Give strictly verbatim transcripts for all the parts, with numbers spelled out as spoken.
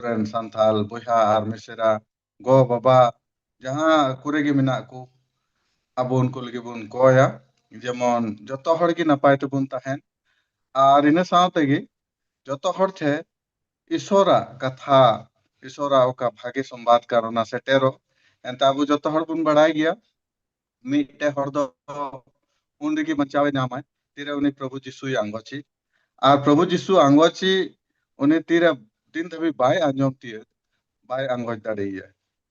ᱟᱵᱚᱨᱮᱱ ᱥᱟᱱᱛᱟᱞ ᱵᱚᱭᱦᱟ ᱟᱨ ᱢᱤᱥᱮᱨᱟ, ᱜᱚ ᱵᱟᱵᱟ, ᱡᱟᱦᱟᱸ ᱠᱚᱨᱮ ᱜᱮ ᱢᱮᱱᱟᱜ ᱠᱚ, ᱟᱵᱚ ᱩᱱᱠᱩ ᱞᱟᱹᱜᱤᱫ ᱵᱚᱱ ᱠᱚᱭᱟ, ᱡᱮᱢᱚᱱ ᱡᱚᱛᱚ ᱦᱚᱲ ᱜᱮ ᱱᱟᱯᱟᱭ ᱛᱮᱵᱚᱱ ᱛᱟᱦᱮᱱ᱾ ᱟᱨ ᱤᱱᱟᱹ ᱥᱟᱶ ᱛᱮᱜᱮ ᱡᱚᱛᱚ ᱦᱚᱲ ᱴᱷᱮᱱ ᱤᱥᱚᱨᱟᱜ ᱠᱟᱛᱷᱟ, ᱤᱥᱚᱨᱟᱜ ᱚᱠᱟ ᱵᱷᱟᱜᱮ ᱥᱚᱢᱵᱟᱫ ᱠᱟᱱ, ᱚᱱᱟ ᱥᱮᱴᱮᱨᱚᱜ᱾ ᱮᱱᱛᱮ ᱟᱵᱚ ᱡᱚᱛᱚ ᱦᱚᱲ ᱵᱚᱱ ᱵᱟᱲᱟᱭ ᱜᱮᱭᱟ, ᱢᱤᱫᱴᱮᱱ ᱦᱚᱲ ᱫᱚ ᱩᱱ ᱨᱮᱜᱮ ᱵᱟᱧᱪᱟᱣᱮ ᱧᱟᱢᱟᱭ, ᱛᱤᱨᱮ ᱩᱱᱤ ᱯᱨᱚᱵᱷᱩ ᱡᱤᱥᱩᱭ ᱟᱸᱜᱚᱪᱤ᱾ ᱟᱨ ᱯᱨᱚᱵᱷᱩ ᱡᱤᱥᱩ ᱟᱸᱜᱚᱪᱤ ᱩᱱᱤ ᱛᱤᱨᱮ ᱫᱤᱱ ᱫᱷᱟᱹᱵᱤᱡ ᱵᱟᱭ ᱟᱸᱡᱚᱢ ᱛᱤᱭᱟᱹᱜ, ᱵᱟᱭ ᱟᱸᱜᱚᱪ ᱫᱟᱲᱮᱭᱟᱭᱟ᱾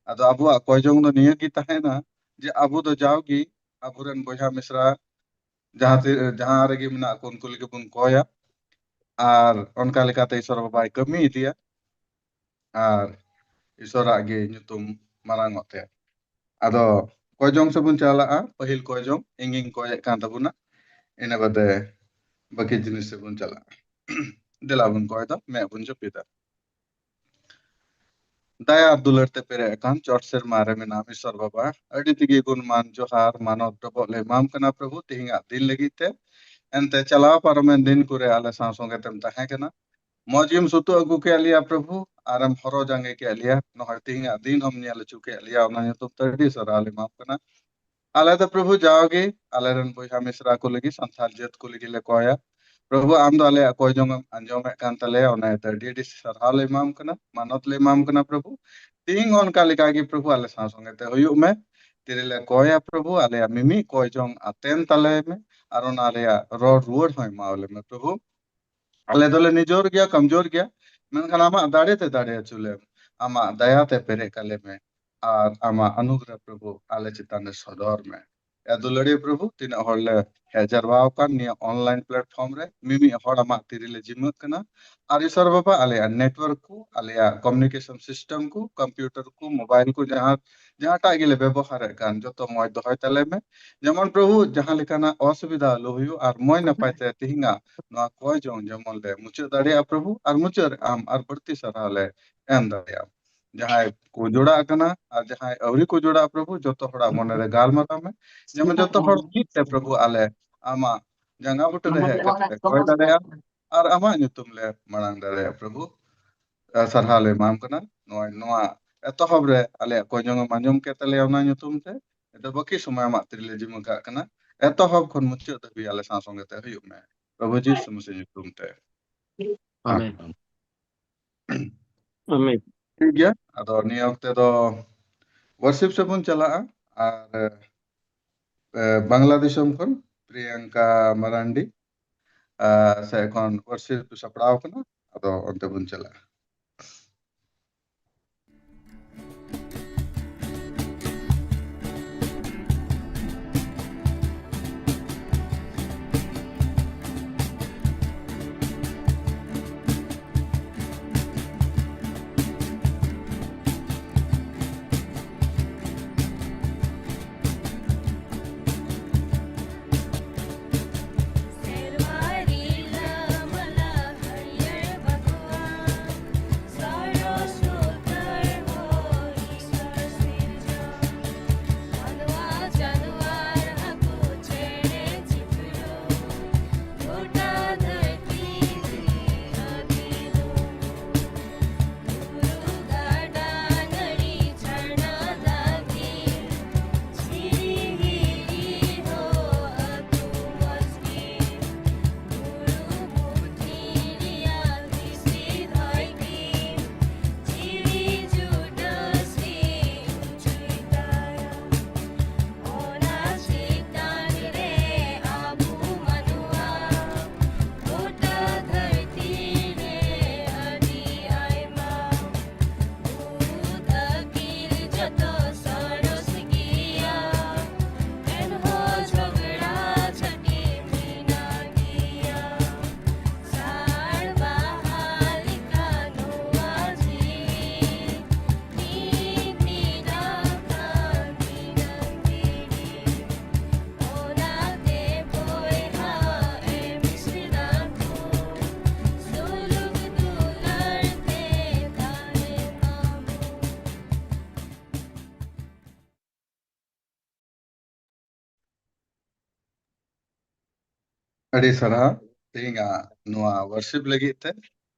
ᱟᱫᱚ ᱟᱵᱚᱣᱟᱜ ᱠᱚᱭ ᱡᱚᱝ ᱫᱚ ᱱᱤᱭᱟᱹ ᱜᱮ ᱛᱟᱦᱮᱱᱟ ᱡᱮ ᱟᱵᱚ ᱫᱚ ᱡᱟᱣᱜᱮ ᱟᱵᱚᱨᱮᱱ ᱵᱚᱭᱦᱟ ᱢᱤᱥᱨᱟ ᱡᱟᱦᱟᱸ ᱛᱤ-, ᱡᱟᱦᱟᱸ ᱨᱮᱜᱮ ᱢᱮᱱᱟᱜ ᱠᱚ ᱩᱱᱠᱩ ᱞᱟᱹᱜᱤᱫ ᱵᱚᱱ ᱠᱚᱭᱟ᱾ ᱟᱨ ᱚᱱᱠᱟ ᱞᱮᱠᱟᱛᱮ ᱤᱥᱚᱨ ᱵᱟᱵᱟᱭ ᱠᱟᱹᱢᱤ ᱤᱫᱤᱭᱟ ᱟᱨ ᱤᱥᱚᱨᱟᱜ ᱜᱮ ᱧᱩᱛᱩᱢ ᱢᱟᱨᱟᱝ ᱚᱜ ᱛᱟᱭᱟ᱾ ᱟᱫᱚ ᱠᱚᱭ ᱡᱚᱝ ᱥᱮᱫ ᱵᱚᱱ ᱪᱟᱞᱟᱜᱼᱟ᱾ ᱯᱟᱹᱦᱤᱞ ᱠᱚᱭ ᱡᱚᱝ ᱤᱧ ᱜᱤᱧ ᱠᱚᱭᱮᱫ ᱠᱟᱱ ᱛᱟᱵᱚᱱᱟ, ᱤᱱᱟᱹ ᱵᱟᱫᱮ ᱵᱟᱹᱠᱤ ᱡᱤᱱᱤᱥ ᱥᱮᱫ ᱵᱚᱱ ᱪᱟᱞᱟᱜᱼᱟ᱾ ᱫᱮᱞᱟ ᱵᱚᱱ ᱠᱚᱭ ᱫᱚ, ᱢᱮᱫ ᱵᱚᱱ ᱡᱟᱹᱯᱤᱫᱟ᱾ ᱫᱟᱭᱟ ᱟᱨ ᱫᱩᱞᱟᱹᱲ ᱛᱮ ᱯᱮᱨᱮᱡ ᱟᱠᱟᱱ ᱪᱚᱴ ᱥᱮᱨᱢᱟ ᱨᱮ ᱢᱮᱱᱟᱢ ᱤᱥᱚᱨ ᱵᱟᱵᱟ, ᱟᱹᱰᱤ ᱛᱮᱜᱮ ᱜᱩᱱᱢᱟᱱ ᱡᱚᱦᱟᱨ ᱢᱟᱱᱚᱛ ᱰᱚᱵᱚᱜ ᱞᱮ ᱮᱢᱟᱢ ᱠᱟᱱᱟ ᱯᱨᱚᱵᱷᱩ, ᱛᱮᱦᱮᱧᱟᱜ ᱫᱤᱱ ᱞᱟᱹᱜᱤᱫ ᱛᱮ᱾ ᱮᱱᱛᱮ ᱪᱟᱞᱟᱣ ᱯᱟᱨᱚᱢᱮᱱ ᱫᱤᱱ ᱠᱚᱨᱮ ᱟᱞᱮ ᱥᱟᱶ ᱥᱚᱸᱜᱮ ᱛᱮᱢ ᱛᱟᱦᱮᱸ ᱠᱟᱱᱟ, ᱢᱚᱡᱽ ᱜᱮᱢ ᱥᱩᱛᱩᱜ ᱟᱹᱜᱩ ᱠᱮᱫ ᱞᱮᱭᱟ ᱯᱨᱚᱵᱷᱩ, ᱟᱨᱮᱢ ᱦᱚᱨᱚ ᱡᱟᱸᱜᱮ ᱠᱮᱫ ᱞᱮᱭᱟ, ᱱᱚᱜᱼᱚᱭ ᱛᱮᱦᱮᱧᱟᱜ ᱫᱤᱱ ᱦᱚᱸᱢ ᱧᱮᱞ ᱦᱚᱪᱚ ᱠᱮᱫ ᱞᱮᱭᱟ, ᱚᱱᱟ ᱧᱩᱛᱩᱢ ᱛᱮ ᱟᱹᱰᱤ ᱥᱟᱨᱦᱟᱣ ᱞᱮ ᱮᱢᱟᱢ ᱠᱟᱱᱟ᱾ ᱟᱞᱮ ᱫᱚ ᱯᱨᱚᱵᱷᱩ ᱡᱟᱣᱜᱮ ᱟᱞᱮᱨᱮᱱ ᱵᱚᱭᱦᱟ ᱢᱤᱥᱨᱟ ᱠᱚ ᱞᱟᱹᱜᱤᱫ, ᱥᱟᱱᱛᱟᱲ ᱡᱟᱹᱛ ᱠᱚ ᱞᱟᱹᱜᱤᱫ ᱞᱮ ᱠᱚᱭᱟ᱾ ᱯᱨᱚᱵᱷᱩ, ᱟᱢ ᱫᱚ ᱟᱞᱮᱭᱟᱜ ᱠᱚᱭ ᱡᱚᱝ ᱮᱢ ᱟᱸᱡᱚᱢᱮᱫ ᱠᱟᱱ ᱛᱟᱞᱮᱭᱟ, ᱚᱱᱟ ᱤᱭᱟᱹᱛᱮ ᱟᱹᱰᱤ ᱟᱹᱰᱤ ᱥᱟᱨᱦᱟᱣ ᱞᱮ ᱮᱢᱟᱢ ᱠᱟᱱᱟ, ᱢᱟᱱᱚᱛ ᱞᱮ ᱮᱢᱟᱢ ᱠᱟᱱᱟ ᱯᱨᱚᱵᱷᱩ᱾ ᱛᱤᱦᱤᱧ ᱦᱚᱸ ᱚᱱᱠᱟ ᱞᱮᱠᱟ ᱜᱮ ᱯᱨᱚᱵᱷᱩ ᱟᱞᱮ ᱥᱟᱶ ᱥᱚᱸᱜᱮ ᱛᱮ ᱦᱩᱭᱩᱜ ᱢᱮ᱾ ᱛᱤᱨᱮᱞᱮ ᱠᱚᱭᱟ ᱯᱨᱚᱵᱷᱩ, ᱟᱞᱮᱭᱟᱜ ᱢᱤᱢᱤᱫ ᱠᱚᱭ ᱡᱚᱝ ᱟᱛᱮᱱ ᱛᱟᱞᱮ ᱢᱮ ᱟᱨ ᱚᱱᱟ ᱨᱮᱭᱟᱜ ᱨᱚᱲ ᱨᱩᱣᱟᱹᱲ ᱦᱚᱸ ᱮᱢᱟᱣᱟᱞᱮ ᱢᱮ ᱯᱨᱚᱵᱷᱩ᱾ ᱟᱞᱮ ᱫᱚᱞᱮ ᱱᱤᱡᱚᱨ ᱜᱮᱭᱟ, ᱠᱚᱢᱡᱳᱨ ᱜᱮᱭᱟ, ᱢᱮᱱᱠᱷᱟᱱ ᱟᱢᱟᱜ ᱫᱟᱲᱮ ᱛᱮ ᱫᱟᱲᱮ ᱦᱚᱪᱚ ᱞᱮᱢ, ᱟᱢᱟᱜ ᱫᱟᱭᱟ ᱛᱮ ᱯᱮᱨᱮᱡ ᱠᱟᱞᱮ ᱢᱮ, ᱟᱨ ᱟᱢᱟᱜ ᱚᱱᱩᱜᱨᱚᱦ ᱯᱨᱚᱵᱷᱩ ᱟᱞᱮ ᱪᱮᱛᱟᱱ ᱨᱮ ᱥᱚᱫᱚᱨ ᱢᱮ᱾ ᱮ ᱫᱩᱞᱟᱹᱲᱤᱭᱟᱹ ᱯᱨᱚᱵᱷᱩ, ᱛᱤᱱᱟᱹᱜ ᱦᱚᱲ ᱞᱮ ᱦᱮᱡ ᱡᱟᱨᱣᱟ ᱟᱠᱟᱱ ᱱᱤᱭᱟᱹ online platform ᱨᱮ, ᱢᱤᱢᱤᱫ ᱦᱚᱲ ᱟᱢᱟᱜ ᱛᱤᱨᱮᱞᱮ ᱡᱤᱢᱟᱹᱜ ᱠᱟᱱᱟ, ᱟᱨ ᱤᱥᱚᱨ ᱵᱟᱵᱟ, ᱟᱞᱮᱭᱟᱜ network ᱠᱚ, ᱟᱞᱮᱭᱟᱜ communication system ᱠᱚ, computer ᱠᱚ, mobile ᱠᱚ, ᱡᱟᱦᱟᱸ, ᱡᱟᱦᱟᱸᱴᱟᱜ ᱜᱮᱞᱮ ᱵᱮᱵᱚᱦᱟᱨᱮᱫ ᱠᱟᱱ, ᱡᱚᱛᱚ ᱢᱚᱡᱽ ᱫᱚᱦᱚᱭ ᱛᱟᱞᱮ ᱢᱮ᱾ ᱡᱮᱢᱚᱱ ᱯᱨᱚᱵᱷᱩ, ᱡᱟᱦᱟᱸ ᱞᱮᱠᱟᱱᱟᱜ ᱚᱥᱩᱵᱤᱫᱷᱟ ᱟᱞᱚ ᱦᱩᱭᱩᱜ ᱟᱨ ᱢᱚᱡᱽ ᱱᱟᱯᱟᱭ ᱛᱮ ᱛᱮᱦᱮᱧᱟᱜ ᱱᱚᱣᱟ ᱠᱚᱭ ᱡᱚᱝ ᱡᱮᱢᱚᱱ ᱞᱮ ᱢᱩᱪᱟᱹᱫ ᱫᱟᱲᱮᱭᱟᱜᱼᱟ ᱯᱨᱚᱵᱷᱩ, ᱟᱨ ᱢᱩᱪᱟᱹᱫ ᱨᱮ ᱟᱢ ᱟᱨ ᱵᱟᱹᱲᱛᱤ ᱥᱟᱨᱦᱟᱣ ᱞᱮ ᱮᱢ ᱫᱟᱲᱮᱭᱟᱜᱼᱟ᱾ ᱡᱟᱦᱟᱸᱭ ᱠᱚ ᱡᱚᱲᱟᱜ ᱠᱟᱱᱟ ᱟᱨ ᱡᱟᱦᱟᱸᱭ ᱟᱹᱣᱨᱤ ᱠᱚ ᱡᱚᱲᱟᱜᱼᱟ ᱯᱨᱚᱵᱷᱩ, ᱡᱚᱛᱚ ᱦᱚᱲᱟᱜ ᱢᱚᱱᱮ ᱨᱮ ᱜᱟᱞᱢᱟᱨᱟᱣ ᱢᱮ, ᱡᱮᱢᱚᱱ ᱡᱚᱛᱚ ᱦᱚᱲ ᱢᱤᱫ ᱛᱮ ᱯᱨᱚᱵᱷᱩ ᱟᱞᱮ ᱟᱢᱟᱜ ᱡᱟᱸᱜᱟ ᱵᱩᱴᱟᱹ ᱨᱮ ᱦᱮᱡ ᱠᱟᱛᱮ ᱞᱮ ᱠᱚᱭ ᱫᱟᱲᱮᱭᱟᱜᱼᱟ ᱟᱨ ᱟᱢᱟᱜ ᱧᱩᱛᱩᱢ ᱞᱮ ᱢᱟᱲᱟᱝ ᱫᱟᱲᱮᱭᱟᱜᱼᱟ ᱯᱨᱚᱵᱷᱩ᱾ ᱥᱟᱨᱦᱟᱣ ᱞᱮ ᱮᱢᱟᱢ ᱠᱟᱱᱟ᱾ ᱱᱚᱣᱟ, ᱱᱚᱣᱟ ᱮᱛᱚᱦᱚᱵ ᱨᱮ ᱟᱞᱮᱭᱟᱜ ᱠᱚᱡᱚᱝ ᱮᱢ ᱟᱸᱡᱚᱢ ᱠᱮᱫ ᱛᱟᱞᱮᱭᱟ ᱚᱱᱟ ᱧᱩᱛᱩᱢ ᱛᱮ᱾ ᱱᱤᱛᱚᱜ ᱵᱟᱹᱠᱤ ᱥᱚᱢᱚᱭ ᱟᱢᱟᱜ ᱛᱤᱨᱮᱞᱮ ᱡᱤᱢᱟᱹ ᱠᱟᱜ ᱠᱟᱱᱟ᱾ ᱮᱛᱚᱦᱚᱵ ᱠᱷᱚᱱ ᱢᱩᱪᱟᱹᱫ ᱫᱷᱟᱹᱵᱤᱡ ᱟᱞᱮ ᱥᱟᱶ ᱥᱚᱸᱜᱮ ᱛᱮ ᱦᱩᱭᱩᱜ ᱢᱮ᱾ ᱯᱨᱚᱵᱷᱩ ᱡᱤᱥᱩ ᱢᱟᱥᱤ ᱧᱩᱛᱩᱢ ᱛᱮ᱾ ᱟᱢᱮᱱ᱾ ᱟᱢᱮᱱ᱾ ᱴᱷᱤᱠ ᱜᱮᱭᱟ, ᱟᱫᱚ ᱱᱤᱭᱟᱹ ᱚᱠᱛᱮ ᱫᱚ worship ᱥᱮᱫ ᱵᱚᱱ ᱪᱟᱞᱟᱜᱼᱟ᱾ ᱟᱨ, ᱮ, ᱵᱟᱝᱞᱟ ᱫᱤᱥᱚᱢ ᱠᱷᱚᱱ ᱯᱨᱤᱭᱟᱝᱠᱟ ᱢᱟᱨᱟᱱᱰᱤ, ᱟ, ᱥᱮᱫ ᱠᱷᱚᱱ worship ᱥᱟᱯᱲᱟᱣ ᱠᱟᱱᱟ, ᱟᱫᱚ ᱚᱱᱛᱮ ᱵᱚᱱ ᱪᱟᱞᱟᱜᱼᱟ᱾ ᱟᱹᱰᱤ ᱥᱟᱨᱦᱟᱣ ᱛᱮᱦᱮᱧᱟᱜ ᱱᱚᱣᱟ worship ᱞᱟᱹᱜᱤᱫ ᱛᱮ᱾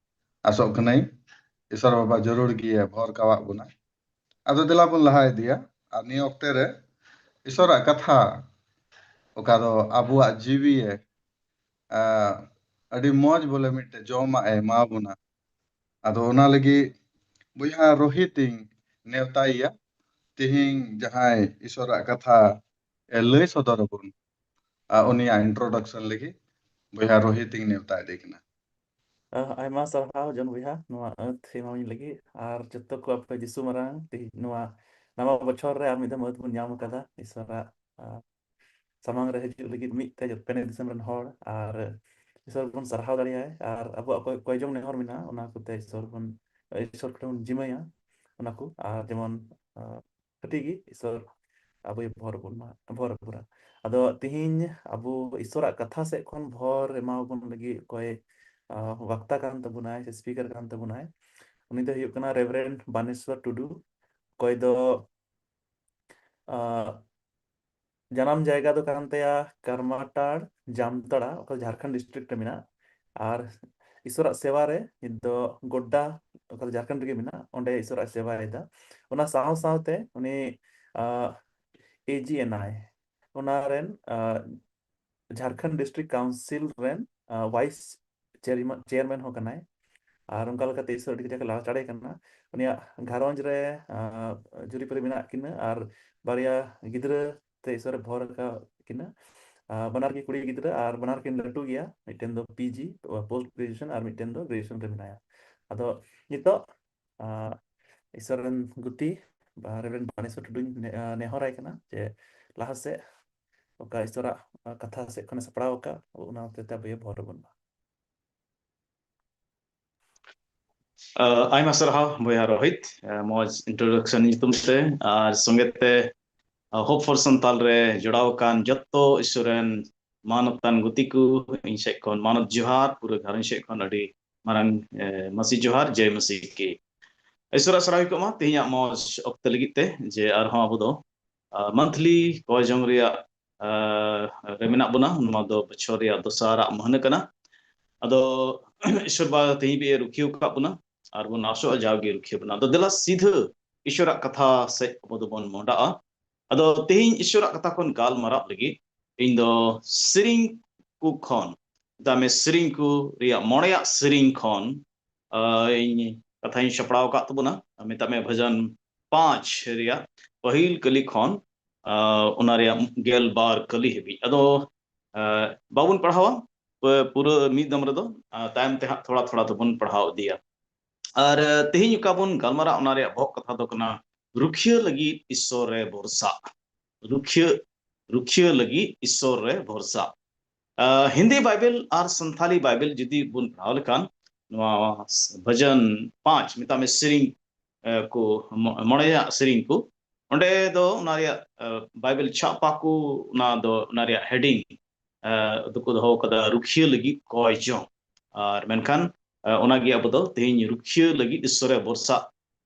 ᱟᱥᱚᱜ ᱠᱟᱹᱱᱟᱹᱧ ᱤᱥᱚᱨ ᱵᱟᱵᱟ ᱡᱟᱹᱨᱩᱲ ᱜᱮᱭᱟ ᱵᱷᱚᱨ ᱠᱟᱣᱟᱜ ᱵᱚᱱᱟ᱾ ᱟᱫᱚ ᱫᱮᱞᱟ ᱵᱚᱱ ᱞᱟᱦᱟ ᱤᱫᱤᱭᱟ᱾ ᱟᱨ ᱱᱤᱭᱟᱹ ᱚᱠᱛᱮ ᱨᱮ ᱤᱥᱚᱨᱟᱜ ᱠᱟᱛᱷᱟ, ᱚᱠᱟ ᱫᱚ ᱟᱵᱚᱣᱟᱜ ᱡᱤᱣᱤ ᱮ, ᱟ, ᱟᱹᱰᱤ ᱢᱚᱡᱽ ᱵᱚᱞᱮ ᱢᱤᱫᱴᱮᱡ ᱡᱚᱢᱟᱜ ᱮ ᱮᱢᱟ ᱵᱚᱱᱟ᱾ ᱟᱫᱚ ᱚᱱᱟ ᱞᱟᱹᱜᱤᱫ ᱵᱚᱭᱦᱟ ᱨᱳᱦᱤᱛ ᱤᱧ ᱱᱮᱣᱛᱟᱭᱮᱭᱟ᱾ ᱛᱮᱦᱮᱧ ᱡᱟᱦᱟᱸᱭ ᱤᱥᱚᱨᱟᱜ ᱠᱟᱛᱷᱟ ᱮ ᱞᱟᱹᱭ ᱥᱚᱫᱚᱨ ᱟᱵᱚᱱ, ᱟ, ᱩᱱᱤᱭᱟᱜ introduction ᱞᱟᱹᱜᱤᱫ ᱵᱚᱭᱦᱟ ᱨᱳᱦᱤᱛ ᱤᱧ ᱱᱮᱣᱛᱟᱭᱮᱫᱮ ᱠᱟᱱᱟ᱾ ᱟᱦ, ᱟᱭᱢᱟ ᱥᱟᱨᱦᱟᱣ ᱡᱚᱱ ᱵᱚᱭᱦᱟ, ᱱᱚᱣᱟ ᱟᱹᱛ ᱮᱢᱟᱣᱟᱹᱧ ᱞᱟᱹᱜᱤᱫ᱾ ᱟᱨ ᱡᱚᱛᱚ ᱠᱚ ᱟᱯᱮ ᱡᱤᱥᱩ ᱢᱟᱨᱟᱝ ᱛᱮᱦᱮᱧ ᱱᱚᱣᱟ ᱱᱟᱣᱟ ᱵᱚᱪᱷᱚᱨ ᱨᱮ ᱟᱨ ᱢᱤᱫ ᱫᱷᱟᱣ ᱟᱹᱛ ᱵᱚᱱ ᱧᱟᱢ ᱟᱠᱟᱫᱟ ᱤᱥᱚᱨᱟᱜ, ᱟ, ᱥᱟᱢᱟᱝ ᱨᱮ ᱦᱤᱡᱩᱜ ᱞᱟᱹᱜᱤᱫ ᱢᱤᱫ ᱛᱮ ᱡᱚᱛᱚ ᱫᱤᱥᱚᱢ ᱨᱮᱱ ᱦᱚᱲ ᱟᱨ ᱤᱥᱚᱨ ᱵᱚᱱ ᱥᱟᱨᱦᱟᱣ ᱫᱟᱲᱮᱭᱟᱭ᱾ ᱟᱨ ᱟᱵᱚᱣᱟᱜ ᱠᱚᱭ-, ᱠᱚᱭ ᱡᱚᱝ ᱱᱮᱦᱚᱨ ᱢᱮᱱᱟᱜᱼᱟ, ᱚᱱᱟ ᱠᱚᱛᱮ ᱤᱥᱚᱨ ᱵᱚᱱ, ᱤᱥᱚᱨ ᱴᱷᱮᱱ ᱵᱚᱱ ᱡᱤᱢᱟᱹᱭᱟ ᱚᱱᱟ ᱠᱚ᱾ ᱟᱨ ᱡᱮᱢᱚᱱ, ᱟ, ᱠᱟᱹᱴᱤᱡ ᱜᱮ ᱤᱥᱚᱨ ᱟᱵᱚᱭ ᱵᱷᱚᱨ ᱵᱚᱱ ᱢᱟ, ᱵᱷᱚᱨ ᱟᱵᱚᱱᱟ᱾ ᱟᱫᱚ ᱛᱤᱦᱤᱧ ᱟᱵᱚ ᱤᱥᱚᱨᱟᱜ ᱠᱟᱛᱷᱟ ᱥᱮᱫ ᱠᱷᱚᱱ ᱵᱷᱚᱨ ᱮᱢᱟᱣᱟᱵᱚᱱ ᱞᱟᱹᱜᱤᱫ ᱚᱠᱚᱭ, ᱟ, ᱵᱟᱠᱛᱟ ᱠᱟᱱ ᱛᱟᱵᱚᱱᱟᱭ ᱥᱮ speaker ᱠᱟᱱ ᱛᱟᱵᱚᱱᱟᱭ, ᱩᱱᱤ ᱫᱚ ᱦᱩᱭᱩᱜ ᱠᱟᱱᱟ Reverend ᱵᱟᱱᱮᱥᱣᱚᱨ ᱴᱩᱰᱩ᱾ ᱚᱠᱚᱭ ᱫᱚ, ᱟ, ᱡᱟᱱᱟᱢ ᱡᱟᱭᱜᱟ ᱫᱚ ᱠᱟᱱ ᱛᱟᱭᱟ ᱠᱟᱨᱢᱟᱴᱟᱲ, ᱡᱟᱢᱛᱟᱲᱟ, ᱚᱠᱟ ᱫᱚ ᱡᱷᱟᱲᱠᱷᱚᱸᱰ district ᱨᱮ ᱢᱮᱱᱟᱜᱼᱟ᱾ ᱟᱨ ᱤᱥᱚᱨᱟᱜ ᱥᱮᱵᱟ ᱨᱮ ᱱᱤᱛ ᱫᱚ ᱜᱳᱰᱰᱟ, ᱚᱠᱟ ᱫᱚ ᱡᱷᱟᱲᱠᱷᱚᱸᱰ ᱨᱮᱜᱮ ᱢᱮᱱᱟᱜᱼᱟ, ᱚᱸᱰᱮ ᱤᱥᱚᱨᱟᱜ ᱥᱮᱵᱟᱭᱮᱫᱟ᱾ ᱚᱱᱟ ᱥᱟᱶ ᱥᱟᱶᱛᱮ ᱩᱱᱤ, ᱟ, AGNI, ᱚᱱᱟ ᱨᱮᱱ, ᱟ, ᱡᱷᱟᱲᱠᱷᱚᱸᱰ district council ᱨᱮᱱ, ᱟ, vice chairman, chairman ᱦᱚᱸ ᱠᱟᱱᱟᱭ᱾ ᱟᱨ ᱚᱱᱠᱟ ᱞᱮᱠᱟᱛᱮ ᱤᱥᱚᱨ ᱟᱹᱰᱤ ᱠᱟᱡᱟᱠ ᱮ ᱞᱟᱦᱟ ᱪᱟᱲᱮ ᱠᱟᱱᱟ᱾ ᱩᱱᱤᱭᱟᱜ ᱜᱷᱟᱨᱚᱸᱡᱽ ᱨᱮ, ᱟ, ᱡᱩᱨᱤᱯᱟᱹᱨᱤ ᱢᱮᱱᱟᱜ ᱠᱤᱱᱟᱹ ᱟᱨ ᱵᱟᱨᱭᱟ ᱜᱤᱫᱽᱨᱟᱹ ᱛᱮ ᱤᱥᱚᱨ ᱮ ᱵᱷᱚᱨ ᱟᱠᱟᱫ ᱠᱤᱱᱟᱹ᱾ ᱟ, ᱵᱟᱱᱟᱨ ᱜᱮ ᱠᱩᱲᱤ ᱜᱤᱫᱽᱨᱟᱹ ᱟᱨ ᱵᱟᱱᱟᱨ ᱠᱤᱱ ᱞᱟᱹᱴᱩ ᱜᱮᱭᱟ, ᱢᱤᱫᱴᱮᱱ ᱫᱚ PG, post graduation, ᱟᱨ ᱢᱤᱫᱴᱮᱱ ᱫᱚ graduation ᱨᱮ ᱢᱮᱱᱟᱭᱟ᱾ ᱟᱫᱚ ᱱᱤᱛᱚᱜ, ᱟ, ᱤᱥᱚᱨ ᱨᱮᱱ ᱜᱩᱛᱤ, ᱵᱟ, Reverend ᱵᱟᱱᱮᱥᱚᱨ ᱴᱩᱰᱩᱧ ᱱᱮ-, ᱟ, ᱱᱮᱦᱚᱨᱟᱭ ᱠᱟᱱᱟ ᱡᱮ ᱞᱟᱦᱟ ᱥᱮᱫ ᱚᱠᱟ ᱤᱥᱚᱨᱟᱜ, ᱟ, ᱠᱟᱛᱷᱟ ᱥᱮᱫ ᱠᱷᱚᱱᱮ ᱥᱟᱯᱲᱟᱣ ᱟᱠᱟᱫ, ᱚᱱᱟ ᱦᱚᱛᱮᱛᱮ ᱟᱵᱚᱭ ᱵᱷᱚᱨ ᱟᱵᱚᱱ ᱢᱟ᱾ ᱟ, ᱟᱭᱢᱟ ᱥᱟᱨᱦᱟᱣ ᱵᱚᱭᱦᱟ ᱨᱳᱦᱤᱛ, ᱟ, ᱢᱚᱡᱽ introduction ᱧᱩᱛᱩᱢ ᱛᱮ, ᱟᱨ ᱥᱚᱸᱜᱮ ᱛᱮ, ᱟ, Hope for ᱥᱟᱱᱛᱟᱞ ᱨᱮ ᱡᱚᱲᱟᱣ ᱟᱠᱟᱱ ᱡᱚᱛᱚ ᱤᱥᱚᱨ ᱨᱮᱱ ᱢᱟᱱᱚᱛᱟᱱ ᱜᱩᱛᱤ ᱠᱚ, ᱤᱧ ᱥᱮᱫ ᱠᱷᱚᱱ ᱢᱟᱱᱚᱛ ᱡᱚᱦᱟᱨ, ᱯᱩᱨᱟᱹ ᱜᱷᱟᱨᱚᱸᱡᱽ ᱥᱮᱫ ᱠᱷᱚᱱ ᱟᱹᱰᱤ ᱢᱟᱨᱟᱝ, ᱮ, ᱢᱟᱹᱥᱤ ᱡᱚᱦᱟᱨ, ᱡᱚᱭ ᱢᱟᱹᱥᱤ ᱠᱤ᱾ ᱤᱥᱚᱨᱟᱜ ᱥᱟᱨᱦᱟᱣ ᱦᱩᱭ ᱠᱚᱜ ᱢᱟ ᱛᱮᱦᱮᱧᱟᱜ ᱢᱚᱡᱽ ᱚᱠᱛᱚ ᱞᱟᱹᱜᱤᱫ ᱛᱮ, ᱡᱮ ᱟᱨᱦᱚᱸ ᱟᱵᱚ ᱫᱚ, ᱟ, monthly ᱠᱚᱭ ᱡᱚᱝ ᱨᱮᱭᱟᱜ, ᱟ, ᱨᱮ ᱢᱮᱱᱟᱜ ᱵᱚᱱᱟ᱾ ᱱᱚᱣᱟ ᱫᱚ ᱵᱚᱪᱷᱚᱨ ᱨᱮᱭᱟᱜ ᱫᱚᱥᱟᱨᱟᱜ ᱢᱟᱹᱦᱱᱟᱹ ᱠᱟᱱᱟ᱾ ᱟᱫᱚ ᱤᱥᱚᱨ ᱵᱟ ᱛᱮᱦᱮᱧ ᱵᱤ ᱨᱩᱠᱷᱤᱭᱟᱹ ᱟᱠᱟᱫ ᱵᱚᱱᱟ᱾ ᱟᱨ ᱵᱚᱱ ᱟᱥᱚᱜᱼᱟ ᱡᱟᱣᱜᱮ ᱨᱩᱠᱷᱤᱭᱟᱹ ᱵᱚᱱᱟ᱾ ᱟᱫᱚ ᱫᱮᱞᱟ ᱥᱤᱫᱷᱟᱹ ᱤᱥᱚᱨᱟᱜ ᱠᱟᱛᱷᱟ ᱥᱮᱫ ᱟᱵᱚ ᱫᱚᱵᱚᱱ ᱢᱚᱦᱰᱟᱜᱼᱟ᱾ ᱟᱫᱚ ᱛᱮᱦᱮᱧ ᱤᱥᱚᱨᱟᱜ ᱠᱟᱛᱷᱟ ᱠᱷᱚᱱ ᱜᱟᱞᱢᱟᱨᱟᱣ ᱞᱟᱹᱜᱤᱫ ᱤᱧ ᱫᱚ ᱥᱮᱨᱮᱧ ᱠᱚ ᱠᱷᱚᱱ, ᱢᱮᱛᱟᱜ ᱢᱮ ᱥᱮᱨᱮᱧ ᱠᱚ ᱨᱮᱭᱟᱜ ᱢᱚᱬᱮᱭᱟᱜ ᱥᱮᱨᱮᱧ ᱠᱷᱚᱱ, ᱟᱸ, ᱤᱧ ᱠᱟᱛᱷᱟᱧ ᱥᱟᱯᱲᱟᱣ ᱟᱠᱟᱫ ᱛᱟᱵᱚᱱᱟ᱾ ᱢᱮᱛᱟᱜ ᱢᱮ ᱵᱷᱟᱡᱟᱱ ᱯᱟᱸᱪ ᱨᱮᱭᱟᱜ ᱯᱟᱹᱦᱤᱞ ᱠᱟᱹᱞᱤ ᱠᱷᱚᱱ, ᱟᱸ, ᱚᱱᱟ ᱨᱮᱭᱟᱜ ᱜᱮᱞ ᱵᱟᱨ ᱠᱟᱹᱞᱤ ᱦᱟᱹᱵᱤᱡ᱾ ᱟᱫᱚ, ᱟᱸ, ᱵᱟᱵᱚᱱ ᱯᱟᱲᱦᱟᱣᱟ ᱯᱩ-, ᱯᱩᱨᱟᱹ ᱢᱤᱫ ᱫᱚᱢ ᱨᱮᱫᱚ, ᱟᱸ, ᱛᱟᱭᱚᱢ ᱛᱮ ᱦᱟᱸᱜ ᱛᱷᱚᱲᱟ ᱛᱷᱚᱲᱟ ᱛᱮᱵᱚᱱ ᱯᱟᱲᱦᱟᱣ ᱤᱫᱤᱭᱟ᱾ ᱟᱨ, ᱟᱸ, ᱛᱮᱦᱮᱧ ᱚᱠᱟ ᱵᱚᱱ ᱜᱟᱞᱢᱟᱨᱟᱜ, ᱚᱱᱟ ᱨᱮᱭᱟᱜ ᱵᱚᱦᱚᱜ ᱠᱟᱛᱷᱟ ᱫᱚ ᱠᱟᱱᱟ, ᱨᱩᱠᱷᱤᱭᱟᱹ ᱞᱟᱹᱜᱤᱫ ᱤᱥᱥᱚᱨ ᱨᱮ ᱵᱷᱚᱨᱥᱟ᱾ ᱨᱩᱠᱷᱤᱭᱟᱹ, ᱨᱩᱠᱷᱤᱭᱟᱹ ᱞᱟᱹᱜᱤᱫ ᱤᱥᱥᱚᱨ ᱨᱮ ᱵᱷᱚᱨᱥᱟ᱾ ᱟᱸ, ᱦᱤᱱᱫᱤ ᱵᱟᱭᱵᱮᱞ ᱟᱨ ᱥᱟᱱᱛᱷᱟᱞᱤ ᱵᱟᱭᱵᱮᱞ ᱡᱩᱫᱤ ᱵᱚᱱ ᱯᱟᱲᱦᱟᱣ ᱞᱮᱠᱷᱟᱱ, ᱱᱚᱣᱟ ᱵᱷᱟᱡᱟᱱ ᱯᱟᱸᱪ, ᱢᱮᱛᱟᱜ ᱢᱮ ᱥᱮᱨᱮᱧ, ᱟᱸ, ᱠᱚ, ᱢᱚ-, ᱢᱚᱬᱮᱭᱟᱜ ᱥᱮᱨᱮᱧ ᱠᱚ, ᱚᱸᱰᱮ ᱫᱚ ᱚᱱᱟ ᱨᱮᱭᱟᱜ, ᱟᱸ, ᱵᱟᱭᱵᱮᱞ ᱪᱷᱟᱯᱟ ᱠᱚ, ᱚᱱᱟ ᱫᱚ, ᱚᱱᱟ ᱨᱮᱭᱟᱜ heading, ᱟᱸ, ᱫᱚᱠᱚ ᱫᱚᱦᱚ ᱠᱟᱫᱟ, ᱨᱩᱠᱷᱤᱭᱟᱹ ᱞᱟᱹᱜᱤᱫ ᱠᱚᱭ ᱡᱚᱝ᱾ ᱟᱨ ᱢᱮᱱᱠᱷᱟᱱ, ᱟᱸ, ᱚᱱᱟᱜᱮ ᱟᱵᱚ ᱫᱚ ᱛᱮᱦᱮᱧ ᱨᱩᱠᱷᱤᱭᱟᱹ ᱞᱟᱹᱜᱤᱫ ᱤᱥᱥᱚᱨ ᱨᱮ ᱵᱷᱚᱨᱥᱟ,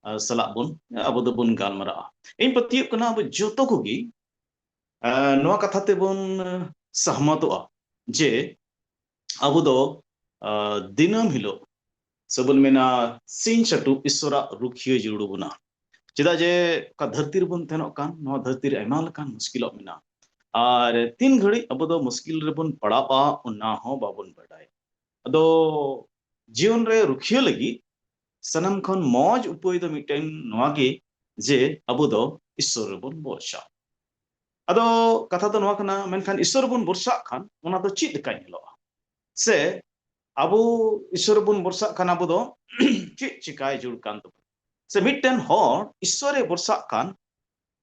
ᱟᱸ, ᱥᱟᱞᱟᱜ ᱵᱚᱱ, ᱟᱵᱚ ᱫᱚᱵᱚᱱ ᱜᱟᱞᱢᱟᱨᱟᱜᱼᱟ᱾ ᱤᱧ ᱯᱟᱹᱛᱭᱟᱹᱜ ᱠᱟᱱᱟ ᱟᱵᱚ ᱡᱚᱛᱚ ᱠᱚᱜᱮ ᱟᱸ, ᱱᱚᱣᱟ ᱠᱟᱛᱷᱟ ᱛᱮᱵᱚᱱ, ᱟᱸ, ᱥᱟᱦᱢᱚᱛᱚᱜᱼᱟ ᱡᱮ ᱟᱵᱚ ᱫᱚ, ᱟᱸ, ᱫᱤᱱᱟᱹᱢ ᱦᱤᱞᱳᱜ ᱥᱮᱵᱚᱱ ᱢᱮᱱᱟ ᱥᱤᱧ ᱪᱟᱹᱴᱩᱵ ᱤᱥᱥᱚᱨᱟᱜ ᱨᱩᱠᱷᱤᱭᱟᱹ ᱡᱟᱹᱨᱩᱲ ᱵᱚᱱᱟ᱾ ᱪᱮᱫᱟᱜ ᱡᱮ ᱚᱠᱟ ᱫᱷᱟᱹᱨᱛᱤ ᱨᱮᱵᱚᱱ ᱛᱟᱦᱮᱱᱚᱜ ᱠᱟᱱ, ᱱᱚᱣᱟ ᱫᱷᱟᱹᱨᱛᱤ ᱨᱮ ᱟᱭᱢᱟ ᱞᱮᱠᱟᱱ ᱢᱩᱥᱠᱤᱞᱚᱜ ᱢᱮᱱᱟᱜᱼᱟ᱾ ᱟᱨ ᱛᱤᱱ ᱜᱷᱟᱹᱲᱤᱡ ᱟᱵᱚ ᱫᱚ ᱢᱩᱥᱠᱤᱞ ᱨᱮᱵᱚᱱ ᱯᱟᱲᱟᱜᱼᱟ, ᱚᱱᱟ ᱦᱚᱸ ᱵᱟᱵᱚᱱ ᱵᱟᱰᱟᱭᱟ᱾ ᱟᱫᱚ ᱡᱤᱭᱚᱱ ᱨᱮ ᱨᱩᱠᱷᱤᱭᱟᱹ ᱞᱟᱹᱜᱤᱫ ᱥᱟᱱᱟᱢ ᱠᱷᱚᱱ ᱢᱚᱡᱽ ᱩᱯᱟᱹᱭ ᱫᱚ ᱢᱤᱫᱴᱮᱱ ᱱᱚᱣᱟ ᱜᱮ ᱡᱮ ᱟᱵᱚ ᱫᱚ ᱤᱥᱥᱚᱨ ᱨᱮᱵᱚᱱ ᱵᱷᱚᱨᱥᱟ᱾ ᱟᱫᱚ ᱠᱟᱛᱷᱟ ᱫᱚ ᱱᱚᱣᱟ ᱠᱟᱱᱟ, ᱢᱮᱱᱠᱷᱟᱱ ᱤᱥᱥᱚᱨ ᱨᱮᱵᱚᱱ ᱵᱷᱚᱨᱥᱟᱜ ᱠᱷᱟᱱ ᱚᱱᱟ ᱫᱚ ᱪᱮᱫ ᱞᱮᱠᱟ ᱧᱮᱞᱚᱜᱼᱟ? ᱥᱮ ᱟᱵᱚ ᱤᱥᱥᱚᱨ ᱨᱮᱵᱚᱱ ᱵᱷᱚᱨᱥᱟᱜ ᱠᱷᱟᱱ ᱟᱵᱚ ᱫᱚ ᱪᱮᱫ ᱪᱤᱠᱟᱭ ᱡᱟᱹᱨᱩᱲ ᱠᱟᱱ ᱛᱟᱵᱚᱱᱟ? ᱥᱮ ᱢᱤᱫᱴᱮᱱ ᱦᱚᱲ ᱤᱥᱥᱚᱨ ᱨᱮ ᱵᱷᱚᱨᱥᱟᱜ ᱠᱷᱟᱱ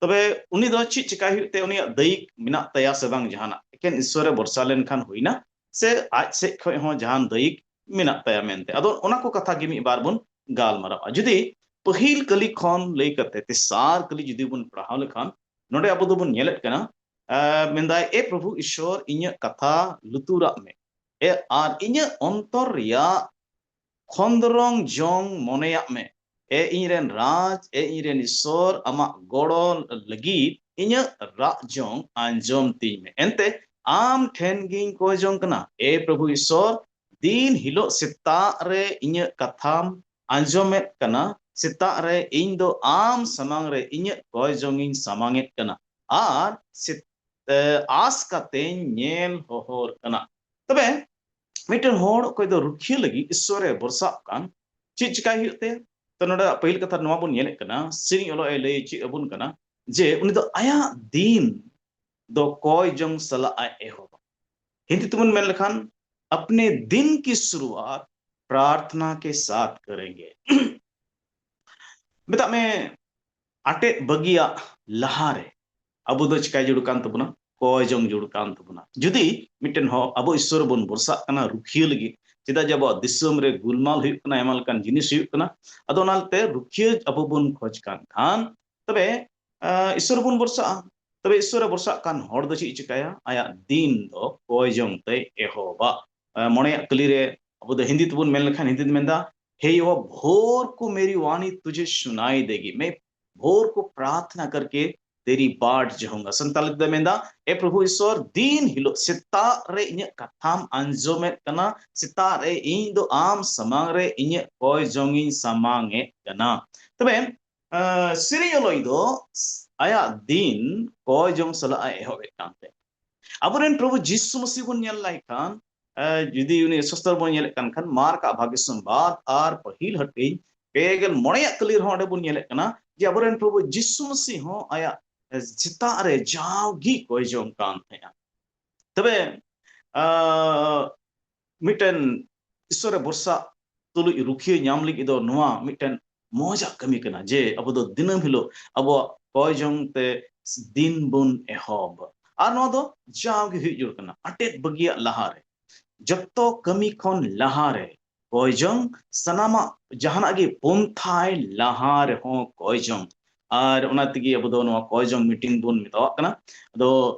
ᱛᱚᱵᱮ ᱩᱱᱤ ᱫᱚ ᱪᱮᱫ ᱪᱤᱠᱟᱭ ᱦᱩᱭᱩᱜ ᱛᱮ, ᱩᱱᱤᱭᱟᱜ ᱫᱟᱹᱭᱤᱠ ᱢᱮᱱᱟᱜ ᱛᱟᱭᱟ ᱥᱮ ᱵᱟᱝ ᱡᱟᱦᱟᱱᱟᱜ? ᱮᱠᱮᱱ ᱤᱥᱥᱚᱨ ᱨᱮ ᱵᱷᱚᱨᱥᱟ ᱞᱮᱱᱠᱷᱟᱱ ᱦᱩᱭᱱᱟ, ᱥᱮ ᱟᱡ ᱥᱮᱫ ᱠᱷᱚᱱ ᱦᱚᱸ ᱡᱟᱦᱟᱱ ᱫᱟᱹᱭᱤᱠ ᱢᱮᱱᱟᱜ ᱛᱟᱭᱟ ᱢᱮᱱᱛᱮ? ᱟᱫᱚ ᱚᱱᱟ ᱠᱚ ᱠᱟᱛᱷᱟ ᱜᱮ ᱢᱤᱫ ᱵᱟᱨ ᱵᱚᱱ ᱜᱟᱞᱢᱟᱨᱟᱣᱟ᱾ ᱡᱩᱫᱤ ᱯᱟᱹᱦᱤᱞ ᱠᱟᱹᱞᱤ ᱠᱷᱚᱱ ᱞᱟᱹᱭ ᱠᱟᱛᱮ ᱛᱮᱥᱟᱨ ᱠᱟᱹᱞᱤ ᱡᱩᱫᱤ ᱵᱚᱱ ᱯᱟᱲᱦᱟᱣ ᱞᱮᱠᱷᱟᱱ, ᱱᱚᱰᱮ ᱟᱵᱚ ᱫᱚᱵᱚᱱ ᱧᱮᱞᱮᱫ ᱠᱟᱱᱟ, ᱟᱸ, ᱢᱮᱱᱫᱟᱭ, "ᱮ ᱯᱨᱚᱵᱷᱩ ᱤᱥᱥᱚᱨ, ᱤᱧᱟᱹᱜ ᱠᱟᱛᱷᱟ ᱞᱩᱛᱩᱨᱟᱜ ᱢᱮ, ᱮ, ᱟᱨ ᱤᱧᱟᱹᱜ ᱚᱱᱛᱚᱨ ᱨᱮᱭᱟᱜ ᱠᱷᱚᱸᱫᱽᱨᱚᱝ ᱡᱚᱝ ᱢᱚᱱᱮᱭᱟᱜ ᱢᱮ᱾ ᱮ ᱤᱧᱨᱮᱱ ᱨᱟᱡᱽ, ᱮ ᱤᱧᱨᱮᱱ ᱤᱥᱥᱚᱨ, ᱟᱢᱟᱜ ᱜᱚᱲᱚ ᱞᱟᱹᱜᱤᱫ ᱤᱧᱟᱹᱜ ᱨᱟᱜ ᱡᱚᱝ ᱟᱸᱡᱚᱢ ᱛᱤᱧ ᱢᱮ᱾ ᱮᱱᱛᱮ ᱟᱢ ᱴᱷᱮᱱ ᱜᱤᱧ ᱠᱚᱭ ᱡᱚᱝ ᱠᱟᱱᱟ, ᱮ ᱯᱨᱚᱵᱷᱩ ᱤᱥᱥᱚᱨ, ᱫᱤᱱ ᱦᱤᱞᱳᱜ ᱥᱮᱛᱟᱜ ᱨᱮ ᱤᱧᱟᱹᱜ ᱠᱟᱛᱷᱟᱢ ᱟᱸᱡᱚᱢᱮᱫ ᱠᱟᱱᱟ, ᱥᱮᱛᱟᱜ ᱨᱮ ᱤᱧ ᱫᱚ ᱟᱢ ᱥᱟᱢᱟᱝ ᱨᱮ ᱤᱧᱟᱹᱜ ᱠᱚᱭ ᱡᱚᱝ ᱤᱧ ᱥᱟᱢᱟᱝ ᱮᱫ ᱠᱟᱱᱟ, ᱟᱨ ᱥᱮ-, ᱮ, ᱟᱸᱥ ᱠᱟᱛᱮᱧ ᱧᱮᱞ ᱦᱚᱦᱚᱨ ᱠᱟᱱᱟ᱾ ᱛᱚᱵᱮ ᱢᱤᱫᱴᱮᱱ ᱦᱚᱲ ᱚᱠᱚᱭ ᱫᱚ ᱨᱩᱠᱷᱤᱭᱟᱹ ᱞᱟᱹᱜᱤᱫ ᱤᱥᱥᱚᱨ ᱮ ᱵᱷᱚᱨᱥᱟᱜ ᱠᱟᱱ, ᱪᱮᱫ ᱪᱤᱠᱟᱭ ᱦᱩᱭᱩᱜ ᱛᱟᱭᱟ? ᱛᱚ ᱱᱚᱰᱮ ᱯᱟᱹᱦᱤᱞ ᱠᱟᱛᱷᱟ ᱱᱚᱣᱟ ᱵᱚᱱ ᱧᱮᱞᱮᱫ ᱠᱟᱱᱟ, ᱥᱮᱨᱮᱧ ᱚᱞᱚᱜ ᱮ ᱞᱟᱹᱭ ᱪᱮᱫ ᱟᱵᱚᱱ ᱠᱟᱱᱟ ᱡᱮ ᱩᱱᱤ ᱫᱚ ᱟᱭᱟᱜ ᱫᱤᱱ ᱫᱚ ᱠᱚᱭ ᱡᱚᱝ ᱥᱟᱞᱟᱜ ᱮ ᱮᱦᱚᱵᱟ᱾ ᱦᱤᱱᱫᱤ ᱛᱮᱵᱚᱱ ᱢᱮᱱ ᱞᱮᱠᱷᱟᱱ, ᱟᱯᱱᱮ ᱫᱤᱱ ᱠᱤ ᱥᱩᱨᱩᱣᱟᱛ ᱯᱨᱟᱨᱛᱷᱱᱟ ᱠᱮ ᱥᱟᱛᱷ ᱠᱟᱨᱮᱸᱜᱮ᱾ ᱢᱮᱛᱟᱜ ᱢᱮ, ᱟᱴᱮᱫ ᱵᱟᱹᱜᱤᱭᱟᱜ ᱞᱟᱦᱟᱨᱮ ᱟᱵᱚ ᱫᱚ ᱪᱤᱠᱟᱭ ᱡᱟᱹᱨᱩᱲ ᱠᱟᱱ ᱛᱟᱵᱚᱱᱟ? ᱠᱚᱭ ᱡᱚᱝ ᱡᱟᱹᱨᱩᱲ ᱠᱟᱱ ᱛᱟᱵᱚᱱᱟ᱾ ᱡᱩᱫᱤ ᱢᱤᱫᱴᱮᱱ ᱦᱚᱲ ᱟᱵᱚ ᱤᱥᱥᱚᱨ ᱵᱚᱱ ᱵᱷᱚᱨᱥᱟᱜ ᱠᱟᱱᱟ ᱨᱩᱠᱷᱤᱭᱟᱹ ᱞᱟᱹᱜᱤᱫ, ᱪᱮᱫᱟᱜ ᱡᱮ ᱟᱵᱚᱣᱟᱜ ᱫᱤᱥᱚᱢ ᱨᱮ ᱜᱩᱞᱢᱟᱞ ᱦᱩᱭᱩᱜ ᱠᱟᱱᱟ, ᱟᱭᱢᱟ ᱞᱮᱠᱟᱱ ᱡᱤᱱᱤᱥ ᱦᱩᱭᱩᱜ ᱠᱟᱱᱟ, ᱟᱫᱚ ᱚᱱᱟᱛᱮ ᱨᱩᱠᱷᱤᱭᱟᱹ ᱟᱵᱚ ᱵᱚᱱ ᱠᱷᱚᱡᱽ ᱠᱟᱱ ᱠᱷᱟᱱ, ᱛᱚᱵᱮ ᱟᱸ, ᱤᱥᱥᱚᱨ ᱨᱮᱵᱚᱱ ᱵᱷᱚᱨᱥᱟᱜᱼᱟ᱾ ᱛᱚᱵᱮ ᱤᱥᱥᱚᱨ ᱨᱮ ᱵᱷᱚᱨᱥᱟᱜ ᱠᱟᱱ ᱦᱚᱲ ᱫᱚ ᱪᱮᱫ ᱮ ᱪᱤᱠᱟᱹᱭᱟ? ᱟᱭᱟᱜ ᱫᱤᱱ ᱫᱚ ᱠᱚᱭ ᱡᱚᱝ ᱛᱮᱭ ᱮᱦᱚᱵᱟ᱾ ᱟᱸ, ᱢᱚᱬᱮᱭᱟᱜ ᱠᱟᱹᱞᱤ ᱨᱮ ᱟᱵᱚ ᱫᱚ ᱦᱤᱱᱫᱤ ᱛᱮᱵᱚᱱ ᱢᱮᱱ ᱞᱮᱠᱷᱟᱱ, ᱦᱤᱱᱫᱤ ᱛᱮ ᱢᱮᱱᱫᱟ, हे यहोवा, भोर को मेरी वाणी तुझे सुनाई देगी, मैं भोर को प्रार्थना करके तेरी बाट चाहूंगा। ᱥᱟᱱᱛᱟᱲᱤ ᱛᱮ ᱢᱮᱱᱫᱟ, ᱮ ᱯᱨᱚᱵᱷᱩ ᱤᱥᱥᱚᱨ, ᱫᱤᱱ ᱦᱤᱞᱳᱜ ᱥᱮᱛᱟᱜ ᱨᱮ ᱤᱧᱟᱹᱜ ᱠᱟᱛᱷᱟᱢ ᱟᱸᱡᱚᱢᱮᱫ ᱠᱟᱱᱟ, ᱥᱮᱛᱟᱜ ᱨᱮ ᱤᱧ ᱫᱚ ᱟᱢ ᱥᱟᱢᱟᱝ ᱨᱮ ᱤᱧᱟᱹᱜ ᱠᱚᱭ ᱡᱚᱝ ᱤᱧ ᱥᱟᱢᱟᱝ ᱮᱫ ᱠᱟᱱᱟ᱾ ᱛᱚᱵᱮ ᱟᱸ, ᱥᱮᱨᱮᱧ ᱚᱞᱚᱭᱤᱡ ᱫᱚ ᱟᱭᱟᱜ ᱫᱤᱱ ᱠᱚᱭ ᱡᱚᱝ ᱥᱟᱞᱟᱜ ᱮ ᱮᱦᱚᱵ ᱮᱫ ᱠᱟᱱ ᱛᱟᱦᱮᱸᱫ᱾ ᱟᱵᱚᱨᱮᱱ ᱯᱨᱚᱵᱷᱩ ᱡᱤᱥᱩ ᱢᱟᱹᱥᱤ ᱵᱚᱱ ᱧᱮᱞ ᱞᱮᱠᱷᱟᱱ, ᱟᱸ, ᱡᱩᱫᱤ ᱩᱱᱤ ᱥᱚᱥᱛᱚᱨ ᱵᱚᱱ ᱧᱮᱞᱮᱫ ᱠᱟᱱ ᱠᱷᱟᱱ, ᱢᱟᱨᱠ ᱟᱜ ᱵᱷᱟᱜᱮ ᱥᱚᱢᱵᱟᱫ ᱟᱨ ᱯᱟᱹᱦᱤᱞ ᱦᱟᱹᱴᱤᱧ ᱯᱮ ᱜᱮᱞ ᱢᱚᱬᱮᱭᱟᱜ ᱠᱟᱹᱞᱤ ᱨᱮᱦᱚᱸ ᱚᱸᱰᱮ ᱵᱚᱱ ᱧᱮᱞᱮᱫ ᱠᱟᱱᱟ ᱡᱮ ᱟᱵᱚᱨᱮᱱ ᱯᱨᱚᱵᱷᱩ ᱡᱤᱥᱩ ᱢᱟᱹᱥᱤ ᱦᱚᱸ ᱟᱭᱟᱜ ᱥᱮᱛᱟᱜ ᱨᱮ ᱡᱟᱣᱜᱮ ᱠᱚᱭ ᱡᱚᱝ ᱠᱟᱱ ᱛᱟᱦᱮᱸᱫᱼᱟ᱾ ᱛᱚᱵᱮ, ᱟᱸ, ᱢᱤᱫᱴᱮᱱ ᱤᱥᱥᱚᱨ ᱨᱮ ᱵᱷᱚᱨᱥᱟ ᱛᱩᱞᱩᱡ ᱨᱩᱠᱷᱤᱭᱟᱹ ᱧᱟᱢ ᱞᱟᱹᱜᱤᱫ ᱫᱚ ᱱᱚᱣᱟ ᱢᱤᱫᱴᱮᱱ ᱢᱚᱡᱟᱜ ᱠᱟᱹᱢᱤ ᱠᱟᱱᱟ ᱡᱮ ᱟᱵᱚ ᱫᱚ ᱫᱤᱱᱟᱹᱢ ᱦᱤᱞᱳᱜ ᱟᱵᱚᱣᱟᱜ ᱠᱚᱭ ᱡᱚᱝ ᱛᱮ ᱫᱤᱱ ᱵᱚᱱ ᱮᱦᱚᱵ᱾ ᱟᱨ ᱱᱚᱣᱟ ᱫᱚ ᱡᱟᱣᱜᱮ ᱦᱩᱭᱩᱜ ᱡᱟᱹᱨᱩᱲ ᱠᱟᱱᱟ, ᱟᱴᱮᱫ ᱵᱟᱹᱜᱤᱭᱟᱜ ᱞᱟᱦᱟᱨᱮ, ᱡᱚᱛᱚ ᱠᱟᱹᱢᱤ ᱠᱷᱚᱱ ᱞᱟᱦᱟᱨᱮ ᱠᱚᱭ ᱡᱚᱝ, ᱥᱟᱱᱟᱢᱟᱜ ᱡᱟᱦᱟᱱᱟᱜ ᱜᱮ ᱯᱚᱱᱛᱷᱟᱭ ᱞᱟᱦᱟ ᱨᱮᱦᱚᱸ ᱠᱚᱭ ᱡᱚᱝ᱾ ᱟᱨ ᱚᱱᱟ ᱛᱮᱜᱮ ᱟᱵᱚ ᱫᱚ ᱱᱚᱣᱟ ᱠᱚᱭ ᱡᱚᱝ ᱢᱤᱴᱤᱝ ᱵᱚᱱ ᱢᱮᱛᱟᱣᱟᱜ ᱠᱟᱱᱟ᱾ ᱟᱫᱚ,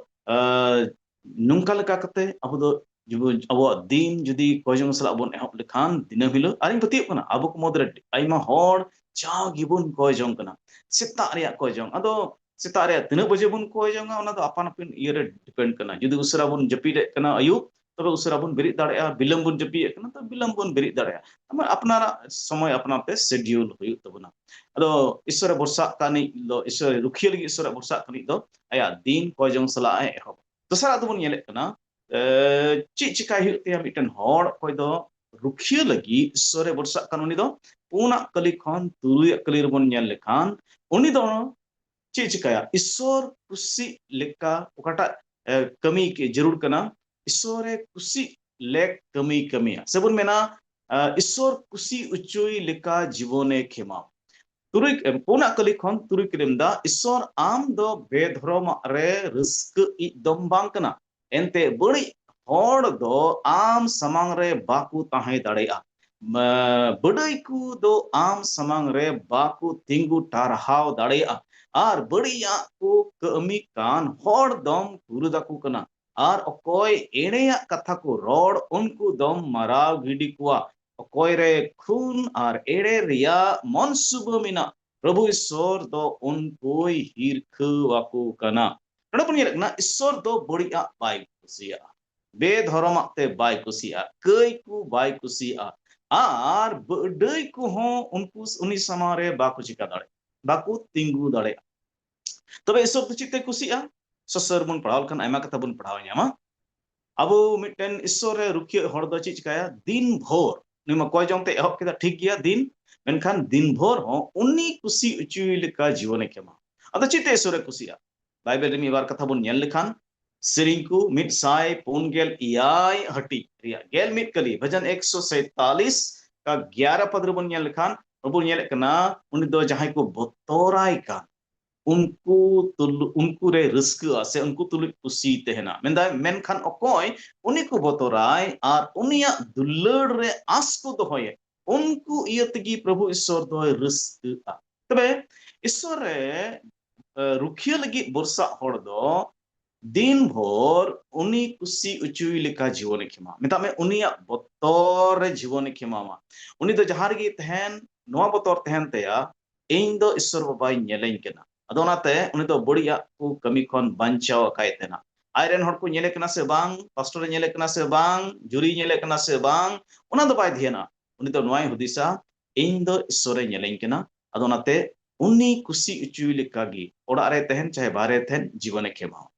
ᱟᱸ, ᱱᱚᱝᱠᱟ ᱞᱮᱠᱟ ᱠᱟᱛᱮ ᱟᱵᱚ ᱫᱚ ᱡᱩᱫᱤ ᱟᱵᱚᱣᱟᱜ ᱫᱤᱱ ᱡᱩᱫᱤ ᱠᱚᱭ ᱡᱚᱝ ᱥᱟᱞᱟᱜ ᱵᱚᱱ ᱮᱦᱚᱵ ᱞᱮᱠᱷᱟᱱ ᱫᱤᱱᱟᱹᱢ ᱦᱤᱞᱳᱜ, ᱟᱨᱤᱧ ᱯᱟᱹᱛᱭᱟᱹᱜ ᱠᱟᱱᱟ ᱟᱵᱚ ᱠᱚ ᱢᱩᱫᱽᱨᱮ ᱟᱭᱢᱟ ᱦᱚᱲ ᱡᱟᱣ ᱜᱮᱵᱚᱱ ᱠᱚᱭ ᱡᱚᱝ ᱠᱟᱱᱟ ᱥᱮᱛᱟᱜ ᱨᱮᱭᱟᱜ ᱠᱚᱭ ᱡᱚᱝ᱾ ᱟᱫᱚ ᱥᱮᱛᱟᱜ ᱨᱮᱭᱟᱜ ᱛᱤᱱᱟᱹᱜ ᱵᱟᱡᱮ ᱵᱚᱱ ᱠᱚᱭ ᱡᱚᱝᱟ, ᱚᱱᱟ ᱫᱚ ᱟᱯᱟᱱ ᱟᱹᱯᱤᱱ ᱤᱭᱟᱹ ᱨᱮ ᱰᱤᱯᱮᱱᱰ ᱠᱟᱱᱟ᱾ ᱡᱩᱫᱤ ᱩᱥᱟᱹᱨᱟ ᱵᱚᱱ ᱡᱟᱹᱯᱤᱫᱮᱫ ᱠᱟᱱᱟ ᱟᱹᱭᱩᱵ, ᱛᱚᱵᱮ ᱩᱥᱟᱹᱨᱟ ᱵᱚᱱ ᱵᱮᱨᱮᱫ ᱫᱟᱲᱮᱭᱟᱜᱼᱟ᱾ ᱵᱤᱞᱚᱢ ᱵᱚᱱ ᱡᱟᱹᱯᱤᱫ ᱮᱫ ᱠᱟᱱᱟ, ᱛᱚᱵᱮ ᱵᱤᱞᱚᱢ ᱵᱚᱱ ᱵᱮᱨᱮᱫ ᱫᱟᱲᱮᱭᱟᱜᱼᱟ᱾ ᱟᱯᱱᱟᱨᱟᱜ ᱥᱚᱢᱚᱭ ᱟᱯᱱᱟᱨ ᱛᱮ ᱥᱮᱰᱤᱭᱩᱞ ᱦᱩᱭᱩᱜ ᱛᱟᱵᱚᱱᱟ᱾ ᱟᱫᱚ ᱤᱥᱚᱨᱮ ᱵᱷᱚᱨᱥᱟᱜ ᱠᱟᱱᱤᱡ ᱫᱚ, ᱤᱥᱚᱨ ᱨᱩᱠᱷᱤᱭᱟᱹ ᱞᱟᱹᱜᱤᱫ ᱤᱥᱚᱨᱮ ᱵᱷᱚᱨᱥᱟᱜ ᱠᱟᱱᱤᱡ ᱫᱚ ᱟᱭᱟᱜ ᱫᱤᱱ ᱠᱚᱭ ᱡᱚᱝ ᱥᱟᱞᱟᱜ ᱮ ᱮᱦᱚᱵᱟ᱾ ᱫᱚᱥᱟᱨᱟᱜ ᱫᱚᱵᱚᱱ ᱧᱮᱞᱮᱫ ᱠᱟᱱᱟ, ᱮ, ᱪᱮᱫ ᱪᱤᱠᱟᱭ ᱦᱩᱭᱩᱜ ᱛᱟᱭᱟ ᱢᱤᱫᱴᱮᱱ ᱦᱚᱲ ᱚᱠᱚᱭ ᱫᱚ ᱨᱩᱠᱷᱤᱭᱟᱹ ᱞᱟᱹᱜᱤᱫ ᱤᱥᱚᱨᱮ ᱵᱷᱚᱨᱥᱟᱜ ᱠᱟᱱ? ᱩᱱᱤ ᱫᱚ ᱯᱩᱱᱟᱜ ᱠᱟᱹᱞᱤ ᱠᱷᱚᱱ ᱛᱩᱨᱩᱭᱟᱜ ᱠᱟᱹᱞᱤ ᱨᱮᱵᱚᱱ ᱧᱮᱞ ᱞᱮᱠᱷᱟᱱ, ᱩᱱᱤ ᱫᱚ ᱪᱮᱫ ᱪᱤᱠᱟᱭᱟ? ᱤᱥᱚᱨ ᱠᱩᱥᱤ ᱞᱮᱠᱟ ᱚᱠᱟᱴᱟᱜ, ᱮ, ᱠᱟᱹᱢᱤ ᱠᱮ ᱡᱟᱹᱨᱩᱲ ᱠᱟᱱᱟ, ᱤᱥᱚᱨᱮ ᱠᱩᱥᱤ ᱞᱮᱠ ᱠᱟᱹᱢᱤ ᱠᱟᱹᱢᱤᱭᱟ᱾ ᱥᱮᱵᱚᱱ ᱢᱮᱱᱟ, ᱮ, ᱤᱥᱚᱨ ᱠᱩᱥᱤ ᱚᱪᱚᱭ ᱞᱮᱠᱟ ᱡᱤᱵᱚᱱᱮ ᱠᱷᱮᱢᱟᱣ᱾ ᱛᱩᱨᱩᱭ, ᱮ, ᱯᱩᱱᱟᱜ ᱠᱟᱹᱞᱤ ᱠᱷᱚᱱ ᱛᱩᱨᱩᱭ ᱠᱟᱹᱞᱤᱢ ᱫᱟ, ᱤᱥᱚᱨ ᱟᱢ ᱫᱚ ᱵᱮᱫᱷᱚᱨᱚᱢᱟᱜ ᱨᱮ ᱨᱟᱹᱥᱠᱟᱹ ᱤᱡ ᱫᱚᱢ ᱵᱟᱝ ᱠᱟᱱᱟ᱾ ᱮᱱᱛᱮ ᱵᱟᱹᱲᱤᱡ ᱦᱚᱲ ᱫᱚ ᱟᱢ ᱥᱟᱢᱟᱝ ᱨᱮ ᱵᱟᱠᱚ ᱛᱟᱦᱮᱸ ᱫᱟᱲᱮᱭᱟᱜᱼᱟ᱾ ᱢᱟ-, ᱵᱟᱹᱰᱟᱹᱭ ᱠᱚ ᱫᱚ ᱟᱢ ᱥᱟᱢᱟᱝ ᱨᱮ ᱵᱟᱠᱚ ᱛᱤᱸᱜᱩ ᱴᱟᱨᱦᱟᱣ ᱫᱟᱲᱮᱭᱟᱜᱼᱟ᱾ ᱟᱨ ᱵᱟᱹᱲᱤᱡᱟᱜ ᱠᱚ ᱠᱟᱹᱢᱤ ᱠᱟᱱ ᱦᱚᱲ ᱫᱚᱢ ᱠᱩᱨᱩᱫ ᱟᱠᱚ ᱠᱟᱱᱟ᱾ ᱟᱨ ᱚᱠᱚᱭ ᱮᱲᱮᱭᱟᱜ ᱠᱟᱛᱷᱟ ᱠᱚ ᱨᱚᱲ, ᱩᱱᱠᱩ ᱫᱚᱢ ᱢᱟᱨᱟᱣ ᱜᱤᱰᱤ ᱠᱚᱣᱟ᱾ ᱚᱠᱚᱭ ᱨᱮ ᱠᱷᱩᱱ ᱟᱨ ᱮᱲᱮ ᱨᱮᱭᱟᱜ ᱢᱚᱱᱥᱩᱵᱟᱹ ᱢᱮᱱᱟᱜ, ᱯᱨᱚᱵᱷᱩ ᱤᱥᱚᱨ ᱫᱚ ᱩᱱᱠᱩᱭ ᱦᱤᱨᱠᱷᱟᱹ ᱟᱠᱚ ᱠᱟᱱᱟ᱾ ᱱᱚᱰᱮ ᱵᱚᱱ ᱧᱮᱞᱮᱫ ᱠᱟᱱᱟ, ᱤᱥᱚᱨ ᱫᱚ ᱵᱟᱹᱲᱤᱡᱟᱜ ᱵᱟᱭ ᱠᱩᱥᱤᱭᱟᱜᱼᱟ, ᱵᱮᱫᱷᱚᱨᱚᱢᱟᱜ ᱛᱮ ᱵᱟᱭ ᱠᱩᱥᱤᱭᱟᱜᱼᱟ, ᱠᱟᱹᱭ ᱠᱚ ᱵᱟᱭ ᱠᱩᱥᱤᱭᱟᱜᱼᱟ, ᱟᱨ ᱵᱟᱹᱰᱟᱹᱭ ᱠᱚᱦᱚᱸ ᱩᱱᱠᱩ, ᱩᱱᱤ ᱥᱟᱢᱟᱝ ᱨᱮ ᱵᱟᱠᱚ ᱪᱤᱠᱟ ᱫᱟᱲᱮᱭᱟᱜᱼᱟ, ᱵᱟᱠᱚ ᱛᱤᱸᱜᱩ ᱫᱟᱲᱮᱭᱟᱜᱼᱟ᱾ ᱛᱚᱵᱮ ᱤᱥᱚᱨ ᱫᱚ ᱪᱮᱫ ᱛᱮ ᱠᱩᱥᱤᱜᱼᱟ? ᱥᱚᱥᱚᱨ ᱵᱚᱱ ᱯᱟᱲᱦᱟᱣ ᱞᱮᱠᱷᱟᱱ ᱟᱭᱢᱟ ᱠᱟᱛᱷᱟ ᱵᱚᱱ ᱯᱟᱲᱦᱟᱣ ᱧᱟᱢᱟ᱾ ᱟᱵᱚ ᱢᱤᱫᱴᱮᱱ ᱤᱥᱚᱨ ᱨᱮ ᱨᱩᱠᱷᱤᱭᱟᱹ ᱦᱚᱲ ᱫᱚ ᱪᱮᱫ ᱪᱤᱠᱟᱭᱟ? ᱫᱤᱱ ᱵᱷᱳᱨ, ᱩᱱᱤ ᱢᱟ ᱠᱚᱭ ᱡᱚᱝ ᱛᱮ ᱮᱦᱚᱵ ᱠᱮᱫᱟ, ᱴᱷᱤᱠ ᱜᱮᱭᱟ, ᱫᱤᱱ, ᱢᱮᱱᱠᱷᱟᱱ ᱫᱤᱱ ᱵᱷᱳᱨ ᱦᱚᱸ ᱩᱱᱤ ᱠᱩᱥᱤ ᱚᱪᱚᱭ ᱞᱮᱠᱟ ᱡᱤᱵᱚᱱᱮ ᱠᱷᱮᱢᱟ᱾ ᱟᱫᱚ ᱪᱮᱫ ᱛᱮ ᱤᱥᱚᱨ ᱮ ᱠᱩᱥᱤᱜᱼᱟ? ᱵᱟᱭᱵᱮᱞ ᱨᱮ ᱢᱤᱫ ᱵᱟᱨ ᱠᱟᱛᱷᱟ ᱵᱚᱱ ᱧᱮᱞ ᱞᱮᱠᱷᱟᱱ, ᱥᱮᱨᱮᱧ ᱠᱚ ᱢᱤᱫ ᱥᱟᱭ ᱯᱩᱱ ᱜᱮᱞ ᱮᱭᱟᱭ ᱦᱟᱹᱴᱤᱧ ᱨᱮᱭᱟᱜ ᱜᱮᱞ ᱢᱤᱫ ᱠᱟᱹᱞᱤ, ᱵᱷᱟᱡᱟᱱ ᱮᱠᱥᱚ ᱥᱟᱭᱛᱟᱞᱤᱥ ᱠᱟ ᱜᱭᱟᱨᱟ ᱯᱟᱫᱽ ᱨᱮᱵᱚᱱ ᱧᱮᱞ ᱞᱮᱠᱷᱟᱱ, ᱵᱟᱵᱚᱱ ᱧᱮᱞᱮᱫ ᱠᱟᱱᱟ, ᱩᱱᱤ ᱫᱚ ᱡᱟᱦᱟᱸᱭ ᱠᱚ ᱵᱚᱛᱚᱨᱟᱭ ᱠᱟᱱ, ᱩᱱᱠᱩ ᱛᱩᱞ-, ᱩᱱᱠᱩ ᱨᱮ ᱨᱟᱹᱥᱠᱟᱹᱜᱼᱟ ᱥᱮ ᱩᱱᱠᱩ ᱛᱩᱞᱩᱡ ᱠᱩᱥᱤ ᱛᱟᱦᱮᱱᱟ᱾ ᱢᱮᱱᱫᱟᱭ, ᱢᱮᱱᱠᱷᱟᱱ ᱚᱠᱚᱭ ᱩᱱᱤ ᱠᱚ ᱵᱚᱛᱚᱨᱟᱭ ᱟᱨ ᱩᱱᱤᱭᱟᱜ ᱫᱩᱞᱟᱹᱲ ᱨᱮ ᱟᱸᱥ ᱠᱚ ᱫᱚᱦᱚᱭᱟ, ᱩᱱᱠᱩ ᱤᱭᱟᱹ ᱛᱮᱜᱮ ᱯᱨᱚᱵᱷᱩ ᱤᱥᱚᱨ ᱫᱚᱭ ᱨᱟᱹᱥᱠᱟᱹᱜᱼᱟ᱾ ᱛᱚᱵᱮ ᱤᱥᱚᱨ ᱨᱮ, ᱮ, ᱨᱩᱠᱷᱤᱭᱟᱹ ᱞᱟᱹᱜᱤᱫ ᱵᱚᱨᱥᱟᱜ ᱦᱚᱲ ᱫᱚ ᱫᱤᱱ ᱵᱷᱳᱨ ᱩᱱᱤ ᱠᱩᱥᱤ ᱚᱪᱚᱭ ᱞᱮᱠᱟ ᱡᱤᱵᱚᱱᱮ ᱠᱷᱮᱢᱟ᱾ ᱢᱮᱛᱟᱜ ᱢᱮ, ᱩᱱᱤᱭᱟᱜ ᱵᱚᱛᱚᱨ ᱨᱮ ᱡᱤᱵᱚᱱᱮ ᱠᱷᱮᱢᱟᱣᱟ᱾ ᱩᱱᱤ ᱫᱚ ᱡᱟᱦᱟᱸ ᱨᱮᱜᱮ ᱛᱟᱦᱮᱱ, ᱱᱚᱣᱟ ᱵᱚᱛᱚᱨ ᱛᱟᱦᱮᱱ ᱛᱟᱭᱟ, ᱤᱧ ᱫᱚ ᱤᱥᱚᱨ ᱵᱟᱵᱟᱭ ᱧᱮᱞᱮᱧ ᱠᱟᱱᱟ᱾ ᱟᱫᱚ ᱚᱱᱟᱛᱮ ᱩᱱᱤ ᱫᱚ ᱵᱟᱹᱲᱤᱡᱟᱜ ᱠᱚ ᱠᱟᱹᱢᱤ ᱠᱷᱚᱱ ᱵᱟᱧᱪᱟᱣ ᱟᱠᱟᱭ ᱛᱟᱦᱮᱱᱟ᱾ ᱟᱡᱨᱮᱱ ᱦᱚᱲ ᱠᱚ ᱧᱮᱞᱮ ᱠᱟᱱᱟ ᱥᱮ ᱵᱟᱝ, ᱯᱟᱥᱴᱚᱨᱮ ᱧᱮᱞᱮ ᱠᱟᱱᱟ ᱥᱮ ᱵᱟᱝ, ᱡᱩᱨᱤᱭ ᱧᱮᱞᱮ ᱠᱟᱱᱟ ᱥᱮ ᱵᱟᱝ, ᱚᱱᱟ ᱫᱚ ᱵᱟᱭ ᱫᱷᱮᱭᱟᱱᱟ᱾ ᱩᱱᱤ ᱫᱚ ᱱᱚᱣᱟᱭ ᱦᱩᱫᱤᱥᱟ, ᱤᱧ ᱫᱚ ᱤᱥᱥᱚᱨᱮ ᱧᱮᱞᱮᱧ ᱠᱟᱱᱟ᱾ ᱟᱫᱚ ᱚᱱᱟᱛᱮ ᱩᱱᱤ ᱠᱩᱥᱤ ᱚᱪᱚᱭ ᱞᱮᱠᱟᱜᱮ, ᱚᱲᱟᱜ ᱨᱮ ᱛᱟᱦᱮᱱ ᱪᱟᱦᱮ ᱵᱟᱦᱨᱮ ᱛᱟᱦᱮᱱ, ᱡᱤᱵᱚᱱᱮ ᱠᱷᱮᱢᱟᱣᱟ᱾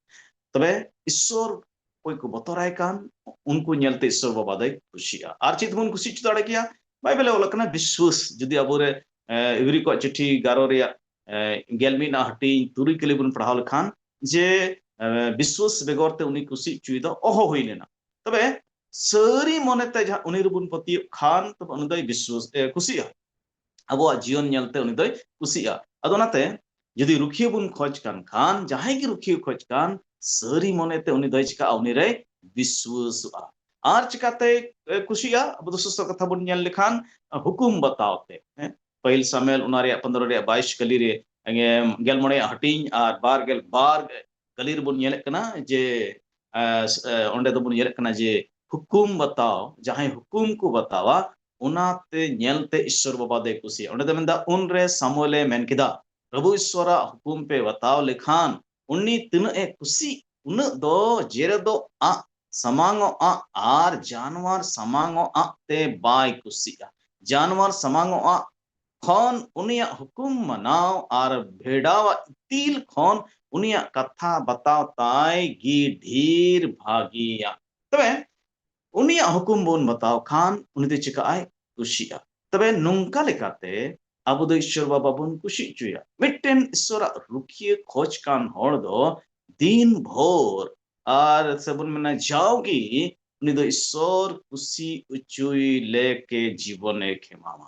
ᱛᱚᱵᱮ ᱤᱥᱥᱚᱨ ᱚᱠᱚᱭ ᱠᱚ ᱵᱚᱛᱚᱨᱟᱭ ᱠᱟᱱ, ᱩᱱᱠᱩ ᱧᱮᱞᱛᱮ ᱤᱥᱥᱚᱨ ᱵᱟᱵᱟ ᱫᱚᱭ ᱠᱩᱥᱤᱜᱼᱟ᱾ ᱟᱨ ᱪᱮᱫ ᱵᱚᱱ ᱠᱩᱥᱤ ᱦᱚᱪᱚ ᱫᱟᱲᱮ ᱠᱮᱭᱟ? ᱵᱟᱭᱵᱮᱞᱮ ᱚᱞ ᱠᱟᱱᱟ ᱵᱤᱥᱣᱟᱥ᱾ ᱡᱩᱫᱤ ᱟᱵᱚᱨᱮ ᱮ, ᱤᱵᱨᱤ ᱠᱚᱣᱟᱜ ᱪᱤᱴᱷᱤ ᱜᱟᱨᱚ ᱨᱮᱭᱟᱜ ᱮ, ᱜᱮᱞ ᱢᱤᱫ ᱨᱮᱱᱟᱜ ᱦᱟᱹᱴᱤᱧ ᱛᱩᱨᱩᱭ ᱠᱟᱹᱞᱤ ᱵᱚᱱ ᱯᱟᱲᱦᱟᱣ ᱞᱮᱠᱷᱟᱱ, ᱡᱮ ᱮ, ᱵᱤᱥᱣᱟᱥ ᱵᱮᱜᱚᱨ ᱛᱮ ᱩᱱᱤ ᱠᱩᱥᱤ ᱦᱚᱪᱚᱭ ᱫᱚ ᱚᱦᱚ ᱦᱩᱭ ᱞᱮᱱᱟ᱾ ᱛᱚᱵᱮ ᱥᱟᱹᱨᱤ ᱢᱚᱱᱮᱛᱮ ᱡᱟᱦᱟᱸ ᱩᱱᱤ ᱨᱮᱵᱚᱱ ᱯᱟᱹᱛᱭᱟᱹᱜ ᱠᱷᱟᱱ, ᱛᱚᱵᱮ ᱩᱱᱤ ᱫᱚᱭ ᱵᱤᱥᱣᱟᱥ, ᱮ, ᱠᱩᱥᱤᱜᱼᱟ᱾ ᱟᱵᱚᱣᱟᱜ ᱡᱤᱭᱚᱱ ᱧᱮᱞᱛᱮ ᱩᱱᱤ ᱫᱚᱭ ᱠᱩᱥᱤᱜᱼᱟ᱾ ᱟᱫᱚ ᱚᱱᱟᱛᱮ ᱡᱩᱫᱤ ᱨᱩᱠᱷᱤᱭᱟᱹ ᱵᱚᱱ ᱠᱷᱚᱡᱽ ᱠᱟᱱ ᱠᱷᱟᱱ, ᱡᱟᱦᱟᱸᱭ ᱜᱮ ᱨᱩᱠᱷᱤᱭᱟᱹ ᱠᱷᱚᱡᱽ ᱠᱟᱱ, ᱥᱟᱹᱨᱤ ᱢᱚᱱᱮᱛᱮ ᱩᱱᱤ ᱫᱚᱭ ᱪᱤᱠᱟᱹᱜᱼᱟ? ᱩᱱᱤ ᱨᱮᱭ ᱵᱤᱥᱣᱟᱹᱥᱚᱜᱼᱟ᱾ ᱟᱨ ᱪᱤᱠᱟᱛᱮ ᱮ, ᱠᱩᱥᱤᱜᱼᱟ? ᱟᱵᱚ ᱫᱚ ᱥᱚᱥᱛᱚ ᱠᱟᱛᱷᱟ ᱵᱚᱱ ᱧᱮᱞ ᱞᱮᱠᱷᱟᱱ, ᱦᱩᱠᱩᱢ ᱵᱟᱛᱟᱣ ᱛᱮ, ᱦᱮᱸ? ᱯᱟᱹᱦᱤᱞ ᱥᱟᱢᱩᱭᱮᱞ ᱚᱱᱟ ᱨᱮᱭᱟᱜ ᱯᱚᱱᱫᱽᱨᱚ ᱨᱮᱭᱟᱜ ᱵᱟᱭᱤᱥ ᱠᱟᱹᱞᱤ ᱨᱮ, ᱮ, ᱜᱮᱞ ᱢᱚᱬᱮᱭᱟᱜ ᱦᱟᱹᱴᱤᱧ ᱟᱨ ᱵᱟᱨ ᱜᱮᱞ ᱵᱟᱨ ᱠᱟᱹᱞᱤ ᱨᱮᱵᱚᱱ ᱧᱮᱞᱮᱫ ᱠᱟᱱᱟ ᱡᱮ, ᱮ, ᱚᱸᱰᱮ ᱫᱚᱵᱚᱱ ᱧᱮᱞᱮᱫ ᱠᱟᱱᱟ ᱡᱮ ᱦᱩᱠᱩᱢ ᱵᱟᱛᱟᱣ, ᱡᱟᱦᱟᱸᱭ ᱦᱩᱠᱩᱢ ᱠᱚ ᱵᱟᱛᱟᱣᱟ, ᱚᱱᱟᱛᱮ ᱧᱮᱞᱛᱮ ᱤᱥᱥᱚᱨ ᱵᱟᱵᱟ ᱫᱚᱭ ᱠᱩᱥᱤᱭᱟᱜᱼᱟ᱾ ᱚᱸᱰᱮ ᱫᱚ ᱢᱮᱱᱫᱟ, ᱩᱱᱨᱮ ᱥᱟᱢᱩᱭᱮᱞᱮ ᱢᱮᱱ ᱠᱮᱫᱟ, ᱯᱨᱚᱵᱷᱩ ᱤᱥᱥᱚᱨᱟᱜ ᱦᱩᱠᱩᱢ ᱯᱮ ᱵᱟᱛᱟᱣ ᱞᱮᱠᱷᱟᱱ ᱩᱱᱤ ᱛᱤᱱᱟᱹᱜ ᱮ ᱠᱩᱥᱤᱜ, ᱩᱱᱟᱹᱜ ᱫᱚ ᱡᱮᱨᱮᱫᱚᱜ ᱟᱜ ᱥᱟᱢᱟᱝᱚᱜ ᱟᱜ ᱟᱨ ᱡᱟᱱᱣᱟᱨ ᱥᱟᱢᱟᱝᱚᱜ ᱟᱜ ᱛᱮ ᱵᱟᱭ ᱠᱩᱥᱤᱜᱼᱟ᱾ ᱡᱟᱱᱣᱟᱨ ᱥᱟᱢᱟᱝᱚᱜ ᱟᱜ ᱠᱷᱚᱱ ᱩᱱᱤᱭᱟᱜ ᱦᱩᱠᱩᱢ ᱢᱟᱱᱟᱣ ᱟᱨ ᱵᱷᱮᱰᱟᱣᱟᱜ ᱤᱛᱤᱞ ᱠᱷᱚᱱ ᱩᱱᱤᱭᱟᱜ ᱠᱟᱛᱷᱟ ᱵᱟᱛᱟᱣ ᱛᱟᱭ ᱜᱮ ᱰᱷᱮᱨ ᱵᱷᱟᱹᱜᱤᱭᱟ᱾ ᱛᱚᱵᱮ ᱩᱱᱤᱭᱟᱜ ᱦᱩᱠᱩᱢ ᱵᱚᱱ ᱵᱟᱛᱟᱣ ᱠᱷᱟᱱ ᱩᱱᱤ ᱫᱚ ᱪᱤᱠᱟᱹᱜ ᱟᱭ? ᱠᱩᱥᱤᱜᱼᱟ᱾ ᱛᱚᱵᱮ ᱱᱚᱝᱠᱟ ᱞᱮᱠᱟᱛᱮ ᱟᱵᱚ ᱫᱚ ᱤᱥᱥᱚᱨ ᱵᱟᱵᱟ ᱵᱚᱱ ᱠᱩᱥᱤ ᱦᱚᱪᱚᱭᱟ᱾ ᱢᱤᱫᱴᱮᱱ ᱤᱥᱥᱚᱨᱟᱜ ᱨᱩᱠᱷᱤᱭᱟᱹ ᱠᱷᱚᱡᱽ ᱠᱟᱱ ᱦᱚᱲ ᱫᱚ ᱫᱤᱱ ᱵᱷᱳᱨ ᱟᱨ ᱥᱮᱵᱚᱱ ᱢᱮᱱᱟ ᱡᱟᱣᱜᱮ ᱩᱱᱤ ᱫᱚ ᱤᱥᱥᱚᱨ ᱠᱩᱥᱤ ᱚᱪᱚᱭ ᱞᱮᱠᱮ ᱡᱤᱵᱚᱱᱮ ᱠᱷᱮᱢᱟᱣᱟ᱾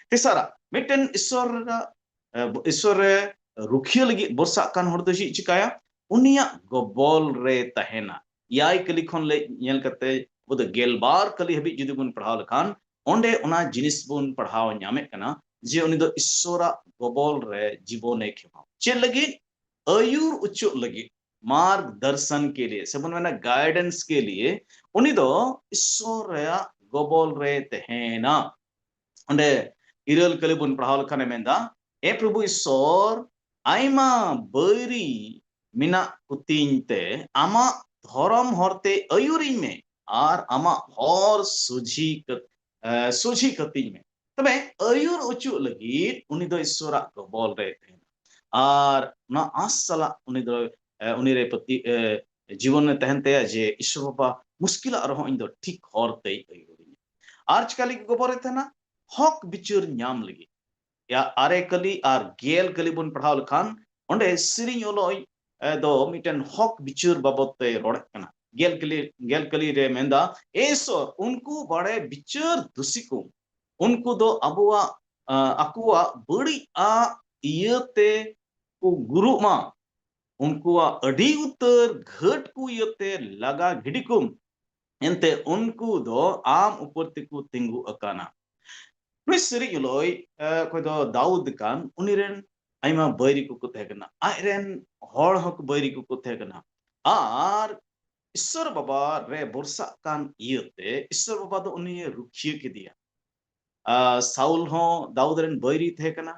ᱛᱮᱥᱟᱨᱟᱜ, ᱢᱤᱫᱴᱮᱱ ᱤᱥᱥᱚᱨ ᱨᱮᱱᱟᱜ, ᱮ, ᱤᱥᱥᱚᱨ ᱨᱮ ᱨᱩᱠᱷᱤᱭᱟᱹ ᱞᱟᱹᱜᱤᱫ ᱵᱚᱨᱥᱟᱜ ᱠᱟᱱ ᱦᱚᱲ ᱫᱚ ᱪᱮᱫ ᱪᱤᱠᱟᱭᱟ? ᱩᱱᱤᱭᱟᱜ ᱜᱚᱵᱚᱞ ᱨᱮ ᱛᱟᱦᱮᱱᱟ᱾ ᱮᱭᱟᱭ ᱠᱟᱹᱞᱤ ᱠᱷᱚᱱ ᱞᱮ ᱧᱮᱞ ᱠᱟᱛᱮ ᱟᱵᱚ ᱫᱚ ᱜᱮᱞᱵᱟᱨ ᱠᱟᱹᱞᱤ ᱦᱟᱹᱵᱤᱡ ᱡᱩᱫᱤ ᱵᱚᱱ ᱯᱟᱲᱦᱟᱣ ᱞᱮᱠᱷᱟᱱ, ᱚᱸᱰᱮ ᱚᱱᱟ ᱡᱤᱱᱤᱥ ᱵᱚᱱ ᱯᱟᱲᱦᱟᱣ ᱧᱟᱢᱮᱫ ᱠᱟᱱᱟ ᱡᱮ ᱩᱱᱤ ᱫᱚ ᱤᱥᱥᱚᱨᱟᱜ ᱜᱚᱵᱚᱞ ᱨᱮ ᱡᱤᱵᱚᱱᱮ ᱠᱷᱮᱢᱟᱣᱟ᱾ ᱪᱮᱫ ᱞᱟᱹᱜᱤᱫ? ᱟᱹᱭᱩᱨ ᱚᱪᱚᱜ ᱞᱟᱹᱜᱤᱫ, ᱢᱟᱨᱜᱽ ᱫᱟᱨᱥᱟᱱ ᱠᱮ ᱞᱤᱭᱮ, ᱥᱮ ᱵᱚᱱ ᱢᱮᱱᱟ ᱜᱟᱭᱰᱮᱱᱥ ᱠᱮ ᱞᱤᱭᱮ, ᱩᱱᱤ ᱫᱚ ᱤᱥᱥᱚᱨ ᱨᱮᱭᱟᱜ ᱜᱚᱵᱚᱞ ᱨᱮ ᱛᱟᱦᱮᱱᱟ᱾ ᱚᱸᱰᱮ ᱤᱨᱟᱹᱞ ᱠᱟᱹᱞᱤ ᱵᱚᱱ ᱯᱟᱲᱦᱟᱣ ᱞᱮᱠᱷᱟᱱᱮ ᱢᱮᱱᱫᱟ, ᱮ ᱯᱨᱚᱵᱷᱩ ᱤᱥᱥᱚᱨ, ᱟᱭᱢᱟ ᱵᱟᱹᱭᱨᱤ ᱢᱮᱱᱟᱜ ᱠᱚᱛᱤᱧ ᱛᱮ ᱟᱢᱟᱜ ᱫᱷᱚᱨᱚᱢ ᱦᱚᱨᱛᱮ ᱟᱹᱭᱩᱨᱤᱧ ᱢᱮ ᱟᱨ ᱟᱢᱟᱜ ᱦᱚᱨ ᱥᱚᱡᱷᱤ ᱠᱟᱹ-, ᱮ, ᱥᱚᱡᱷᱤ ᱠᱟᱹᱛᱤᱧ ᱢᱮ᱾ ᱛᱚᱵᱮ ᱟᱹᱭᱩᱨ ᱚᱪᱚᱜ ᱞᱟᱹᱜᱤᱫ ᱩᱱᱤ ᱫᱚ ᱤᱥᱥᱚᱨᱟᱜ ᱜᱚᱵᱚᱞ ᱨᱮ ᱛᱟᱦᱮᱱᱟ᱾ ᱟᱨ ᱚᱱᱟ ᱟᱸᱥ ᱥᱟᱞᱟᱜ ᱩᱱᱤ ᱫᱚ, ᱮ, ᱩᱱᱤ ᱨᱮ ᱯᱟᱹᱛᱤ-, ᱮ, ᱡᱤᱵᱚᱱ ᱨᱮ ᱛᱟᱦᱮᱱ ᱛᱟᱭᱟ ᱡᱮ, "ᱤᱥᱥᱚᱨ ᱵᱟᱵᱟ, ᱢᱩᱥᱠᱤᱞᱟᱜ ᱨᱮᱦᱚᱸ ᱤᱧ ᱫᱚ ᱴᱷᱤᱠ ᱦᱚᱨ ᱛᱮᱭ ᱟᱹᱭᱩᱨᱤᱧᱟ᱾" ᱟᱨ ᱪᱤᱠᱟ ᱞᱟᱹᱜᱤᱫ ᱜᱚᱵᱚᱞ ᱨᱮ ᱛᱟᱦᱮᱱᱟ? ᱦᱚᱠ ᱵᱤᱪᱟᱹᱨ ᱧᱟᱢ ᱞᱟᱹᱜᱤᱫ᱾ ᱭᱟ, ᱟᱨᱮ ᱠᱟᱹᱞᱤ ᱟᱨ ᱜᱮᱞ ᱠᱟᱹᱞᱤ ᱵᱚᱱ ᱯᱟᱲᱦᱟᱣ ᱞᱮᱠᱷᱟᱱ, ᱚᱸᱰᱮ ᱥᱮᱨᱮᱧ ᱚᱞᱚᱜ, ᱮ, ᱫᱚ ᱢᱤᱫᱴᱮᱱ ᱦᱚᱠ ᱵᱤᱪᱟᱹᱨ ᱵᱟᱵᱚᱫ ᱛᱮ ᱨᱚᱲᱮᱫ ᱠᱟᱱᱟ᱾ ᱜᱮᱞ ᱠᱟᱹᱞᱤ, ᱜᱮᱞ ᱠᱟᱹᱞᱤ ᱨᱮ ᱢᱮᱱᱫᱟ, "ᱮ ᱤᱥᱥᱚᱨ, ᱩᱱᱠᱩ ᱵᱟᱲᱮ ᱵᱤᱪᱟᱹᱨ ᱫᱩᱥᱤ ᱠᱚ, ᱩᱱᱠᱩ ᱫᱚ ᱟᱵᱚᱣᱟᱜ, ᱟ, ᱟᱠᱚᱣᱟᱜ ᱵᱟᱹᱲᱤᱡ ᱟᱜ ᱤᱭᱟᱹᱛᱮ ᱠᱚ ᱜᱩᱨᱩᱜ ᱢᱟ, ᱩᱱᱠᱩᱣᱟᱜ ᱟᱹᱰᱤ ᱩᱛᱟᱹᱨ ᱜᱷᱟᱹᱴ ᱠᱚ ᱤᱭᱟᱹᱛᱮ ᱞᱟᱜᱟ ᱜᱤᱰᱤ ᱠᱚᱢ, ᱮᱱᱛᱮ ᱩᱱᱠᱩ ᱫᱚ ᱟᱢ ᱩᱯᱚᱨ ᱛᱮᱠᱚ ᱛᱤᱸᱜᱩ ᱟᱠᱟᱱᱟ᱾" ᱱᱩᱭ ᱥᱮᱨᱮᱧ ᱚᱞᱚᱭ, ᱮ, ᱚᱠᱚᱭ ᱫᱚ ᱫᱟᱣᱩᱫ ᱠᱟᱱ, ᱩᱱᱤ ᱨᱮᱱ ᱟᱭᱢᱟ ᱵᱟᱹᱭᱨᱤ ᱠᱚᱠᱚ ᱛᱟᱦᱮᱸ ᱠᱟᱱᱟ, ᱟᱡ ᱨᱮᱱ ᱦᱚᱲ ᱦᱚᱸ ᱵᱟᱹᱭᱨᱤ ᱠᱚᱠᱚ ᱛᱟᱦᱮᱸ ᱠᱟᱱᱟ᱾ ᱟᱨ ᱤᱥᱥᱚᱨ ᱵᱟᱵᱟ ᱨᱮ ᱵᱷᱚᱨᱥᱟᱜ ᱠᱟᱱ ᱤᱭᱟᱹᱛᱮ ᱤᱥᱥᱚᱨ ᱵᱟᱵᱟ ᱫᱚ ᱩᱱᱤᱭᱮ ᱨᱩᱠᱷᱤᱭᱟᱹ ᱠᱮᱫᱮᱭᱟ᱾ ᱟᱨ ᱥᱟᱩᱞ ᱦᱚᱸ ᱫᱟᱣᱩᱫ ᱨᱮᱱ ᱵᱟᱹᱭᱨᱤ ᱛᱟᱦᱮᱸ ᱠᱟᱱᱟ᱾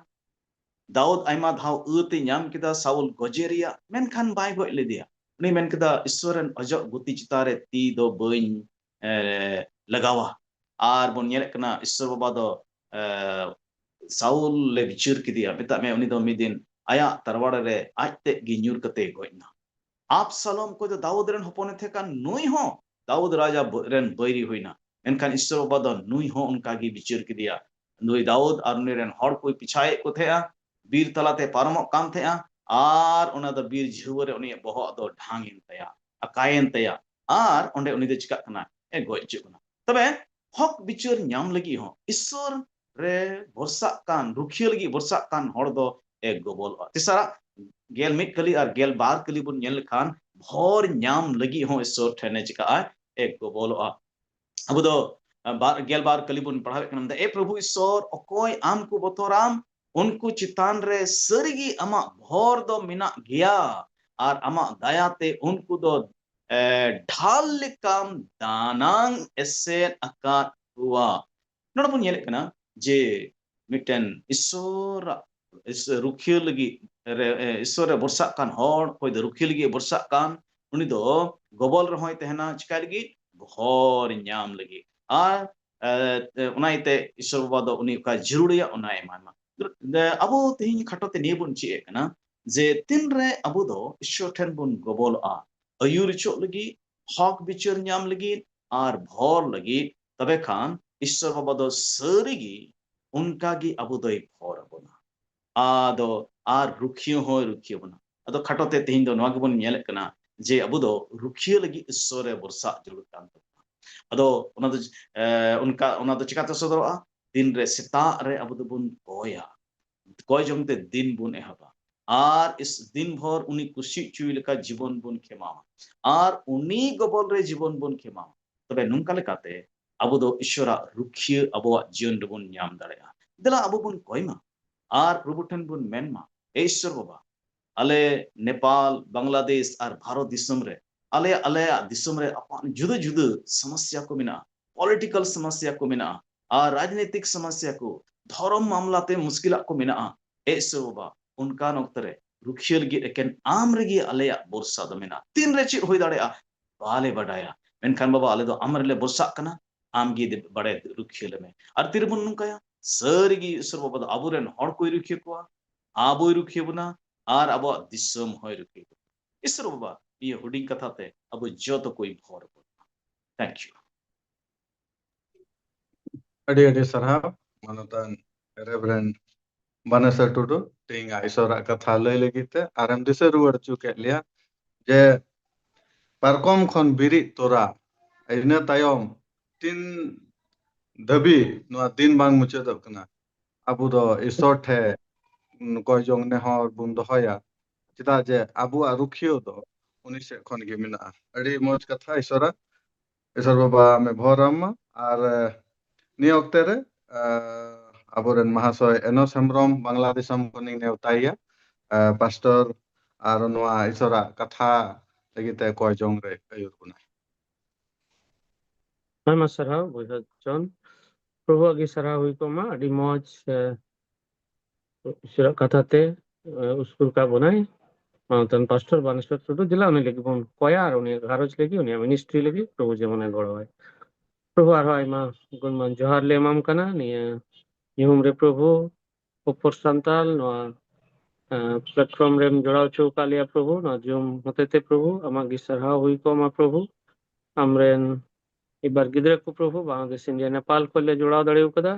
ᱫᱟᱣᱩᱫ ᱟᱭᱢᱟ ᱫᱷᱟᱣ ᱟᱹᱛ ᱮ ᱧᱟᱢ ᱠᱮᱫᱟ ᱥᱟᱩᱞ ᱜᱚᱡᱮ ᱨᱮᱭᱟᱜ, ᱢᱮᱱᱠᱷᱟᱱ ᱵᱟᱭ ᱜᱚᱡ ᱞᱮᱫᱮᱭᱟ᱾ ᱩᱱᱤ ᱢᱮᱱ ᱠᱮᱫᱟ, "ᱤᱥᱥᱚᱨ ᱨᱮᱱ ᱚᱡᱚᱜ ᱜᱩᱛᱤ ᱪᱮᱛᱟᱱ ᱨᱮ ᱛᱤ ᱫᱚ ᱵᱟᱹᱧ, ᱮ, ᱞᱟᱜᱟᱣᱟ᱾" ᱟᱨ ᱵᱚᱱ ᱧᱮᱞᱮᱫ ᱠᱟᱱᱟ, ᱤᱥᱥᱚᱨ ᱵᱟᱵᱟ ᱫᱚ, ᱮ, ᱥᱟᱩᱞ ᱞᱮ ᱵᱤᱪᱟᱹᱨ ᱠᱮᱫᱮᱭᱟ᱾ ᱢᱮᱛᱟᱜ ᱢᱮ, ᱩᱱᱤ ᱫᱚ ᱢᱤᱫ ᱫᱤᱱ ᱟᱭᱟᱜ ᱛᱟᱨᱣᱟᱲ ᱨᱮ ᱟᱡ ᱛᱮᱫ ᱜᱮ ᱧᱩᱨ ᱠᱟᱛᱮ ᱜᱚᱡ ᱮᱱᱟ᱾ ᱟᱵᱥᱟᱞᱚᱢ ᱚᱠᱚᱭ ᱫᱚ ᱫᱟᱣᱩᱫ ᱨᱮᱱ ᱦᱚᱯᱚᱱᱮ ᱛᱟᱦᱮᱸ ᱠᱟᱱ, ᱱᱩᱭ ᱦᱚᱸ ᱫᱟᱣᱩᱫ ᱨᱟᱡᱟ ᱵ-, ᱨᱮᱱ ᱵᱟᱹᱭᱨᱤ ᱦᱩᱭᱱᱟ᱾ ᱢᱮᱱᱠᱷᱟᱱ ᱤᱥᱥᱚᱨ ᱵᱟᱵᱟ ᱫᱚ ᱱᱩᱭ ᱦᱚᱸ ᱚᱱᱠᱟ ᱜᱮ ᱵᱤᱪᱟᱹᱨ ᱠᱮᱫᱮᱭᱟ᱾ ᱱᱩᱭ ᱫᱟᱣᱩᱫ ᱟᱨ ᱩᱱᱤ ᱨᱮᱱ ᱦᱚᱲ ᱠᱚᱭ ᱯᱤᱪᱷᱟᱭᱮᱫ ᱠᱚ ᱛᱟᱦᱮᱸᱜᱼᱟ, ᱵᱤᱨ ᱛᱟᱞᱟᱛᱮ ᱯᱟᱨᱚᱢᱚᱜ ᱠᱟᱱ ᱛᱟᱦᱮᱸᱜᱼᱟ, ᱟᱨ ᱚᱱᱟ ᱫᱚ ᱵᱤᱨ ᱡᱷᱟᱹᱣᱟᱹ ᱨᱮ ᱩᱱᱤᱭᱟᱜ ᱵᱚᱦᱚᱜ ᱫᱚ ᱰᱷᱟᱝ ᱮᱱ ᱛᱟᱭᱟ, ᱟᱠᱟᱭᱮᱱ ᱛᱟᱭᱟ, ᱟᱨ ᱚᱸᱰᱮ ᱩᱱᱤ ᱫᱚ ᱪᱤᱠᱟᱜ ᱠᱟᱱᱟ? ᱮ ᱜᱚᱡ ᱦᱚᱪᱚᱜ ᱠᱟᱱᱟ᱾ ᱛᱚᱵᱮ ᱦᱚᱠ ᱵᱤᱪᱟᱹᱨ ᱧᱟᱢ ᱞᱟᱹᱜᱤᱫ ᱦᱚᱸ ᱤᱥᱥᱚᱨ ᱨᱮ ᱵᱷᱚᱨᱥᱟᱜ ᱠᱟᱱ, ᱨᱩᱠᱷᱤᱭᱟᱹ ᱞᱟᱹᱜᱤᱫ ᱵᱷᱚᱨᱥᱟᱜ ᱠᱟᱱ ᱦᱚᱲ ᱫᱚ ᱮ ᱜᱚᱵᱚᱞᱚᱜᱼᱟ᱾ ᱛᱮᱥᱟᱨᱟᱜ ᱜᱮᱞ ᱢᱤᱫ ᱠᱟᱹᱞᱤ ᱟᱨ ᱜᱮᱞ ᱵᱟᱨ ᱠᱟᱹᱞᱤ ᱵᱚᱱ ᱧᱮᱞ ᱞᱮᱠᱷᱟᱱ, ᱵᱷᱚᱨ ᱧᱟᱢ ᱞᱟᱹᱜᱤᱫ ᱦᱚᱸ ᱤᱥᱥᱚᱨ ᱴᱷᱮᱱᱮ ᱪᱤᱠᱟᱜᱼᱟ? ᱮ ᱜᱚᱵᱚᱞᱚᱜᱼᱟ᱾ ᱟᱵᱚ ᱫᱚ, ᱟ, ᱵᱟᱨ, ᱜᱮᱞ ᱵᱟᱨ ᱠᱟᱹᱞᱤ ᱵᱚᱱ ᱯᱟᱲᱦᱟᱣᱮᱫ ᱠᱟᱱᱟ, ᱢᱮᱱᱫᱟ, "ᱮ ᱯᱨᱚᱵᱷᱩ ᱤᱥᱥᱚᱨ, ᱚᱠᱚᱭ ᱟᱢ ᱠᱚ ᱵᱚᱛᱚᱨᱟᱢ? ᱩᱱᱠᱩ ᱪᱮᱛᱟᱱ ᱨᱮ ᱥᱟᱹᱨᱤᱜᱮ ᱟᱢᱟᱜ ᱵᱷᱚᱨ ᱫᱚ ᱢᱮᱱᱟᱜ ᱜᱮᱭᱟ, ᱟᱨ ᱟᱢᱟᱜ ᱫᱟᱭᱟᱛᱮ ᱩᱱᱠᱩ ᱫᱚ, ᱮ, ᱰᱷᱟᱞ ᱞᱮᱠᱟᱢ ᱫᱟᱱᱟᱝ ᱮᱥᱮᱫ ᱟᱠᱟᱫ ᱠᱚᱣᱟ᱾" ᱱᱚᱰᱮ ᱵᱚᱱ ᱧᱮᱞᱮᱫ ᱠᱟᱱᱟ ᱡᱮ ᱢᱤᱫᱴᱮᱱ ᱤᱥᱥᱚᱨᱟᱜ ᱤᱥ-, ᱨᱩᱠᱷᱤᱭᱟᱹ ᱞᱟᱹᱜᱤᱫ ᱨᱮ, ᱮ, ᱤᱥᱥᱚᱨ ᱨᱮ ᱵᱷᱚᱨᱥᱟᱜ ᱠᱟᱱ ᱦᱚᱲ, ᱚᱠᱚᱭ ᱫᱚ ᱨᱩᱠᱷᱤᱭᱟᱹ ᱞᱟᱹᱜᱤᱫ ᱮ ᱵᱷᱚᱨᱥᱟᱜ ᱠᱟᱱ, ᱩᱱᱤ ᱫᱚ ᱜᱚᱵᱚᱞ ᱨᱮᱦᱚᱸᱭ ᱛᱟᱦᱮᱱᱟ᱾ ᱪᱤᱠᱟᱭ ᱞᱟᱹᱜᱤᱫ? ᱵᱷᱚᱨ ᱧᱟᱢ ᱞᱟᱹᱜᱤᱫ᱾ ᱟᱨ, ᱮ, ᱚᱱᱟ ᱤᱭᱟᱹᱛᱮ ᱤᱥᱥᱚᱨ ᱵᱟᱵᱟ ᱫᱚ ᱩᱱᱤ ᱚᱠᱟ ᱡᱟᱹᱨᱩᱲᱟᱭᱟ, ᱚᱱᱟᱭ ᱮᱢᱟᱭ ᱢᱟ᱾ ᱟᱵᱚ ᱛᱮᱦᱮᱧ ᱠᱷᱟᱴᱚ ᱛᱮ ᱱᱤᱭᱟᱹ ᱵᱚᱱ ᱪᱮᱫ ᱮᱫ ᱠᱟᱱᱟ ᱡᱮ ᱛᱤᱱᱨᱮ ᱟᱵᱚ ᱫᱚ ᱤᱥᱥᱚᱨ ᱴᱷᱮᱱ ᱵᱚᱱ ᱜᱚᱵᱚᱞᱚᱜᱼᱟ, ᱟᱹᱭᱩᱨ ᱦᱚᱪᱚᱜ ᱞᱟᱹᱜᱤᱫ, ᱦᱚᱠ ᱵᱤᱪᱟᱹᱨ ᱧᱟᱢ ᱞᱟᱹᱜᱤᱫ ᱟᱨ ᱵᱷᱚᱨ ᱞᱟᱹᱜᱤᱫ, ᱛᱚᱵᱮ ᱠᱷᱟᱱ ᱤᱥᱥᱚᱨ ᱵᱟᱵᱟ ᱫᱚ ᱥᱟᱹᱨᱤᱜᱮ ᱚᱱᱠᱟᱜᱮ ᱟᱵᱚ ᱫᱚᱭ ᱵᱷᱚᱨ ᱟᱵᱚᱱᱟ᱾ ᱟᱫᱚ ᱟᱨ ᱨᱩᱠᱷᱤᱭᱟᱹ ᱦᱚᱸᱭ ᱨᱩᱠᱷᱤᱭᱟᱹ ᱵᱚᱱᱟ᱾ ᱟᱫᱚ ᱠᱷᱟᱴᱚ ᱛᱮ ᱛᱮᱦᱮᱧ ᱫᱚ ᱱᱚᱣᱟ ᱜᱮᱵᱚᱱ ᱧᱮᱞᱮᱫ ᱠᱟᱱᱟ ᱡᱮ ᱟᱵᱚ ᱫᱚ ᱨᱩᱠᱷᱤᱭᱟᱹ ᱞᱟᱹᱜᱤᱫ ᱤᱥᱥᱚᱨ ᱨᱮ ᱵᱷᱚᱨᱥᱟ ᱡᱟᱹᱨᱩᱲ ᱠᱟᱱ ᱛᱟᱵᱚᱱᱟ᱾ ᱟᱫᱚ ᱚᱱᱟ ᱫᱚ, ᱮ, ᱚᱱᱠᱟ, ᱚᱱᱟ ᱫᱚ ᱪᱤᱠᱟᱛᱮ ᱥᱚᱫᱚᱨᱚᱜᱼᱟ? ᱫᱤᱱ ᱨᱮ ᱥᱮᱛᱟᱜ ᱨᱮ ᱟᱵᱚ ᱫᱚᱵᱚᱱ ᱠᱚᱭᱟ, ᱠᱚᱭ ᱡᱚᱝ ᱛᱮ ᱫᱤᱱ ᱵᱚᱱ ᱮᱦᱚᱵᱟ, ᱟᱨ ᱤᱥ-, ᱫᱤᱱ ᱵᱷᱚᱨ ᱩᱱᱤ ᱠᱩᱥᱤ ᱦᱚᱪᱚᱭ ᱞᱮᱠᱟ ᱡᱤᱵᱚᱱ ᱵᱚᱱ ᱠᱷᱮᱢᱟᱣᱟ, ᱟᱨ ᱩᱱᱤ ᱜᱚᱵᱚᱞ ᱨᱮ ᱡᱤᱵᱚᱱ ᱵᱚᱱ ᱠᱷᱮᱢᱟᱣᱟ᱾ ᱛᱚᱵᱮ ᱱᱚᱝᱠᱟ ᱞᱮᱠᱟᱛᱮ ᱟᱵᱚ ᱫᱚ ᱤᱥᱥᱚᱨᱟᱜ ᱨᱩᱠᱷᱤᱭᱟᱹ ᱟᱵᱚᱣᱟᱜ ᱡᱤᱭᱚᱱ ᱨᱮᱵᱚᱱ ᱧᱟᱢ ᱫᱟᱲᱮᱭᱟᱜᱼᱟ᱾ ᱫᱮᱞᱟ ᱟᱵᱚ ᱵᱚᱱ ᱠᱚᱭ ᱢᱟ ᱟᱨ ᱯᱨᱚᱵᱷᱩ ᱴᱷᱮᱱ ᱵᱚᱱ ᱢᱮᱱ ᱢᱟ, "ᱮ ᱤᱥᱥᱚᱨ ᱵᱟᱵᱟ, ᱟᱞᱮ ᱱᱮᱯᱟᱞ, ᱵᱟᱝᱞᱟᱫᱮᱥ ᱟᱨ ᱵᱷᱟᱨᱚᱛ ᱫᱤᱥᱚᱢ ᱨᱮ, ᱟᱞᱮ, ᱟᱞᱮᱭᱟᱜ ᱫᱤᱥᱚᱢ ᱨᱮ ᱟᱯᱟᱱ ᱡᱩᱫᱟᱹ ᱡᱩᱫᱟᱹ ᱥᱚᱢᱚᱥᱭᱟ ᱠᱚ ᱢᱮᱱᱟᱜᱼᱟ, ᱯᱚᱞᱤᱴᱤᱠᱟᱞ ᱥᱚᱢᱚᱥᱭᱟ ᱠᱚ ᱢᱮᱱᱟᱜᱼᱟ, ᱟᱨ ᱨᱟᱡᱽᱱᱤᱛᱤᱠ ᱥᱚᱢᱚᱥᱭᱟ ᱠᱚ, ᱫᱷᱚᱨᱚᱢ ᱢᱟᱢᱞᱟ ᱛᱮ ᱢᱩᱥᱠᱤᱞᱟᱜ ᱠᱚ ᱢᱮᱱᱟᱜᱼᱟ᱾ ᱮ ᱤᱥᱥᱚᱨ ᱵᱟᱵᱟ, ᱚᱱᱠᱟᱱ ᱚᱠᱛᱚ ᱨᱮ ᱨᱩᱠᱷᱤᱭᱟᱹ ᱞᱟᱹᱜᱤᱫ ᱮᱠᱮᱱ ᱟᱢ ᱨᱮᱜᱮ ᱟᱞᱮᱭᱟᱜ ᱵᱷᱚᱨᱥᱟ ᱫᱚ ᱢᱮᱱᱟᱜᱼᱟ᱾ ᱛᱤᱱᱨᱮ ᱪᱮᱫ ᱦᱩᱭ ᱫᱟᱲᱮᱭᱟᱜᱼᱟ, ᱵᱟᱞᱮ ᱵᱟᱰᱟᱭᱟ, ᱢᱮᱱᱠᱷᱟᱱ ᱵᱟᱵᱟ, ᱟᱞᱮ ᱫᱚ ᱟᱢ ᱨᱮᱞᱮ ᱵᱷᱚᱨᱥᱟᱜ ᱠᱟᱱᱟ, ᱟᱢ ᱜᱮ ᱵᱟᱲᱟᱭ ᱨᱩᱠᱷᱤᱭᱟᱹ ᱞᱮᱢᱮ᱾" ᱟᱨ ᱛᱤᱨᱮᱵᱚᱱ ᱱᱚᱝᱠᱟᱭᱟ? ᱥᱟᱹᱨᱤᱜᱮ ᱤᱥᱥᱚᱨ ᱵᱟᱵᱟ ᱫᱚ ᱟᱵᱚᱨᱮᱱ ᱦᱚᱲ ᱠᱚᱭ ᱨᱩᱠᱷᱤᱭᱟᱹ ᱠᱚᱣᱟ, ᱟᱵᱚᱭ ᱨᱩᱠᱷᱤᱭᱟᱹ ᱵᱚᱱᱟ, ᱟᱨ ᱟᱵᱚᱣᱟᱜ ᱫᱤᱥᱚᱢ ᱦᱚᱸᱭ ᱨᱩᱠᱷᱤᱭᱟᱹ ᱵᱚᱱᱟ᱾ ᱤᱥᱥᱚᱨ ᱵᱟᱵᱟ ᱱᱤᱭᱟᱹ ᱦᱩᱰᱤᱧ ᱠᱟᱛᱷᱟ ᱛᱮ ᱟᱵᱚ ᱡᱚᱛᱚ ᱠᱚᱭ ᱵᱷᱚᱨ ᱵᱚᱱᱟ᱾ Thank you. ᱟᱹᱰᱤ ᱟᱹᱰᱤ ᱥᱟᱨᱦᱟᱣ ᱢᱟᱱᱚᱛᱟᱱ ᱨᱮᱵᱷᱨᱮᱱᱰ ᱵᱟᱱᱮᱥᱟ ᱴᱩᱰᱩ, ᱛᱮᱦᱮᱧ ᱤᱥᱚᱨᱟᱜ ᱠᱟᱛᱷᱟ ᱞᱟᱹᱭ ᱞᱟᱹᱜᱤᱫ ᱛᱮ ᱟᱨᱮᱢ ᱫᱤᱥᱟᱹ ᱨᱩᱣᱟᱹᱲ ᱦᱚᱪᱚ ᱠᱮᱫ ᱞᱮᱭᱟ ᱡᱮ ᱯᱟᱨᱠᱚᱢ ᱠᱷᱚᱱ ᱵᱤᱨᱤᱫ ᱛᱚᱨᱟ ᱤᱱᱟᱹ ᱛᱟᱭᱚᱢ ᱛᱤᱱ ᱫᱷᱟᱹᱵᱤᱡ ᱱᱚᱣᱟ ᱫᱤᱱ ᱵᱟᱝ ᱢᱩᱪᱟᱹᱫᱚᱜ ᱠᱟᱱᱟ, ᱟᱵᱚ ᱫᱚ ᱤᱥᱚᱨ ᱴᱷᱮᱱ ᱠᱚᱭ ᱡᱚᱝ ᱱᱮᱦᱚᱨ ᱵᱚᱱ ᱫᱚᱦᱚᱭᱟ, ᱪᱮᱫᱟᱜ ᱡᱮ ᱟᱵᱚᱣᱟᱜ ᱨᱩᱠᱷᱤᱭᱟᱹ ᱫᱚ ᱩᱱᱤ ᱥᱮᱫ ᱠᱷᱚᱱ ᱜᱮ ᱢᱮᱱᱟᱜᱼᱟ᱾ ᱟᱹᱰᱤ ᱢᱚᱡᱽ ᱠᱟᱛᱷᱟ, ᱤᱥᱚᱨᱟ ᱤᱥᱚᱨ ᱵᱟᱵᱟ ᱟᱢᱮ ᱵᱷᱚᱨ ᱟᱢ ᱢᱟ᱾ ᱟᱨ, ᱮ, ᱱᱤᱭᱟᱹ ᱚᱠᱛᱮ ᱨᱮ, ᱮ, ᱟᱵᱚᱨᱮᱱ ᱢᱟᱦᱟᱥᱚᱭ ᱮᱱᱚᱥ ᱦᱮᱢᱵᱨᱚᱢ ᱵᱟᱝᱞᱟ ᱫᱤᱥᱚᱢ ᱠᱷᱚᱱᱤᱧ ᱱᱮᱣᱛᱟᱭᱮᱭᱟ, ᱮ, ᱯᱟᱥᱴᱚᱨ, ᱟᱨ ᱱᱚᱣᱟ ᱤᱥᱚᱨᱟᱜ ᱠᱟᱛᱷᱟ ᱞᱟᱹᱜᱤᱫ ᱛᱮ ᱠᱚᱭ ᱡᱚᱝ ᱨᱮ ᱟᱹᱭᱩᱨ ᱵᱚᱱᱟᱭ᱾ ᱟᱭᱢᱟ ᱥᱟᱨᱦᱟᱣ ᱵᱚᱭᱦᱟ ᱡᱚᱱ, ᱯᱨᱚᱵᱷᱩᱣᱟᱜ ᱜᱮ ᱥᱟᱨᱦᱟᱣ ᱦᱩᱭ ᱠᱚᱜ ᱢᱟ᱾ ᱟᱹᱰᱤ ᱢᱚᱡᱽ, ᱮ, ᱤᱥᱚᱨᱟᱜ ᱠᱟᱛᱷᱟ ᱛᱮ ᱩᱥᱠᱩᱨ ᱠᱟᱜ ᱵᱚᱱᱟᱭ᱾ ᱢᱟᱱᱚᱛᱟᱱ ᱯᱟᱥᱴᱚᱨ ᱵᱟᱱᱮᱥᱚᱨ ᱴᱩᱰᱩ ᱡᱮᱞᱟ ᱩᱱᱤ ᱞᱟᱹᱜᱤᱫ ᱵᱚᱱ ᱠᱚᱭᱟ ᱟᱨ ᱩᱱᱤᱭᱟᱜ ᱜᱷᱟᱨᱚᱸᱡᱽ ᱞᱟᱹᱜᱤᱫ, ᱩᱱᱤᱭᱟᱜ ᱢᱤᱱᱤᱥᱴᱨᱤ ᱞᱟᱹᱜᱤᱫ ᱯᱨᱚᱵᱷᱩ ᱡᱮᱢᱚᱱᱮ ᱜᱚᱲᱚᱣᱟᱭ᱾ ᱯᱨᱚᱵᱷᱩ ᱟᱨᱦᱚᱸ ᱟᱭᱢᱟ ᱜᱩᱱᱢᱟᱱ ᱡᱚᱦᱟᱨ ᱞᱮ ᱮᱢᱟᱢ ᱠᱟᱱᱟ ᱱᱤᱭᱟᱹ ᱧᱩᱦᱩᱢ ᱨᱮ ᱯᱨᱚᱵᱷᱩ, ᱩᱯᱚᱨ ᱥᱟᱱᱛᱟᱞ ᱱᱚᱣᱟ ᱯᱞᱟᱴᱯᱷᱚᱨᱢ ᱨᱮᱢ ᱡᱚᱲᱟᱣ ᱦᱚᱪᱚ ᱟᱠᱟᱫ ᱞᱮᱭᱟ ᱯᱨᱚᱵᱷᱩ, ᱱᱚᱣᱟ ᱡᱩᱢ ᱦᱚᱛᱮᱛᱮ ᱯᱨᱚᱵᱷᱩ ᱟᱢᱟᱜ ᱜᱮ ᱥᱟᱨᱦᱟᱣ ᱦᱩᱭ ᱠᱚᱜ ᱢᱟ ᱯᱨᱚᱵᱷᱩ᱾ ᱟᱢᱨᱮᱱ ᱮᱵᱟᱨ ᱜᱤᱫᱽᱨᱟᱹ ᱠᱚ ᱯᱨᱚᱵᱷᱩ ᱵᱟᱝᱞᱟᱫᱮᱥ, ᱤᱱᱰᱤᱭᱟ, ᱱᱮᱯᱟᱞ ᱠᱷᱚᱱ ᱞᱮ ᱡᱚᱲᱟᱣ ᱫᱟᱲᱮ ᱟᱠᱟᱫᱟ,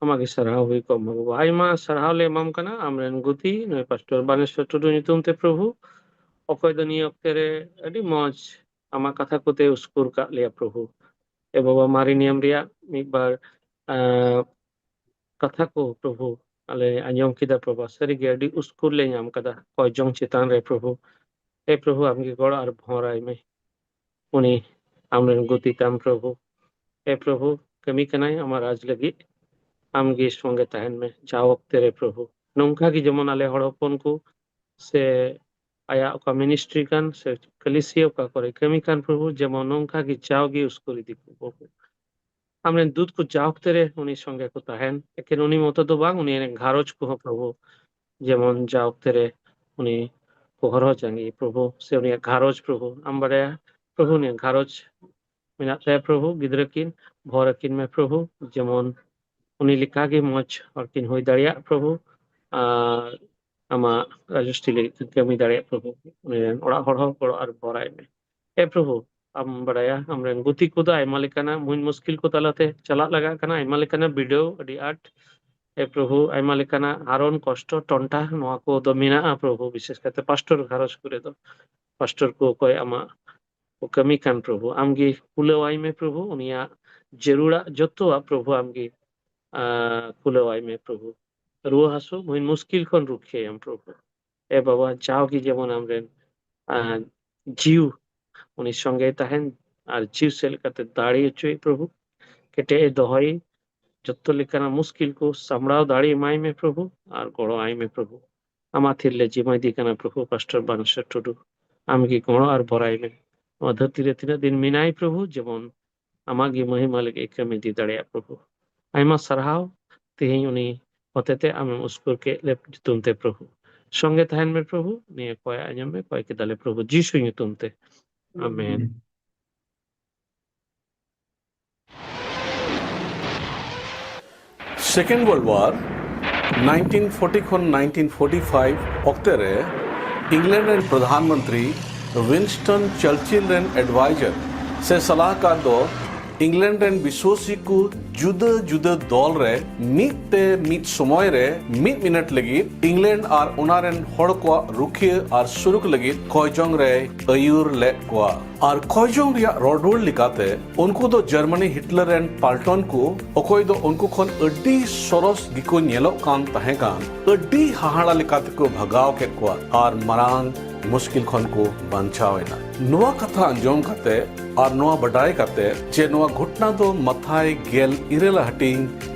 ᱟᱢᱟᱜ ᱜᱮ ᱥᱟᱨᱦᱟᱣ ᱦᱩᱭ ᱠᱚᱜ ᱢᱟ ᱵᱟᱵᱟ᱾ ᱟᱭᱢᱟ ᱥᱟᱨᱦᱟᱣ ᱞᱮ ᱮᱢᱟᱢ ᱠᱟᱱᱟ ᱟᱢᱨᱮᱱ ᱜᱩᱛᱤ ᱱᱩᱭ ᱯᱟᱥᱴᱚᱨ ᱵᱟᱱᱮᱥᱚᱨ ᱴᱩᱰᱩ ᱧᱩᱛᱩᱢ ᱛᱮ ᱯᱨᱚᱵᱷᱩ, ᱚᱠᱚᱭ ᱫᱚ ᱱᱤᱭᱟᱹ ᱚᱠᱛᱮ ᱨᱮ ᱟᱹᱰᱤ ᱢᱚᱡᱽ ᱟᱢᱟᱜ ᱠᱟᱛᱷᱟ ᱠᱚᱛᱮ ᱩᱥᱠᱩᱨ ᱠᱟᱜ ᱞᱮᱭᱟ ᱯᱨᱚᱵᱷᱩ᱾ ᱮ ᱵᱟᱵᱟ, ᱢᱟᱨᱮ ᱱᱤᱭᱚᱢ ᱨᱮᱭᱟᱜ ᱢᱤᱫ ᱵᱟᱨ ᱟᱸ, ᱠᱟᱛᱷᱟ ᱠᱚ ᱯᱨᱚᱵᱷᱩ ᱟᱞᱮ ᱟᱸᱡᱚᱢ ᱠᱮᱫᱟ ᱯᱨᱚᱵᱷᱩ, ᱥᱟᱹᱨᱤᱜᱮ ᱟᱹᱰᱤ ᱩᱥᱠᱩᱨ ᱞᱮ ᱧᱟᱢ ᱠᱟᱫᱟ ᱠᱚᱭ ᱡᱚᱝ ᱪᱮᱛᱟᱱ ᱨᱮ ᱯᱨᱚᱵᱷᱩ᱾ ᱮ ᱯᱨᱚᱵᱷᱩ, ᱟᱢᱜᱮ ᱜᱚᱲᱚ ᱟᱨ ᱵᱷᱚᱨᱟᱭ ᱢᱮ᱾ ᱩᱱᱤ ᱟᱢᱨᱮᱱ ᱜᱩᱛᱤ ᱛᱟᱢ ᱯᱨᱚᱵᱷᱩ᱾ ᱮ ᱯᱨᱚᱵᱷᱩ, ᱠᱟᱹᱢᱤ ᱠᱟᱱᱟᱭ ᱟᱢᱟᱜ ᱨᱟᱡᱽ ᱞᱟᱹᱜᱤᱫ, ᱟᱢᱜᱮ ᱥᱚᱸᱜᱮ ᱛᱟᱦᱮᱱ ᱢᱮ ᱡᱟ ᱚᱠᱛᱮ ᱨᱮ ᱯᱨᱚᱵᱷᱩ᱾ ᱱᱚᱝᱠᱟ ᱜᱮ ᱡᱮᱢᱚᱱ ᱟᱞᱮ ᱦᱚᱲ ᱦᱚᱯᱚᱱ ᱠᱚ ᱥᱮ ᱟᱭᱟᱜ ᱚᱠᱟ ᱢᱤᱱᱤᱥᱴᱨᱤ ᱠᱟᱱ ᱥᱮ ᱠᱟᱹᱞᱤᱥᱤᱭᱟᱹ ᱚᱠᱟ ᱠᱚᱨᱮ ᱠᱟᱹᱢᱤ ᱠᱟᱱ ᱯᱨᱚᱵᱷᱩ, ᱡᱮᱢᱚᱱ ᱱᱚᱝᱠᱟ ᱜᱮ ᱡᱟᱣᱜᱮ ᱩᱥᱠᱩᱨ ᱤᱫᱤ ᱠᱚ ᱯᱨᱚᱵᱷᱩ᱾ ᱟᱢᱨᱮᱱ ᱫᱩᱛ ᱠᱚ ᱡᱟ ᱚᱠᱛᱮ ᱨᱮ ᱩᱱᱤ ᱥᱚᱸᱜᱮ ᱠᱚ ᱛᱟᱦᱮᱱ, ᱮᱠᱮᱱ ᱩᱱᱤ ᱢᱚᱛᱚ ᱫᱚ ᱵᱟᱝ, ᱩᱱᱤ ᱨᱮᱱ ᱜᱷᱟᱨᱚᱸᱡᱽ ᱠᱚᱦᱚᱸ ᱯᱨᱚᱵᱷᱩ, ᱡᱮᱢᱚᱱ ᱡᱟ ᱚᱠᱛᱮ ᱨᱮ ᱩᱱᱤ ᱠᱚ ᱦᱚᱨᱦᱚ ᱡᱟᱸᱜᱮ ᱯᱨᱚᱵᱷᱩ, ᱥᱮ ᱩᱱᱤᱭᱟᱜ ᱜᱷᱟᱨᱚᱸᱡᱽ ᱯᱨᱚᱵᱷᱩ, ᱟᱢ ᱵᱟᱰᱟᱭᱟ ᱯᱨᱚᱵᱷᱩ ᱩᱱᱤᱭᱟᱜ ᱜᱷᱟᱨᱚᱸᱡᱽ ᱢᱮᱱᱟᱜ ᱛᱟᱭᱟ ᱯᱨᱚᱵᱷᱩ, ᱜᱤᱫᱽᱨᱟᱹ ᱠᱤᱱ ᱵᱷᱚᱨ ᱟᱹᱠᱤᱱ ᱢᱮ ᱯᱨᱚᱵᱷᱩ, ᱡᱮᱢᱚᱱ ᱩᱱᱤ ᱞᱮᱠᱟᱜᱮ ᱢᱚᱡᱽ ᱦᱚᱲ ᱠᱤᱱ ᱦᱩᱭ ᱫᱟᱲᱮᱭᱟᱜ ᱯᱨᱚᱵᱷᱩ, ᱟᱨ ᱟᱢᱟᱜ ᱨᱟᱡᱚᱥᱴᱤ ᱞᱟᱹᱜᱤᱫ ᱠᱤᱱ ᱠᱟᱹᱢᱤ ᱫᱟᱲᱮᱭᱟᱜ ᱯᱨᱚᱵᱷᱩ, ᱩᱱᱤ ᱨᱮᱱ ᱚᱲᱟᱜ ᱦᱚᱲ ᱦᱚᱸ ᱜᱚᱲᱚ ᱟᱨ ᱵᱷᱚᱨᱟᱭ ᱢᱮ᱾ ᱮ ᱯᱨᱚᱵᱷᱩ, ᱟᱢ ᱵᱟᱲᱟᱭᱟ ᱟᱢᱨᱮᱱ ᱜᱩᱛᱤ ᱠᱚᱫᱚ ᱟᱭᱢᱟ ᱞᱮᱠᱟᱱᱟᱜ ᱢᱩᱧ ᱢᱩᱥᱠᱤᱞ ᱠᱚ ᱛᱟᱞᱟᱛᱮ ᱪᱟᱞᱟᱜ ᱞᱟᱜᱟᱜ ᱠᱟᱱᱟ, ᱟᱭᱢᱟ ᱞᱮᱠᱟᱱᱟᱜ ᱵᱤᱰᱟᱹᱣ ᱟᱹᱰᱤ ᱟᱸᱴ᱾ ᱮ ᱯᱨᱚᱵᱷᱩ, ᱟᱭᱢᱟ ᱞᱮᱠᱟᱱᱟᱜ ᱦᱟᱨᱚᱱ, ᱠᱚᱥᱴᱚ, ᱴᱚᱱᱴᱟ, ᱱᱚᱣᱟ ᱠᱚᱫᱚ ᱢᱮᱱᱟᱜᱼᱟ ᱯᱨᱚᱵᱷᱩ, ᱵᱤᱥᱮᱥ ᱠᱟᱛᱮ ᱯᱟᱥᱴᱚᱨ ᱜᱷᱟᱨᱚᱸᱡᱽ ᱠᱚᱨᱮ ᱫᱚ, ᱯᱟᱥᱴᱚᱨ ᱠᱚ ᱚᱠᱚᱭ ᱟᱢᱟᱜ ᱠᱚ ᱠᱟᱹᱢᱤ ᱠᱟᱱ ᱯᱨᱚᱵᱷᱩ, ᱟᱢᱜᱮ ᱠᱩᱞᱟᱹᱣᱟᱭ ᱢᱮ ᱯᱨᱚᱵᱷᱩ, ᱩᱱᱤᱭᱟᱜ ᱡᱟᱹᱨᱩᱲᱟᱜ ᱡᱚᱛᱚᱣᱟᱜ ᱯᱨᱚᱵᱷᱩ ᱟᱢᱜᱮ ᱟᱸ, ᱠᱩᱞᱟᱹᱣᱟᱭ ᱢᱮ ᱯᱨᱚᱵᱷᱩ᱾ ᱨᱩᱣᱟᱹ ᱦᱟᱹᱥᱩ ᱢᱩᱧ ᱢᱩᱥᱠᱤᱞ ᱠᱷᱚᱱ ᱨᱩᱠᱷᱤᱭᱟᱹᱭᱟᱢ ᱯᱨᱚᱵᱷᱩ᱾ ᱮ ᱵᱟᱵᱟ, ᱡᱟᱣᱜᱮ ᱡᱮᱢᱚᱱ ᱟᱢᱨᱮᱱ ᱟᱸ, ᱡᱤᱣ ᱩᱱᱤ ᱥᱚᱸᱜᱮ ᱛᱟᱦᱮᱱ ᱟᱨ ᱡᱤᱣ ᱥᱮᱫ ᱞᱮᱠᱟᱛᱮ ᱫᱟᱲᱮ ᱦᱚᱪᱚᱭ ᱯᱨᱚᱵᱷᱩ, ᱠᱮᱴᱮᱡ ᱮ ᱫᱚᱦᱚᱭ, ᱡᱚᱛᱚ ᱞᱮᱠᱟᱱᱟᱜ ᱢᱩᱥᱠᱤᱞ ᱠᱚ ᱥᱟᱢᱲᱟᱣ ᱫᱟᱲᱮ ᱮᱢᱟᱭ ᱢᱮ ᱯᱨᱚᱵᱷᱩ ᱟᱨ ᱜᱚᱲᱚ ᱟᱭ ᱢᱮ ᱯᱨᱚᱵᱷᱩ᱾ ᱟᱢᱟᱜ ᱛᱷᱤᱨ ᱞᱮ ᱡᱤᱢᱟᱹ ᱤᱫᱤ ᱠᱟᱱᱟ ᱯᱨᱚᱵᱷᱩ ᱯᱟᱥᱴᱚᱨ ᱵᱟᱱᱮᱥᱚᱨ ᱴᱩᱰᱩ, ᱟᱢᱜᱮ ᱜᱚᱲᱚ ᱟᱨ ᱵᱷᱚᱨᱟᱭ ᱢᱮ᱾ ᱱᱚᱣᱟ ᱫᱷᱟᱹᱨᱛᱤ ᱨᱮ ᱛᱤᱱᱟᱹᱜ ᱫᱤᱱ ᱢᱮᱱᱟᱭ ᱯᱨᱚᱵᱷᱩ, ᱡᱮᱢᱚᱱ ᱟᱢᱟᱜ ᱜᱮ ᱢᱚᱦᱤᱢᱟ ᱞᱟᱹᱜᱤᱫ ᱠᱟᱹᱢᱤ ᱤᱫᱤ ᱫᱟᱲᱮᱭᱟᱜ ᱯᱨᱚᱵᱷᱩ᱾ ᱟᱭᱢᱟ ᱥᱟᱨᱦᱟᱣ, ᱛᱮᱦᱮᱧ ᱩᱱᱤ ᱦᱚᱛᱮᱛᱮ ᱟᱢᱮᱢ ᱩᱥᱠᱩᱨ ᱠᱮᱫ ᱞᱮ ᱧᱩᱛᱩᱢ ᱛᱮ ᱯᱨᱚᱵᱷᱩ᱾ ᱥᱚᱸᱜᱮ ᱛᱟᱦᱮᱱ ᱢᱮ ᱯᱨᱚᱵᱷᱩ, ᱱᱤᱭᱟᱹ ᱠᱚᱭ ᱟᱸᱡᱚᱢ ᱢᱮ, ᱠᱚᱭ ᱠᱮᱫᱟᱞᱮ ᱯᱨᱚᱵᱷᱩ ᱡᱤᱥᱩ ᱧᱩᱛᱩᱢ ᱛᱮ᱾ ᱟᱢᱮᱱ᱾ Second World War nineteen forty ᱠᱷᱚᱱ nineteen forty five ᱚᱠᱛᱮ ᱨᱮ ᱤᱝᱞᱮᱱᱰ ᱨᱮᱱ ᱯᱨᱚᱫᱷᱟᱱ ᱢᱚᱱᱛᱨᱤ ᱣᱤᱱᱥᱴᱚᱱ ᱪᱟᱨᱪᱤᱞ ᱨᱮᱱ ᱮᱰᱵᱟᱭᱡᱟᱨ ᱥᱮ ᱥᱟᱞᱟᱦᱠᱟᱨ ᱫᱚ ᱤᱝᱞᱮᱱᱰ ᱨᱮᱱ ᱵᱤᱥᱣᱟᱥᱤ ᱠᱚ ᱡᱩᱫᱟᱹ ᱡᱩᱫᱟᱹ ᱫᱚᱞ ᱨᱮ ᱢᱤᱫ ᱛᱮ ᱢᱤᱫ ᱥᱚᱢᱚᱭ ᱨᱮ ᱢᱤᱫ ᱢᱤᱱᱤᱴ ᱞᱟᱹᱜᱤᱫ ᱤᱝᱞᱮᱱᱰ ᱟᱨ ᱚᱱᱟ ᱨᱮᱱ ᱦᱚᱲ ᱠᱚᱣᱟᱜ ᱨᱩᱠᱷᱤᱭᱟᱹ ᱟᱨ ᱥᱩᱨᱩᱠ ᱞᱟᱹᱜᱤᱫ ᱠᱚᱭᱡᱚᱝ ᱨᱮᱭ ᱟᱹᱭᱩᱨ ᱞᱮᱫ ᱠᱚᱣᱟ᱾ ᱟᱨ ᱠᱚᱭᱡᱚᱝ ᱨᱮᱭᱟᱜ ᱨᱚᱲ ᱨᱩᱣᱟᱹᱲ ᱞᱮᱠᱟᱛᱮ ᱩᱱᱠᱩ ᱫᱚ ᱡᱟᱨᱢᱟᱱᱤ ᱦᱤᱴᱞᱟᱨ ᱨᱮᱱ ᱯᱟᱞᱴᱚᱱ ᱠᱚ, ᱚᱠᱚᱭ ᱫᱚ ᱩᱱᱠᱩ ᱠᱷᱚᱱ ᱟᱹᱰᱤ ᱥᱚᱨᱚᱥ ᱜᱮᱠᱚ ᱧᱮᱞᱚᱜ ᱠᱟᱱ ᱛᱟᱦᱮᱸ ᱠᱟᱱ, ᱟᱹᱰᱤ ᱦᱟᱦᱟᱲᱟ ᱞᱮᱠᱟ ᱛᱮᱠᱚ ᱵᱷᱟᱜᱟᱣ ᱠᱮᱫ ᱠᱚᱣᱟ ᱟᱨ ᱢᱟᱨᱟᱝ ᱢᱩᱥᱠᱤᱞ ᱠᱷᱚᱱ ᱠᱚ ᱵᱟᱧᱪᱟᱣ ᱮᱱᱟ᱾ ᱱᱚᱣᱟ ᱠᱟᱛᱷᱟ ᱟᱸᱡᱚᱢ ᱠᱟᱛᱮ ᱟᱨ ᱱᱚᱣᱟ ᱵᱟᱰᱟᱭ ᱠᱟᱛᱮ ᱡᱮ ᱱᱚᱣᱟ ᱜᱷᱚᱴᱱᱟ ᱫᱚ ᱢᱟᱛᱷᱟᱭ ᱜᱮᱞ ᱤᱨᱟᱹᱞ ᱦᱟᱹᱴᱤᱧ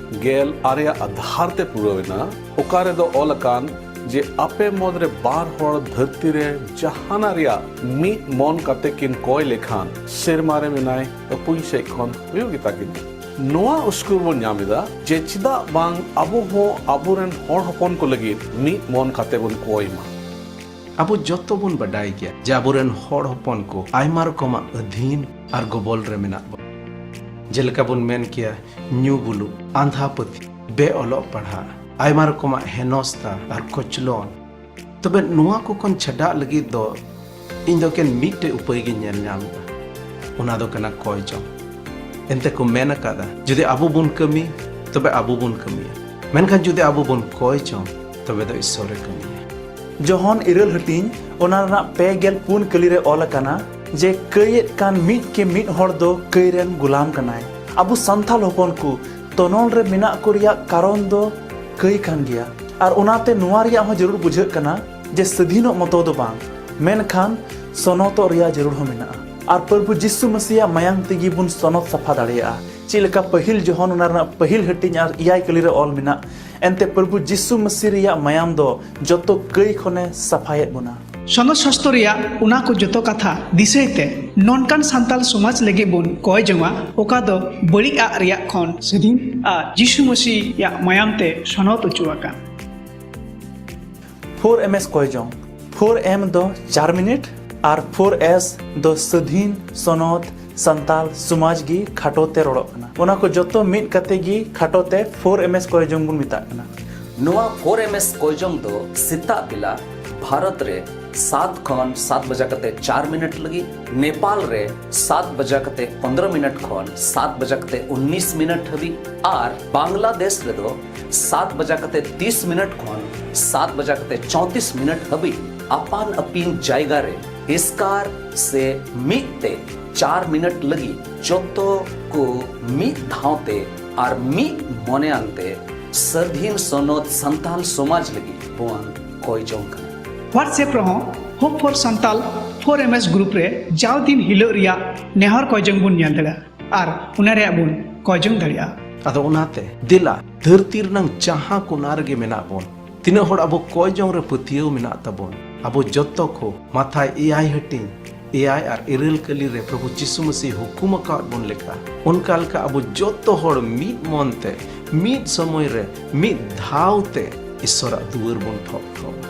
ᱜᱮᱞ ᱟᱨᱮ ᱟᱜ ᱟᱫᱷᱟᱨ ᱛᱮ ᱯᱩᱨᱟᱹᱣ ᱮᱱᱟ, ᱚᱠᱟ ᱨᱮᱫᱚ ᱚᱞ ᱟᱠᱟᱱ ᱡᱮ ᱟᱯᱮ ᱢᱩᱫᱽ ᱨᱮ ᱵᱟᱨ ᱦᱚᱲ ᱫᱷᱟᱹᱨᱛᱤ ᱨᱮ ᱡᱟᱦᱟᱱᱟᱜ ᱨᱮᱭᱟᱜ ᱢᱤᱫ ᱢᱚᱱ ᱠᱟᱛᱮ ᱠᱤᱱ ᱠᱚᱭ ᱞᱮᱠᱷᱟᱱ ᱥᱮᱨᱢᱟ ᱨᱮ ᱢᱮᱱᱟᱭ ᱟᱹᱯᱩᱧ ᱥᱮᱫ ᱠᱷᱚᱱ ᱦᱩᱭᱩᱜ ᱜᱮᱛᱟ ᱠᱤᱱᱟ᱾ ᱱᱚᱣᱟ ᱩᱥᱠᱩᱨ ᱵᱚᱱ ᱧᱟᱢ ᱮᱫᱟ ᱡᱮ ᱪᱮᱫᱟᱜ ᱵᱟᱝ ᱟᱵᱚ ᱦᱚᱸ ᱟᱵᱚᱨᱮᱱ ᱦᱚᱲ ᱦᱚᱯᱚᱱ ᱠᱚ ᱞᱟᱹᱜᱤᱫ ᱢᱤᱫ ᱢᱚᱱ ᱠᱟᱛᱮ ᱵᱚᱱ ᱠᱚᱭ ᱢᱟ᱾ ᱟᱵᱚ ᱡᱚᱛᱚ ᱵᱚᱱ ᱵᱟᱰᱟᱭ ᱜᱮᱭᱟ ᱡᱮ ᱟᱵᱚᱨᱮᱱ ᱦᱚᱲ ᱦᱚᱯᱚᱱ ᱠᱚ ᱟᱭᱢᱟ ᱨᱚᱠᱚᱢᱟᱜ ᱟᱹᱫᱷᱤᱱ ᱟᱨ ᱜᱚᱵᱚᱞ ᱨᱮ ᱢᱮᱱᱟᱜ ᱵᱚᱱᱟ᱾ ᱡᱮᱞᱮᱠᱟ ᱵᱚᱱ ᱢᱮᱱ ᱠᱮᱭᱟ, ᱧᱩ ᱵᱩᱞᱩᱜ, ᱟᱸᱫᱷᱟ ᱯᱟᱹᱛᱭᱟᱹᱣ, ᱵᱮ ᱚᱞᱚᱜ ᱯᱟᱲᱦᱟᱜ, ᱟᱭᱢᱟ ᱨᱚᱠᱚᱢᱟᱜ ᱦᱮᱱᱚᱥᱛᱟ ᱟᱨ ᱠᱚᱪᱞᱚᱱ᱾ ᱛᱚᱵᱮ ᱱᱚᱣᱟ ᱠᱚ ᱠᱷᱚᱱ ᱪᱷᱟᱰᱟᱜ ᱞᱟᱹᱜᱤᱫ ᱫᱚ ᱤᱧ ᱫᱚ ᱮᱠᱮᱱ ᱢᱤᱫᱴᱮᱡ ᱩᱯᱟᱹᱭ ᱜᱤᱧ ᱧᱮᱞ ᱧᱟᱢ ᱮᱫᱟ, ᱚᱱᱟ ᱫᱚ ᱠᱟᱱᱟ ᱠᱚᱭ ᱡᱚᱝ᱾ ᱮᱱᱛᱮ ᱠᱚ ᱢᱮᱱ ᱟᱠᱟᱫᱟ, ᱡᱩᱫᱤ ᱟᱵᱚ ᱵᱚᱱ ᱠᱟᱹᱢᱤ, ᱛᱚᱵᱮ ᱟᱵᱚ ᱵᱚᱱ ᱠᱟᱹᱢᱤᱭᱟ, ᱢᱮᱱᱠᱷᱟᱱ ᱡᱩᱫᱤ ᱟᱵᱚ ᱵᱚᱱ ᱠᱚᱭ ᱡᱚᱝ, ᱛᱚᱵᱮ ᱫᱚ ᱤᱥᱥᱚᱨᱮ ᱠᱟᱹᱢᱤᱭᱟ᱾ ᱡᱚᱦᱚᱱ ᱤᱨᱟᱹᱞ ᱦᱟᱹᱴᱤᱧ, ᱚᱱᱟ ᱨᱮᱱᱟᱜ ᱯᱮ ᱜᱮᱞ ᱯᱩᱱ ᱠᱟᱹᱞᱤ ᱨᱮ ᱚᱞ ᱟᱠᱟᱱᱟ ᱡᱮ ᱠᱟᱹᱭᱮᱫ ᱠᱟᱱ ᱢᱤᱫ ᱠᱮ ᱢᱤᱫ ᱦᱚᱲ ᱫᱚ ᱠᱟᱹᱭ ᱨᱮᱱ ᱜᱩᱞᱟᱢ ᱠᱟᱱᱟᱭ᱾ ᱟᱵᱚ ᱥᱟᱱᱛᱟᱞ ᱦᱚᱯᱚᱱ ᱠᱚ ᱛᱚᱱᱚᱞ ᱨᱮ ᱢᱮᱱᱟᱜ ᱠᱚ ᱨᱮᱭᱟᱜ ᱠᱟᱨᱚᱱ ᱫᱚ ᱠᱟᱹᱭ ᱠᱟᱱ ᱜᱮᱭᱟ, ᱟᱨ ᱚᱱᱟᱛᱮ ᱱᱚᱣᱟ ᱨᱮᱭᱟᱜ ᱦᱚᱸ ᱡᱟᱹᱨᱩᱲ ᱵᱩᱡᱷᱟᱹᱜ ᱠᱟᱱᱟ ᱡᱮ ᱥᱟᱹᱫᱷᱤᱱᱚᱜ ᱢᱚᱛᱚ ᱫᱚ ᱵᱟᱝ, ᱢᱮᱱᱠᱷᱟᱱ ᱥᱚᱱᱚᱛᱚᱜ ᱨᱮᱭᱟᱜ ᱡᱟᱹᱨᱩᱲ ᱦᱚᱸ ᱢᱮᱱᱟᱜᱼᱟ᱾ ᱟᱨ ᱯᱨᱚᱵᱷᱩ ᱡᱤᱥᱩ ᱢᱟᱹᱥᱤᱭᱟᱜ ᱢᱟᱭᱟᱝ ᱛᱮᱜᱮ ᱵᱚᱱ ᱥᱚᱱᱚᱛ ᱥᱟᱯᱷᱟ ᱫᱟᱲᱮᱭᱟᱜᱼᱟ᱾ ᱪᱮᱫ ᱞᱮᱠᱟ ᱯᱟᱹᱦᱤᱞ ᱡᱚᱦᱚᱱ ᱚᱱᱟ ᱨᱮᱱᱟᱜ ᱯᱟᱹᱦᱤᱞ ᱦᱟᱹᱴᱤᱧ ᱟᱨ ᱮᱭᱟᱭ ᱠᱟᱹᱞᱤ ᱨᱮ ᱚᱞ ᱢᱮᱱᱟᱜ, ᱮᱱᱛᱮ ᱯᱨᱚᱵᱷᱩ ᱡᱤᱥᱩ ᱢᱟᱹᱥᱤ ᱨᱮᱭᱟᱜ ᱢᱟᱭᱟᱢ ᱫᱚ ᱡᱚᱛᱚ ᱠᱟᱹᱭ ᱠᱷᱚᱱᱮ ᱥᱟᱯᱷᱟᱭᱮᱫ ᱵᱚᱱᱟ᱾ ᱥᱚᱱᱚᱛ ᱥᱟᱥᱛᱚ ᱨᱮᱭᱟᱜ ᱚᱱᱟ ᱠᱚ ᱡᱚᱛᱚ ᱠᱟᱛᱷᱟ ᱫᱤᱥᱟᱹᱭ ᱛᱮ ᱱᱚᱝᱠᱟᱱ ᱥᱟᱱᱛᱟᱞ ᱥᱚᱢᱟᱡᱽ ᱞᱟᱹᱜᱤᱫ ᱵᱚᱱ ᱠᱚᱭ ᱡᱚᱝᱟ, ᱚᱠᱟ ᱫᱚ ᱵᱟᱹᱲᱤᱡ ᱟᱜ ᱨᱮᱭᱟᱜ ᱠᱷᱚᱱ ᱥᱟᱹᱫᱷᱤᱱ ᱟᱨ ᱡᱤᱥᱩ ᱢᱟᱹᱥᱤᱭᱟᱜ ᱢᱟᱭᱟᱢ ᱛᱮ ᱥᱚᱱᱚᱛ ᱚᱪᱚ ᱟᱠᱟᱱ᱾ ᱯᱷᱳᱨ ᱮᱢ ᱮᱥ ᱠᱚᱭ ᱡᱚᱝ᱾ ᱯᱷᱳᱨ ᱮᱢ ᱫᱚ ᱪᱟᱨ ᱢᱤᱱᱤᱴ ᱟᱨ ᱯᱷᱳᱨ ᱮᱥ ᱫᱚ ᱥᱟᱹᱫᱷᱤᱱ, ᱥᱚᱱᱚᱛ, ᱥᱟᱱᱛᱟᱞ, ᱥᱚᱢᱟᱡᱽ ᱜᱮ ᱠᱷᱟᱴᱚ ᱛᱮ ᱨᱚᱲᱚᱜ ᱠᱟᱱᱟ᱾ ᱚᱱᱟ ᱠᱚ ᱡᱚᱛᱚ ᱢᱤᱫ ᱠᱟᱛᱮ ᱜᱮ ᱠᱷᱟᱴᱚ ᱛᱮ ᱯᱷᱳᱨ ᱮᱢ ᱮᱥ ᱠᱚᱭ ᱡᱚᱝ ᱵᱚᱱ ᱢᱮᱛᱟᱜ ᱠᱟᱱᱟ᱾ ᱱᱚᱣᱟ ᱯᱷᱳᱨ ᱮᱢ ᱮᱥ ᱠᱚᱭ ᱡᱚᱝ ᱫᱚ ᱥᱮᱛᱟᱜ ᱵᱮᱞᱟ ᱵᱷᱟᱨᱚᱛ ᱨᱮ ᱥᱟᱛ ᱠᱷᱚᱱ ᱥᱟᱛ ᱵᱟᱡᱟ ᱠᱟᱛᱮ ᱪᱟᱨ ᱢᱤᱱᱤᱴ ᱞᱟᱹᱜᱤᱫ, ᱱᱮᱯᱟᱞ ᱨᱮ ᱥᱟᱛ ᱵᱟᱡᱟ ᱠᱟᱛᱮ ᱯᱚᱱᱫᱽᱨᱚ ᱢᱤᱱᱤᱴ ᱠᱷᱚᱱ ᱥᱟᱛ ᱵᱟᱡᱟ ᱠᱟᱛᱮ ᱩᱱᱤᱥ ᱢᱤᱱᱤᱴ ᱦᱟᱹᱵᱤᱡ ᱟᱨ ᱵᱟᱝᱞᱟᱫᱮᱥ ᱨᱮᱫᱚ ᱥᱟᱛ ᱵᱟᱡᱟ ᱠᱟᱛᱮ ᱛᱤᱥ ᱢᱤᱱᱤᱴ ᱠᱷᱚᱱ ᱥᱟᱛ ᱵᱟᱡᱟ ᱠᱟᱛᱮ ᱪᱚᱣᱛᱤᱥ ᱢᱤᱱᱤᱴ ᱦᱟᱹᱵᱤᱡ ᱟᱯᱟᱱ ᱟᱹᱯᱤᱱ ᱡᱟᱭᱜᱟ ᱨᱮ ᱮᱥᱠᱟᱨ ᱥᱮ ᱢᱤᱫ ᱛᱮ ᱪᱟᱨ ᱢᱤᱱᱤᱴ ᱞᱟᱹᱜᱤᱫ ᱡᱚᱛᱚ ᱠᱚ ᱢᱤᱫ ᱫᱷᱟᱣ ᱛᱮ ᱟᱨ ᱢᱤᱫ ᱢᱚᱱᱮᱭᱟᱱ ᱛᱮ ᱥᱟᱹᱫᱷᱤᱱ ᱥᱚᱱᱚᱛ ᱥᱟᱱᱛᱟᱞ ᱥᱚᱢᱟᱡᱽ ᱞᱟᱹᱜᱤᱫ ᱵᱚᱱ ᱠᱚᱭ ᱡᱚᱝ ᱠᱟᱱᱟ᱾ WhatsApp ᱨᱮᱦᱚᱸ Hope for Santal four M S group ᱨᱮ ᱡᱟᱣ ᱫᱤᱱ ᱦᱤᱞᱳᱜ ᱨᱮᱭᱟᱜ ᱱᱮᱦᱚᱨ ᱠᱚᱭ ᱡᱚᱝ ᱵᱚᱱ ᱧᱮᱞ ᱫᱟᱲᱮᱭᱟᱜᱼᱟ ᱟᱨ ᱚᱱᱟ ᱨᱮᱭᱟᱜ ᱵᱚᱱ ᱠᱚᱭ ᱡᱚᱝ ᱫᱟᱲᱮᱭᱟᱜᱼᱟ᱾ ᱟᱫᱚ ᱚᱱᱟᱛᱮ ᱫᱮᱞᱟ ᱫᱷᱟᱹᱨᱛᱤ ᱨᱮᱱᱟᱝ ᱡᱟᱦᱟᱸ ᱠᱚᱱᱟ ᱨᱮᱜᱮ ᱢᱮᱱᱟᱜ ᱵᱚᱱ, ᱛᱤᱱᱟᱹᱜ ᱦᱚᱲ ᱟᱵᱚ ᱠᱚᱭ ᱡᱚᱝ ᱨᱮ ᱯᱟᱹᱛᱭᱟᱹᱣ ᱢᱮᱱᱟᱜ ᱛᱟᱵᱚᱱ, ᱟᱵᱚ ᱡᱚᱛᱚ ᱠᱚ ᱢᱟᱛᱷᱟᱭ ᱮᱭᱟᱭ ᱦᱟᱹᱴᱤᱧ ᱮᱭᱟᱭ ᱟᱨ ᱤᱨᱟᱹᱞ ᱠᱟᱹᱞᱤ ᱨᱮ ᱯᱨᱚᱵᱷᱩ ᱡᱤᱥᱩ ᱢᱟᱹᱥᱤ ᱦᱩᱠᱩᱢ ᱟᱠᱟᱫ ᱵᱚᱱ ᱞᱮᱠᱟ, ᱚᱱᱠᱟ ᱞᱮᱠᱟ ᱟᱵᱚ ᱡᱚᱛᱚ ᱦᱚᱲ ᱢᱤᱫ ᱢᱚᱱ ᱛᱮ, ᱢᱤᱫ ᱥᱚᱢᱚᱭ ᱨᱮ, ᱢᱤᱫ ᱫᱷᱟᱣ ᱛᱮ ᱤᱥᱚᱨᱟᱜ ᱫᱩᱣᱟᱹᱨ ᱵᱚᱱ ᱴᱷᱚᱠ ᱴᱷᱚᱠᱟ᱾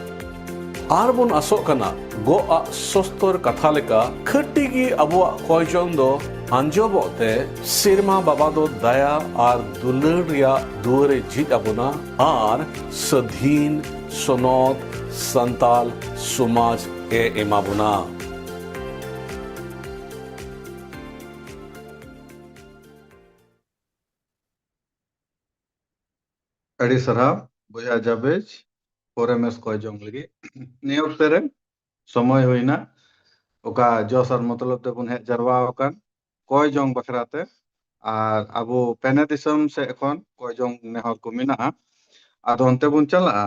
ᱟᱨ ᱵᱚᱱ ᱟᱥᱚᱜ ᱠᱟᱱᱟ, ᱜᱚᱜ ᱟᱜ ᱥᱚᱥᱛᱚᱨ ᱠᱟᱛᱷᱟ ᱞᱮᱠᱟ ᱠᱷᱟᱹᱴᱤ ᱜᱮ ᱟᱵᱚᱣᱟᱜ ᱠᱚᱭ ᱡᱚᱝ ᱫᱚ ᱟᱸᱡᱚᱢᱚᱜ ᱛᱮ ᱥᱮᱨᱢᱟ ᱵᱟᱵᱟ ᱫᱚ ᱫᱟᱭᱟ ᱟᱨ ᱫᱩᱞᱟᱹᱲ ᱨᱮᱭᱟᱜ ᱫᱩᱣᱟᱹᱨ ᱮ ᱡᱷᱤᱡ ᱟᱵᱚᱱᱟ ᱟᱨ ᱥᱟᱹᱫᱷᱤᱱ ᱥᱚᱱᱚᱛ ᱥᱟᱱᱛᱟᱞ ᱥᱚᱢᱟᱡᱽ ᱮ ᱮᱢᱟ ᱵᱚᱱᱟ᱾ ᱟᱹᱰᱤ ᱥᱟᱨᱦᱟᱣ ᱵᱚᱭᱦᱟ ᱡᱟᱵᱮᱡᱽ, ᱯᱷᱳᱨ ᱮᱢ ᱮᱥ ᱠᱚᱭ ᱡᱚᱝ ᱞᱟᱹᱜᱤᱫ᱾ ᱱᱤᱭᱟᱹ ᱚᱠᱛᱮ ᱨᱮ ᱥᱚᱢᱚᱭ ᱦᱩᱭᱱᱟ, ᱚᱠᱟ ᱡᱚᱥ ᱟᱨ ᱢᱚᱛᱞᱚᱵ ᱛᱮᱵᱚᱱ ᱦᱮᱡ ᱡᱟᱨᱣᱟ ᱟᱠᱟᱱ ᱠᱚᱭ ᱡᱚᱝ ᱵᱟᱠᱷᱨᱟ ᱛᱮ, ᱟᱨ ᱟᱵᱚ ᱯᱮᱱᱮ ᱫᱤᱥᱚᱢ ᱥᱮᱫ ᱠᱷᱚᱱ ᱠᱚᱭ ᱡᱚᱝ ᱱᱮᱦᱚᱨ ᱠᱚ ᱢᱮᱱᱟᱜᱼᱟ᱾ ᱟᱫᱚ ᱚᱱᱛᱮ ᱵᱚᱱ ᱪᱟᱞᱟᱜᱼᱟ᱾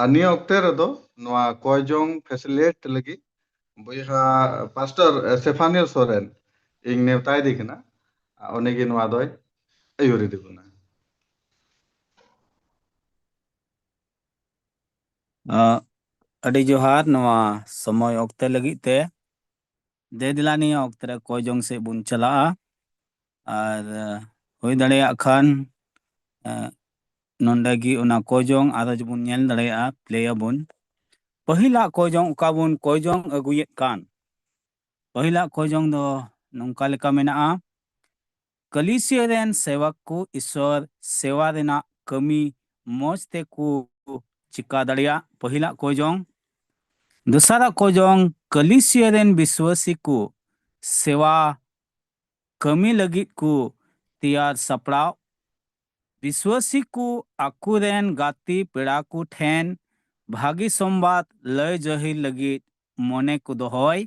ᱟᱨ ᱱᱤᱭᱟᱹ ᱚᱠᱛᱮ ᱨᱮᱫᱚ ᱱᱚᱣᱟ ᱠᱚᱭ ᱡᱚᱝ facilitate ᱞᱟᱹᱜᱤᱫ ᱵᱚᱭᱦᱟ ᱯᱟᱥᱴᱚᱨ ᱥᱮᱯᱷᱟᱱᱤᱭᱚ ᱥᱚᱨᱮᱱ ᱤᱧ ᱱᱮᱣᱛᱟᱭᱮᱫᱮ ᱠᱟᱱᱟ᱾ ᱟᱨ ᱩᱱᱤᱜᱮ ᱱᱚᱣᱟ ᱫᱚᱭ ᱟᱹᱭᱩᱨ ᱤᱫᱤ ᱵᱚᱱᱟ᱾ ᱟᱸ, ᱟᱹᱰᱤ ᱡᱚᱦᱟᱨ ᱱᱚᱣᱟ ᱥᱚᱢᱚᱭ ᱚᱠᱛᱮ ᱞᱟᱹᱜᱤᱫ ᱛᱮ᱾ ᱫᱮ ᱫᱮᱞᱟ ᱱᱤᱭᱟᱹ ᱚᱠᱛᱮ ᱨᱮ ᱠᱚᱭ ᱡᱚᱝ ᱥᱮᱫ ᱵᱚᱱ ᱪᱟᱞᱟᱜᱼᱟ᱾ ᱟᱨ, ᱟᱸ, ᱦᱩᱭ ᱫᱟᱲᱮᱭᱟᱜ ᱠᱷᱟᱱ, ᱟᱸ, ᱱᱚᱸᱰᱮ ᱜᱮ ᱚᱱᱟ ᱠᱚᱭ ᱡᱚᱝ ᱟᱨᱚ ᱡᱮᱵᱚᱱ ᱧᱮᱞ ᱫᱟᱲᱮᱭᱟᱜᱼᱟ, ᱯᱞᱮᱭᱟᱵᱚᱱ᱾ ᱯᱟᱹᱦᱤᱞᱟᱜ ᱠᱚᱭ ᱡᱚᱝ ᱚᱠᱟ ᱵᱚᱱ ᱠᱚᱭ ᱡᱚᱝ ᱟᱹᱜᱩᱭᱮᱫ ᱠᱟᱱ, ᱯᱟᱹᱦᱤᱞᱟᱜ ᱠᱚᱭ ᱡᱚᱝ ᱫᱚ ᱱᱚᱝᱠᱟ ᱞᱮᱠᱟ ᱢᱮᱱᱟᱜᱼᱟ, ᱠᱟᱹᱞᱤᱥᱤᱭᱟᱹ ᱨᱮᱱ ᱥᱮᱣᱟᱠ ᱠᱚ ᱤᱥᱚᱨ ᱥᱮᱣᱟ ᱨᱮᱱᱟᱜ ᱠᱟᱹᱢᱤ ᱢᱚᱡᱽ ᱛᱮᱠᱚ ᱪᱤᱠᱟ ᱫᱟᱲᱮᱭᱟᱜ, ᱯᱟᱹᱦᱤᱞᱟᱜ ᱠᱚᱭ ᱡᱚᱝ᱾ ᱫᱚᱥᱟᱨᱟᱜ ᱠᱚᱭ ᱡᱚᱝ, ᱠᱟᱹᱞᱤᱥᱤᱭᱟᱹ ᱨᱮᱱ ᱵᱤᱥᱣᱟᱹᱥᱤ ᱠᱚ ᱥᱮᱣᱟ ᱠᱟᱹᱢᱤ ᱞᱟᱹᱜᱤᱫ ᱠᱚ ᱛᱮᱭᱟᱨ ᱥᱟᱯᱲᱟᱣ᱾ ᱵᱤᱥᱣᱟᱹᱥᱤ ᱠᱚ ᱟᱠᱚᱨᱮᱱ ᱜᱟᱛᱮ ᱯᱮᱲᱟ ᱠᱚ ᱴᱷᱮᱱ ᱵᱷᱟᱹᱜᱤ ᱥᱚᱢᱵᱟᱫ ᱞᱟᱹᱭ ᱡᱟᱹᱦᱤᱨ ᱞᱟᱹᱜᱤᱫ ᱢᱚᱱᱮ ᱠᱚ ᱫᱚᱦᱚᱭ᱾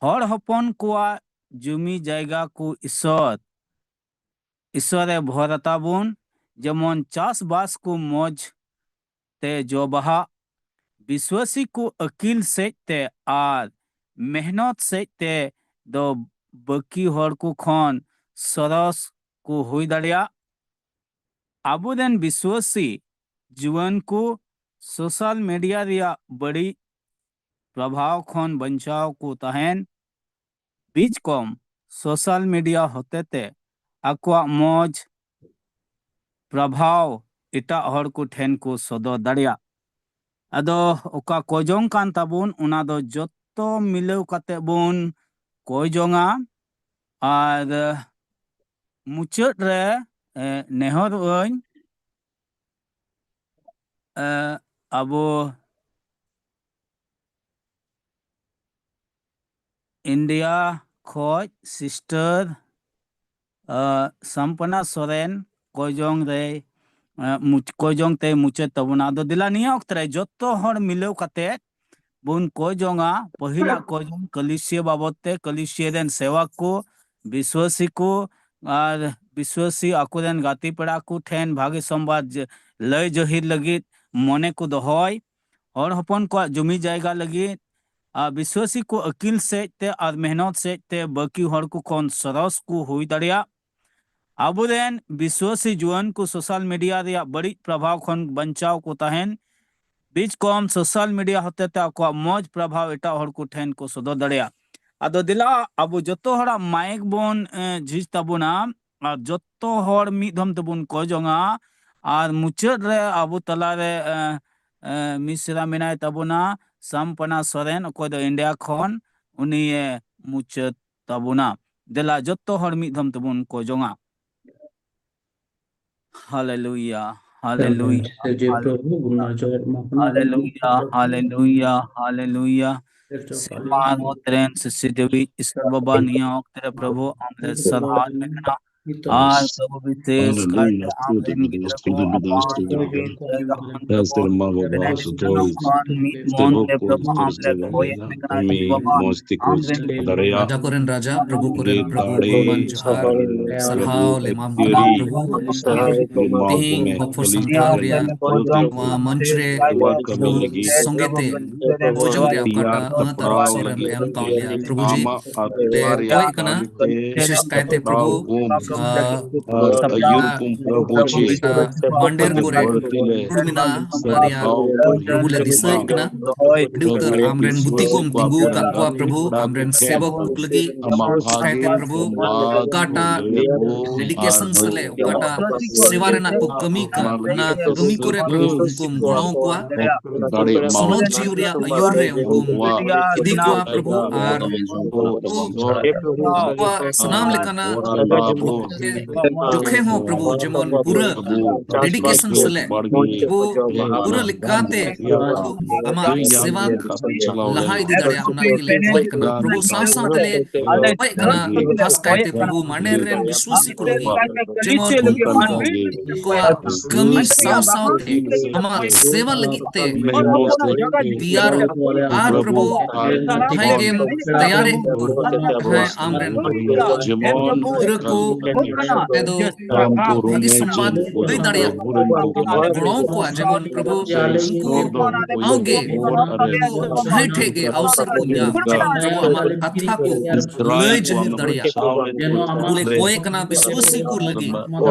ᱦᱚᱲ ᱦᱚᱯᱚᱱ ᱠᱚᱣᱟᱜ ᱡᱩᱢᱤ ᱡᱟᱭᱜᱟ ᱠᱚ ᱤᱥᱚᱨ, ᱤᱥᱚᱨ ᱮ ᱵᱷᱚᱨ ᱟᱛᱟᱵᱚᱱ, ᱡᱮᱢᱚᱱ ᱪᱟᱥᱵᱟᱥ ᱠᱚ ᱢᱚᱡᱽ ᱛᱮ ᱡᱚ ᱵᱟᱦᱟᱜ᱾ ᱵᱤᱥᱣᱟᱹᱥᱤ ᱠᱚ ᱟᱹᱠᱤᱞ ᱥᱮᱫ ᱛᱮ ᱟᱨ ᱢᱮᱦᱱᱚᱛ ᱥᱮᱫ ᱛᱮ ᱫᱚ ᱵᱟᱹᱠᱤ ᱦᱚᱲ ᱠᱚ ᱠᱷᱚᱱ ᱥᱚᱨᱚᱥ ᱠᱚ ᱦᱩᱭ ᱫᱟᱲᱮᱭᱟᱜ᱾ ᱟᱵᱚᱨᱮᱱ ᱵᱤᱥᱣᱟᱹᱥᱤ ᱡᱩᱣᱟᱹᱱ ᱠᱚ ᱥᱳᱥᱟᱞ ᱢᱤᱰᱤᱭᱟ ᱨᱮᱭᱟᱜ ᱵᱟᱹᱲᱤᱡ ᱯᱨᱚᱵᱷᱟᱣ ᱠᱷᱚᱱ ᱵᱟᱧᱪᱟᱣ ᱠᱚ ᱛᱟᱦᱮᱱ᱾ ᱵᱤᱡᱽ ᱠᱚᱢ ᱥᱳᱥᱟᱞ ᱢᱤᱰᱤᱭᱟ ᱦᱚᱛᱮᱛᱮ ᱟᱠᱚᱣᱟᱜ ᱢᱚᱡᱽ ᱯᱨᱚᱵᱷᱟᱣ ᱮᱴᱟᱜ ᱦᱚᱲ ᱠᱚ ᱴᱷᱮᱱ ᱠᱚ ᱥᱚᱫᱚᱨ ᱫᱟᱲᱮᱭᱟᱜ᱾ ᱟᱫᱚ ᱚᱠᱟ ᱠᱚᱭ ᱡᱚᱝ ᱠᱟᱱ ᱛᱟᱵᱚᱱ, ᱚᱱᱟ ᱫᱚ ᱡᱚᱛᱚ ᱢᱤᱞᱟᱹᱣ ᱠᱟᱛᱮ ᱵᱚᱱ ᱠᱚᱭ ᱡᱚᱝᱟ᱾ ᱟᱨ ᱢᱩᱪᱟᱹᱫ ᱨᱮ, ᱮ, ᱱᱮᱦᱚᱨᱚᱜ ᱟᱹᱧ, ᱮ, ᱟᱵᱚ ᱤᱱᱰᱤᱭᱟ ᱠᱷᱚᱡ ᱥᱤᱥᱴᱟᱨ, ᱟ, ᱥᱟᱢᱯᱟᱱᱟ ᱥᱚᱨᱮᱱ ᱠᱚᱭ ᱡᱚᱝ ᱨᱮ, ᱟ, ᱢᱩᱪ-, ᱠᱚᱭ ᱡᱚᱝ ᱛᱮ ᱢᱩᱪᱟᱹᱫ ᱛᱟᱵᱚᱱᱟ᱾ ᱟᱫᱚ ᱫᱮᱞᱟ ᱱᱤᱭᱟᱹ ᱚᱠᱛᱮ ᱨᱮ ᱡᱚᱛᱚ ᱦᱚᱲ ᱢᱤᱞᱟᱹᱣ ᱠᱟᱛᱮ ᱵᱚᱱ ᱠᱚᱭ ᱡᱚᱝᱟ᱾ ᱯᱟᱹᱦᱤᱞᱟᱜ ᱠᱚᱭ ᱡᱚᱝ ᱠᱟᱹᱞᱤᱥᱤᱭᱟᱹ ᱵᱟᱵᱚᱛ ᱛᱮ, ᱠᱟᱹᱞᱤᱥᱤᱭᱟᱹ ᱨᱮᱱ ᱥᱮᱣᱟ ᱠᱚ, ᱵᱤᱥᱣᱟᱹᱥᱤ ᱠᱚ ᱟᱨ ᱵᱤᱥᱣᱟᱹᱥᱤ ᱟᱠᱚᱨᱮᱱ ᱜᱟᱛᱮ ᱯᱮᱲᱟ ᱠᱚ ᱴᱷᱮᱱ ᱵᱷᱟᱜᱮ ᱥᱚᱢᱵᱟᱫ ᱡ-, ᱞᱟᱹᱭ ᱡᱟᱹᱦᱤᱨ ᱞᱟᱹᱜᱤᱫ ᱢᱚᱱᱮ ᱠᱚ ᱫᱚᱦᱚᱭ᱾ ᱦᱚᱲ ᱦᱚᱯᱚᱱ ᱠᱚᱣᱟᱜ ᱡᱩᱢᱤ ᱡᱟᱭᱜᱟ ᱞᱟᱹᱜᱤᱫ ᱟᱨ ᱵᱤᱥᱣᱟᱹᱥᱤ ᱠᱚ ᱟᱹᱠᱤᱞ ᱥᱮᱫ ᱛᱮ ᱟᱨ ᱢᱮᱦᱱᱚᱛ ᱥᱮᱫ ᱛᱮ ᱵᱟᱹᱠᱤ ᱦᱚᱲ ᱠᱚ ᱠᱷᱚᱱ ᱥᱚᱨᱚᱥ ᱠᱚ ᱦᱩᱭ ᱫᱟᱲᱮᱭᱟᱜ᱾ ᱟᱵᱚᱨᱮᱱ ᱵᱤᱥᱣᱟᱹᱥᱤ ᱡᱩᱣᱟᱹᱱ ᱠᱚ ᱥᱳᱥᱟᱞ ᱢᱤᱰᱤᱭᱟ ᱨᱮᱭᱟᱜ ᱵᱟᱹᱲᱤᱡ ᱯᱨᱚᱵᱷᱟᱣ ᱠᱷᱚᱱ ᱵᱟᱧᱪᱟᱣ ᱠᱚ ᱛᱟᱦᱮᱱ᱾ ᱵᱤᱡᱽ ᱠᱚᱢ ᱥᱳᱥᱟᱞ ᱢᱤᱰᱤᱭᱟ ᱦᱚᱛᱮᱛᱮ ᱟᱠᱚᱣᱟᱜ ᱢᱚᱡᱽ ᱯᱨᱚᱵᱷᱟᱵᱽ ᱮᱴᱟᱜ ᱦᱚᱲ ᱠᱚ ᱴᱷᱮᱱ ᱠᱚ ᱥᱚᱫᱚᱨ ᱫᱟᱲᱮᱭᱟᱜᱼᱟ᱾ ᱟᱫᱚ ᱫᱮᱞᱟ ᱟᱵᱚ ᱡᱚᱛᱚ ᱦᱚᱲᱟᱜ ᱢᱟᱭᱤᱠ ᱵᱚᱱ, ᱮ, ᱡᱷᱤᱡ ᱛᱟᱵᱚᱱᱟ ᱟᱨ ᱡᱚᱛᱚ ᱦᱚᱲ ᱢᱤᱫ ᱫᱷᱚᱢ ᱛᱮᱵᱚᱱ ᱠᱚᱭ ᱡᱚᱝᱟ᱾ ᱟᱨ ᱢᱩᱪᱟᱹᱫ ᱨᱮ ᱟᱵᱚ ᱛᱟᱞᱟᱨᱮ, ᱮ, ᱮ, ᱢᱤᱥᱨᱟ ᱢᱮᱱᱟᱭ ᱛᱟᱵᱚᱱᱟ, ᱥᱟᱢᱯᱟᱱᱟ ᱥᱚᱨᱮᱱ, ᱚᱠᱚᱭ ᱫᱚ ᱤᱱᱰᱤᱭᱟ ᱠᱷᱚᱱ, ᱩᱱᱤᱭᱮ ᱢᱩᱪᱟᱹᱫ ᱛᱟᱵᱚᱱᱟ᱾ ᱫᱮᱞᱟ ᱡᱚᱛᱚ ᱦᱚᱲ ᱢᱤᱫ ᱫᱷᱚᱢ ᱛᱮᱵᱚᱱ ᱠᱚᱭ ᱡᱚᱝᱟ᱾ ᱦᱟᱞᱮᱞᱩᱭᱟ, ᱦᱟᱞᱮᱞᱩᱭᱟ, ᱥᱮ ᱡᱮ ᱯᱨᱚᱵᱷᱩ ᱵᱚᱱ ᱱᱚᱡᱚᱨ ᱮᱢᱟ ᱵᱚᱱᱟ᱾ ᱦᱟᱞᱮᱞᱩᱭᱟ, ᱦᱟᱞᱮᱞᱩᱭᱟ, ᱦᱟᱞᱮᱞᱩᱭᱟ᱾ ᱥᱮᱨᱢᱟ ᱟᱨ ᱚᱛ ᱨᱮᱱ ᱥᱤᱥᱤᱨ ᱡᱟᱹᱣᱤᱡ ᱤᱥᱚᱨ ᱵᱟᱵᱟ, ᱱᱤᱭᱟᱹ ᱚᱠᱛᱮ ᱨᱮ ᱯᱨᱚᱵᱷᱩ ᱟᱢ ᱞᱮ ᱥᱟᱨᱦᱟᱣ ᱮᱫ ᱢᱮ ᱠᱟᱱᱟ᱾ ᱟᱨ ᱯᱨᱚᱵᱷᱩ ᱵᱤᱥᱮᱥ ᱠᱟᱭᱛᱮ ᱟᱢ ᱨᱮᱱ ᱜᱤᱫᱽᱨᱟᱹ ᱠᱚ ᱟᱢᱟᱜ ᱥᱮᱨᱢᱟ ᱵᱟᱵᱟ ᱥᱚᱫᱚᱭ ᱢᱤᱫ ᱢᱚᱱ ᱛᱮ ᱯᱨᱚᱵᱷᱩ ᱟᱢ ᱞᱮ ᱠᱚᱭ ᱮᱫ ᱢᱮ ᱠᱟᱱᱟ᱾ ᱢᱚᱡᱽ ᱛᱮᱠᱚ ᱫᱟᱲᱮᱭᱟᱜ᱾ ᱨᱟᱡᱟ ᱠᱚᱨᱮᱱ ᱨᱟᱡᱟ, ᱯᱨᱚᱵᱷᱩ ᱠᱚᱨᱮᱱ ᱯᱨᱚᱵᱷᱩ, ᱫᱟᱲᱮ ᱠᱚ ᱢᱟᱱ ᱡᱚᱦᱟᱨ ᱥᱟᱨᱦᱟᱣ ᱞᱮ ᱮᱢᱟᱢ ᱠᱟᱱᱟ ᱯᱨᱚᱵᱷᱩ᱾ ᱛᱮᱦᱮᱧ ᱜᱚᱯᱚ ᱥᱟᱱᱛᱟᱲ ᱨᱮᱭᱟᱜ ᱱᱚᱣᱟ ᱢᱚᱧᱪ ᱨᱮ ᱥᱚᱸᱜᱮ ᱛᱮ ᱵᱚᱡᱚᱱ ᱨᱮᱭᱟᱜ ᱚᱠᱟᱴᱟᱜ ᱢᱟᱹᱱ ᱟᱨ ᱚᱯᱥᱚᱨ ᱮᱢ ᱮᱢ ᱠᱟᱣ ᱞᱮᱭᱟ ᱯᱨᱚᱵᱷᱩ ᱡᱤ, ᱞᱮ ᱠᱚᱭ ᱠᱟᱱᱟ ᱵᱤᱥᱮᱥ ᱠᱟᱭᱛᱮ ᱯᱨᱚᱵᱷᱩ, ᱟ, ᱟᱹᱭᱩᱨ ᱠᱚᱢ ᱯᱨᱚᱵᱷᱩ ᱡᱤ, ᱢᱟᱱᱰᱮᱨ ᱠᱚᱨᱮ ᱵᱟᱹᱲᱛᱤ ᱞᱮ ᱦᱩᱲ ᱢᱮᱱᱟᱜᱼᱟ, ᱚᱱᱟ ᱨᱮᱭᱟᱜ ᱯᱨᱚᱵᱷᱩ ᱞᱮ ᱫᱤᱥᱟᱹᱭᱮᱫ ᱠᱟᱱᱟ᱾ ᱟᱹᱰᱤ ᱩᱛᱟᱹᱨ ᱟᱢ ᱨᱮᱱ ᱵᱩᱛᱤ ᱠᱚᱢ ᱛᱤᱸᱜᱩ ᱟᱠᱟᱫ ᱠᱚᱣᱟ ᱯᱨᱚᱵᱷᱩ, ᱟᱢ ᱨᱮᱱ ᱥᱮᱵᱚᱠ ᱞᱟᱹᱜᱤᱫ ᱠᱟᱭᱛᱮ ᱯᱨᱚᱵᱷᱩ, ᱚᱠᱟᱴᱟᱜ ᱰᱮᱰᱤᱠᱮᱥᱚᱱ ᱥᱟᱞᱮ ᱚᱠᱟᱴᱟᱜ ᱥᱮᱵᱟ ᱨᱮᱱᱟᱜ ᱠᱚ ᱠᱟᱹᱢᱤ ᱠᱟᱱ, ᱚᱱᱟ ᱠᱟᱹᱢᱤ ᱠᱚᱨᱮ ᱯᱨᱚᱵᱷᱩ ᱩᱱᱠᱩᱢ ᱜᱚᱲᱚ ᱠᱚᱣᱟ᱾ ᱥᱚᱱᱚᱛ ᱡᱤᱣᱤ ᱨᱮᱭᱟᱜ ᱟᱹᱭᱩᱨ ᱨᱮ ᱩᱱᱠᱩᱢ ᱤᱫᱤ ᱠᱚᱣᱟ ᱯᱨᱚᱵᱷᱩ, ᱟᱨ ᱩᱱᱠᱩᱣᱟᱜ ᱥᱟᱱᱟᱢ ᱞᱮᱠᱟᱱᱟᱜ ᱡᱚᱠᱷᱮ ᱦᱚᱸ ᱯᱨᱚᱵᱷᱩ ᱡᱮᱢᱚᱱ ᱯᱩᱨᱟᱹ ᱰᱮᱰᱤᱠᱮᱥᱚᱱ ᱥᱟᱞᱮ ᱯᱨᱚᱵᱷᱩ ᱯᱩᱨᱟᱹ ᱞᱮᱠᱟᱛᱮ ᱟᱢᱟᱜ ᱥᱮᱵᱟ ᱞᱟᱦᱟ ᱤᱫᱤ ᱫᱟᱲᱮᱭᱟᱜ, ᱚᱱᱟ ᱞᱟᱹᱜᱤᱫ ᱞᱮ ᱠᱷᱚᱡ ᱠᱟᱱᱟ ᱯᱨᱚᱵᱷᱩ᱾ ᱥᱟᱶ ᱥᱟᱶ ᱛᱮᱞᱮ ᱠᱷᱚᱡ ᱠᱟᱱᱟ ᱠᱷᱟᱥ ᱠᱟᱭᱛᱮ ᱯᱨᱚᱵᱷᱩ ᱢᱟᱱᱮ ᱨᱮᱱ ᱵᱤᱥᱣᱟᱥᱤ ᱠᱚ ᱞᱟᱹᱜᱤᱫ ᱡᱮᱢᱚᱱ ᱩᱱᱠᱩ ᱦᱚᱸ ᱩᱱᱠᱩᱣᱟᱜ ᱠᱟᱹᱢᱤ ᱥᱟᱶ ᱥᱟᱶᱛᱮ ᱟᱢᱟᱜ ᱥᱮᱵᱟ ᱞᱟᱹᱜᱤᱫ ᱛᱮ ᱛᱮᱭᱟᱨᱚᱜ ᱟᱨ ᱯᱨᱚᱵᱷᱩ ᱡᱟᱦᱟᱸᱭ ᱜᱮᱢ ᱛᱮᱭᱟᱨᱮᱫ ᱠᱚ, ᱡᱟᱦᱟᱸᱭ ᱟᱢᱨᱮᱱ ᱜᱤᱫᱽᱨᱟᱹ ᱠᱚ ᱟᱯᱮ ᱫᱚ ᱵᱷᱟᱜᱤ ᱥᱚᱢᱵᱟᱫ ᱞᱟᱹᱭ ᱫᱟᱲᱮᱭᱟᱜ ᱜᱚᱲᱚ ᱠᱚᱣᱟ, ᱡᱮᱢᱚᱱ ᱯᱨᱚᱵᱷᱩ ᱩᱱᱠᱩ ᱟᱣᱜᱮ ᱡᱟᱦᱟᱸᱭ ᱴᱷᱮᱡ ᱜᱮ ᱟᱣᱥᱟᱨ ᱠᱚ ᱧᱟᱢ, ᱟᱢᱟᱜ ᱠᱟᱛᱷᱟ ᱠᱚ ᱞᱟᱹᱭ ᱡᱟᱹᱦᱤᱨ ᱫᱟᱲᱮᱭᱟᱜ᱾ ᱯᱨᱚᱵᱷᱩ ᱞᱮ ᱠᱚᱭᱮ ᱠᱟᱱᱟ ᱵᱤᱥᱣᱟᱥᱤ ᱠᱚ ᱞᱟᱹᱜᱤᱫ,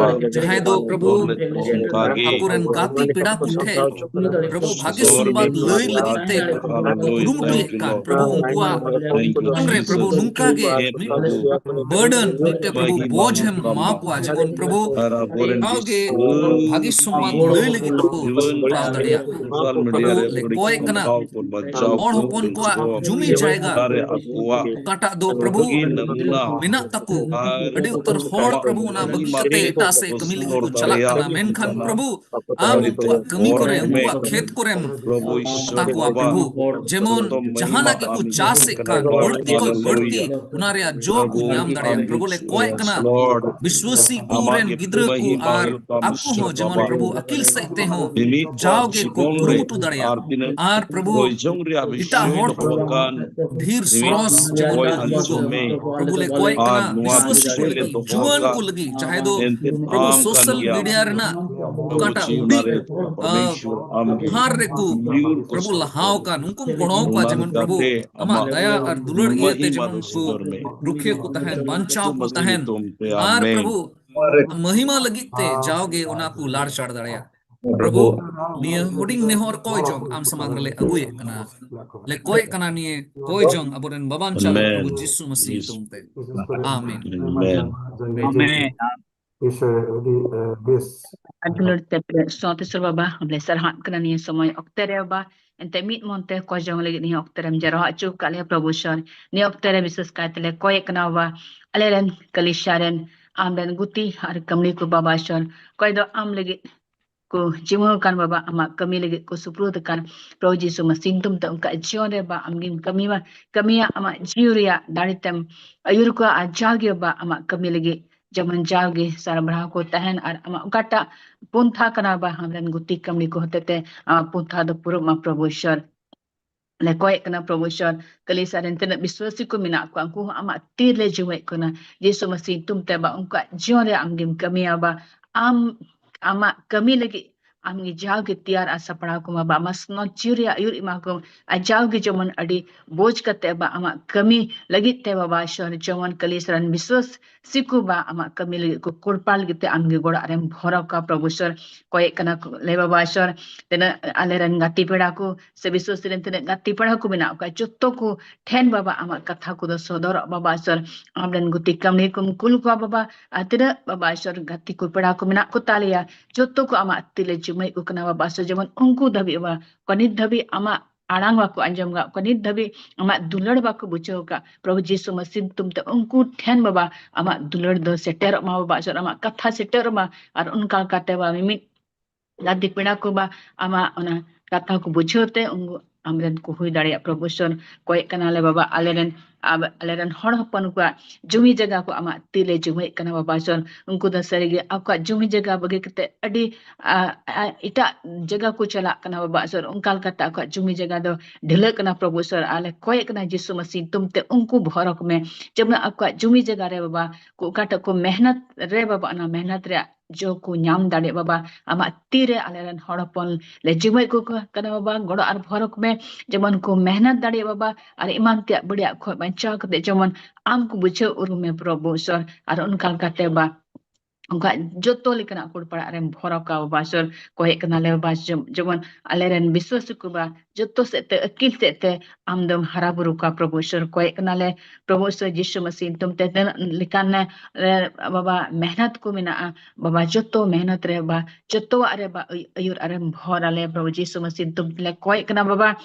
ᱡᱟᱦᱟᱸᱭ ᱫᱚ ᱯᱨᱚᱵᱷᱩ ᱟᱠᱚᱨᱮᱱ ᱜᱟᱛᱮ ᱯᱮᱲᱟ ᱠᱚ ᱴᱷᱮᱡ ᱯᱨᱚᱵᱷᱩ ᱵᱷᱟᱜᱮ ᱥᱚᱢᱵᱟᱫ ᱞᱟᱹᱭ ᱞᱟᱹᱜᱤᱫ ᱛᱮ ᱠᱚ ᱠᱩᱨᱩᱢᱩᱴᱩᱭᱮᱫ ᱠᱟᱱ, ᱯᱨᱚᱵᱷᱩ ᱩᱱᱠᱩᱣᱟᱜ ᱡᱤᱵᱚᱱ ᱨᱮ ᱯᱨᱚᱵᱷᱩ ᱱᱚᱝᱠᱟ ᱜᱮ ᱢᱤᱫ burden, ᱢᱤᱫᱴᱮᱡ ᱯᱨᱚᱵᱷᱩ ᱵᱚᱡᱽ ᱮᱢ ᱮᱢᱟ ᱠᱚᱣᱟ, ᱡᱮᱢᱚᱱ ᱯᱨᱚᱵᱷᱩ ᱟᱨ ᱟᱵᱚᱨᱮᱱ ᱱᱚᱝᱠᱟ ᱜᱮ ᱵᱷᱟᱜᱮ ᱥᱚᱢᱵᱟᱫ ᱞᱟᱹᱭ ᱞᱟᱹᱜᱤᱫ ᱠᱚ ᱡᱤᱵᱚᱱ ᱠᱚᱨᱟᱣ ᱫᱟᱲᱮᱭᱟᱜ᱾ ᱥᱳᱥᱟᱞ ᱢᱤᱰᱤᱭᱟ ᱯᱨᱚᱵᱷᱩ ᱨᱮ ᱞᱮ ᱵᱟᱹᱲᱤᱡ ᱠᱚᱭᱮ ᱠᱟᱱᱟ, ᱯᱨᱚᱵᱷᱟᱵ ᱠᱚ ᱵᱟᱧᱪᱟᱣ ᱦᱚᱲ ᱠᱚ ᱦᱚᱯᱚᱱ ᱠᱚᱣᱟᱜ ᱵᱟᱧᱪᱟᱣ ᱡᱩᱢᱤ ᱡᱟᱭᱜᱟ ᱚᱠᱟᱨᱮ ᱟᱠᱚᱣᱟᱜ ᱚᱠᱟᱴᱟᱜ ᱫᱚ ᱯᱨᱚᱵᱷᱩ ᱵᱷᱟᱹᱜᱤ ᱱᱟᱢᱩᱱᱟ ᱢᱮᱱᱟᱜ ᱛᱟᱠᱚ, ᱟᱨ ᱟᱹᱰᱤ ᱩᱛᱟᱹᱨ ᱦᱚᱲ ᱟᱠᱚᱣᱟᱜ ᱯᱨᱚᱵᱷᱩ ᱚᱱᱟ ᱵᱟᱹᱜᱤ ᱠᱟᱛᱮ ᱮᱴᱟᱜ ᱥᱮᱫ ᱠᱟᱹᱢᱤ ᱞᱟᱹᱜᱤᱫ ᱠᱚ ᱪᱟᱞᱟᱜ ᱠᱟᱱᱟ, ᱢᱮᱱᱠᱷᱟᱱ ᱯᱨᱚᱵᱷᱩ ᱟᱢ ᱩᱱᱠᱩᱣᱟᱜ ᱠᱟᱹᱢᱤ ᱠᱚᱨᱮ, ᱩᱱᱠᱩᱣᱟᱜ ᱠᱷᱮᱛ ᱠᱚᱨᱮᱢ ᱦᱟᱛᱟ ᱠᱚᱣᱟ ᱯᱨᱚᱵᱷᱩ, ᱡᱮᱢᱚᱱ ᱡᱟᱦᱟᱱᱟᱜ ᱜᱮᱠᱚ ᱪᱟᱥᱮᱫ ᱠᱟᱱ ᱵᱟᱹᱲᱛᱤ ᱠᱷᱚᱱ ᱵᱟᱹᱲᱛᱤ ᱚᱱᱟ ᱨᱮᱭᱟᱜ ᱡᱚ ᱠᱚ ᱧᱟᱢ ᱫᱟᱲᱮᱭᱟᱜ᱾ ᱯᱨᱚᱵᱷᱩ ᱞᱮ ᱠᱚᱭᱮ ᱠᱟᱱᱟ, ᱵᱤᱥᱣᱟᱥᱤ ᱠᱚ ᱨᱮᱱ ᱜᱤᱫᱽᱨᱟᱹ ᱠᱚ ᱟᱨ ᱟᱠᱚ ᱦᱚᱸ ᱡᱮᱢᱚᱱ ᱯᱨᱚᱵᱷᱩ ᱟᱹᱠᱤᱞ ᱥᱮᱫ ᱛᱮᱦᱚᱸ ᱡᱟᱣᱜᱮ ᱠᱚ ᱠᱩᱨᱩᱢᱩᱴᱩ ᱫᱟᱲᱮᱭᱟᱜ᱾ ᱟᱨ ᱯᱨᱚᱵᱷᱩ ᱮᱴᱟᱜ ᱦᱚᱲ ᱠᱚ ᱰᱷᱮᱨ ᱥᱚᱨᱚᱥ ᱡᱮᱢᱚᱱ ᱠᱚ ᱦᱩᱭᱩᱜᱚᱜ᱾ ᱯᱨᱚᱵᱷᱩ ᱞᱮ ᱠᱚᱭᱮ ᱠᱟᱱᱟ ᱵᱤᱥᱣᱟᱥᱤ ᱠᱚ ᱞᱟᱹᱜᱤᱫ, ᱡᱩᱣᱟᱹᱱ ᱠᱚ ᱞᱟᱹᱜᱤᱫ, ᱡᱟᱦᱟᱸᱭ ᱫᱚ ᱯᱨᱚᱵᱷᱩ ᱥᱳᱥᱟᱞ ᱢᱤᱰᱤᱭᱟ ᱨᱮᱱᱟᱜ ᱚᱠᱟᱴᱟᱜ ᱦᱩᱰᱤᱧ, ᱟᱸ, ᱦᱟᱨ ᱨᱮᱠᱚ ᱯᱨᱚᱵᱷᱩ ᱞᱟᱦᱟᱣ ᱟᱠᱟᱱ, ᱩᱱᱠᱩᱢ ᱜᱚᱲᱚ ᱟᱠᱚᱣᱟ, ᱡᱮᱢᱚᱱ ᱯᱨᱚᱵᱷᱩ ᱟᱢᱟᱜ ᱫᱟᱭᱟ ᱟᱨ ᱫᱩᱞᱟᱹᱲ ᱤᱭᱟᱹᱛᱮ ᱡᱮᱢᱚᱱ ᱠᱚ ᱨᱩᱠᱷᱤᱭᱟᱹ ᱠᱚ ᱛᱟᱦᱮᱱ, ᱵᱟᱧᱪᱟᱣ ᱠᱚ ᱛᱟᱦᱮᱱ᱾ ᱟᱨ ᱯᱨᱚᱵᱷᱩ ᱢᱚᱦᱤᱢᱟ ᱞᱟᱹᱜᱤᱫ ᱛᱮ ᱡᱟᱣᱜᱮ ᱚᱱᱟ ᱠᱚ ᱞᱟᱲᱪᱟᱲ ᱫᱟᱲᱮᱭᱟᱜ᱾ ᱯᱨᱚᱵᱷᱩ, ᱱᱤᱭᱟᱹ ᱦᱩᱰᱤᱧ ᱱᱮᱦᱚᱨ ᱠᱚᱭ ᱡᱚᱝ ᱟᱢ ᱥᱟᱢᱟᱝ ᱨᱮᱞᱮ ᱟᱹᱜᱩᱭᱮᱫ ᱠᱟᱱᱟ, ᱞᱮ ᱠᱚᱭᱮᱫ ᱠᱟᱱᱟ ᱱᱤᱭᱟᱹ ᱠᱚᱭ ᱡᱚᱝ ᱟᱵᱚᱨᱮᱱ ᱵᱟᱵᱟᱱ ᱪᱟᱞ ᱯᱨᱚᱵᱷᱩ ᱡᱤᱥᱩ ᱢᱟᱥᱤ ᱧᱩᱛᱩᱢ ᱛᱮ᱾ ᱟᱢᱮᱱ᱾ ᱟᱢᱮᱱ᱾ ᱤᱥᱚᱨ ᱟᱹᱰᱤ, ᱟᱹ, ᱵᱮᱥ᱾ ᱟᱨ ᱫᱩᱞᱟᱹᱲ ᱛᱮ ᱥᱚᱛᱤᱥᱚᱨ ᱵᱟᱵᱟ, ᱟᱢ ᱞᱮ ᱥᱟᱨᱦᱟᱣ ᱠᱟᱱᱟ ᱱᱤᱭᱟᱹ ᱥᱚᱢᱚᱭ ᱚᱠᱛᱮ ᱨᱮ ᱵᱟᱵᱟ, ᱮᱱᱛᱮ ᱢᱤᱫ ᱢᱚᱱ ᱛᱮ ᱠᱚᱭ ᱡᱚᱝ ᱞᱟᱹᱜᱤᱫ ᱱᱤᱭᱟᱹ ᱚᱠᱛᱮ ᱨᱮᱢ ᱡᱟᱨᱣᱟ ᱦᱚᱪᱚ ᱟᱠᱟᱫ ᱞᱮᱭᱟ ᱯᱨᱚᱵᱷᱩ ᱤᱥᱚᱨ᱾ ᱱᱤᱭᱟᱹ ᱚᱠᱛᱮ ᱨᱮ ᱵᱤᱥᱮᱥ ᱠᱟᱭᱛᱮ ᱞᱮ ᱠᱚᱭᱮᱫ ᱠᱟᱱᱟ ᱵᱟᱵᱟ, ᱟᱞᱮ ᱨᱮᱱ ᱠᱟᱹᱞᱤᱥᱟ ᱨᱮᱱ ᱟᱢ ᱨᱮᱱ ᱜᱩᱛᱤ ᱟᱨ ᱠᱟᱹᱢᱤ ᱠᱚ ᱵᱟᱵᱟ ᱤᱥᱚᱨ, ᱚᱠᱚᱭ ᱫᱚ ᱟᱢ ᱞᱟᱹᱜᱤᱫ ᱠᱚ ᱡᱤᱢᱟᱹ ᱟᱠᱟᱱ ᱵᱟᱵᱟ, ᱟᱢᱟᱜ ᱠᱟᱹᱢᱤ ᱞᱟᱹᱜᱤᱫ ᱠᱚ ᱥᱩᱯᱨᱩᱫ ᱟᱠᱟᱱ ᱯᱨᱚᱵᱷᱩ ᱡᱤᱥᱩ ᱢᱟᱥᱤ ᱧᱩᱛᱩᱢ ᱛᱮ ᱩᱱᱠᱩᱣᱟᱜ ᱡᱤᱭᱚᱱ ᱨᱮ ᱵᱟ ᱟᱢᱜᱮᱢ ᱠᱟᱹᱢᱤ ᱢᱟ, ᱠᱟᱹᱢᱤᱭᱟ ᱟᱢᱟᱜ ᱡᱤᱣᱤ ᱨᱮᱭᱟᱜ ᱫᱟᱲᱮ ᱛᱮᱢ ᱟᱹᱭᱩᱨ ᱠᱚᱣᱟ ᱟᱨ ᱡᱟᱣᱜᱮ ᱵᱟ ᱟᱢᱟᱜ ᱠᱟᱹᱢᱤ ᱞᱟᱹᱜᱤᱫ ᱡᱮᱢᱚᱱ ᱡᱟᱣᱜᱮ ᱥᱟᱨᱵᱨᱟᱦᱟ ᱠᱚ ᱛᱟᱦᱮᱱ ᱟᱨ ᱟᱢᱟᱜ ᱚᱠᱟᱴᱟᱜ ᱯᱚᱱᱛᱷᱟ ᱠᱟᱱᱟ ᱵᱟ ᱟᱢᱨᱮᱱ ᱜᱩᱛᱤ ᱠᱟᱹᱢᱤ ᱠᱚ ᱦᱚᱛᱮᱛᱮ ᱟᱢᱟᱜ ᱯᱚᱱᱛᱷᱟ ᱫᱚ ᱯᱩᱨᱟᱹᱜ ᱢᱟ ᱯᱨᱚᱵᱷᱩ ᱤᱥᱚᱨ᱾ ᱞᱮ ᱠᱚᱭᱮᱜ ᱠᱟᱱᱟ ᱯᱨᱚᱵᱷᱩ ᱤᱥᱚᱨ, ᱠᱟᱹᱞᱤᱥᱟ ᱨᱮᱱ ᱛᱤᱱᱟᱹᱜ ᱵᱤᱥᱣᱟᱥᱤ ᱠᱚ ᱢᱮᱱᱟᱜ ᱠᱚᱣᱟ, ᱩᱱᱠᱩ ᱦᱚᱸ ᱟᱢᱟᱜ ᱛᱤ ᱨᱮ ᱡᱤᱣᱮᱫ ᱠᱟᱱᱟ᱾ ᱡᱤᱥᱩ ᱢᱟᱥᱤ ᱧᱩᱛᱩᱢ ᱛᱮ ᱵᱟ ᱩᱱᱠᱩᱣᱟᱜ ᱡᱤᱭᱚᱱ ᱨᱮ ᱟᱢ ᱜᱮᱢ ᱠᱟᱹᱢᱤᱭᱟ ᱵᱟ, ᱟᱢ ᱟᱢᱟᱜ ᱠᱟᱹᱢᱤ ᱞᱟᱹᱜᱤᱫ ᱟᱢ ᱜᱮ ᱡᱟᱣᱜᱮ ᱛᱮᱭᱟᱨ ᱟᱨ ᱥᱟᱯᱲᱟᱣ ᱠᱚᱢᱟ ᱵᱟ, ᱟᱢᱟᱜ ᱥᱚᱱᱚᱛ ᱡᱤᱣᱤ ᱨᱮᱭᱟᱜ ᱟᱹᱭᱩᱨ ᱮᱢᱟ ᱠᱚᱢ᱾ ᱟᱨ ᱡᱟᱣᱜᱮ ᱡᱮᱢᱚᱱ ᱟᱹᱰᱤ ᱵᱳᱡᱽ ᱠᱟᱛᱮ ᱵᱟ ᱟᱢᱟᱜ ᱠᱟᱹᱢᱤ ᱞᱟᱹᱜᱤᱫ ᱛᱮ ᱵᱟᱵᱟ ᱤᱥᱚᱨ ᱡᱮᱢᱚᱱ ᱠᱟᱹᱞᱤᱥᱟ ᱨᱮᱱ ᱵᱤᱥᱣᱟᱥ ᱥᱤᱠᱩ ᱵᱟ ᱟᱢᱟᱜ ᱠᱟᱹᱢᱤ ᱞᱟᱹᱜᱤᱫ ᱠᱚ ᱠᱩᱲᱯᱟᱲ ᱞᱟᱹᱜᱤᱫ ᱛᱮ ᱟᱢ ᱜᱮ ᱜᱚᱲᱚ ᱨᱮᱢ ᱵᱷᱚᱨᱟᱣ ᱠᱚᱣᱟ ᱯᱨᱚᱵᱷᱩ ᱤᱥᱚᱨ᱾ ᱠᱚᱭᱮᱜ ᱠᱟᱱᱟ ᱠᱚ ᱞᱮ ᱵᱟᱵᱟ ᱤᱥᱚᱨ, ᱛᱤᱱᱟᱹᱜ ᱟᱞᱮ ᱨᱮᱱ ᱜᱟᱛᱮ ᱯᱮᱲᱟ ᱠᱚ ᱥᱮ ᱵᱤᱥᱣᱟᱥ ᱨᱮᱱ ᱛᱤᱱᱟᱹᱜ ᱜᱟᱛᱮ ᱯᱮᱲᱟ ᱠᱚ ᱢᱮᱱᱟᱜ ᱠᱚᱣᱟ, ᱡᱚᱛᱚ ᱠᱚ ᱴᱷᱮᱱ ᱵᱟᱵᱟ ᱟᱢᱟᱜ ᱠᱟᱛᱷᱟ ᱠᱚᱫᱚ ᱥᱚᱫᱚᱨᱚᱜ ᱵᱟᱵᱟ ᱤᱥᱚᱨ᱾ ᱟᱢ ᱨᱮᱱ ᱜᱩᱛᱤ ᱠᱟᱹᱢᱤ ᱠᱚᱢ ᱠᱩᱞ ᱠᱚᱣᱟ ᱵᱟᱵᱟ, ᱟᱨ ᱛᱤᱱᱟᱹᱜ ᱵᱟᱵᱟ ᱤᱥᱚᱨ ᱜᱟᱛᱮ ᱠᱚ ᱯᱮᱲᱟ ᱠᱚ ᱢᱮᱱᱟᱜ ᱠᱚ ᱛᱟᱞᱮᱭᱟ, ᱡᱚᱛᱚ ᱠᱚ ᱟᱢᱟᱜ ᱛᱤ ᱞᱮ ᱡᱤᱢᱟᱹᱭᱮᱫ ᱠᱚ ᱠᱟᱱᱟ ᱵᱟᱵᱟ ᱤᱥᱚᱨ, ᱡᱮᱢᱚᱱ ᱩᱱᱠᱩ ᱫᱷᱟᱹᱵᱤᱡ ᱵᱟᱵᱟ ᱠᱚ ᱱᱤᱛ ᱫᱷᱟᱹᱵᱤᱡ ᱟᱢᱟᱜ ᱟᱲᱟᱝ ᱵᱟᱠᱚ ᱟᱸᱡᱚᱢ ᱠᱟᱜ ᱠᱚᱣᱟ, ᱱᱤᱛ ᱫᱷᱟᱹᱵᱤᱡ ᱟᱢᱟᱜ ᱫᱩᱞᱟᱹᱲ ᱵᱟᱠᱚ ᱵᱩᱡᱷᱟᱹᱣ ᱠᱟᱜ ᱯᱨᱚᱵᱷᱩ ᱡᱤᱥᱩ ᱢᱟᱥᱤ ᱧᱩᱛᱩᱢ ᱛᱮ ᱩᱱᱠᱩ ᱴᱷᱮᱱ ᱵᱟᱵᱟ ᱟᱢᱟᱜ ᱫᱩᱞᱟᱹᱲ ᱫᱚ ᱥᱮᱴᱮᱨᱚᱜ ᱢᱟ ᱵᱟᱵᱟ ᱤᱥᱚᱨ, ᱟᱢᱟᱜ ᱠᱟᱛᱷᱟ ᱥᱮᱴᱮᱨᱚᱜ ᱢᱟ᱾ ᱟᱨ ᱚᱱᱠᱟ ᱠᱟᱛᱮ ᱵᱟ ᱢᱤᱢᱤᱫ ᱜᱟᱛᱮ ᱯᱮᱲᱟ ᱠᱚ ᱵᱟ ᱟᱢᱟᱜ ᱚᱱᱟ ᱠᱟᱛᱷᱟ ᱠᱚ ᱵᱩᱡᱷᱟᱹᱣ ᱛᱮ ᱩᱱᱠᱩ ᱟᱢᱨᱮᱱ ᱠᱚ ᱦᱩᱭ ᱫᱟᱲᱮᱭᱟᱜ ᱯᱨᱚᱵᱷᱩ ᱤᱥᱚᱨ᱾ ᱠᱚᱭᱮᱜ ᱠᱟᱱᱟᱞᱮ ᱵᱟᱵᱟ ᱟᱞᱮᱨᱮᱱ ᱟᱵ-, ᱟᱞᱮᱨᱮᱱ ᱦᱚᱲ ᱦᱚᱯᱚᱱ ᱠᱚᱣᱟᱜ ᱡᱩᱢᱤ ᱡᱟᱭᱜᱟ ᱠᱚ ᱟᱢᱟᱜ ᱛᱤ ᱞᱮ ᱡᱤᱢᱟᱹᱭᱮᱫ ᱠᱟᱱᱟ ᱵᱟᱵᱟ ᱤᱥᱚᱨ᱾ ᱩᱱᱠᱩ ᱫᱚ ᱥᱟᱹᱨᱤᱜᱮ ᱟᱠᱚᱣᱟᱜ ᱡᱩᱢᱤ ᱡᱟᱭᱜᱟ ᱵᱟᱹᱜᱤ ᱠᱟᱛᱮ ᱟᱹᱰᱤ, ᱟ, ᱟ, ᱮᱴᱟᱜ ᱡᱟᱭᱜᱟ ᱠᱚ ᱪᱟᱞᱟᱜ ᱠᱟᱱᱟ ᱵᱟᱵᱟ ᱤᱥᱚᱨ᱾ ᱚᱱᱠᱟ ᱞᱮᱠᱟᱛᱮ ᱟᱠᱚᱣᱟᱜ ᱡᱩᱢᱤ ᱡᱟᱭᱜᱟ ᱫᱚ ᱰᱷᱤᱞᱟᱹᱜ ᱠᱟᱱᱟ ᱯᱨᱚᱵᱷᱩ ᱤᱥᱚᱨ᱾ ᱟᱞᱮ ᱠᱚᱭᱮᱜ ᱠᱟᱱᱟ ᱡᱤᱥᱩ ᱢᱟᱥᱤ ᱧᱩᱛᱩᱢ ᱛᱮ ᱩᱱᱠᱩ ᱵᱷᱚᱨᱚᱠ ᱢᱮ, ᱡᱮᱢᱚᱱ ᱟᱠᱚᱣᱟᱜ ᱡᱩᱢᱤ ᱡᱟᱭᱜᱟ ᱨᱮ ᱵᱟᱵᱟ ᱠᱚ ᱚᱠᱟᱴᱟᱜ ᱠᱚ ᱢᱮᱦᱱᱚᱛ ᱨᱮ ᱵᱟᱵᱟ ᱚᱱᱟ ᱢᱮᱦᱱᱚᱛ ᱨᱮᱭᱟᱜ ᱡᱚ ᱠᱚ ᱧᱟᱢ ᱫᱟᱲᱮᱭᱟᱜ ᱵᱟᱵᱟ᱾ ᱟᱢᱟᱜ ᱛᱤ ᱨᱮ ᱟᱞᱮ ᱨᱮᱱ ᱦᱚᱲ ᱦᱚᱯᱚᱱ ᱞᱮ ᱡᱤᱢᱟᱹᱭᱮᱫ ᱠᱚ ᱠᱟᱱᱟ ᱵᱟᱵᱟ, ᱜᱚᱲᱚ ᱟᱨ ᱵᱷᱚᱨᱚᱠ ᱢᱮ, ᱡᱮᱢᱚᱱ ᱠᱚ ᱢᱮᱦᱱᱚᱛ ᱫᱟᱲᱮᱭᱟᱜ ᱵᱟᱵᱟ, ᱟᱨ ᱮᱢᱟᱱ ᱛᱮᱭᱟᱜ ᱵᱟᱹᱲᱤᱡᱟᱜ ᱠᱷᱚᱱ ᱵᱟᱧᱪᱟᱣ ᱠᱟᱛᱮ ᱡᱮᱢᱚᱱ ᱟᱢ ᱠᱚ ᱵᱩᱡᱷᱟᱹᱣ ᱩᱨᱩᱢ ᱢᱮ ᱯᱨᱚᱵᱷᱩ ᱤᱥᱚᱨ᱾ ᱟᱨ ᱚᱱᱠᱟ ᱞᱮᱠᱟᱛᱮ ᱵᱟ ᱚᱱᱠᱟ ᱡᱚᱛᱚ ᱞᱮᱠᱟᱱᱟᱜ ᱠᱩᱲᱯᱟᱲᱟᱜ ᱨᱮᱢ ᱵᱷᱚᱨᱟᱣ ᱠᱟᱜ ᱵᱟᱵᱟ ᱤᱥᱚᱨ᱾ ᱠᱚᱭᱮᱜ ᱠᱟᱱᱟᱞᱮ ᱵᱟᱵᱟ ᱡᱮᱢ-, ᱡᱮᱢᱚᱱ ᱟᱞᱮ ᱨᱮᱱ ᱵᱤᱥᱣᱟᱥᱤ ᱠᱚ ᱵᱟ ᱡᱚᱛᱚ ᱥᱮᱫ ᱛᱮ ᱟᱹᱠᱤᱞ ᱥᱮᱫ ᱛᱮ ᱟᱢ ᱫᱚᱢ ᱦᱟᱨᱟ ᱵᱩᱨᱩ ᱠᱚᱣᱟ ᱯᱨᱚᱵᱷᱩ ᱤᱥᱚᱨ᱾ ᱠᱚᱭᱮᱜ ᱠᱟᱱᱟᱞᱮ ᱯᱨᱚᱵᱷᱩ ᱤᱥᱚᱨ ᱡᱤᱥᱩ ᱢᱟᱥᱤ ᱧᱩᱛᱩᱢ ᱛᱮ ᱛᱤᱱᱟᱹᱜ ᱞᱮᱠᱟᱱ, ᱮ, ᱵᱟᱵᱟ ᱢᱮᱦᱱᱚᱛ ᱠᱚ ᱢᱮᱱᱟᱜᱼᱟ ᱵᱟᱵᱟ, ᱡᱚᱛᱚ ᱢᱮᱦᱱᱚᱛ ᱨᱮ ᱵᱟ ᱡᱚᱛᱚᱣᱟᱜ ᱨᱮ ᱵᱟ ᱟᱹᱭ-, ᱟᱹᱭᱩᱨ ᱟᱨᱮᱢ ᱵᱷᱚᱨ ᱟᱞᱮ ᱯᱨᱚᱵᱷᱩ ᱡᱤᱥᱩ ᱢᱟᱥᱤ ᱧᱩᱛᱩᱢ ᱛᱮᱞᱮ ᱠᱚᱭᱮᱜ ᱠᱟᱱᱟ ᱵᱟᱵᱟ᱾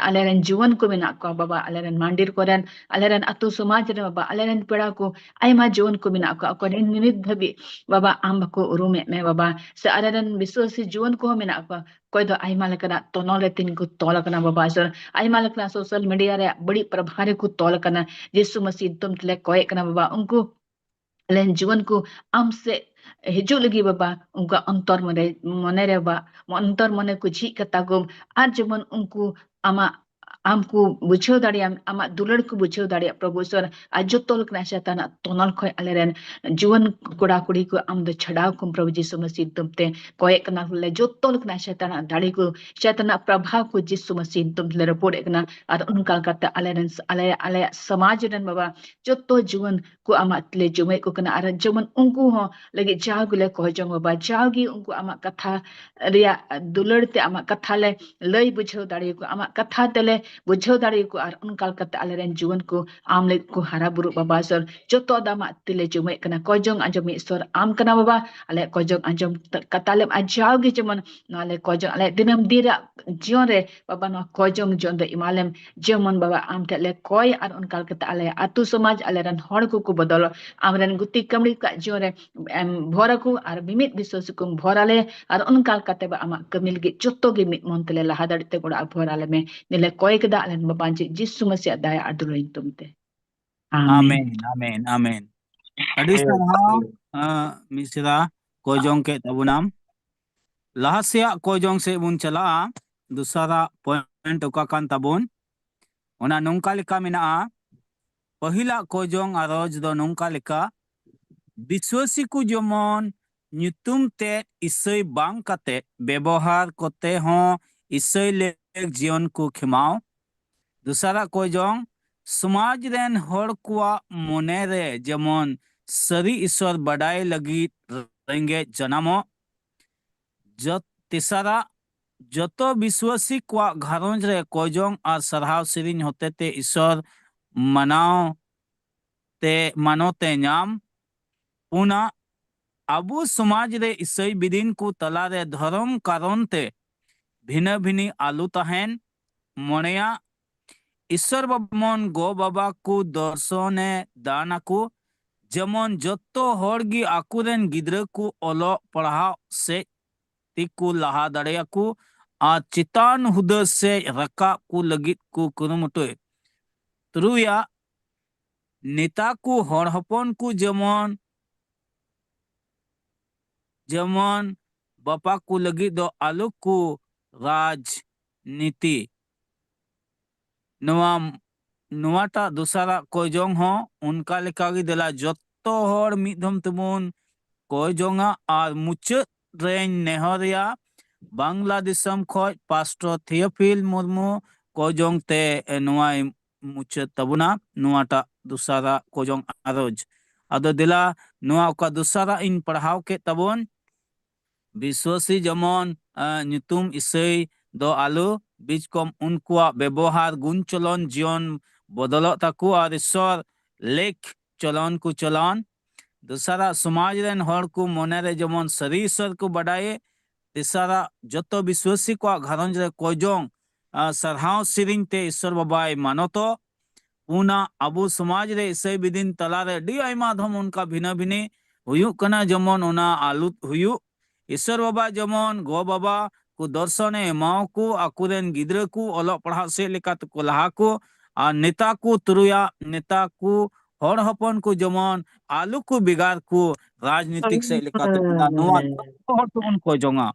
ᱟᱞᱮ ᱨᱮᱱ ᱡᱩᱣᱟᱹᱱ ᱠᱚ ᱢᱮᱱᱟᱜ ᱠᱚᱣᱟ ᱵᱟᱵᱟ, ᱟᱞᱮ ᱨᱮᱱ ᱢᱟᱱᱰᱤᱨ ᱠᱚᱨᱮᱱ, ᱟᱞᱮ ᱨᱮᱱ ᱟᱹᱛᱩ ᱥᱚᱢᱟᱡᱽ ᱨᱮ ᱵᱟᱵᱟ, ᱟᱞᱮ ᱨᱮᱱ ᱯᱮᱲᱟ ᱠᱚ ᱟᱭᱢᱟ ᱡᱩᱣᱟᱹᱱ ᱠᱚ ᱢᱮᱱᱟᱜ ᱠᱚᱣᱟ, ᱚᱠᱚᱭ ᱱᱤᱛ, ᱱᱤᱛ ᱫᱷᱟᱹᱵᱤᱡ ᱵᱟᱵᱟ ᱟᱢ ᱵᱟᱠᱚ ᱩᱨᱩᱢᱮᱫ ᱢᱮ ᱵᱟᱵᱟ, ᱥᱮ ᱟᱞᱮ ᱨᱮᱱ ᱵᱤᱥᱣᱟᱥᱤ ᱡᱩᱣᱟᱹᱱ ᱠᱚᱦᱚᱸ ᱢᱮᱱᱟᱜ ᱠᱚᱣᱟ, ᱚᱠᱚᱭ ᱫᱚ ᱟᱭᱢᱟ ᱞᱮᱠᱟᱱᱟᱜ ᱛᱚᱱᱚᱞ ᱨᱮ ᱛᱤᱧ ᱠᱚ ᱛᱚᱞ ᱟᱠᱟᱱᱟ ᱵᱟᱵᱟ ᱤᱥᱚᱨ, ᱟᱭᱢᱟ ᱞᱮᱠᱟᱱᱟᱜ ᱥᱳᱥᱟᱞ ᱢᱤᱰᱤᱭᱟ ᱨᱮᱭᱟᱜ ᱵᱟᱹᱲᱤᱡ ᱯᱨᱚᱵᱷᱟᱵᱽ ᱨᱮᱠᱚ ᱛᱚᱞ ᱟᱠᱟᱱᱟ᱾ ᱡᱤᱥᱩ ᱢᱟᱥᱤ ᱧᱩᱛᱩᱢ ᱛᱮᱞᱮ ᱠᱚᱭᱮᱜ ᱠᱟᱱᱟ ᱵᱟᱵᱟ, ᱩᱱᱠᱩ ᱨᱮᱱ ᱡᱩᱣᱟᱹᱱ ᱠᱚ ᱟᱢ ᱥᱮᱫ ᱦᱤᱡᱩᱜ ᱞᱟᱹᱜᱤᱫ ᱵᱟᱵᱟ, ᱩᱱᱠᱩᱣᱟᱜ ᱚᱱᱛᱚᱨ ᱢᱚᱱᱮ, ᱢᱚᱱᱮ ᱨᱮ ᱵᱟ, ᱚᱱᱛᱚᱨ ᱢᱚᱱᱮ ᱠᱚ ᱡᱷᱤᱡ ᱠᱟᱛᱟ ᱠᱚᱢ, ᱟᱨ ᱡᱮᱢᱚᱱ ᱩᱱᱠᱩ ᱟᱢᱟᱜ ᱟᱢ ᱠᱚ ᱵᱩᱡᱷᱟᱹᱣ ᱫᱟᱲᱮᱭᱟᱢ, ᱟᱢᱟᱜ ᱫᱩᱞᱟᱹᱲ ᱠᱚ ᱵᱩᱡᱷᱟᱹᱣ ᱫᱟᱲᱮᱭᱟᱜ, ᱯᱨᱚᱵᱷᱩ ᱤᱥᱣᱚᱨ, ᱟᱨ ᱡᱚᱛᱚ ᱞᱮᱠᱟᱱᱟᱜ ᱥᱮᱛᱟᱱᱟᱜ ᱛᱚᱱᱚᱞ ᱠᱷᱚᱱ ᱟᱞᱮᱨᱮᱱ ᱡᱩᱣᱟᱹᱱ ᱠᱚᱲᱟ ᱠᱩᱲᱤ ᱠᱚ ᱟᱢ ᱫᱚ ᱪᱷᱟᱰᱟᱣ ᱠᱚᱢ, ᱯᱨᱚᱵᱷᱩ ᱡᱤᱥᱩ ᱢᱟᱹᱥᱤ ᱧᱩᱛᱩᱢ ᱛᱮ ᱠᱚᱭᱮᱜ ᱠᱟᱱᱟ ᱞᱮ᱾ ᱡᱚᱛᱚ ᱞᱮᱠᱟᱱᱟᱜ ᱥᱮᱛᱟᱱᱟᱜ ᱫᱟᱲᱮ ᱠᱚ, ᱥᱮᱛᱟᱱᱟᱜ ᱯᱨᱚᱵᱷᱟᱣ ᱠᱚ ᱡᱤᱥᱩ ᱢᱟᱹᱥᱤ ᱧᱩᱛᱩᱢ ᱛᱮᱞᱮ ᱨᱟᱹᱯᱩᱫ ᱮᱫ ᱠᱟᱱᱟ᱾ ᱟᱨ ᱚᱱᱠᱟ ᱠᱟᱛᱮ ᱟᱞᱮᱨᱮᱱ, ᱟᱞᱮ, ᱟᱞᱮᱭᱟᱜ ᱥᱚᱢᱟᱡᱽ ᱨᱮᱱ ᱵᱟᱵᱟ ᱡᱚᱛᱚ ᱡᱩᱣᱟᱹᱱ ᱠᱚ ᱟᱢᱟᱜ ᱛᱮᱞᱮ ᱡᱩᱢᱤᱫ ᱠᱚ ᱠᱟᱱᱟ᱾ ᱟᱨ ᱡᱮᱢᱚᱱ ᱩᱱᱠᱩ ᱦᱚᱸ ᱞᱟᱹᱜᱤᱫ ᱡᱟᱣ ᱜᱮᱞᱮ ᱠᱚᱭ ᱡᱚᱝ ᱵᱟᱵᱟ, ᱡᱟᱣ ᱜᱮ ᱩᱱᱠᱩ ᱟᱢᱟᱜ ᱠᱟᱛᱷᱟ ᱨᱮᱭᱟᱜ ᱫᱩᱞᱟᱹᱲ ᱛᱮ ᱟᱢᱟᱜ ᱠᱟᱛᱷᱟ ᱞᱮ ᱞᱟᱹᱭ ᱵᱩᱡᱷᱟᱹᱣ ᱫᱟᱲᱮᱭᱟᱠᱚ, ᱟᱢᱟᱜ ᱠᱟᱛᱷᱟ ᱛᱮᱞᱮ ᱵᱩᱡᱷᱟᱹᱣ ᱫᱟᱲᱮᱭᱟᱠᱚ᱾ ᱟᱨ ᱚᱱᱠᱟ ᱞᱮᱠᱟᱛᱮ ᱟᱞᱮᱨᱮᱱ ᱡᱩᱣᱟᱹᱱ ᱠᱚ ᱟᱢ ᱞᱟᱹᱜᱤᱫ ᱠᱚ ᱦᱟᱨᱟ ᱵᱩᱨᱩᱜ ᱵᱟᱵᱟ ᱥᱚᱨ, ᱡᱚᱛᱚ ᱫᱚ ᱟᱢᱟᱜ ᱛᱮᱞᱮ ᱡᱩᱢᱤᱫ ᱠᱟᱱᱟ᱾ ᱠᱚᱭ ᱡᱚᱝ ᱟᱸᱡᱚᱢ ᱢᱤᱫ ᱥᱚᱨ ᱟᱢ ᱠᱟᱱᱟ ᱵᱟᱵᱟ, ᱟᱞᱮ ᱠᱚᱭ ᱡᱚᱝ ᱟᱸᱡᱚᱢ ᱠᱟᱛᱟᱞᱮᱢ᱾ ᱟᱨ ᱡᱟᱣ ᱜᱮ ᱡᱮᱢᱚᱱ ᱱᱚᱣᱟ ᱞᱮ ᱠᱚᱭ ᱡᱚᱝ, ᱟᱞᱮ ᱫᱤᱱᱟᱹᱢ ᱫᱤᱱ ᱨᱮᱭᱟᱜ ᱡᱤᱭᱚᱱ ᱨᱮ ᱵᱟᱵᱟ ᱱᱚᱣᱟ ᱠᱚᱭ ᱡᱚᱝ ᱡᱤᱭᱚᱱ ᱫᱚ ᱮᱢᱟᱞᱮᱢ᱾ ᱡᱮᱢᱚᱱ ᱵᱟᱵᱟ ᱟᱢ ᱴᱷᱮᱱ ᱞᱮ ᱠᱚᱭ ᱟᱨ ᱚᱱᱠᱟ ᱞᱮᱠᱟᱛᱮ ᱟᱞᱮ ᱟᱹᱛᱩ ᱥᱚᱢᱟᱡᱽ, ᱟᱞᱮᱨᱮᱱ ᱦᱚᱲ ᱠᱚᱠᱚ ᱵᱚᱫᱚᱞᱚᱜ, ᱟᱢᱨᱮᱱ ᱜᱩᱛᱤ ᱠᱟᱹᱢᱲᱤ ᱠᱟᱜ ᱡᱤᱭᱚᱱ ᱨᱮ ᱮᱢ ᱵᱷᱚᱨ ᱟᱠᱚ ᱟᱨ ᱢᱤᱢᱤᱫ ᱵᱤᱥᱣᱟᱥᱤ ᱠᱚᱢ ᱵᱷᱚᱨ ᱟᱞᱮ᱾ ᱟᱨ ᱚᱱᱠᱟ ᱞᱮᱠᱟᱛᱮ ᱵᱟ ᱟᱢᱟᱜ ᱠᱟᱹᱢᱤ ᱞᱟᱹᱜᱤᱫ ᱡᱚᱛᱚ ᱜᱮ ᱢᱤᱫ ᱢᱚᱱ ᱛᱮᱞᱮ ᱞᱟᱦᱟ ᱫᱟᱲᱮᱜ ᱛᱮ ᱜᱚᱲᱚ ᱟᱨ ᱵᱷᱚᱨ ᱟᱞᱮ ᱢᱮ᱾ ᱱᱤᱭᱟᱹ ᱞᱮ ᱠᱚᱭ ᱠᱮᱫᱟ ᱟᱞᱮᱨᱮᱱ ᱵᱟᱵᱟ ᱡᱤ-, ᱡᱤᱥᱩ ᱢᱟᱹᱥᱤᱭᱟᱜ ᱫᱟᱭᱟ ᱟᱨ ᱫᱩᱞᱟᱹᱲ ᱧᱩᱛᱩᱢ ᱛᱮ᱾ ᱟᱢᱮᱱ᱾ ᱟᱢᱮᱱ, ᱟᱢᱮᱱ, ᱟᱢᱮᱱ᱾ ᱟᱹᱰᱤ ᱥᱟᱨᱦᱟᱣ, ᱟᱸ, ᱢᱤᱥᱨᱟ, ᱠᱚᱭ ᱡᱚᱝ ᱠᱮᱫ ᱛᱟᱵᱚᱱᱟᱢ᱾ ᱞᱟᱦᱟ ᱥᱮᱭᱟᱜ ᱠᱚᱭ ᱡᱚᱝ ᱥᱮᱫ ᱵᱚᱱ ᱪᱟᱞᱟᱜᱼᱟ᱾ ᱫᱚᱥᱟᱨᱟᱜ ᱯᱚᱭᱮᱱᱴ ᱚᱠᱟ ᱠᱟᱱ ᱛᱟᱵᱚᱱ, ᱚᱱᱟ ᱱᱚᱝᱠᱟ ᱞᱮᱠᱟ ᱢᱮᱱᱟᱜᱼᱟ᱾ ᱯᱟᱹᱦᱤᱞᱟᱜ ᱠᱚᱭ ᱡᱚᱝ ᱟᱨᱚᱡᱽ ᱫᱚ ᱱᱚᱝᱠᱟ ᱞᱮᱠᱟ, ᱵᱤᱥᱣᱟᱹᱥᱤ ᱠᱚ ᱡᱮᱢᱚᱱ ᱧᱩᱛᱩᱢ ᱛᱮᱫ ᱤᱥᱟᱹᱭ ᱵᱟᱝ ᱠᱟᱛᱮ ᱵᱮᱵᱚᱦᱟᱨ ᱠᱚᱛᱮ ᱦᱚᱸ ᱤᱥᱟᱹᱭ ᱞᱮᱠ ᱡᱤᱭᱚᱱ ᱠᱚ ᱠᱷᱮᱢᱟᱣ᱾ ᱫᱚᱥᱟᱨᱟᱜ ᱠᱚᱭ ᱡᱚᱝ, ᱥᱚᱢᱟᱡᱽ ᱨᱮᱱ ᱦᱚᱲ ᱠᱚᱣᱟᱜ ᱢᱚᱱᱮ ᱨᱮ ᱡᱮᱢᱚᱱ ᱥᱟᱹᱨᱤ ᱤᱥᱚᱨ ᱵᱟᱰᱟᱭ ᱞᱟᱹᱜᱤᱫ ᱨᱮᱸᱜᱮᱡ ᱡᱟᱱᱟᱢᱚᱜ᱾ ᱡᱚᱛ-, ᱛᱮᱥᱟᱨᱟᱜ, ᱡᱚᱛᱚ ᱵᱤᱥᱣᱟᱹᱥᱤ ᱠᱚᱣᱟᱜ ᱜᱷᱟᱨᱚᱸᱡᱽ ᱨᱮ ᱠᱚᱭ ᱡᱚᱝ ᱟᱨ ᱥᱟᱨᱦᱟᱣ ᱥᱮᱨᱮᱧ ᱦᱚᱛᱮᱛᱮ ᱤᱥᱚᱨ ᱢᱟᱱᱟᱣ ᱛᱮ, ᱢᱟᱱᱚᱛ ᱮ ᱧᱟᱢ᱾ ᱯᱩᱱᱟᱜ, ᱟᱵᱚ ᱥᱚᱢᱟᱡᱽ ᱨᱮ ᱤᱥᱟᱹᱭ ᱵᱤᱨᱤᱱ ᱠᱚ ᱛᱟᱞᱟᱨᱮ ᱫᱷᱚᱨᱚᱢ ᱠᱟᱨᱚᱱ ᱛᱮ ᱵᱷᱤᱱᱟᱹ ᱵᱷᱤᱱᱤ ᱟᱞᱚ ᱛᱟᱦᱮᱱ᱾ ᱢᱚᱬᱮᱭᱟᱜ, ᱤᱥᱚᱨ ᱵᱟᱵᱚᱱ ᱜᱚ ᱵᱟᱵᱟ ᱠᱚ ᱫᱚᱨᱥᱚᱱᱮ ᱫᱟᱱ ᱟᱠᱚ, ᱡᱮᱢᱚᱱ ᱡᱚᱛᱚ ᱦᱚᱲ ᱜᱮ ᱟᱠᱚᱨᱮᱱ ᱜᱤᱫᱽᱨᱟᱹ ᱠᱚ ᱚᱞᱚᱜ ᱯᱟᱲᱦᱟᱣ ᱥᱮᱫ ᱛᱮᱠᱚ ᱞᱟᱦᱟ ᱫᱟᱲᱮᱭᱟᱠᱚ ᱟᱨ ᱪᱮᱛᱟᱱ ᱦᱩᱫᱟᱹ ᱥᱮᱫ ᱨᱟᱠᱟᱵ ᱠᱚ ᱞᱟᱹᱜᱤᱫ ᱠᱚ ᱠᱩᱨᱩᱢᱩᱴᱩᱭ᱾ ᱛᱩᱨᱩᱭᱟᱜ, ᱱᱮᱛᱟ ᱠᱚ ᱦᱚᱲ ᱦᱚᱯᱚᱱ ᱠᱚ ᱡᱮᱢᱚᱱ, ᱡᱮᱢᱚᱱ ᱵᱟᱯᱟ ᱠᱚ ᱞᱟᱹᱜᱤᱫ ᱫᱚ ᱟᱞᱚ ᱠᱚ ᱨᱟᱡᱽᱱᱤᱛᱤ᱾ ᱱᱚᱣᱟ, ᱱᱚᱣᱟᱴᱟᱜ ᱫᱚᱥᱟᱨᱟᱜ ᱠᱚᱭᱡᱚᱝ ᱦᱚᱸ ᱚᱱᱠᱟ ᱞᱮᱠᱟᱜᱮ᱾ ᱫᱮᱞᱟ ᱡᱚᱛᱚ ᱦᱚᱲ ᱢᱤᱫ ᱫᱷᱚᱢ ᱛᱮᱵᱚᱱ ᱠᱚᱭᱡᱚᱝᱟ᱾ ᱟᱨ ᱢᱩᱪᱟᱹᱫ ᱨᱮᱧ ᱱᱮᱦᱚᱨᱮᱭᱟ, ᱵᱟᱝᱞᱟ ᱫᱤᱥᱚᱢ ᱠᱷᱚᱡ ᱯᱟᱥᱴᱚᱨ ᱛᱷᱤᱭᱳᱯᱷᱤᱞ ᱢᱩᱨᱢᱩ ᱠᱚᱭᱡᱚᱝ ᱛᱮ ᱱᱚᱣᱟᱭ ᱢᱩᱪᱟᱹᱫ ᱛᱟᱵᱚᱱᱟ, ᱱᱚᱣᱟᱴᱟᱜ ᱫᱚᱥᱟᱨᱟᱜ ᱠᱚᱭᱡᱚᱝ ᱟᱨᱚᱡᱽ᱾ ᱟᱫᱚ ᱫᱮᱞᱟ, ᱱᱚᱣᱟ ᱚᱠᱟ ᱫᱚᱥᱟᱨᱟᱜ ᱤᱧ ᱯᱟᱲᱦᱟᱣ ᱠᱮᱫ ᱛᱟᱵᱚᱱ, ᱵᱤᱥᱣᱟᱥᱤ ᱡᱮᱢᱚᱱ, ᱟ, ᱧᱩᱛᱩᱢ ᱤᱥᱟᱹᱭ ᱫᱚ ᱟᱞᱚ ᱵᱤᱪᱠᱚᱢ ᱩᱱᱠᱩᱣᱟᱜ ᱵᱮᱵᱚᱦᱟᱨ, ᱜᱩᱱ ᱪᱚᱞᱚᱱ, ᱡᱤᱭᱚᱱ ᱵᱚᱫᱚᱞᱚᱜ ᱛᱟᱠᱚ ᱟᱨ ᱤᱥᱚᱨ ᱞᱮᱠ ᱪᱚᱞᱚᱱ ᱠᱚ ᱪᱚᱞᱚᱱ᱾ ᱫᱚᱥᱟᱨᱟᱜ ᱥᱚᱢᱟᱡᱽ ᱨᱮᱱ ᱦᱚᱲ ᱠᱚ ᱢᱚᱱᱮ ᱨᱮ ᱡᱮᱢᱚᱱ ᱥᱟᱹᱨᱤ ᱤᱥᱚᱨ ᱠᱚ ᱵᱟᱰᱟᱭᱮ᱾ ᱛᱮᱥᱟᱨᱟᱜ ᱡᱚᱛᱚ ᱵᱤᱥᱣᱟᱥᱤ ᱠᱚᱣᱟᱜ ᱜᱷᱟᱨᱚᱸᱡᱽ ᱨᱮ ᱠᱚᱭᱡᱚᱝ, ᱟ, ᱥᱟᱨᱦᱟᱣ ᱥᱮᱨᱮᱧ ᱛᱮ ᱤᱥᱚᱨ ᱵᱟᱵᱟᱭ ᱢᱟᱱᱚᱛᱚ᱾ ᱯᱩᱱᱟᱜ ᱟᱵᱚ ᱥᱚᱢᱟᱡᱽ ᱨᱮ ᱤᱥᱟᱹᱭ ᱵᱤᱫᱤᱱ ᱛᱟᱞᱟᱨᱮ ᱟᱹᱰᱤ ᱟᱭᱢᱟ ᱫᱷᱚᱢ ᱚᱱᱠᱟ ᱵᱷᱤᱱᱟᱹ ᱵᱷᱤᱱᱤ ᱦᱩᱭᱩᱜ ᱠᱟᱱᱟ, ᱡᱮᱢᱚᱱ ᱚᱱᱟ ᱟᱞᱩ ᱦᱩᱭᱩᱜ᱾ ᱤᱥᱚᱨ ᱵᱟᱵᱟ ᱡᱮᱢᱚᱱ ᱜᱚ ᱵᱟᱵᱟ ᱠᱚ ᱫᱚᱨᱥᱚᱱᱮ ᱮᱢᱟᱣᱟᱠᱚ, ᱟᱠᱚᱨᱮᱱ ᱜᱤᱫᱽᱨᱟᱹ ᱠᱚ ᱚᱞᱚᱜ ᱯᱟᱲᱦᱟᱜ ᱥᱮᱫ ᱞᱮᱠᱟ ᱛᱮᱠᱚ ᱞᱟᱦᱟ ᱠᱚ, ᱟᱨ ᱱᱮᱛᱟ ᱠᱚ ᱛᱩᱨᱩᱭᱟᱜ ᱱᱮᱛᱟ ᱠᱚ ᱦᱚᱲ ᱦᱚᱯᱚᱱ ᱠᱚ ᱡᱮᱢᱚᱱ ᱟᱞᱚ ᱠᱚ ᱵᱷᱮᱜᱟᱨ ᱠᱚ ᱨᱟᱡᱽᱱᱤᱛᱤᱠ ᱥᱮᱫ ᱞᱮᱠᱟᱛᱮ᱾ ᱱᱚᱣᱟ ᱡᱚᱛᱚ ᱦᱚᱲ ᱛᱮᱵᱚᱱ ᱠᱚᱭ ᱡᱚᱝᱟ᱾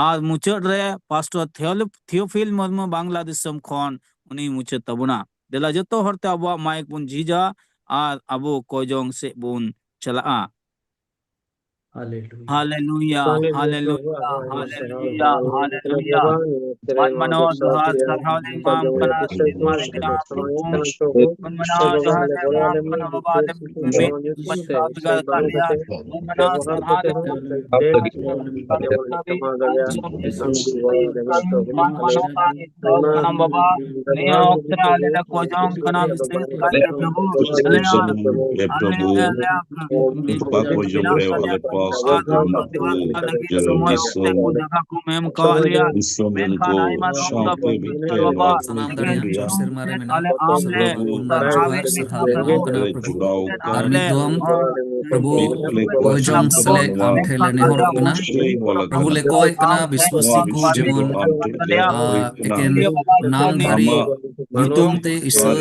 ᱟᱨ ᱢᱩᱪᱟᱹᱫ ᱨᱮ ᱯᱟᱥᱴᱚᱨ ᱛᱷᱤᱭᱳᱞᱤᱯ-, ᱛᱷᱤᱭᱳᱯᱷᱤᱞ ᱢᱩᱨᱢᱩ ᱵᱟᱝᱞᱟ ᱫᱤᱥᱚᱢ ᱠᱷᱚᱱ ᱩᱱᱤ ᱢᱩᱪᱟᱹᱫ ᱛᱟᱵᱚᱱᱟ᱾ ᱫᱮᱞᱟ ᱡᱚᱛᱚ ᱦᱚᱲᱛᱮ ᱟᱵᱚᱣᱟᱜ ᱢᱟᱭᱤᱠ ᱵᱚᱱ ᱡᱷᱤᱡᱟ ᱟᱨ ᱟᱵᱚ ᱠᱚᱭᱡᱚᱝ ᱥᱮᱫ ᱵᱚᱱ ᱪᱟᱞᱟᱜᱼᱟ᱾ ᱦᱟᱞᱮᱞᱩᱭᱟ᱾ ᱦᱟᱞᱮᱞᱩᱭᱟ, ᱦᱟᱞᱮᱞᱩᱭᱟ, ᱦᱟᱞᱮᱞᱩᱭᱟ, ᱦᱟᱞᱮᱞᱩᱭᱟ᱾ ᱢᱟᱱ ᱢᱟᱱᱚᱛ ᱡᱚᱦᱟᱨ, ᱥᱟᱨᱦᱟᱣ ᱞᱮ ᱮᱢᱟᱢ ᱠᱟᱱᱟ, ᱥᱤᱫ ᱢᱟᱨᱮ ᱠᱟᱱᱟ, ᱯᱨᱚᱵᱷᱩ᱾ ᱢᱟᱱ ᱢᱟᱱᱚᱛ ᱡᱚᱦᱟᱨ ᱞᱮ ᱮᱢᱟᱢ ᱠᱟᱱᱟ, ᱵᱟᱵᱟ, ᱟᱞᱮ ᱢᱤᱫ ᱵᱟᱪᱷᱟ ᱵᱷᱮᱜᱟᱨ ᱠᱟᱜ ᱞᱮᱭᱟ᱾ ᱢᱟᱱ ᱢᱟᱱᱚᱛ ᱥᱟᱨᱦᱟᱣ ᱞᱮ ᱮᱢᱟᱢ ᱠᱟᱱᱟ, ᱢᱟᱱ ᱢᱟᱱᱚᱛ ᱠᱟᱱᱟᱢ ᱵᱟᱵᱟ, ᱱᱤᱭᱟᱹ ᱚᱠᱛᱮ ᱨᱮ ᱟᱞᱮ ᱞᱮ ᱠᱚᱭᱡᱚᱝ ᱠᱟᱱᱟ, ᱵᱤᱥᱮᱥ ᱠᱟᱭᱛᱮ ᱯᱨᱚᱵᱷᱩ, ᱟᱞᱮ, ᱟᱞᱮ, ᱟᱞᱮ, ᱟᱞᱮ ᱠᱚᱭᱡᱚᱝ ᱨᱮ ᱟᱞᱮ ᱯᱟᱥ ᱟᱨ ᱠᱚ ᱢᱮᱱᱟᱜ ᱠᱚ, ᱞᱟᱹᱜᱤᱫ ᱥᱚᱢᱚᱭ ᱚᱠᱛᱮ ᱠᱚ ᱡᱟᱭᱜᱟ ᱠᱚ ᱮᱢ ᱠᱟᱣᱟᱫ ᱞᱮᱭᱟ᱾ ᱢᱮᱱᱠᱷᱟᱱ ᱟᱭᱢᱟ ᱫᱷᱚᱢ ᱫᱚ ᱯᱨᱚᱵᱷᱩ ᱤᱥᱚᱨ ᱵᱟᱵᱟ, ᱥᱟᱱᱟᱢ ᱫᱟᱲᱮᱭᱟᱱ ᱤᱥᱚᱨ ᱥᱮᱨᱢᱟ ᱨᱮ ᱢᱮᱱᱟᱜ, ᱟᱞᱮ ᱟᱢ ᱞᱮ ᱥᱟᱨᱦᱟᱣ ᱞᱮ ᱮᱢᱟᱢ ᱠᱟᱱᱟ ᱯᱨᱚᱵᱷᱩ᱾ ᱟᱨ ᱢᱤᱫ ᱫᱷᱚᱢ ᱯᱨᱚᱵᱷᱩ ᱠᱚᱭᱡᱚᱝ ᱥᱮᱞᱮᱫ ᱟᱢ ᱴᱷᱮᱱ ᱞᱮ ᱱᱮᱦᱚᱨᱚᱜ ᱠᱟᱱᱟ᱾ ᱯᱨᱚᱵᱷᱩ ᱞᱮ ᱠᱚᱭ ᱠᱟᱱᱟ ᱵᱤᱥᱣᱟᱥᱤ ᱠᱚ ᱡᱮᱢᱚᱱ, ᱟ, ᱮᱠᱮᱱ ᱱᱟᱢ ᱫᱷᱟᱨᱤ ᱧᱩᱛᱩᱢ ᱛᱮ ᱤᱥᱚᱨ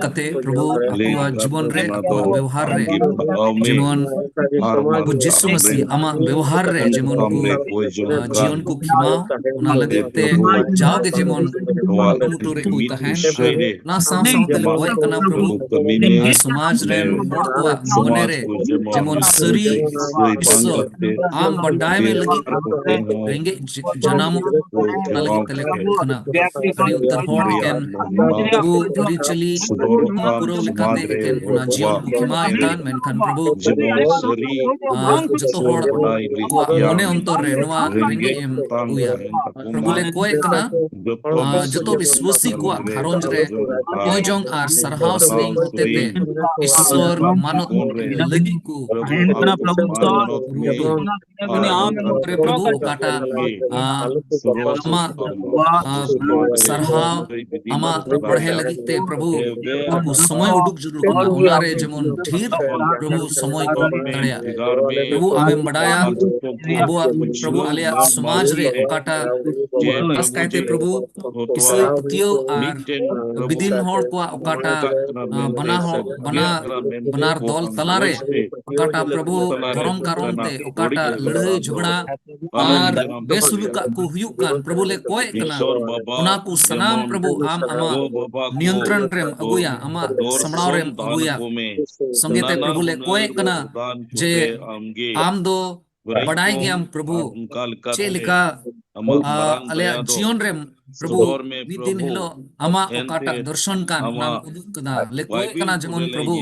ᱠᱟᱛᱮ ᱯᱨᱚᱵᱷᱩ ᱟᱠᱚᱣᱟᱜ ᱡᱤᱵᱚᱱ ᱨᱮ, ᱟᱠᱚᱣᱟᱜ ᱵᱮᱣᱦᱟᱨ ᱨᱮ, ᱡᱮᱢᱚᱱ ᱯᱨᱚᱵᱷᱩ ᱡᱤᱥᱩ ᱢᱟᱥᱤ ᱟᱢᱟᱜ ᱵᱮᱣᱦᱟᱨ ᱨᱮ ᱡᱮᱢᱚᱱ ᱠᱚ, ᱟᱸ, ᱡᱤᱭᱚᱱ ᱠᱚ ᱠᱷᱮᱢᱟᱣ, ᱚᱱᱟ ᱞᱟᱹᱜᱤᱫ ᱛᱮ ᱡᱟᱣᱜᱮ ᱡᱮᱢᱚᱱ ᱠᱩᱨᱩᱢᱩᱴᱩ ᱨᱮ ᱠᱚ ᱛᱟᱦᱮᱱ᱾ ᱟᱨ ᱚᱱᱟ ᱥᱟᱶ ᱥᱟᱶᱛᱮ ᱞᱮ ᱠᱚᱭᱮᱜ ᱠᱟᱱᱟ ᱯᱨᱚᱵᱷᱩ, ᱟᱨ ᱥᱚᱢᱟᱡᱽ ᱨᱮᱱ ᱦᱚᱲ ᱠᱚᱣᱟᱜ ᱢᱚᱱᱮ ᱨᱮ ᱡᱮᱢᱚᱱ ᱥᱟᱹᱨᱤ ᱤᱥᱚᱨ ᱟᱢ ᱵᱟᱰᱟᱭ ᱢᱮ ᱞᱟᱹᱜᱤᱫ ᱨᱮᱸᱜᱮᱡ ᱡᱟᱱᱟᱢᱚᱜ ᱚᱱᱟ ᱞᱟᱹᱜᱤᱫ ᱛᱮᱞᱮ ᱠᱷᱚᱡ ᱠᱟᱱᱟ᱾ ᱟᱹᱰᱤ ᱩᱛᱟᱹᱨ ᱦᱚᱲ ᱮᱠᱮᱱ ᱟᱵᱚ ᱟᱹᱨᱤᱪᱟᱹᱞᱤ ᱯᱩᱨᱟᱹᱣ ᱞᱮᱠᱟᱛᱮ ᱮᱠᱮᱱ ᱚᱱᱟ ᱡᱤᱭᱚᱱ ᱠᱚ ᱠᱷᱮᱢᱟᱣᱮᱫ ᱠᱟᱱ, ᱢᱮᱱᱠᱷᱟᱱ ᱯᱨᱚᱵᱷᱩ, ᱟᱸ, ᱡᱚᱛᱚ ᱦᱚᱲ ᱠᱚᱣᱟᱜ ᱢᱚᱱᱮ ᱚᱱᱛᱚᱨ ᱨᱮ ᱱᱚᱣᱟ ᱨᱮᱸᱜᱮᱡ ᱮᱢ ᱟᱹᱜᱩᱭᱟ᱾ ᱯᱨᱚᱵᱷᱩ ᱞᱮ ᱠᱚᱭᱮᱜ ᱠᱟᱱᱟ, ᱟᱸ, ᱡᱚᱛᱚ ᱵᱤᱥᱣᱟᱹᱥᱤ ᱠᱚᱣᱟᱜ ᱜᱷᱟᱨᱚᱸᱡᱽ ᱨᱮ ᱠᱚᱭ ᱡᱚᱝ ᱟᱨ ᱥᱟᱨᱦᱟᱣ ᱥᱮᱨᱮᱧ ᱦᱚᱛᱮᱛᱮ ᱤᱥᱚᱨ ᱢᱟᱱᱚᱛ ᱞᱟᱹᱜᱤᱫ ᱠᱚ ᱨᱩᱣᱟᱹᱲ ᱨᱮ ᱯᱨᱚᱵᱷᱩ ᱚᱠᱟᱴᱟᱜ, ᱟᱸ, ᱟᱢᱟᱜ, ᱟᱸ, ᱥᱟᱨᱦᱟᱣ, ᱟᱢᱟᱜ ᱵᱟᱲᱦᱮ ᱞᱟᱹᱜᱤᱫ ᱛᱮ ᱯᱨᱚᱵᱷᱩ ᱟᱠᱚ ᱥᱚᱢᱚᱭ ᱩᱰᱩᱠ ᱡᱟᱹᱨᱩᱲ ᱠᱟᱱᱟ, ᱚᱱᱟ ᱨᱮ ᱡᱮᱢᱚᱱ ᱰᱷᱮᱨ ᱯᱨᱚᱵᱷᱩ ᱥᱚᱢᱚᱭ ᱠᱚ ᱫᱟᱲᱮᱭᱟᱜ᱾ ᱯᱨᱚᱵᱷᱩ ᱟᱢᱮᱢ ᱵᱟᱰᱟᱭᱟ ᱟᱵᱚᱣᱟᱜ ᱯᱨᱚᱵᱷᱩ ᱟᱞᱮᱭᱟᱜ ᱥᱚᱢᱟᱡᱽ ᱨᱮ ᱚᱠᱟᱴᱟᱜ ᱠᱷᱟᱥ ᱠᱟᱭᱛᱮ ᱯᱨᱚᱵᱷᱩ ᱤᱥᱟᱹᱭ ᱯᱟᱹᱛᱭᱟᱹᱣ ᱟᱨ ᱵᱤᱫᱤᱱ ᱦᱚᱲ ᱠᱚᱣᱟᱜ ᱚᱠᱟᱴᱟᱜ, ᱟᱸ, ᱵᱟᱱᱟ ᱦᱚᱲ, ᱵᱟᱱᱟ, ᱵᱟᱱᱟᱨ ᱫᱚᱞ ᱛᱟᱞᱟᱨᱮ ᱚᱠᱟᱴᱟᱜ ᱯᱨᱚᱵᱷᱩ ᱫᱷᱚᱨᱚᱢ ᱠᱟᱨᱚᱱ ᱛᱮ ᱚᱠᱟᱴᱟᱜ ᱞᱟᱹᱲᱦᱟᱹᱭ ᱡᱷᱚᱜᱽᱲᱟ ᱟᱨ ᱵᱮᱥᱩᱞᱩᱠᱟᱜ ᱠᱚ ᱦᱩᱭᱩᱜ ᱠᱟᱱ, ᱯᱨᱚᱵᱷᱩ ᱞᱮ ᱠᱚᱭᱮᱜ ᱠᱟᱱᱟ, ᱚᱱᱟ ᱠᱚ ᱥᱟᱱᱟᱢ ᱯᱨᱚᱵᱷᱩ ᱟᱢ ᱟᱢᱟᱜ ᱱᱤᱭᱚᱱᱛᱨᱚᱱ ᱨᱮᱢ ᱟᱹᱜᱩᱭᱟ, ᱟᱢᱟᱜ ᱥᱟᱢᱲᱟᱣ ᱨᱮᱢ ᱟᱹᱜᱩᱭᱟ᱾ ᱥᱚᱸᱜᱮ ᱛᱮ ᱯᱨᱚᱵᱷᱩ ᱞᱮ ᱠᱚᱭᱮᱜ ᱠᱟᱱᱟ ᱡᱮ ᱟᱢ ᱫᱚ ᱵᱟᱰᱟᱭ ᱜᱮᱭᱟᱢ ᱯᱨᱚᱵᱷᱩ, ᱪᱮᱫ ᱞᱮᱠᱟ, ᱟᱸ, ᱟᱞᱮᱭᱟᱜ ᱡᱤᱭᱚᱱ ᱨᱮᱢ ᱯᱨᱚᱵᱷᱩ ᱢᱤᱫ ᱫᱤᱱ ᱦᱤᱞᱳᱜ ᱟᱢᱟᱜ ᱚᱠᱟᱴᱟᱜ ᱫᱚᱨᱥᱚᱱ ᱠᱟᱱ ᱚᱱᱟᱢ ᱩᱫᱩᱜ ᱠᱟᱫᱟ᱾ ᱞᱮ ᱠᱚᱭᱮᱜ ᱠᱟᱱᱟ ᱡᱮᱢᱚᱱ ᱯᱨᱚᱵᱷᱩ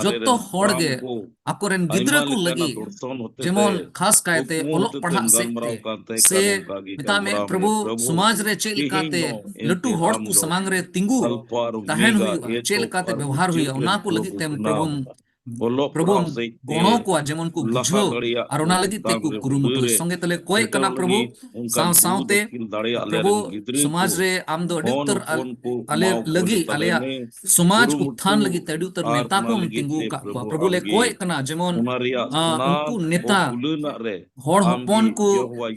ᱡᱚᱛᱚ ᱦᱚᱲ ᱜᱮ ᱟᱠᱚᱨᱮᱱ ᱜᱤᱫᱽᱨᱟᱹ ᱠᱚ ᱞᱟᱹᱜᱤᱫ ᱡᱮᱢᱚᱱ ᱠᱷᱟᱥ ᱠᱟᱭᱛᱮ ᱚᱞᱚᱜ ᱯᱟᱲᱦᱟᱜ ᱥᱮᱫ ᱛᱮ ᱥᱮ ᱢᱮᱛᱟᱜ ᱢᱮ ᱯᱨᱚᱵᱷᱩ ᱥᱚᱢᱟᱡᱽ ᱨᱮ ᱪᱮᱫ ᱞᱮᱠᱟᱛᱮ ᱞᱟᱹᱴᱩ ᱦᱚᱲ ᱠᱚ ᱥᱟᱢᱟᱝ ᱨᱮ ᱛᱤᱸᱜᱩ ᱛᱟᱦᱮᱱ ᱦᱩᱭᱩᱜᱼᱟ, ᱪᱮᱫ ᱞᱮᱠᱟᱛᱮ ᱵᱮᱣᱦᱟᱨ ᱦᱩᱭᱩᱜᱼᱟ, ᱚᱱᱟ ᱠᱚ ᱞᱟᱹᱜᱤᱫ ᱛᱮᱢ ᱯᱨᱚᱵᱷᱩᱢ ᱯᱨᱚᱵᱷᱩᱢ ᱜᱚᱲᱚ ᱠᱚᱣᱟ, ᱡᱮᱢᱚᱱ ᱠᱚ ᱵᱩᱡᱷᱟᱹᱣ ᱟᱨ ᱚᱱᱟ ᱞᱟᱹᱜᱤᱫ ᱛᱮᱠᱚ ᱠᱩᱨᱩᱢᱩᱴᱩᱭ᱾ ᱥᱚᱸᱜᱮ ᱛᱮᱞᱮ ᱠᱚᱭᱮᱜ ᱠᱟᱱᱟ ᱯᱨᱚᱵᱷᱩ, ᱥᱟᱶ ᱥᱟᱶᱛᱮ ᱯᱨᱚᱵᱷᱩ ᱥᱚᱢᱟᱡᱽ ᱨᱮ ᱟᱢ ᱫᱚ ᱟᱹᱰᱤ ᱩᱛᱟᱹᱨ ᱟᱞ-, ᱟᱞᱮ ᱞᱟᱹᱜᱤᱫ, ᱟᱞᱮᱭᱟᱜ ᱥᱚᱢᱟᱡᱽ ᱩᱛᱛᱷᱟᱱ ᱞᱟᱹᱜᱤᱫ ᱛᱮ ᱟᱹᱰᱤ ᱩᱛᱟᱹᱨ ᱱᱮᱛᱟ ᱠᱚᱢ ᱛᱤᱸᱜᱩ ᱟᱠᱟᱫ ᱠᱚᱣᱟ᱾ ᱯᱨᱚᱵᱷᱩ ᱞᱮ ᱠᱚᱭᱮᱜ ᱠᱟᱱᱟ ᱡᱮᱢᱚᱱ, ᱟᱸ, ᱩᱱᱠᱩ ᱱᱮᱛᱟ ᱦᱚᱲ ᱦᱚᱯᱚᱱ ᱠᱚ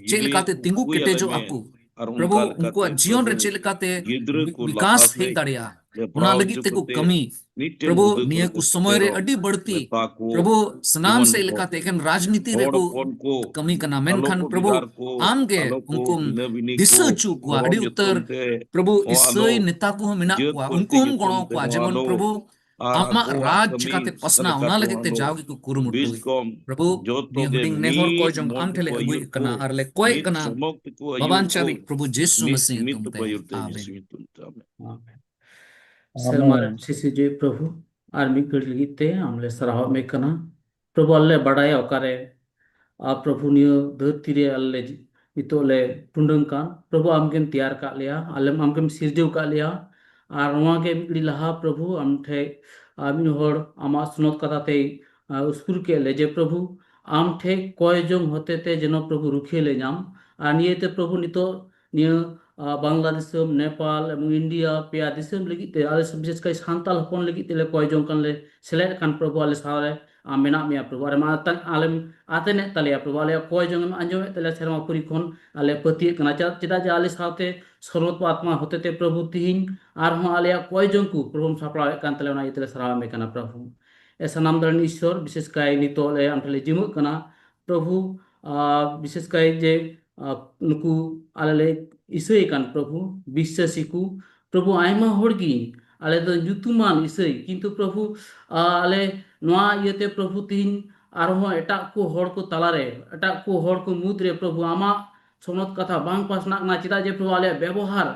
ᱪᱮᱫ ᱞᱮᱠᱟᱛᱮ ᱛᱤᱸᱜᱩ ᱠᱮᱴᱮᱡᱚᱜ ᱟᱠᱚ᱾ ᱟᱨ ᱯᱨᱚᱵᱷᱩ, ᱚᱱᱠᱟ ᱞᱮᱠᱟᱛᱮ ᱩᱱᱠᱩᱣᱟᱜ ᱡᱤᱭᱚᱱ ᱨᱮ ᱯᱨᱚᱵᱷᱩ ᱪᱮᱫ ᱞᱮᱠᱟᱛᱮ ᱜᱤᱫᱽᱨᱟᱹ ᱵᱤ-, ᱠᱚ ᱵᱤᱠᱟᱥ ᱞᱟᱦᱟ ᱦᱮᱡ ᱥᱮᱫ ᱫᱟᱲᱮᱭᱟᱜᱼᱟ, ᱡᱚᱯᱲᱟᱣ ᱚᱱᱟ ᱞᱟᱹᱜᱤᱫ ᱦᱚᱪᱚ ᱛᱮᱠᱚ ᱠᱟᱛᱮ ᱠᱟᱹᱢᱤ᱾ ᱢᱤᱫᱴᱮᱱ ᱯᱨᱚᱵᱷᱩ, ᱦᱩᱫᱟᱹ ᱱᱤᱭᱟᱹ ᱠᱚ ᱥᱚᱢᱚᱭ ᱨᱮ ᱢᱮᱛᱟ ᱠᱚ ᱟᱹᱰᱤ ᱵᱟᱹᱲᱛᱤ ᱢᱮᱛᱟ ᱠᱚ ᱯᱨᱚᱵᱷᱩ ᱥᱟᱱᱟᱢ ᱡᱮᱢᱚᱱ ᱥᱮᱫ ᱠᱚ ᱞᱮᱠᱟᱛᱮ ᱮᱠᱮᱱ ᱨᱟᱡᱽᱱᱤᱛᱤ ᱦᱚᱲ ᱨᱮᱠᱚ ᱦᱚᱯᱚᱱ ᱠᱚ ᱠᱟᱹᱢᱤ ᱠᱟᱱᱟ, ᱟᱞᱚ ᱢᱮᱱᱠᱷᱟᱱ ᱠᱚ ᱯᱨᱚᱵᱷᱩ, ᱵᱷᱮᱜᱟᱨ ᱠᱚ, ᱟᱢᱜᱮ ᱟᱞᱚ ᱠᱚ ᱩᱱᱠᱩᱢ ᱵᱷᱤᱱᱟᱹ ᱵᱷᱤᱱᱤ ᱫᱤᱥᱟᱹ ᱠᱚ, ᱦᱚᱪᱚ ᱠᱚᱣᱟ᱾ ᱫᱷᱚᱨᱚᱢ ᱟᱹᱰᱤ ᱩᱛᱟᱹᱨ ᱧᱩᱛᱩᱢ ᱛᱮ, ᱯᱨᱚᱵᱷᱩ, ᱦᱚᱸ ᱟᱞᱚ ᱤᱥᱟᱹᱭ ᱠᱚ ᱱᱮᱛᱟ ᱠᱚᱦᱚᱸ ᱢᱮᱱᱟᱜ ᱡᱟᱹᱛ ᱠᱚᱣᱟ, ᱯᱟᱹᱨᱥᱤ ᱩᱱᱠᱩ ᱦᱚᱸᱢ ᱧᱩᱛᱩᱢ ᱜᱚᱲᱚ ᱛᱮ, ᱟᱠᱚᱣᱟ, ᱦᱚᱸ ᱡᱮᱢᱚᱱ ᱟᱞᱚ ᱯᱨᱚᱵᱷᱩ ᱟᱨ ᱟᱢᱟᱜ ᱟᱠᱚᱣᱟᱜ ᱨᱟᱡᱽ ᱠᱟᱹᱢᱤ ᱪᱤᱠᱟᱛᱮ ᱯᱟᱥᱱᱟᱣ, ᱞᱮᱠᱟ ᱚᱱᱟ ᱠᱚ ᱞᱟᱹᱜᱤᱫ ᱛᱮ ᱟᱞᱚ ᱡᱟᱣ ᱜᱮᱠᱚ ᱠᱩᱨᱩᱢᱩᱴᱩᱭ᱾ ᱵᱤᱥᱠᱚᱢ ᱯᱨᱚᱵᱷᱩ, ᱡᱚᱛᱚ ᱱᱤᱭᱟᱹ ᱜᱮ ᱦᱩᱰᱤᱧ ᱱᱮᱦᱚᱨ ᱢᱤᱫ ᱠᱚ ᱡᱚᱝ ᱢᱚᱱ ᱟᱢ ᱴᱷᱮᱱ ᱞᱮ ᱛᱮᱠᱚ ᱟᱹᱜᱩᱭᱮᱫ ᱟᱹᱭᱩᱨ ᱠᱟᱱᱟ ᱠᱚ, ᱟᱨ ᱞᱮ ᱠᱚᱭᱮᱫ ᱢᱤᱫ ᱠᱟᱱᱟ, ᱥᱚᱢᱚᱠ ᱛᱮᱠᱚ ᱟᱹᱭᱩᱨ ᱵᱟᱵᱟᱱ ᱠᱚ, ᱪᱟᱨᱤᱡ ᱯᱨᱚᱵᱷᱩ ᱡᱤᱥᱩ ᱢᱤᱫ, ᱢᱟᱹᱥᱤ ᱢᱤᱫ ᱧᱩᱛᱩᱢ ᱛᱮᱠᱚ ᱛᱮ᱾ ᱟᱹᱭᱩᱨ ᱛᱮ ᱟᱢᱮᱱ᱾ ᱡᱤᱥᱩ ᱧᱩᱛᱩᱢ ᱛᱮ, ᱟᱢᱮᱱ᱾ ᱟᱢᱮᱱ᱾ ᱥᱮᱨᱢᱟ ᱨᱮᱱ ᱥᱤᱥᱤᱨᱡᱟᱹᱣᱤᱡ ᱯᱨᱚᱵᱷᱩ, ᱟᱨ ᱢᱤᱫ ᱜᱷᱟᱹᱲᱤ ᱞᱟᱹᱜᱤᱫ ᱛᱮ ᱟᱢ ᱞᱮ ᱥᱟᱨᱦᱟᱣ ᱮᱢ ᱠᱟᱱᱟ᱾ ᱯᱨᱚᱵᱷᱩ, ᱟᱞᱮ ᱞᱮ ᱵᱟᱰᱟᱭᱟ ᱚᱠᱟᱨᱮ, ᱟᱨ ᱯᱨᱚᱵᱷᱩ, ᱱᱤᱭᱟᱹ ᱫᱷᱟᱹᱨᱛᱤ ᱨᱮ ᱟᱞᱮ ᱞᱮ ᱡᱤ-, ᱱᱤᱛᱚᱜ ᱞᱮ ᱴᱩᱰᱟᱹᱝ ᱠᱟᱱ᱾ ᱯᱨᱚᱵᱷᱩ, ᱟᱢ ᱜᱮᱢ ᱛᱮᱭᱟᱨ ᱠᱟᱜ ᱞᱮᱭᱟ, ᱟᱞᱮᱢ, ᱟᱢ ᱜᱮᱢ ᱥᱤᱨᱡᱟᱹᱣ ᱠᱟᱜ ᱞᱮᱭᱟ᱾ ᱟᱨ ᱱᱚᱣᱟ ᱜᱮ ᱢᱤᱫ ᱜᱷᱟᱹᱲᱤ ᱞᱟᱦᱟ, ᱯᱨᱚᱵᱷᱩ, ᱟᱢ ᱴᱷᱮᱡ, ᱟᱨ ᱢᱤᱫ ᱦᱚᱲ ᱟᱢᱟᱜ ᱥᱚᱱᱚᱛ ᱠᱟᱛᱷᱟ ᱛᱮᱭ, ᱟᱨ, ᱩᱥᱠᱩᱨ ᱠᱮᱫ ᱞᱮ ᱡᱮ, ᱯᱨᱚᱵᱷᱩ, ᱟᱢ ᱴᱷᱮᱡ ᱠᱚᱭ ᱡᱚᱝ ᱦᱚᱛᱮ ᱛᱮ ᱡᱮᱱᱚ, ᱯᱨᱚᱵᱷᱩ, ᱨᱩᱠᱷᱤᱭᱟᱹ ᱞᱮ ᱧᱟᱢ᱾ ᱟᱨ ᱱᱤᱭᱟᱹᱛᱮ, ᱯᱨᱚᱵᱷᱩ, ᱱᱤᱛᱚᱜ ᱱᱤᱭᱟᱹ, ᱟᱨ, ᱵᱟᱝᱞᱟ ᱫᱤᱥᱚᱢ, ᱱᱮᱯᱟᱞ ᱮᱵᱚᱝ ᱤᱱᱰᱤᱭᱟ, ᱯᱮᱭᱟ ᱫᱤᱥᱚᱢ ᱞᱟᱹᱜᱤᱫ ᱛᱮ, ᱟᱞᱮ ᱵᱤᱥᱮᱥ ᱠᱟᱭ ᱥᱟᱱᱛᱟᱲ ᱦᱚᱯᱚᱱ ᱞᱟᱹᱜᱤᱫ ᱛᱮᱞᱮ ᱠᱚᱭ ᱡᱚᱝ ᱠᱟᱱ ᱞᱮ ᱥᱮᱞᱮᱫ ᱠᱟᱱ, ᱯᱨᱚᱵᱷᱩ, ᱟᱞᱮ ᱥᱟᱶᱨᱮ ᱟᱢ ᱢᱮᱱᱟᱜ ᱢᱮᱭᱟ, ᱯᱨᱚᱵᱷᱩ᱾ ᱟᱨ ᱟᱢ ᱟᱛᱮ-, ᱟᱞᱮᱢ ᱟᱛᱮᱱᱮᱫ ᱛᱟᱞᱮᱭᱟ, ᱯᱨᱚᱵᱷᱩ᱾ ᱟᱞᱮᱭᱟᱜ ᱠᱚᱭ ᱡᱚᱝ ᱮᱢ ᱟᱸᱡᱚᱢᱮᱫ ᱛᱟᱞᱮᱭᱟ ᱥᱮᱨᱢᱟ ᱯᱩᱨᱤ ᱠᱷᱚᱱ᱾ ᱟᱞᱮ ᱯᱟᱹᱛᱭᱟᱹᱜ ᱠᱟᱱᱟ᱾ ᱪᱮᱫᱟᱜ, ᱪᱮᱫᱟᱜ ᱡᱮ ᱟᱞᱮ ᱥᱟᱶᱛᱮ ᱥᱚᱨᱵᱚᱛ ᱟᱛᱢᱟ ᱦᱚᱛᱮ ᱛᱮ, ᱯᱨᱚᱵᱷᱩ, ᱛᱤᱦᱤᱧ ᱟᱨᱦᱚᱸ ᱟᱞᱮᱭᱟᱜ ᱠᱚᱭ ᱡᱚᱝ ᱠᱚ, ᱯᱨᱚᱵᱷᱩᱢ ᱥᱟᱯᱲᱟᱣᱮᱫ ᱠᱟᱱ ᱛᱟᱞᱮᱭᱟ, ᱚᱱᱟ ᱤᱭᱟᱹ ᱛᱮᱞᱮ ᱥᱟᱨᱦᱟᱣ ᱮᱢᱮ ᱠᱟᱱᱟ, ᱯᱨᱚᱵᱷᱩ᱾ ᱮ ᱥᱟᱱᱟᱢ ᱫᱟᱲᱮᱱ ᱤᱥᱥᱚᱨ, ᱵᱤᱥᱮᱥ ᱠᱟᱭ ᱱᱤᱛᱚᱜ ᱞᱮ ᱟᱢ ᱴᱷᱮᱱ ᱞᱮ ᱡᱤᱢᱟᱹᱜ ᱠᱟᱱᱟ, ᱯᱨᱚᱵᱷᱩ, ᱟᱨ ᱵᱤᱥᱮᱥ ᱠᱟᱭ ᱡᱮ, ᱟᱨ ᱱᱩᱠᱩ ᱟᱞᱮ ᱞᱮ ᱤᱥᱟᱹᱭ ᱠᱟᱱ, ᱯᱨᱚᱵᱷᱩ, ᱵᱤᱥᱥᱟᱹᱥᱤ ᱠᱚ, ᱯᱨᱚᱵᱷᱩ, ᱟᱭᱢᱟ ᱦᱚᱲ ᱜᱮ ᱟᱞᱮ ᱫᱚ ᱧᱩᱛᱩᱢᱟᱱ ᱤᱥᱟᱹᱭ, ᱠᱤᱱᱛᱩ ᱯᱨᱚᱵᱷᱩ, ᱟᱞᱮ ᱱᱚᱣᱟ ᱤᱭᱟᱹᱛᱮ, ᱯᱨᱚᱵᱷᱩ, ᱛᱤᱦᱤᱧ ᱟᱨᱦᱚᱸ ᱮᱴᱟᱜ ᱠᱚ ᱦᱚᱲ ᱠᱚ ᱛᱟᱞᱟᱨᱮ, ᱮᱴᱟᱜ ᱠᱚ ᱦᱚᱲ ᱠᱚ ᱢᱩᱫᱽᱨᱮ, ᱯᱨᱚᱵᱷᱩ, ᱟᱢᱟᱜ ᱥᱚᱱᱚᱛ ᱠᱟᱛᱷᱟ ᱵᱟᱝ ᱯᱟᱥᱱᱟᱜ ᱠᱟᱱᱟ᱾ ᱪᱮᱫᱟᱜ ᱡᱮ, ᱯᱨᱚᱵᱷᱩ, ᱟᱞᱮᱭᱟᱜ ᱵᱮᱵᱚᱦᱟᱨ,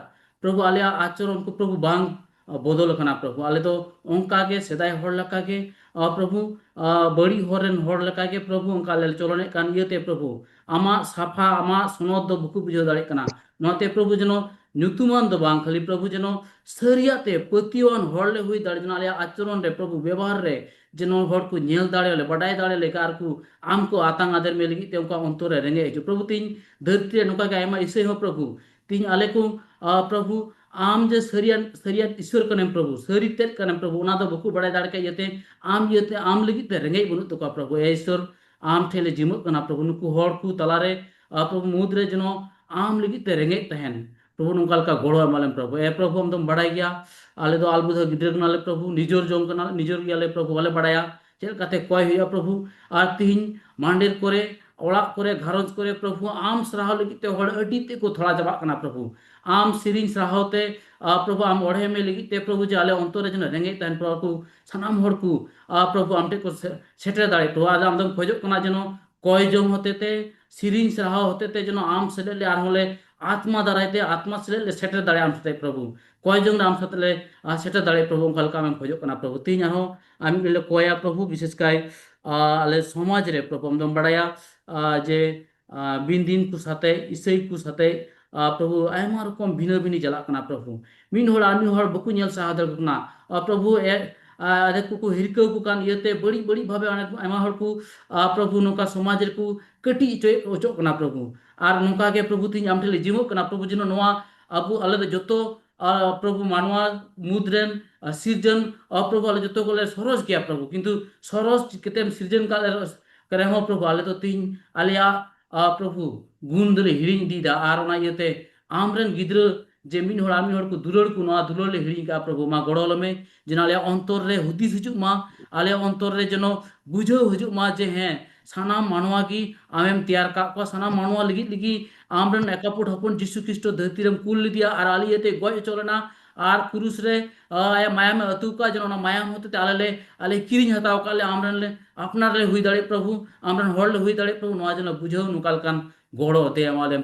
ᱯᱨᱚᱵᱷᱩ, ᱟᱞᱮᱭᱟᱜ ᱟᱪᱚᱨᱚᱱ ᱠᱚ, ᱯᱨᱚᱵᱷᱩ, ᱵᱟᱝ ᱵᱚᱫᱚᱞ ᱟᱠᱟᱱᱟ, ᱯᱨᱚᱵᱷᱩ᱾ ᱟᱞᱮ ᱫᱚ ᱚᱱᱠᱟ ᱜᱮ ᱥᱮᱫᱟᱭ ᱦᱚᱲ ᱞᱮᱠᱟ ᱜᱮ, ᱟᱨ ᱯᱨᱚᱵᱷᱩ, ᱟᱨ ᱵᱟᱹᱲᱤᱡ ᱦᱚᱨ ᱨᱮᱱ ᱦᱚᱲ ᱞᱮᱠᱟ ᱜᱮ, ᱯᱨᱚᱵᱷᱩ, ᱚᱱᱠᱟ ᱞᱮ ᱪᱚᱞᱚᱱᱮᱫ ᱠᱟᱱ ᱤᱭᱟᱹᱛᱮ, ᱯᱨᱚᱵᱷᱩ, ᱟᱢᱟᱜ ᱥᱟᱯᱷᱟ, ᱟᱢᱟᱜ ᱥᱚᱱᱚᱛ ᱫᱚ ᱵᱟᱠᱚ ᱵᱩᱡᱷᱟᱹᱣ ᱫᱟᱲᱮᱭᱟᱜ ᱠᱟᱱᱟ᱾ ᱱᱚᱣᱟᱛᱮ, ᱯᱨᱚᱵᱷᱩ, ᱡᱮᱱᱚ ᱧᱩᱛᱩᱢᱟᱱ ᱫᱚ ᱵᱟᱝ, ᱠᱷᱟᱹᱞᱤ, ᱯᱨᱚᱵᱷᱩ, ᱡᱮᱱᱚ ᱥᱟᱹᱨᱤᱭᱟᱜ ᱛᱮ ᱯᱟᱹᱛᱭᱟᱹᱣᱟᱱ ᱦᱚᱲ ᱞᱮ ᱦᱩᱭ ᱫᱟᱲᱮᱭᱟᱜ, ᱡᱮᱱᱚ ᱟᱞᱮᱭᱟᱜ ᱟᱪᱚᱨᱚᱱ ᱨᱮ, ᱯᱨᱚᱵᱷᱩ, ᱵᱮᱵᱚᱦᱟᱨ ᱨᱮ, ᱡᱮᱱᱚ ᱦᱚᱲ ᱠᱚ ᱧᱮᱞ ᱫᱟᱲᱮᱭᱟᱞᱮ, ᱵᱟᱰᱟᱭ ᱫᱟᱲᱮᱭᱟᱞᱮ, ᱟᱨ ᱠᱚ ᱟᱢ ᱠᱚ ᱟᱛᱟᱝ ᱟᱫᱮᱨ ᱢᱮ ᱞᱟᱹᱜᱤᱫ ᱛᱮ ᱚᱱᱠᱟ ᱚᱱᱛᱚᱨ ᱨᱮ ᱨᱮᱸᱜᱮᱡ ᱦᱤᱡᱩᱜ᱾ ᱯᱨᱚᱵᱷᱩ, ᱛᱤᱦᱤᱧ ᱫᱷᱟᱹᱨᱛᱤ ᱨᱮ ᱱᱚᱝᱠᱟ ᱜᱮ ᱟᱭᱢᱟ ᱤᱥᱟᱹᱭ ᱦᱚᱸ, ᱯᱨᱚᱵᱷᱩ, ᱛᱤᱦᱤᱧ ᱟᱞᱮ ᱠᱚ, ᱟᱨ ᱯᱨᱚᱵᱷᱩ, ᱟᱢ ᱡᱮ ᱥᱟᱹᱨᱤᱭᱟᱱ, ᱥᱟᱹᱨᱤᱭᱟᱱ ᱤᱥᱚᱨ ᱠᱟᱱᱟᱢ, ᱯᱨᱚᱵᱷᱩ, ᱥᱟᱹᱨᱤ ᱛᱮᱫ ᱠᱟᱱᱟᱢ, ᱯᱨᱚᱵᱷᱩ, ᱚᱱᱟ ᱫᱚ ᱵᱟᱠᱚ ᱵᱟᱲᱟᱭ ᱫᱟᱲᱮ ᱠᱟᱜ ᱤᱭᱟᱹᱛᱮ, ᱟᱢ ᱤᱭᱟᱹᱛᱮ, ᱟᱢ ᱞᱟᱹᱜᱤᱫ ᱛᱮ ᱨᱮᱸᱜᱮᱡ ᱵᱟᱹᱱᱩᱜ ᱛᱟᱠᱚᱣᱟ, ᱯᱨᱚᱵᱷᱩ᱾ ᱮ ᱤᱥᱚᱨ, ᱟᱢ ᱴᱷᱮᱱ ᱞᱮ ᱡᱤᱢᱟᱹᱜ ᱠᱟᱱᱟ, ᱯᱨᱚᱵᱷᱩ, ᱱᱩᱠᱩ ᱦᱚᱲ ᱠᱚ ᱛᱟᱞᱟᱨᱮ, ᱟᱨ ᱯᱨᱚᱵᱷᱩ, ᱢᱩᱫᱽ ᱨᱮ ᱡᱮᱱᱚ ᱟᱢ ᱞᱟᱹᱜᱤᱫ ᱛᱮ ᱨᱮᱸᱜᱮᱡ ᱛᱟᱦᱮᱱ᱾ ᱯᱨᱚᱵᱷᱩ, ᱱᱚᱝᱠᱟ ᱞᱮᱠᱟ ᱜᱚᱲᱚ ᱮᱢᱟ ᱞᱮᱢ ᱯᱨᱚᱵᱷᱩ᱾ ᱮ ᱯᱨᱚᱵᱷᱩ, ᱟᱢ ᱫᱚᱢ ᱵᱟᱲᱟᱭ ᱜᱮᱭᱟ, ᱟᱞᱮ ᱫᱚ ᱟᱞᱵᱩᱫᱷᱟ ᱜᱤᱫᱽᱨᱟᱹ ᱠᱟᱱᱟᱞᱮ ᱯᱨᱚᱵᱷᱩ, ᱱᱤᱡᱚᱨ ᱡᱚᱝ ᱠᱟᱱᱟ, ᱱᱤᱡᱚᱨ ᱜᱮᱭᱟᱞᱮ ᱯᱨᱚᱵᱷᱩ, ᱵᱟᱞᱮ ᱵᱟᱲᱟᱭᱟ ᱪᱮᱫ ᱞᱮᱠᱟᱛᱮ ᱠᱚᱭ ᱦᱩᱭᱩᱜᱼᱟ ᱯᱨᱚᱵᱷᱩ᱾ ᱟᱨ ᱛᱤᱦᱤᱧ ᱢᱟᱱᱰᱮᱨ ᱠᱚᱨᱮ, ᱚᱲᱟᱜ ᱠᱚᱨᱮ, ᱜᱷᱟᱨᱚᱸᱡᱽ ᱠᱚᱨᱮ ᱯᱨᱚᱵᱷᱩ, ᱟᱢ ᱥᱟᱨᱦᱟᱣ ᱞᱟᱹᱜᱤᱫ ᱛᱮ ᱦᱚᱲ ᱟᱹᱰᱤ ᱛᱮᱫ ᱠᱚ ᱛᱷᱚᱲᱟ ᱪᱟᱵᱟᱜ ᱠᱟᱱᱟ ᱯᱨᱚᱵᱷᱩ᱾ ᱟᱢ ᱥᱮᱨᱮᱧ ᱥᱟᱨᱦᱟᱣ ᱛᱮ, ᱟ, ᱯᱨᱚᱵᱷᱩ, ᱟᱢ ᱚᱲᱦᱮ ᱢᱮ ᱞᱟᱹᱜᱤᱫ ᱛᱮ ᱯᱨᱚᱵᱷᱩ, ᱡᱮ ᱟᱞᱮ ᱚᱱᱛᱚᱨ ᱨᱮ ᱡᱮᱱᱚ ᱨᱮᱸᱜᱮᱡ ᱛᱟᱦᱮᱱ ᱯᱨᱚᱵᱷᱩ, ᱥᱟᱱᱟᱢ ᱦᱚᱲ ᱠᱚ, ᱟ, ᱯᱨᱚᱵᱷᱩ, ᱟᱢ ᱴᱷᱮᱱ ᱠᱚ ᱥᱮ-, ᱥᱮᱴᱮᱨ ᱫᱟᱲᱮᱭᱟᱜ ᱯᱨᱚᱵᱷᱩ᱾ ᱟᱞᱮ ᱟᱢ ᱫᱚᱢ ᱠᱷᱚᱡᱚᱜ ᱠᱟᱱᱟ ᱡᱮᱱᱚ ᱠᱚᱭ ᱡᱚᱝ ᱦᱚᱛᱮ ᱛᱮ, ᱥᱮᱨᱮᱧ ᱥᱟᱨᱦᱟᱣ ᱦᱚᱛᱮ ᱛᱮ ᱡᱮᱱᱚ ᱟᱢ ᱥᱮᱞᱮᱫ ᱞᱮ ᱟᱨᱦᱚᱸ ᱞᱮ ᱟᱛᱢᱟ ᱫᱟᱨᱟᱭ ᱛᱮ, ᱟᱛᱢᱟ ᱥᱮᱞᱮᱫ ᱞᱮ ᱥᱮᱴᱮᱨ ᱫᱟᱲᱮᱭᱟᱜᱼᱟ ᱟᱢ ᱥᱟᱛᱮ ᱯᱨᱚᱵᱷᱩ᱾ ᱠᱚᱭ ᱡᱚᱝ ᱨᱮ ᱟᱢ ᱥᱟᱛᱮ ᱞᱮ, ᱟ, ᱥᱮᱴᱮᱨ ᱫᱟᱲᱮᱭᱟᱜ ᱯᱨᱚᱵᱷᱩ, ᱚᱱᱠᱟ ᱞᱮᱠᱟ ᱟᱢᱮᱢ ᱠᱷᱚᱡᱚᱜ ᱠᱟᱱᱟ ᱯᱨᱚᱵᱷᱩ᱾ ᱛᱮᱦᱮᱧ ᱟᱨᱦᱚᱸ ᱟᱢ ᱞᱮ ᱠᱚᱭᱟ ᱯᱨᱚᱵᱷᱩ, ᱵᱤᱥᱮᱥ ᱠᱟᱭ, ᱟ, ᱟᱞᱮ ᱥᱚᱢᱟᱡᱽ ᱨᱮ ᱯᱨᱚᱵᱷᱩ, ᱟᱢ ᱫᱚᱢ ᱵᱟᱲᱟᱭᱟ, ᱟ, ᱡᱮ, ᱟ, ᱵᱤᱱᱫᱤᱱ ᱠᱚ ᱥᱟᱛᱮ, ᱤᱥᱟᱹᱭ ᱠᱚ ᱥᱟᱛᱮ, ᱟ, ᱯᱨᱚᱵᱷᱩ, ᱟᱭᱢᱟ ᱨᱚᱠᱚᱢ ᱵᱷᱤᱱᱟᱹ ᱵᱷᱤᱱᱤ ᱪᱟᱞᱟᱜ ᱠᱟᱱᱟ ᱯᱨᱚᱵᱷᱩ᱾ ᱢᱤᱫ ᱦᱚᱲ ᱟᱨ ᱢᱤᱫ ᱦᱚᱲ ᱵᱟᱠᱚ ᱧᱮᱞ ᱥᱟᱦᱟᱣ ᱫᱟᱲᱮᱭᱟᱜ ᱠᱟᱱᱟ᱾ ᱟ, ᱯᱨᱚᱵᱷᱩ, ᱮ, ᱟ, ᱟᱫᱷᱮᱠ ᱠᱚᱠᱚ ᱦᱤᱨᱠᱟᱹ ᱟᱠᱚ ᱠᱟᱱ ᱤᱭᱟᱹᱛᱮ ᱵᱟᱹᱲᱤᱡ ᱵᱟᱹᱲᱤᱡ ᱵᱷᱟᱵᱮ ᱚᱱᱮ ᱟᱭᱢᱟ ᱦᱚᱲ ᱠᱚ, ᱟ, ᱯᱨᱚᱵᱷᱩ, ᱱᱚᱝᱠᱟ ᱥᱚᱢᱟᱡᱽ ᱨᱮᱠᱚ ᱠᱟᱹᱴᱤᱡ ᱦᱚᱪᱚᱭᱮᱫ, ᱦᱚᱪᱚᱜ ᱠᱟᱱᱟ ᱯᱨᱚᱵᱷᱩ᱾ ᱟᱨ ᱱᱚᱝᱠᱟ ᱜᱮ ᱯᱨᱚᱵᱷᱩ, ᱛᱮᱦᱮᱧ ᱟᱢ ᱴᱷᱮᱱ ᱞᱮ ᱡᱤᱢᱟᱹᱜ ᱠᱟᱱᱟ ᱯᱨᱚᱵᱷᱩ, ᱡᱮᱱᱚ ᱱᱚᱣᱟ ᱟᱵᱚ, ᱟᱞᱮ ᱫᱚ ᱡᱚᱛᱚ, ᱟ, ᱯᱨᱚᱵᱷᱩ, ᱢᱟᱱᱣᱟ ᱢᱩᱫᱽ ᱨᱮᱱ, ᱟ, ᱥᱤᱨᱡᱚᱱ, ᱟ, ᱯᱨᱚᱵᱷᱩ, ᱟᱞᱮ ᱡᱚᱛᱚ ᱠᱚᱞᱮ ᱥᱚᱨᱚᱥ ᱜᱮᱭᱟ ᱯᱨᱚᱵᱷᱩ, ᱠᱤᱱᱛᱩ ᱥᱚᱨᱚᱥ ᱪᱤᱠᱟᱹᱛᱮᱢ ᱥᱤᱨᱡᱚᱱ ᱠᱟᱜ ᱞᱮ ᱨᱮᱦᱚᱸ ᱯᱨᱚᱵᱷᱩ, ᱟᱞᱮ ᱫᱚ ᱛᱮᱦᱮᱧ ᱟᱞᱮᱭᱟᱜ, ᱟ, ᱯᱨᱚᱵᱷᱩ, ᱜᱩᱱ ᱫᱚᱞᱮ ᱦᱤᱲᱤᱧ ᱤᱫᱤᱭᱮᱫᱟ᱾ ᱟᱨ ᱚᱱᱟ ᱤᱭᱟᱹᱛᱮ ᱟᱢᱨᱮᱱ ᱜᱤᱫᱽᱨᱟᱹ ᱡᱮ ᱢᱤᱫ ᱦᱚᱲ ᱟᱨ ᱢᱤᱫ ᱦᱚᱲ ᱠᱚ ᱫᱩᱞᱟᱹᱲ ᱠᱚ, ᱱᱚᱣᱟ ᱫᱩᱞᱟᱹᱲ ᱞᱮ ᱦᱤᱲᱤᱧ ᱠᱟᱜᱼᱟ ᱯᱨᱚᱵᱷᱩ᱾ ᱢᱟ ᱜᱚᱲᱚ ᱟᱞᱮ ᱢᱮ, ᱡᱮᱱᱚ ᱟᱞᱮᱭᱟᱜ ᱚᱱᱛᱚᱨ ᱨᱮ ᱦᱩᱫᱤᱥ ᱦᱤᱡᱩᱜ ᱢᱟ, ᱟᱞᱮᱭᱟᱜ ᱚᱱᱛᱚᱨ ᱨᱮ ᱡᱮᱱᱚ ᱵᱩᱡᱷᱟᱹᱣ ᱦᱤᱡᱩᱜ ᱢᱟ ᱡᱮ ᱦᱮᱸ, ᱥᱟᱱᱟᱢ ᱢᱟᱱᱣᱟ ᱜᱮ ᱟᱢᱮᱢ ᱛᱮᱭᱟᱨ ᱠᱟᱜ ᱠᱚᱣᱟ, ᱥᱟᱱᱟᱢ ᱢᱟᱱᱣᱟ ᱞᱟᱹᱜᱤᱫ ᱞᱟᱹᱜᱤᱫ ᱟᱢᱨᱮᱱ ᱮᱠᱟᱯᱩᱴ ᱦᱚᱯᱚᱱ ᱡᱤᱥᱩ ᱠᱷᱨᱤᱥᱴᱚ ᱫᱷᱟᱹᱨᱛᱤ ᱨᱮᱢ ᱠᱩᱞ ᱞᱮᱫᱮᱭᱟ ᱟᱨ ᱟᱞᱮ ᱤᱭᱟᱹᱛᱮ ᱜᱚᱡ ᱦᱚᱪᱚ ᱞᱮᱱᱟ ᱟᱨ ᱠᱨᱩᱥ ᱨᱮ, ᱟ, ᱟᱭᱟᱜ ᱢᱟᱭᱟᱢᱮ ᱟᱹᱛᱩ ᱠᱟᱜᱼᱟ, ᱡᱮᱱᱚ ᱚᱱᱟ ᱢᱟᱭᱟᱢ ᱦᱚᱛᱮᱛᱮ ᱟᱞᱮ ᱞᱮ, ᱟᱞᱮ ᱠᱤᱨᱤᱧ ᱦᱟᱛᱟᱣ ᱠᱟᱜ ᱞᱮ, ᱟᱢᱨᱮᱱ ᱞᱮ, ᱟᱯᱱᱟᱨ ᱞᱮ ᱦᱩᱭ ᱫᱟᱲᱮᱭᱟᱜ ᱯᱨᱚᱵᱷᱩ, ᱟᱢᱨᱮᱱ ᱦᱚᱲ ᱞᱮ ᱦᱩᱭ ᱫᱟᱲᱮᱭᱟᱜ ᱯᱨᱚᱵᱷᱩ, ᱱᱚᱣᱟ ᱡᱮᱱᱚ ᱵᱩᱡᱷᱟᱹᱣ ᱱᱚᱝᱠᱟ ᱞᱮᱠᱟᱱ ᱜᱚᱲᱚ ᱫᱮ ᱮᱢᱟ ᱞᱮᱢ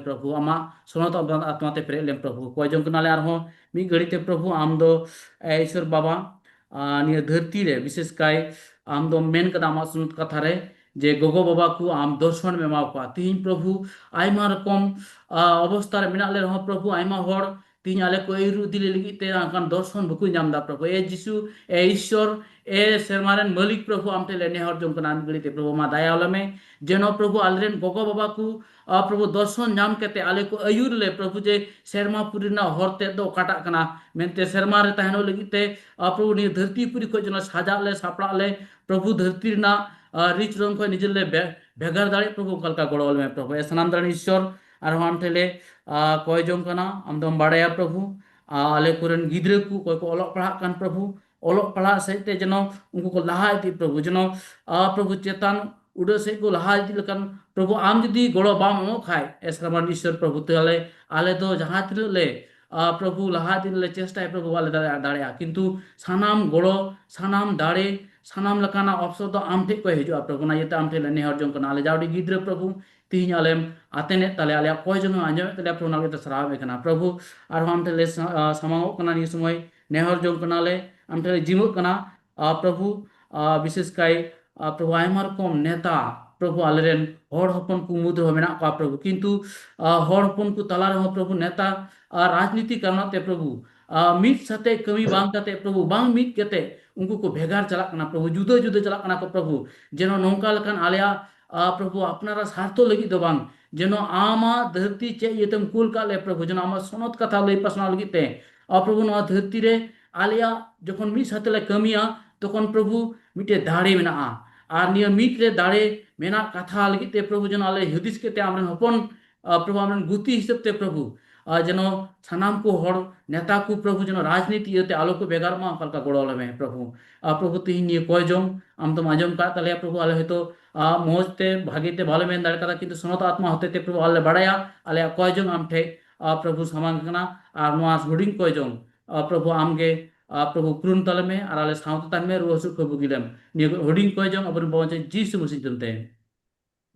ᱯᱨᱚᱵᱷᱩ, ᱟᱢᱟᱜ ᱥᱚᱱᱚᱛ ᱟᱛᱢᱟ ᱛᱮ ᱯᱮᱨᱮᱡ ᱞᱮᱢ ᱯᱨᱚᱵᱷᱩ᱾ ᱠᱚᱭ ᱡᱚᱝ ᱠᱟᱱᱟᱞᱮ ᱟᱨᱦᱚᱸ ᱢᱤᱫ ᱜᱷᱟᱹᱲᱤ ᱛᱮ ᱯᱨᱚᱵᱷᱩ, ᱟᱢ ᱫᱚ, ᱮ, ᱤᱥᱚᱨ ᱵᱟᱵᱟ, ᱟ, ᱱᱤᱭᱟᱹ ᱫᱷᱟᱹᱨᱛᱤ ᱨᱮ ᱵᱤᱥᱮᱥ ᱠᱟᱭ ᱟᱢ ᱫᱚᱢ ᱢᱮᱱ ᱠᱟᱫᱟ ᱟᱢᱟᱜ ᱥᱚᱱᱚᱛ ᱠᱟᱛᱷᱟ ᱨᱮ ᱡᱮ ᱜᱚᱜᱚ ᱵᱟᱵᱟ ᱠᱚ ᱟᱢ ᱫᱚᱨᱥᱚᱱ ᱮᱢ ᱮᱢᱟ ᱠᱚᱣᱟ᱾ ᱛᱤᱦᱤᱧ ᱯᱨᱚᱵᱷᱩ ᱟᱭᱢᱟ ᱨᱚᱠᱚᱢ, ᱟ, ᱚᱵᱚᱥᱛᱟ ᱨᱮ ᱢᱮᱱᱟᱜ ᱞᱮ ᱨᱮᱦᱚᱸ ᱯᱨᱚᱵᱷᱩ ᱟᱭᱢᱟ ᱦᱚᱲ ᱛᱤᱦᱤᱧ ᱟᱞᱮ ᱠᱚ ᱟᱹᱭᱩᱨ ᱤᱫᱤ ᱞᱮ ᱞᱟᱹᱜᱤᱫ ᱛᱮ ᱚᱱᱠᱟᱱ ᱫᱚᱨᱥᱚᱱ ᱵᱟᱠᱚ ᱧᱟᱢ ᱮᱫᱟ ᱯᱨᱚᱵᱷᱩ᱾ ᱮ ᱡᱤᱥᱩ, ᱮ ᱤᱥᱚᱨ, ᱮ ᱥᱮᱨᱢᱟ ᱨᱮᱱ ᱢᱟᱹᱞᱤᱠ ᱯᱨᱚᱵᱷᱩ, ᱟᱢ ᱴᱷᱮᱱ ᱞᱮ ᱱᱮᱦᱚᱨ ᱡᱚᱝ ᱠᱟᱱᱟ ᱢᱤᱫ ᱜᱷᱟᱹᱲᱤ ᱛᱮ ᱯᱨᱚᱵᱷᱩ, ᱟᱢ ᱫᱟᱭᱟ ᱟᱞᱮ ᱢᱮ᱾ ᱡᱮᱱᱚ ᱯᱨᱚᱵᱷᱩ ᱟᱞᱮᱨᱮᱱ ᱜᱚᱜᱚ ᱵᱟᱵᱟ ᱠᱚ, ᱟ, ᱯᱨᱚᱵᱷᱩ ᱫᱚᱨᱥᱚᱱ ᱧᱟᱢ ᱠᱟᱛᱮ ᱟᱞᱮ ᱠᱚ ᱟᱹᱭᱩᱨ ᱞᱮ ᱯᱨᱚᱵᱷᱩ, ᱡᱮ ᱥᱮᱨᱢᱟ ᱯᱩᱨᱤ ᱨᱮᱱᱟᱜ ᱦᱚᱨ ᱛᱮᱫ ᱫᱚ ᱚᱠᱟᱴᱟᱜ ᱠᱟᱱᱟ ᱢᱮᱱᱛᱮ ᱥᱮᱨᱢᱟ ᱨᱮ ᱛᱟᱦᱮᱱᱚᱜ ᱞᱟᱹᱜᱤᱫ ᱛᱮ, ᱟ, ᱯᱨᱚᱵᱷᱩ ᱱᱤᱭᱟᱹ ᱫᱷᱟᱹᱨᱛᱤ ᱯᱩᱨᱤ ᱠᱷᱚᱱ ᱡᱮᱱᱚ ᱥᱟᱡᱟᱜ ᱞᱮ ᱥᱟᱯᱲᱟᱜ ᱞᱮ ᱯᱨᱚᱵᱷᱩ, ᱫᱷᱟᱹᱨᱛᱤ ᱨᱮᱱᱟᱜ, ᱟ, ᱨᱤᱪ ᱨᱚᱝ ᱠᱷᱚᱱ ᱱᱤᱡᱮ ᱞᱮ ᱵᱮ-, ᱵᱷᱮᱜᱟᱨ ᱫᱟᱲᱮᱭᱟᱜ ᱯᱨᱚᱵᱷᱩ, ᱚᱱᱠᱟ ᱞᱮᱠᱟ ᱜᱚᱲᱚ ᱟᱞᱮ ᱢᱮ ᱯᱨᱚᱵᱷᱩ᱾ ᱮ ᱥᱟᱱᱟᱢ ᱫᱟᱲᱮ ᱤᱥᱚᱨ, ᱟᱨᱦᱚᱸ ᱟᱢ ᱴᱷᱮᱱ ᱞᱮ ᱟ, ᱠᱚᱭ ᱡᱚᱝ ᱠᱟᱱᱟ, ᱟᱢ ᱫᱚᱢ ᱵᱟᱲᱟᱭᱟ ᱯᱨᱚᱵᱷᱩ, ᱟ, ᱟᱞᱮ ᱠᱚᱨᱮᱱ ᱜᱤᱫᱽᱨᱟᱹ ᱠᱚ ᱚᱠᱚᱭ ᱠᱚ ᱚᱞᱚᱜ ᱯᱟᱲᱦᱟᱜ ᱠᱟᱱ ᱯᱨᱚᱵᱷᱩ, ᱚᱞᱚᱜ ᱯᱟᱲᱦᱟᱜ ᱥᱮᱫ ᱛᱮ ᱡᱮᱱᱚ ᱩᱱᱠᱩ ᱠᱚ ᱞᱟᱦᱟ ᱤᱫᱤ ᱯᱨᱚᱵᱷᱩ, ᱡᱮᱱᱚ ᱟ, ᱯᱨᱚᱵᱷᱩ ᱪᱮᱛᱟᱱ ᱩᱰᱟᱹᱜ ᱥᱮᱫ ᱠᱚ ᱞᱟᱦᱟ ᱤᱫᱤ ᱞᱮᱠᱟᱱ ᱯᱨᱚᱵᱷᱩ ᱟᱢ ᱡᱩᱫᱤ ᱜᱚᱲᱚ ᱵᱟᱢ ᱮᱢᱚᱜ ᱠᱷᱟᱡ, ᱮᱥᱨᱟᱢᱟᱱ ᱤᱥᱚᱨ ᱯᱨᱚᱵᱷᱩ, ᱛᱟᱦᱞᱮ ᱟᱞᱮ ᱫᱚ ᱡᱟᱦᱟᱸ ᱛᱤᱱᱟᱹᱜ ᱞᱮ ᱟ, ᱯᱨᱚᱵᱷᱩ ᱞᱟᱦᱟ ᱤᱫᱤ ᱞᱮ ᱪᱮᱥᱴᱟᱭᱟ ᱯᱨᱚᱵᱷᱩ, ᱵᱟᱞᱮ ᱫᱟᱲᱮᱭᱟᱜᱼᱟ, ᱫᱟᱲᱮᱭᱟᱜᱼᱟ, ᱠᱤᱱᱛᱩ ᱥᱟᱱᱟᱢ ᱜᱚᱲᱚ, ᱥᱟᱱᱟᱢ ᱫᱟᱲᱮ, ᱥᱟᱱᱟᱢ ᱞᱮᱠᱟᱱᱟᱜ ᱚᱯᱥᱚᱨ ᱫᱚ ᱟᱢ ᱴᱷᱮᱡ ᱠᱷᱚᱡ ᱦᱤᱡᱩᱜᱼᱟ ᱯᱨᱚᱵᱷᱩ᱾ ᱚᱱᱟ ᱤᱭᱟᱹᱛᱮ ᱟᱢ ᱴᱷᱮᱡ ᱞᱮ ᱱᱮᱦᱚᱨ ᱡᱚᱝ ᱠᱟᱱᱟ, ᱟᱞᱮ ᱡᱟᱣᱰᱤ ᱜᱤᱫᱽᱨᱟᱹ ᱯᱨᱚᱵᱷᱩ, ᱛᱤᱦᱤᱧ ᱟᱞᱮᱢ ᱟᱛᱮᱱᱮᱫ ᱛᱟᱞᱮᱭᱟ, ᱟᱞᱮᱭᱟᱜ ᱠᱚᱭ ᱡᱚᱝ ᱮᱢ ᱟᱸᱡᱚᱢᱮᱫ ᱛᱟᱞᱮᱭᱟ ᱯᱨᱚᱵᱷᱩ, ᱚᱱᱟ ᱞᱟᱹᱜᱤᱫ ᱛᱮ ᱥᱟᱨᱦᱟᱣ ᱮᱢ ᱠᱟᱱᱟ ᱯᱨᱚᱵᱷᱩ᱾ ᱟᱨᱦᱚᱸ ᱟᱢ ᱴᱷᱮᱱ ᱞᱮ ᱥᱟ-, ᱟ, ᱥᱟᱢᱟᱝᱚᱜ ᱠᱟᱱᱟ ᱱᱤᱭᱟᱹ ᱥᱚᱢᱚᱭ, ᱱᱮᱦᱚᱨ ᱡᱚᱝ ᱠᱟᱱᱟᱞᱮ, ᱟᱢ ᱴᱷᱮᱱ ᱞᱮ ᱡᱤᱢᱟᱹᱜ ᱠᱟᱱᱟ, ᱟ, ᱯᱨᱚᱵᱷᱩ, ᱟ, ᱵᱤᱥᱮᱥ ᱠᱟᱭ, ᱟ, ᱯᱨᱚᱵᱷᱩ, ᱟᱭᱢᱟ ᱨᱚᱠᱚᱢ ᱱᱮᱛᱟ ᱯᱨᱚᱵᱷᱩ ᱟᱞᱮᱨᱮᱱ ᱦᱚᱲ ᱦᱚᱯᱚᱱ ᱠᱚ ᱢᱩᱫᱽ ᱨᱮᱦᱚᱸ ᱢᱮᱱᱟᱜ ᱠᱚᱣᱟ ᱯᱨᱚᱵᱷᱩ, ᱠᱤᱱᱛᱩ, ᱟ, ᱦᱚᱲ ᱦᱚᱯᱚᱱ ᱠᱚ ᱛᱟᱞᱟ ᱨᱮᱦᱚᱸ ᱯᱨᱚᱵᱷᱩ ᱱᱮᱛᱟ, ᱟ, ᱨᱟᱡᱽᱱᱤᱛᱤ ᱠᱟᱨᱚᱱᱟᱜ ᱛᱮ ᱯᱨᱚᱵᱷᱩ, ᱟ, ᱢᱤᱫ ᱥᱟᱛᱮ ᱠᱟᱹᱢᱤ ᱵᱟᱝ ᱠᱟᱛᱮ ᱯᱨᱚᱵᱷᱩ, ᱵᱟᱝ ᱢᱤᱫ ᱠᱟᱛᱮ ᱩᱱᱠᱩ ᱠᱚ ᱵᱷᱮᱜᱟᱨ ᱪᱟᱞᱟᱜ ᱠᱟᱱᱟ ᱯᱨᱚᱵᱷᱩ, ᱡᱩᱫᱟᱹ ᱡᱩᱫᱟᱹ ᱪᱟᱞᱟᱜ ᱠᱟᱱᱟ ᱠᱚ ᱯᱨᱚᱵᱷᱩ᱾ ᱡᱮᱱᱚ ᱱᱚᱝᱠᱟ ᱞᱮᱠᱟᱱ ᱟᱞᱮᱭᱟᱜ, ᱟ, ᱯᱨᱚᱵᱷᱩ, ᱟᱯᱱᱟᱨᱟᱜ ᱥᱟᱨᱛᱷᱚ ᱞᱟᱹᱜᱤᱫ ᱫᱚ ᱵᱟᱝ, ᱡᱮᱱᱚ ᱟᱢᱟᱜ ᱫᱷᱟᱹᱨᱛᱤ ᱪᱮᱫ ᱤᱭᱟᱹᱛᱮᱢ ᱠᱩᱞ ᱠᱟᱜ ᱞᱮ ᱯᱨᱚᱵᱷᱩ, ᱡᱮᱱᱚ ᱟᱢᱟᱜ ᱥᱚᱱᱚᱛ ᱠᱟᱛᱷᱟ ᱞᱟᱹᱭ ᱯᱟᱥᱱᱟᱣ ᱞᱟᱹᱜᱤᱫ ᱛᱮ, ᱟ, ᱯᱨᱚᱵᱷᱩ, ᱱᱚᱣᱟ ᱫᱷᱟᱹᱨᱛᱤ ᱨᱮ ᱟᱞᱮᱭᱟᱜ ᱡᱚᱠᱷᱚᱱ ᱢᱤᱫ ᱥᱟᱛᱮ ᱞᱮ ᱠᱟᱹᱢᱤᱭᱟ, ᱛᱚᱠᱷᱚᱱ ᱯᱨᱚᱵᱷᱩ ᱢᱤᱫᱴᱮᱡ ᱫᱟᱲᱮ ᱢᱮᱱᱟᱜᱼᱟ᱾ ᱟᱨ ᱱᱤᱭᱟᱹ ᱢᱤᱫ ᱨᱮ ᱫᱟᱲᱮ ᱢᱮᱱᱟᱜ ᱠᱟᱛᱷᱟ ᱞᱟᱹᱜᱤᱫ ᱛᱮ ᱯᱨᱚᱵᱷᱩ, ᱡᱮᱱᱚ ᱟᱞᱮ ᱦᱩᱫᱤᱥ ᱠᱟᱛᱮ ᱟᱢᱨᱮᱱ ᱦᱚᱯᱚᱱ, ᱟ, ᱯᱨᱚᱵᱷᱩ, ᱟᱢᱨᱮᱱ ᱜᱩᱛᱤ ᱦᱤᱥᱟᱹᱵ ᱛᱮ ᱯᱨᱚᱵᱷᱩ, ᱟ, ᱡᱮᱱᱚ ᱥᱟᱱᱟᱢ ᱠᱚ ᱦᱚᱲ ᱱᱮᱛᱟ ᱠᱚ ᱯᱨᱚᱵᱷᱩ ᱡᱮᱱᱚ ᱨᱟᱡᱽᱱᱤᱛᱤ ᱤᱭᱟᱹᱛᱮ ᱟᱞᱚ ᱠᱚ ᱵᱷᱮᱜᱟᱨᱚᱜ ᱢᱟ, ᱚᱱᱠᱟ ᱞᱮᱠᱟ ᱜᱚᱲᱚ ᱟᱞᱮ ᱢᱮ ᱯᱨᱚᱵᱷᱩ᱾ ᱟ, ᱯᱨᱚᱵᱷᱩ, ᱛᱤᱦᱤᱧ ᱱᱤᱭᱟᱹ ᱠᱚᱭ ᱡᱚᱝ ᱟᱢ ᱫᱚᱢ ᱟᱸᱡᱚᱢ ᱠᱟᱜ ᱛᱟᱞᱮᱭᱟ ᱯᱨᱚᱵᱷᱩ, ᱟᱞᱮ ᱦᱚᱭᱛᱳ, ᱟ, ᱢᱚᱡᱽ ᱛᱮ ᱵᱷᱟᱜᱮ ᱛᱮ ᱵᱟᱞᱮ ᱢᱮᱱ ᱫᱟᱲᱮ ᱠᱟᱫᱟ, ᱠᱤᱱᱛᱩ ᱥᱚᱱᱚᱛ ᱟᱛᱢᱟ ᱦᱚᱛᱮ ᱛᱮ ᱯᱨᱚᱵᱷᱩ ᱟᱞᱮ ᱞᱮ ᱵᱟᱲᱟᱭᱟ, ᱟᱞᱮᱭᱟᱜ ᱠᱚᱭ ᱡᱚᱝ ᱟᱢ ᱴᱷᱮᱡ, ᱟ, ᱯᱨᱚᱵᱷᱩ ᱥᱟᱢᱟᱝ ᱠᱟᱱᱟ᱾ ᱟᱨ ᱱᱚᱣᱟ ᱦᱩᱰᱤᱧ ᱠᱚᱭ ᱡᱚᱝ, ᱟ, ᱯᱨᱚᱵᱷᱩ ᱟᱢ ᱜᱮ, ᱟ, ᱯᱨᱚᱵᱷᱩ ᱯᱩᱨᱩᱱ ᱛᱟᱞᱮ ᱢᱮ ᱟᱨ ᱟᱞᱮ ᱥᱟᱶᱛᱮ ᱛᱟᱦᱮᱱ ᱢᱮ, ᱨᱩᱣᱟᱹ ᱦᱟᱹᱥᱩ ᱠᱷᱚᱡ ᱵᱩᱜᱤ ᱞᱮᱢ᱾ ᱱᱤᱭᱟᱹ ᱦᱩᱰᱤᱧ ᱠᱚᱭ ᱡᱚᱝ ᱟᱵᱚᱨᱮᱱ ᱵᱚᱸᱜᱟ ᱡᱤᱥᱩ ᱢᱟᱹᱥᱤ ᱧᱩᱛᱩᱢ ᱛᱮ᱾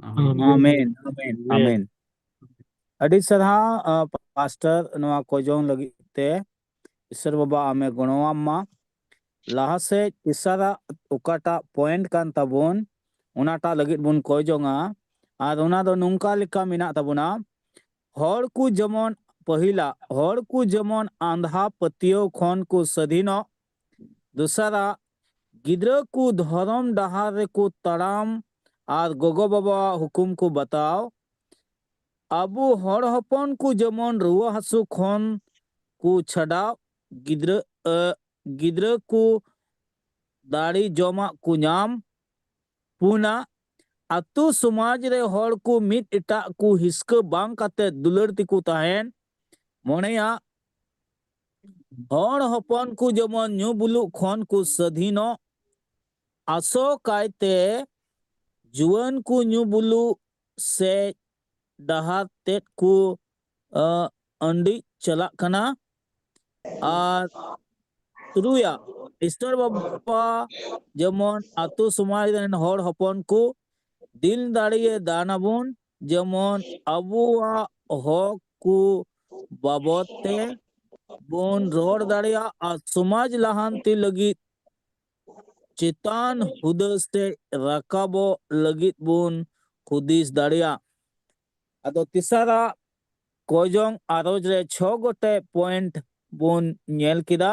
ᱟᱢᱮᱱ᱾ ᱟᱢᱮᱱ, ᱟᱢᱮᱱ, ᱟᱢᱮᱱ᱾ ᱟᱹᱰᱤ ᱥᱟᱨᱦᱟᱣ, ᱟ, ᱯᱟᱥᱴᱚᱨ, ᱱᱚᱣᱟ ᱠᱚᱭ ᱡᱚᱝ ᱞᱟᱹᱜᱤᱫ ᱛᱮ᱾ ᱤᱥᱚᱨ ᱵᱟᱵᱟ ᱟᱢᱮ ᱜᱚᱲᱚᱣᱟᱢ ᱢᱟ᱾ ᱞᱟᱦᱟ ᱥᱮᱫ ᱤᱥᱟᱨᱟ ᱚᱠᱟᱴᱟᱜ ᱯᱚᱭᱮᱱᱴ ᱠᱟᱱ ᱛᱟᱵᱚᱱ, ᱚᱱᱟᱴᱟᱜ ᱞᱟᱹᱜᱤᱫ ᱵᱚᱱ ᱠᱚᱭ ᱡᱚᱝᱟ᱾ ᱟᱨ ᱚᱱᱟ ᱫᱚ ᱱᱚᱝᱠᱟ ᱞᱮᱠᱟ ᱢᱮᱱᱟᱜ ᱛᱟᱵᱚᱱᱟ, ᱦᱚᱲ ᱠᱚ ᱡᱮᱢᱚᱱ, ᱯᱟᱹᱦᱤᱞᱟ, ᱦᱚᱲ ᱠᱚ ᱡᱮᱢᱚᱱ ᱟᱸᱫᱷᱟ ᱯᱟᱹᱛᱭᱟᱹᱣ ᱠᱷᱚᱱ ᱠᱚ ᱥᱟᱹᱫᱷᱤᱱᱚᱜ, ᱫᱚᱥᱟᱨᱟ, ᱜᱤᱫᱽᱨᱟᱹ ᱠᱚ ᱫᱷᱚᱨᱚᱢ ᱰᱟᱦᱟᱨ ᱨᱮᱠᱚ ᱛᱟᱲᱟᱢ ᱟᱨ ᱜᱚᱜᱚ-ᱵᱟᱵᱟᱣᱟᱜ ᱦᱩᱠᱩᱢ ᱠᱚ ᱵᱟᱛᱟᱣ, ᱟᱵᱚ ᱦᱚᱲ ᱦᱚᱯᱚᱱ ᱠᱚ ᱡᱮᱢᱚᱱ ᱨᱩᱣᱟᱹ ᱦᱟᱹᱥᱩ ᱠᱷᱚᱱ ᱠᱚ ᱪᱷᱟᱰᱟᱣ, ᱜᱤᱫᱽᱨᱟᱹ, ᱟᱹ, ᱜᱤᱫᱽᱨᱟᱹ ᱠᱚ ᱫᱟᱲᱮ ᱡᱚᱢᱟᱜ ᱠᱚ ᱧᱟᱢ, ᱯᱩᱱᱟ, ᱟᱹᱛᱩ ᱥᱚᱢᱟᱡᱽ ᱨᱮ ᱦᱚᱲ ᱠᱚ ᱢᱤᱫ ᱮᱴᱟᱜ ᱠᱚ ᱦᱤᱥᱠᱟᱹ ᱵᱟᱝ ᱠᱟᱛᱮ ᱫᱩᱞᱟᱹᱲ ᱛᱮᱠᱚ ᱛᱟᱦᱮᱱ᱾ ᱢᱚᱬᱮᱭᱟᱜ, ᱦᱚᱲ ᱦᱚᱯᱚᱱ ᱠᱚ ᱡᱮᱢᱚᱱ ᱧᱩ ᱵᱩᱞᱩᱜ ᱠᱷᱚᱱ ᱠᱚ ᱥᱟᱹᱫᱷᱤᱱᱚᱜ᱾ ᱟᱥᱚᱠᱟᱭᱛᱮ ᱡᱩᱣᱟᱹᱱ ᱠᱚ ᱧᱩ ᱵᱩᱞᱩᱜ ᱥᱮ ᱰᱟᱦᱟᱨ ᱛᱮᱫ ᱠᱚ, ᱟᱸ, ᱟᱺᱰᱤᱡ ᱪᱟᱞᱟᱜ ᱠᱟᱱᱟ᱾ ᱟᱨ ᱛᱩᱨᱩᱭᱟᱜ, ᱤᱥᱴᱚᱨ ᱵᱟᱵᱟ ᱡᱮᱢᱚᱱ ᱟᱛᱳ ᱥᱚᱢᱟᱡᱽ ᱨᱮᱱ ᱦᱚᱲ ᱦᱚᱯᱚᱱ ᱠᱚ ᱫᱤᱞ ᱫᱟᱲᱮᱭᱮ ᱫᱟᱱ ᱟᱵᱚᱱ, ᱡᱮᱢᱚᱱ ᱟᱵᱚᱣᱟᱜ ᱦᱚᱠ ᱠᱚ ᱵᱟᱵᱚᱫ ᱛᱮ ᱵᱚᱱ ᱨᱚᱲ ᱫᱟᱲᱮᱭᱟᱜ ᱟᱨ ᱥᱚᱢᱟᱡᱽ ᱞᱟᱦᱟᱱᱛᱤ ᱞᱟᱹᱜᱤᱫ ᱪᱮᱛᱟᱱ ᱦᱩᱫᱟᱹ ᱥᱮᱫ ᱨᱟᱠᱟᱵᱚᱜ ᱞᱟᱹᱜᱤᱫ ᱵᱚᱱ ᱦᱩᱫᱤᱥ ᱫᱟᱲᱮᱭᱟᱜ᱾ ᱟᱫᱚ ᱛᱮᱥᱟᱨᱟᱜ ᱠᱚᱭᱡᱚᱝ ᱟᱨᱚᱡᱽ ᱨᱮ ᱪᱷᱚ ᱜᱚᱴᱮᱡ ᱯᱚᱭᱮᱱᱴ ᱵᱚᱱ ᱧᱮᱞ ᱠᱮᱫᱟ᱾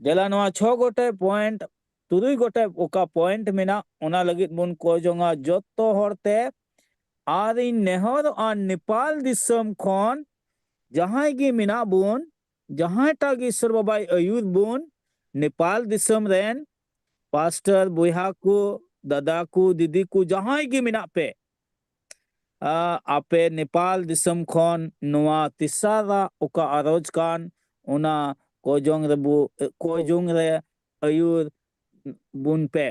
ᱫᱮᱞᱟ ᱱᱚᱣᱟ ᱪᱷᱚ ᱜᱚᱴᱮᱡ ᱯᱚᱭᱮᱱᱴ, ᱛᱩᱨᱩᱭ ᱜᱚᱴᱮᱡ ᱚᱠᱟ ᱯᱚᱭᱮᱱᱴ ᱢᱮᱱᱟᱜ, ᱚᱱᱟ ᱞᱟᱹᱜᱤᱫ ᱵᱚᱱ ᱠᱚᱭ ᱡᱚᱝᱟ ᱡᱚᱛᱚ ᱦᱚᱲ ᱛᱮ᱾ ᱟᱨ ᱤᱧ ᱱᱮᱦᱚᱨᱚᱜᱼᱟ ᱱᱮᱯᱟᱞ ᱫᱤᱥᱚᱢ ᱠᱷᱚᱱ ᱡᱟᱦᱟᱸᱭ ᱜᱮ ᱢᱮᱱᱟᱜ ᱵᱚᱱ, ᱡᱟᱦᱟᱸᱭᱴᱟᱜ ᱜᱮ ᱤᱥᱚᱨ ᱵᱟᱵᱟᱭ ᱟᱹᱭᱩᱨ ᱵᱚᱱ, ᱱᱮᱯᱟᱞ ᱫᱤᱥᱚᱢ ᱨᱮᱱ ᱯᱟᱥᱴᱚᱨ ᱵᱚᱭᱦᱟ ᱠᱚ, ᱫᱟᱫᱟ ᱠᱚ, ᱫᱤᱫᱤ ᱠᱚ, ᱡᱟᱦᱟᱸᱭ ᱜᱮ ᱢᱮᱱᱟᱜ ᱯᱮ, ᱟ, ᱟᱯᱮ ᱱᱮᱯᱟᱞ ᱫᱤᱥᱚᱢ ᱠᱷᱚᱱ ᱱᱚᱣᱟ ᱛᱮᱥᱟᱨᱟᱜ ᱚᱠᱟ ᱟᱨᱚᱡᱽ ᱠᱟᱱ, ᱚᱱᱟ ᱠᱚᱭᱡᱚᱝ ᱨᱮᱵᱚ, ᱠᱚᱭᱡᱚᱝ ᱨᱮ ᱟᱹᱭᱩᱨ ᱵᱚᱱ ᱯᱮ᱾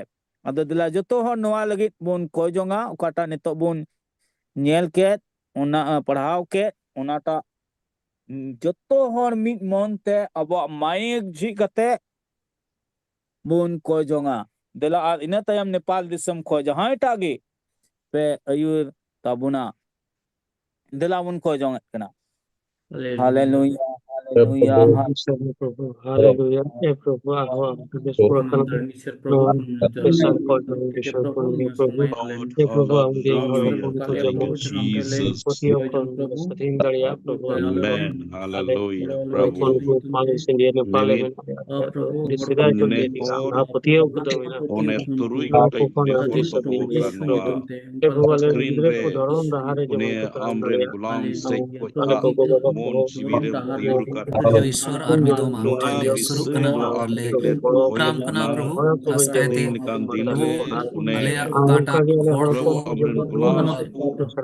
ᱟᱫᱚ ᱫᱮᱞᱟ ᱡᱚᱛᱚ ᱦᱚᱲ ᱱᱚᱣᱟ ᱞᱟᱹᱜᱤᱫ ᱵᱚᱱ ᱠᱚᱭᱡᱚᱝᱟ, ᱚᱠᱟᱴᱟᱜ ᱱᱤᱛᱚᱜ ᱵᱚᱱ ᱧᱮᱞ ᱠᱮᱫ, ᱚᱱᱟ, ᱟ, ᱯᱟᱲᱦᱟᱣ ᱠᱮᱫ, ᱚᱱᱟᱴᱟᱜ, ᱩᱸ, ᱡᱚᱛᱚ ᱦᱚᱲ ᱢᱤᱫ ᱢᱚᱱ ᱛᱮ ᱟᱵᱚᱣᱟᱜ ᱢᱟᱭᱤᱠ ᱡᱷᱤᱡ ᱠᱟᱛᱮ ᱵᱚᱱ ᱠᱚᱭ ᱡᱚᱝᱟ᱾ ᱫᱮᱞᱟ ᱟᱨ ᱤᱱᱟᱹ ᱛᱟᱭᱚᱢ ᱱᱮᱯᱟᱞ ᱫᱤᱥᱚᱢ ᱠᱷᱚᱱ ᱡᱟᱦᱟᱸᱭᱴᱟᱜ ᱜᱮ ᱯᱮ ᱟᱹᱭᱩᱨ ᱛᱟᱵᱚᱱᱟ, ᱫᱮᱞᱟ ᱵᱚᱱ ᱠᱚᱭ ᱡᱚᱝᱮᱫ ᱠᱟᱱᱟ᱾ ᱦᱟᱞᱮᱞᱩᱭᱟ, ᱦᱟᱞᱮᱞᱩᱭᱟ, ᱦᱟᱞᱮᱞᱩᱭᱟ᱾ ᱦᱟᱞᱮᱞᱩᱭᱟ᱾ ᱮ ᱯᱨᱚᱵᱷᱩ, ᱟᱨᱦᱚᱸ ᱟᱢ ᱴᱷᱮᱱ ᱵᱮᱥ ᱯᱩᱨᱟᱹ ᱠᱟᱱᱟ ᱱᱚᱣᱟ ᱵᱤᱥᱟᱞ ᱠᱚ ᱡᱚᱱ ᱡᱤᱥᱩ ᱯᱨᱚᱵᱷᱩ, ᱮ ᱯᱨᱚᱵᱷᱩ, ᱮ ᱯᱨᱚᱵᱷᱩ, ᱟᱢ ᱜᱮ ᱦᱚᱲ ᱦᱚᱯᱚᱱ ᱠᱚ ᱡᱮᱢᱚᱱ ᱯᱟᱹᱛᱭᱟᱹᱣ ᱠᱷᱚᱱ ᱥᱟᱹᱫᱷᱤᱱ ᱫᱟᱲᱮᱭᱟᱜ ᱯᱨᱚᱵᱷᱩ, ᱟᱢ ᱜᱮ ᱦᱚᱲ ᱦᱚᱯᱚᱱ ᱠᱚ ᱡᱮᱢᱚᱱ ᱦᱚᱯᱚᱱ ᱠᱚ ᱢᱟᱞᱤ ᱥᱤᱸᱫᱤᱭᱟ ᱱᱮᱯᱟᱞ ᱨᱮ ᱢᱮᱱᱟᱜ ᱞᱮᱭᱟ ᱯᱨᱚᱵᱷᱩ, ᱟᱹᱰᱤ ᱥᱮᱫᱟᱭ ᱠᱷᱚᱱ ᱜᱮ ᱟᱢ ᱯᱟᱹᱛᱭᱟᱹᱣ ᱠᱚᱫᱚ ᱢᱮᱱᱟᱜ ᱛᱟᱞᱮᱭᱟ᱾ ᱱᱚᱣᱟ ᱠᱚ ᱠᱷᱚᱱ ᱟᱹᱰᱤ ᱥᱟᱹᱫᱷᱤᱱ ᱜᱮ ᱯᱨᱚᱵᱷᱩ, ᱟᱞᱮ ᱨᱮᱱ ᱜᱤᱫᱽᱨᱟᱹ ᱠᱚ ᱫᱷᱚᱨᱚᱢ ᱰᱟᱦᱟᱨ ᱨᱮ ᱡᱮᱢᱚᱱ ᱠᱚ ᱛᱟᱲᱟᱢ ᱫᱟᱲᱮᱭᱟᱜ, ᱟᱞᱮ ᱜᱚᱜᱚ ᱵᱟᱵᱟ ᱠᱚᱦᱚᱸ ᱟᱞᱮ ᱠᱚ ᱯᱨᱚᱵᱷᱩ ᱤᱥᱣᱚᱨ ᱟᱨ ᱢᱤᱫ ᱫᱚᱢ ᱟᱢ ᱴᱷᱮᱱ ᱞᱮ ᱥᱩᱨᱩᱜ ᱠᱟᱱᱟ ᱟᱨ ᱞᱮ ᱠᱚᱨᱟᱣ ᱠᱟᱱᱟ ᱯᱨᱚᱵᱷᱩ, ᱠᱷᱟᱥ ᱠᱟᱭᱛᱮ ᱯᱨᱚᱵᱷᱩ ᱟᱞᱮᱭᱟᱜ ᱚᱠᱟᱴᱟᱜ ᱦᱚᱲ ᱠᱚ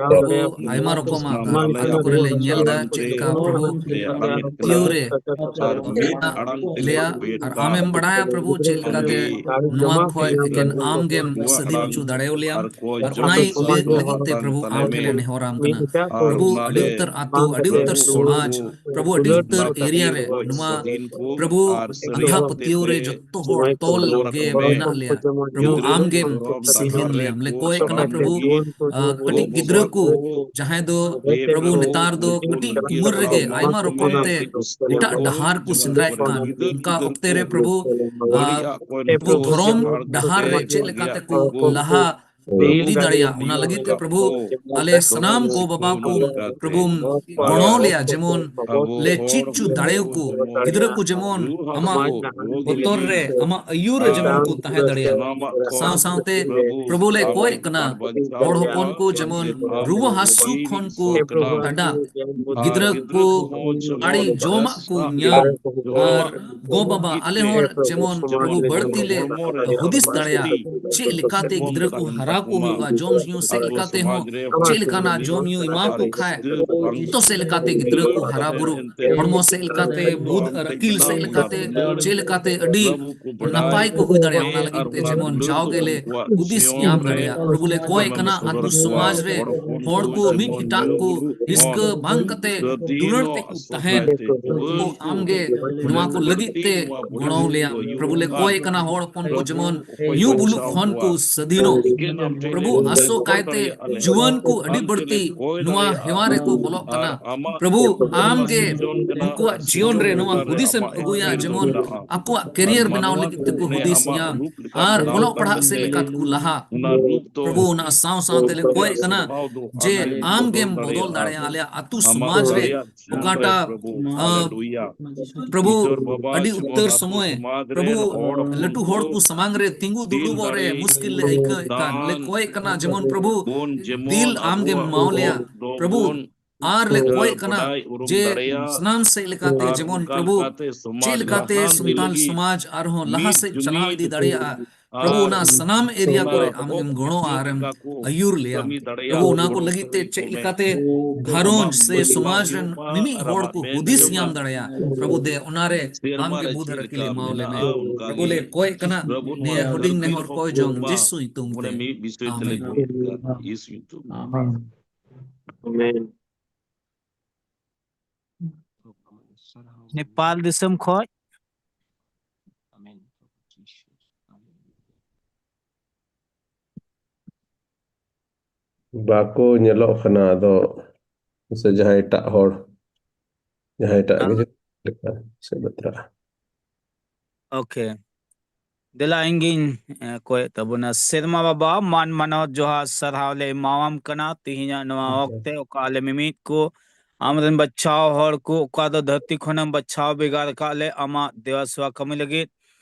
ᱯᱨᱚᱵᱷᱩ ᱟᱭᱢᱟ ᱨᱚᱠᱚᱢᱟᱜ ᱟᱛᱳ ᱠᱚᱨᱮ ᱞᱮ ᱧᱮᱞ ᱮᱫᱟ, ᱪᱮᱫ ᱞᱮᱠᱟ ᱯᱨᱚᱵᱷᱩ ᱯᱟᱹᱛᱭᱟᱹᱣ ᱨᱮ ᱞᱮᱭᱟ ᱟᱨ ᱟᱢᱮᱢ ᱵᱟᱲᱟᱭᱟ ᱯᱨᱚᱵᱷᱩ ᱪᱮᱫ ᱞᱮᱠᱟᱛᱮ ᱱᱚᱣᱟ ᱠᱷᱚᱡ ᱮᱠᱮᱱ ᱟᱢ ᱜᱮᱢ ᱥᱟᱹᱫᱷᱤᱱ ᱦᱚᱪᱚ ᱫᱟᱲᱮᱭᱟᱞᱮᱭᱟ᱾ ᱟᱨ ᱚᱱᱟ ᱞᱟᱹᱜᱤᱫ ᱛᱮ ᱯᱨᱚᱵᱷᱩ ᱟᱢ ᱴᱷᱮᱱ ᱞᱮ ᱱᱮᱦᱚᱨᱟᱢ ᱠᱟᱱᱟ᱾ ᱯᱨᱚᱵᱷᱩ ᱟᱹᱰᱤ ᱩᱛᱟᱹᱨ ᱟᱛᱳ, ᱟᱹᱰᱤ ᱩᱛᱟᱹᱨ ᱥᱚᱢᱟᱡᱽ, ᱯᱨᱚᱵᱷᱩ ᱟᱹᱰᱤ ᱩᱛᱟᱹᱨ ᱮᱨᱤᱭᱟ ᱨᱮ ᱱᱚᱣᱟ ᱯᱨᱚᱵᱷᱩ ᱟᱸᱫᱷᱟ ᱯᱟᱹᱛᱭᱟᱹᱣ ᱨᱮ ᱡᱚᱛᱚ ᱦᱚᱲ ᱛᱚᱞ ᱜᱮ ᱢᱮᱱᱟᱜ ᱞᱮᱭᱟ᱾ ᱯᱨᱚᱵᱷᱩ ᱟᱢ ᱜᱮᱢ ᱥᱟᱹᱫᱷᱤᱱ ᱞᱮᱭᱟ᱾ ᱞᱮ ᱠᱚᱭ ᱠᱟᱱᱟ ᱯᱨᱚᱵᱷᱩ, ᱟᱨ ᱠᱟᱹᱴᱤᱡ ᱜᱤᱫᱽᱨᱟᱹ ᱠᱚ ᱡᱟᱦᱟᱸᱭ ᱫᱚ ᱯᱨᱚᱵᱷᱩ ᱱᱮᱛᱟᱨ ᱫᱚ ᱠᱟᱹᱴᱤᱡ ᱩᱢᱮᱨ ᱨᱮᱜᱮ ᱟᱭᱢᱟ ᱨᱚᱠᱚᱢ ᱛᱮ ᱮᱴᱟᱜ ᱰᱟᱦᱟᱨ ᱠᱚ ᱥᱮᱸᱫᱽᱨᱟᱭᱮᱫ ᱠᱟᱱ, ᱚᱱᱠᱟ ᱚᱠᱛᱮ ᱨᱮ ᱯᱨᱚᱵᱷᱩ, ᱟᱨ ᱯᱨᱚᱵᱷᱩ ᱫᱷᱚᱨᱚᱢ ᱰᱟᱦᱟᱨ ᱨᱮ ᱪᱮᱫ ᱞᱮᱠᱟᱛᱮ ᱠᱚ ᱞᱟᱦᱟ ᱤᱫᱤ ᱫᱟᱲᱮᱭᱟᱜ, ᱚᱱᱟ ᱞᱟᱹᱜᱤᱫ ᱛᱮ ᱯᱨᱚᱵᱷᱩ ᱟᱞᱮ ᱥᱟᱱᱟᱢ ᱜᱚ ᱵᱟᱵᱟ ᱠᱚ ᱯᱨᱚᱵᱷᱩᱢ ᱜᱚᱲᱚ ᱞᱮᱭᱟ, ᱡᱮᱢᱚᱱ ᱞᱮ ᱪᱮᱫ ᱪᱚ ᱫᱟᱲᱮᱭᱟᱠᱚ, ᱜᱤᱫᱽᱨᱟᱹ ᱠᱚ ᱡᱮᱢᱚᱱ ᱟᱢᱟᱜ ᱵᱚᱛᱚᱨ ᱨᱮ, ᱟᱢᱟᱜ ᱟᱹᱭᱩᱨ ᱨᱮ ᱡᱮᱢᱚᱱ ᱠᱚ ᱛᱟᱦᱮᱸ ᱫᱟᱲᱮᱭᱟᱜ᱾ ᱥᱟᱶ ᱥᱟᱶᱛᱮ ᱯᱨᱚᱵᱷᱩ ᱞᱮ ᱠᱚᱭᱮᱜ ᱠᱟᱱᱟ, ᱦᱚᱲ ᱦᱚᱯᱚᱱ ᱠᱚ ᱡᱮᱢᱚᱱ ᱨᱩᱣᱟᱹ ᱦᱟᱹᱥᱩ ᱠᱷᱚᱱ ᱠᱚ ᱯᱷᱮᱰᱟ, ᱜᱤᱫᱽᱨᱟᱹ ᱠᱚ ᱟᱹᱰᱤ ᱡᱚᱢᱟᱜ ᱠᱚ ᱧᱟᱢ, ᱟᱨ ᱜᱚ ᱵᱟᱵᱟ ᱟᱞᱮ ᱦᱚᱸ ᱡᱮᱢᱚᱱ ᱯᱨᱚᱵᱷᱩ ᱵᱟᱹᱲᱛᱤ ᱞᱮ ᱦᱩᱫᱤᱥ ᱫᱟᱲᱮᱭᱟᱜ, ᱪᱮᱫ ᱞᱮᱠᱟᱛᱮ ᱜᱤᱫᱽᱨᱟᱹ ᱠᱚ ᱦᱟᱨᱟ ᱠᱚ ᱦᱩᱭᱩᱜᱼᱟ, ᱡᱚᱢ ᱧᱩ ᱥᱮᱫ ᱞᱮᱠᱟᱛᱮ ᱦᱚᱸ ᱪᱮᱫ ᱞᱮᱠᱟᱱᱟᱜ ᱡᱚᱢ ᱧᱩ ᱮᱢᱟ ᱠᱚ ᱠᱷᱟᱡ ᱡᱚᱛᱚ ᱥᱮᱫ ᱞᱮᱠᱟᱛᱮ ᱜᱤᱫᱽᱨᱟᱹ ᱠᱚ ᱦᱟᱨᱟ ᱵᱩᱨᱩ, ᱦᱚᱲᱢᱚ ᱥᱮᱫ ᱞᱮᱠᱟᱛᱮ, ᱵᱩᱫ ᱟᱨ ᱟᱹᱠᱤᱞ ᱥᱮᱫ ᱞᱮᱠᱟᱛᱮ ᱪᱮᱫ ᱞᱮᱠᱟᱛᱮ ᱟᱹᱰᱤ ᱱᱟᱯᱟᱭ ᱠᱚ ᱦᱩᱭ ᱫᱟᱲᱮᱭᱟᱜᱼᱟ, ᱚᱱᱟ ᱞᱟᱹᱜᱤᱫ ᱛᱮ ᱡᱮᱢᱚᱱ ᱡᱟᱣᱜᱮ ᱞᱮ ᱦᱩᱫᱤᱥ ᱧᱟᱢ ᱫᱟᱲᱮᱭᱟᱜ᱾ ᱯᱨᱚᱵᱷᱩ ᱞᱮ ᱠᱚᱭ ᱠᱟᱱᱟ, ᱟᱛᱳ ᱥᱚᱢᱟᱡᱽ ᱨᱮ ᱦᱚᱲ ᱠᱚ ᱢᱤᱫ ᱮᱴᱟᱜ ᱠᱚ ᱦᱤᱥᱠᱟᱹ ᱵᱟᱝ ᱠᱟᱛᱮ ᱫᱩᱞᱟᱹᱲ ᱛᱮᱠᱚ ᱛᱟᱦᱮᱱ᱾ ᱯᱨᱚᱵᱷᱩ ᱟᱢ ᱜᱮ ᱱᱚᱣᱟ ᱠᱚ ᱞᱟᱹᱜᱤᱫ ᱛᱮ ᱜᱚᱲᱚ ᱞᱮᱭᱟ᱾ ᱯᱨᱚᱵᱷᱩ ᱞᱮ ᱠᱚᱭ ᱠᱟᱱᱟ, ᱦᱚᱲ ᱦᱚᱯᱚᱱ ᱠᱚ ᱡᱮᱢᱚᱱ ᱧᱩ ᱵᱩᱞᱩᱜ ᱠᱷᱚᱱ ᱠᱚ ᱥᱟᱹᱫᱷᱤᱱᱚᱜ᱾ ᱯᱨᱚᱵᱷᱩ ᱟᱥᱚ ᱠᱟᱭᱛᱮ ᱡᱩᱣᱟᱹᱱ ᱠᱚ ᱟᱹᱰᱤ ᱵᱟᱹᱲᱛᱤ ᱱᱚᱣᱟ ᱦᱮᱣᱟ ᱨᱮᱠᱚ ᱵᱚᱞᱚᱜ ᱠᱟᱱᱟ᱾ ᱯᱨᱚᱵᱷᱩ ᱟᱢ ᱜᱮ ᱩᱱᱠᱩᱣᱟᱜ ᱡᱤᱭᱚᱱ ᱨᱮ ᱱᱚᱣᱟ ᱦᱩᱫᱤᱥ ᱮᱢ ᱟᱹᱜᱩᱭᱟ, ᱡᱮᱢᱚᱱ ᱟᱠᱚᱣᱟᱜ ᱠᱮᱨᱤᱭᱟᱨ ᱵᱮᱱᱟᱣ ᱞᱟᱹᱜᱤᱫ ᱛᱮᱠᱚ ᱦᱩᱫᱤᱥ ᱧᱟᱢ ᱟᱨ ᱚᱞᱚᱜ ᱯᱟᱲᱦᱟᱜ ᱥᱮᱫ ᱞᱮᱠᱟ ᱛᱮᱠᱚ ᱞᱟᱦᱟ᱾ ᱯᱨᱚᱵᱷᱩ ᱚᱱᱟ ᱥᱟᱶ ᱥᱟᱶ ᱛᱮᱞᱮ ᱠᱚᱭᱮᱜ ᱠᱟᱱᱟ ᱡᱮ ᱟᱢ ᱜᱮᱢ ᱵᱚᱫᱚᱞ ᱫᱟᱲᱮᱭᱟᱜᱼᱟ ᱟᱞᱮᱭᱟᱜ ᱟᱹᱛᱩ ᱥᱚᱢᱟᱡᱽ ᱨᱮ ᱚᱠᱟᱴᱟᱜ, ᱟ, ᱯᱨᱚᱵᱷᱩ ᱟᱹᱰᱤ ᱩᱛᱟᱹᱨ ᱥᱚᱢᱚᱭ ᱯᱨᱚᱵᱷᱩ ᱞᱟᱹᱴᱩ ᱦᱚᱲ ᱠᱚ ᱥᱟᱢᱟᱝ ᱨᱮ ᱛᱤᱸᱜᱩ ᱫᱩᱲᱩᱵᱚᱜ ᱨᱮ ᱢᱩᱥᱠᱤᱞ ᱞᱮ ᱟᱹᱭᱠᱟᱹᱣᱮᱫ ᱠᱟᱱ, ᱞᱮ ᱠᱚᱭᱮᱜ ᱠᱟᱱᱟ ᱡᱮᱢᱚᱱ ᱯᱨᱚᱵᱷᱩ ᱫᱤᱞ ᱟᱢ ᱜᱮᱢ ᱮᱢᱟᱣ ᱞᱮᱭᱟ᱾ ᱯᱨᱚᱵᱷᱩ ᱟᱨ ᱞᱮ ᱠᱚᱭᱮᱜ ᱠᱟᱱᱟ ᱡᱮ ᱥᱟᱱᱟᱢ ᱥᱮᱫ ᱞᱮᱠᱟᱛᱮ ᱡᱮᱢᱚᱱ ᱯᱨᱚᱵᱷᱩ ᱪᱮᱫ ᱞᱮᱠᱟᱛᱮ ᱥᱟᱱᱛᱟᱞ ᱥᱚᱢᱟᱡᱽ ᱟᱨᱦᱚᱸ ᱞᱟᱦᱟ ᱥᱮᱫ ᱪᱟᱞᱟᱣ ᱤᱫᱤ ᱫᱟᱲᱮᱭᱟᱜᱼᱟ᱾ ᱯᱨᱚᱵᱷᱩ, ᱚᱱᱟ ᱥᱟᱱᱟᱢ ᱮᱨᱤᱭᱟ ᱠᱚᱨᱮ ᱟᱢ ᱜᱮᱢ ᱜᱚᱲᱚ ᱟᱨᱮᱢ ᱟᱹᱭᱩᱨ ᱞᱮᱭᱟ᱾ ᱯᱨᱚᱵᱷᱩ, ᱚᱱᱟ ᱠᱚ ᱞᱟᱹᱜᱤᱫ ᱛᱮ ᱪᱮᱫ ᱞᱮᱠᱟᱛᱮ ᱜᱷᱟᱨᱚᱸᱡᱽ ᱥᱮ ᱥᱚᱢᱟᱡᱽ ᱨᱮᱱ ᱢᱤᱢᱤᱫ ᱦᱚᱲ ᱠᱚ ᱦᱩᱫᱤᱥ ᱧᱟᱢ ᱫᱟᱲᱮᱭᱟᱜᱼᱟ, ᱯᱨᱚᱵᱷᱩ, ᱫᱮ ᱚᱱᱟᱨᱮ ᱟᱢ ᱜᱮ ᱵᱩᱫᱷ ᱟᱨ ᱟᱹᱠᱤᱞ ᱮᱢᱟᱣ ᱞᱮᱢᱮ᱾ ᱯᱨᱚᱵᱷᱩ ᱞᱮ ᱠᱚᱭᱮᱜ ᱠᱟᱱᱟ ᱱᱤᱭᱟᱹ ᱦᱩᱰᱤᱧ ᱱᱮᱦᱚᱨ ᱠᱚᱭ ᱡᱚᱝ ᱡᱤᱥᱩ ᱧᱩᱛᱩᱢ ᱛᱮ᱾ ᱟᱢᱮᱱ᱾ ᱟᱢᱮᱱ᱾ ᱱᱮᱯᱟᱞ ᱫᱤᱥᱚᱢ ᱠᱷᱚᱡ᱾ ᱵᱟᱠᱚ ᱧᱮᱞᱚᱜ ᱠᱟᱱᱟ, ᱟᱫᱚ ᱥᱮ ᱡᱟᱦᱟᱸᱭ ᱮᱴᱟᱜ ᱦᱚᱲ, ᱡᱟᱦᱟᱸᱭ ᱮᱴᱟᱜ ᱜᱮ ᱞᱮᱠᱟ ᱥᱮ ᱵᱟᱛᱨᱟᱜᱼᱟ᱾ ᱳᱠᱮ, ᱫᱮᱞᱟ ᱤᱧ ᱜᱤᱧ, ᱮ, ᱠᱚᱭᱮᱫ ᱛᱟᱵᱚᱱᱟ᱾ ᱥᱮᱨᱢᱟ ᱵᱟᱵᱟ, ᱢᱟᱱ ᱢᱟᱱᱚᱛ ᱡᱚᱦᱟᱨ ᱥᱟᱨᱦᱟᱣ ᱞᱮ ᱮᱢᱟᱣᱟᱢ ᱠᱟᱱᱟ ᱛᱤᱦᱤᱧᱟᱜ ᱱᱚᱣᱟ ᱟᱪᱪᱷᱟ᱾ ᱚᱠᱛᱮ, ᱚᱠᱟ ᱟᱞᱮ ᱢᱤᱢᱤᱫ ᱠᱚ ᱟᱢᱨᱮᱱ ᱵᱟᱪᱷᱟᱣ ᱦᱚᱲ ᱠᱚ, ᱚᱠᱟ ᱫᱚ ᱫᱷᱟᱹᱨᱛᱤ ᱠᱷᱚᱱᱮᱢ ᱵᱟᱪᱷᱟᱣ ᱵᱷᱮᱜᱟᱨ ᱟᱠᱟᱫ ᱞᱮ ᱟᱢᱟᱜ ᱫᱮᱣᱟ ᱥᱮᱣᱟ ᱠᱟᱹᱢᱤ ᱞᱟᱹᱜᱤᱫ,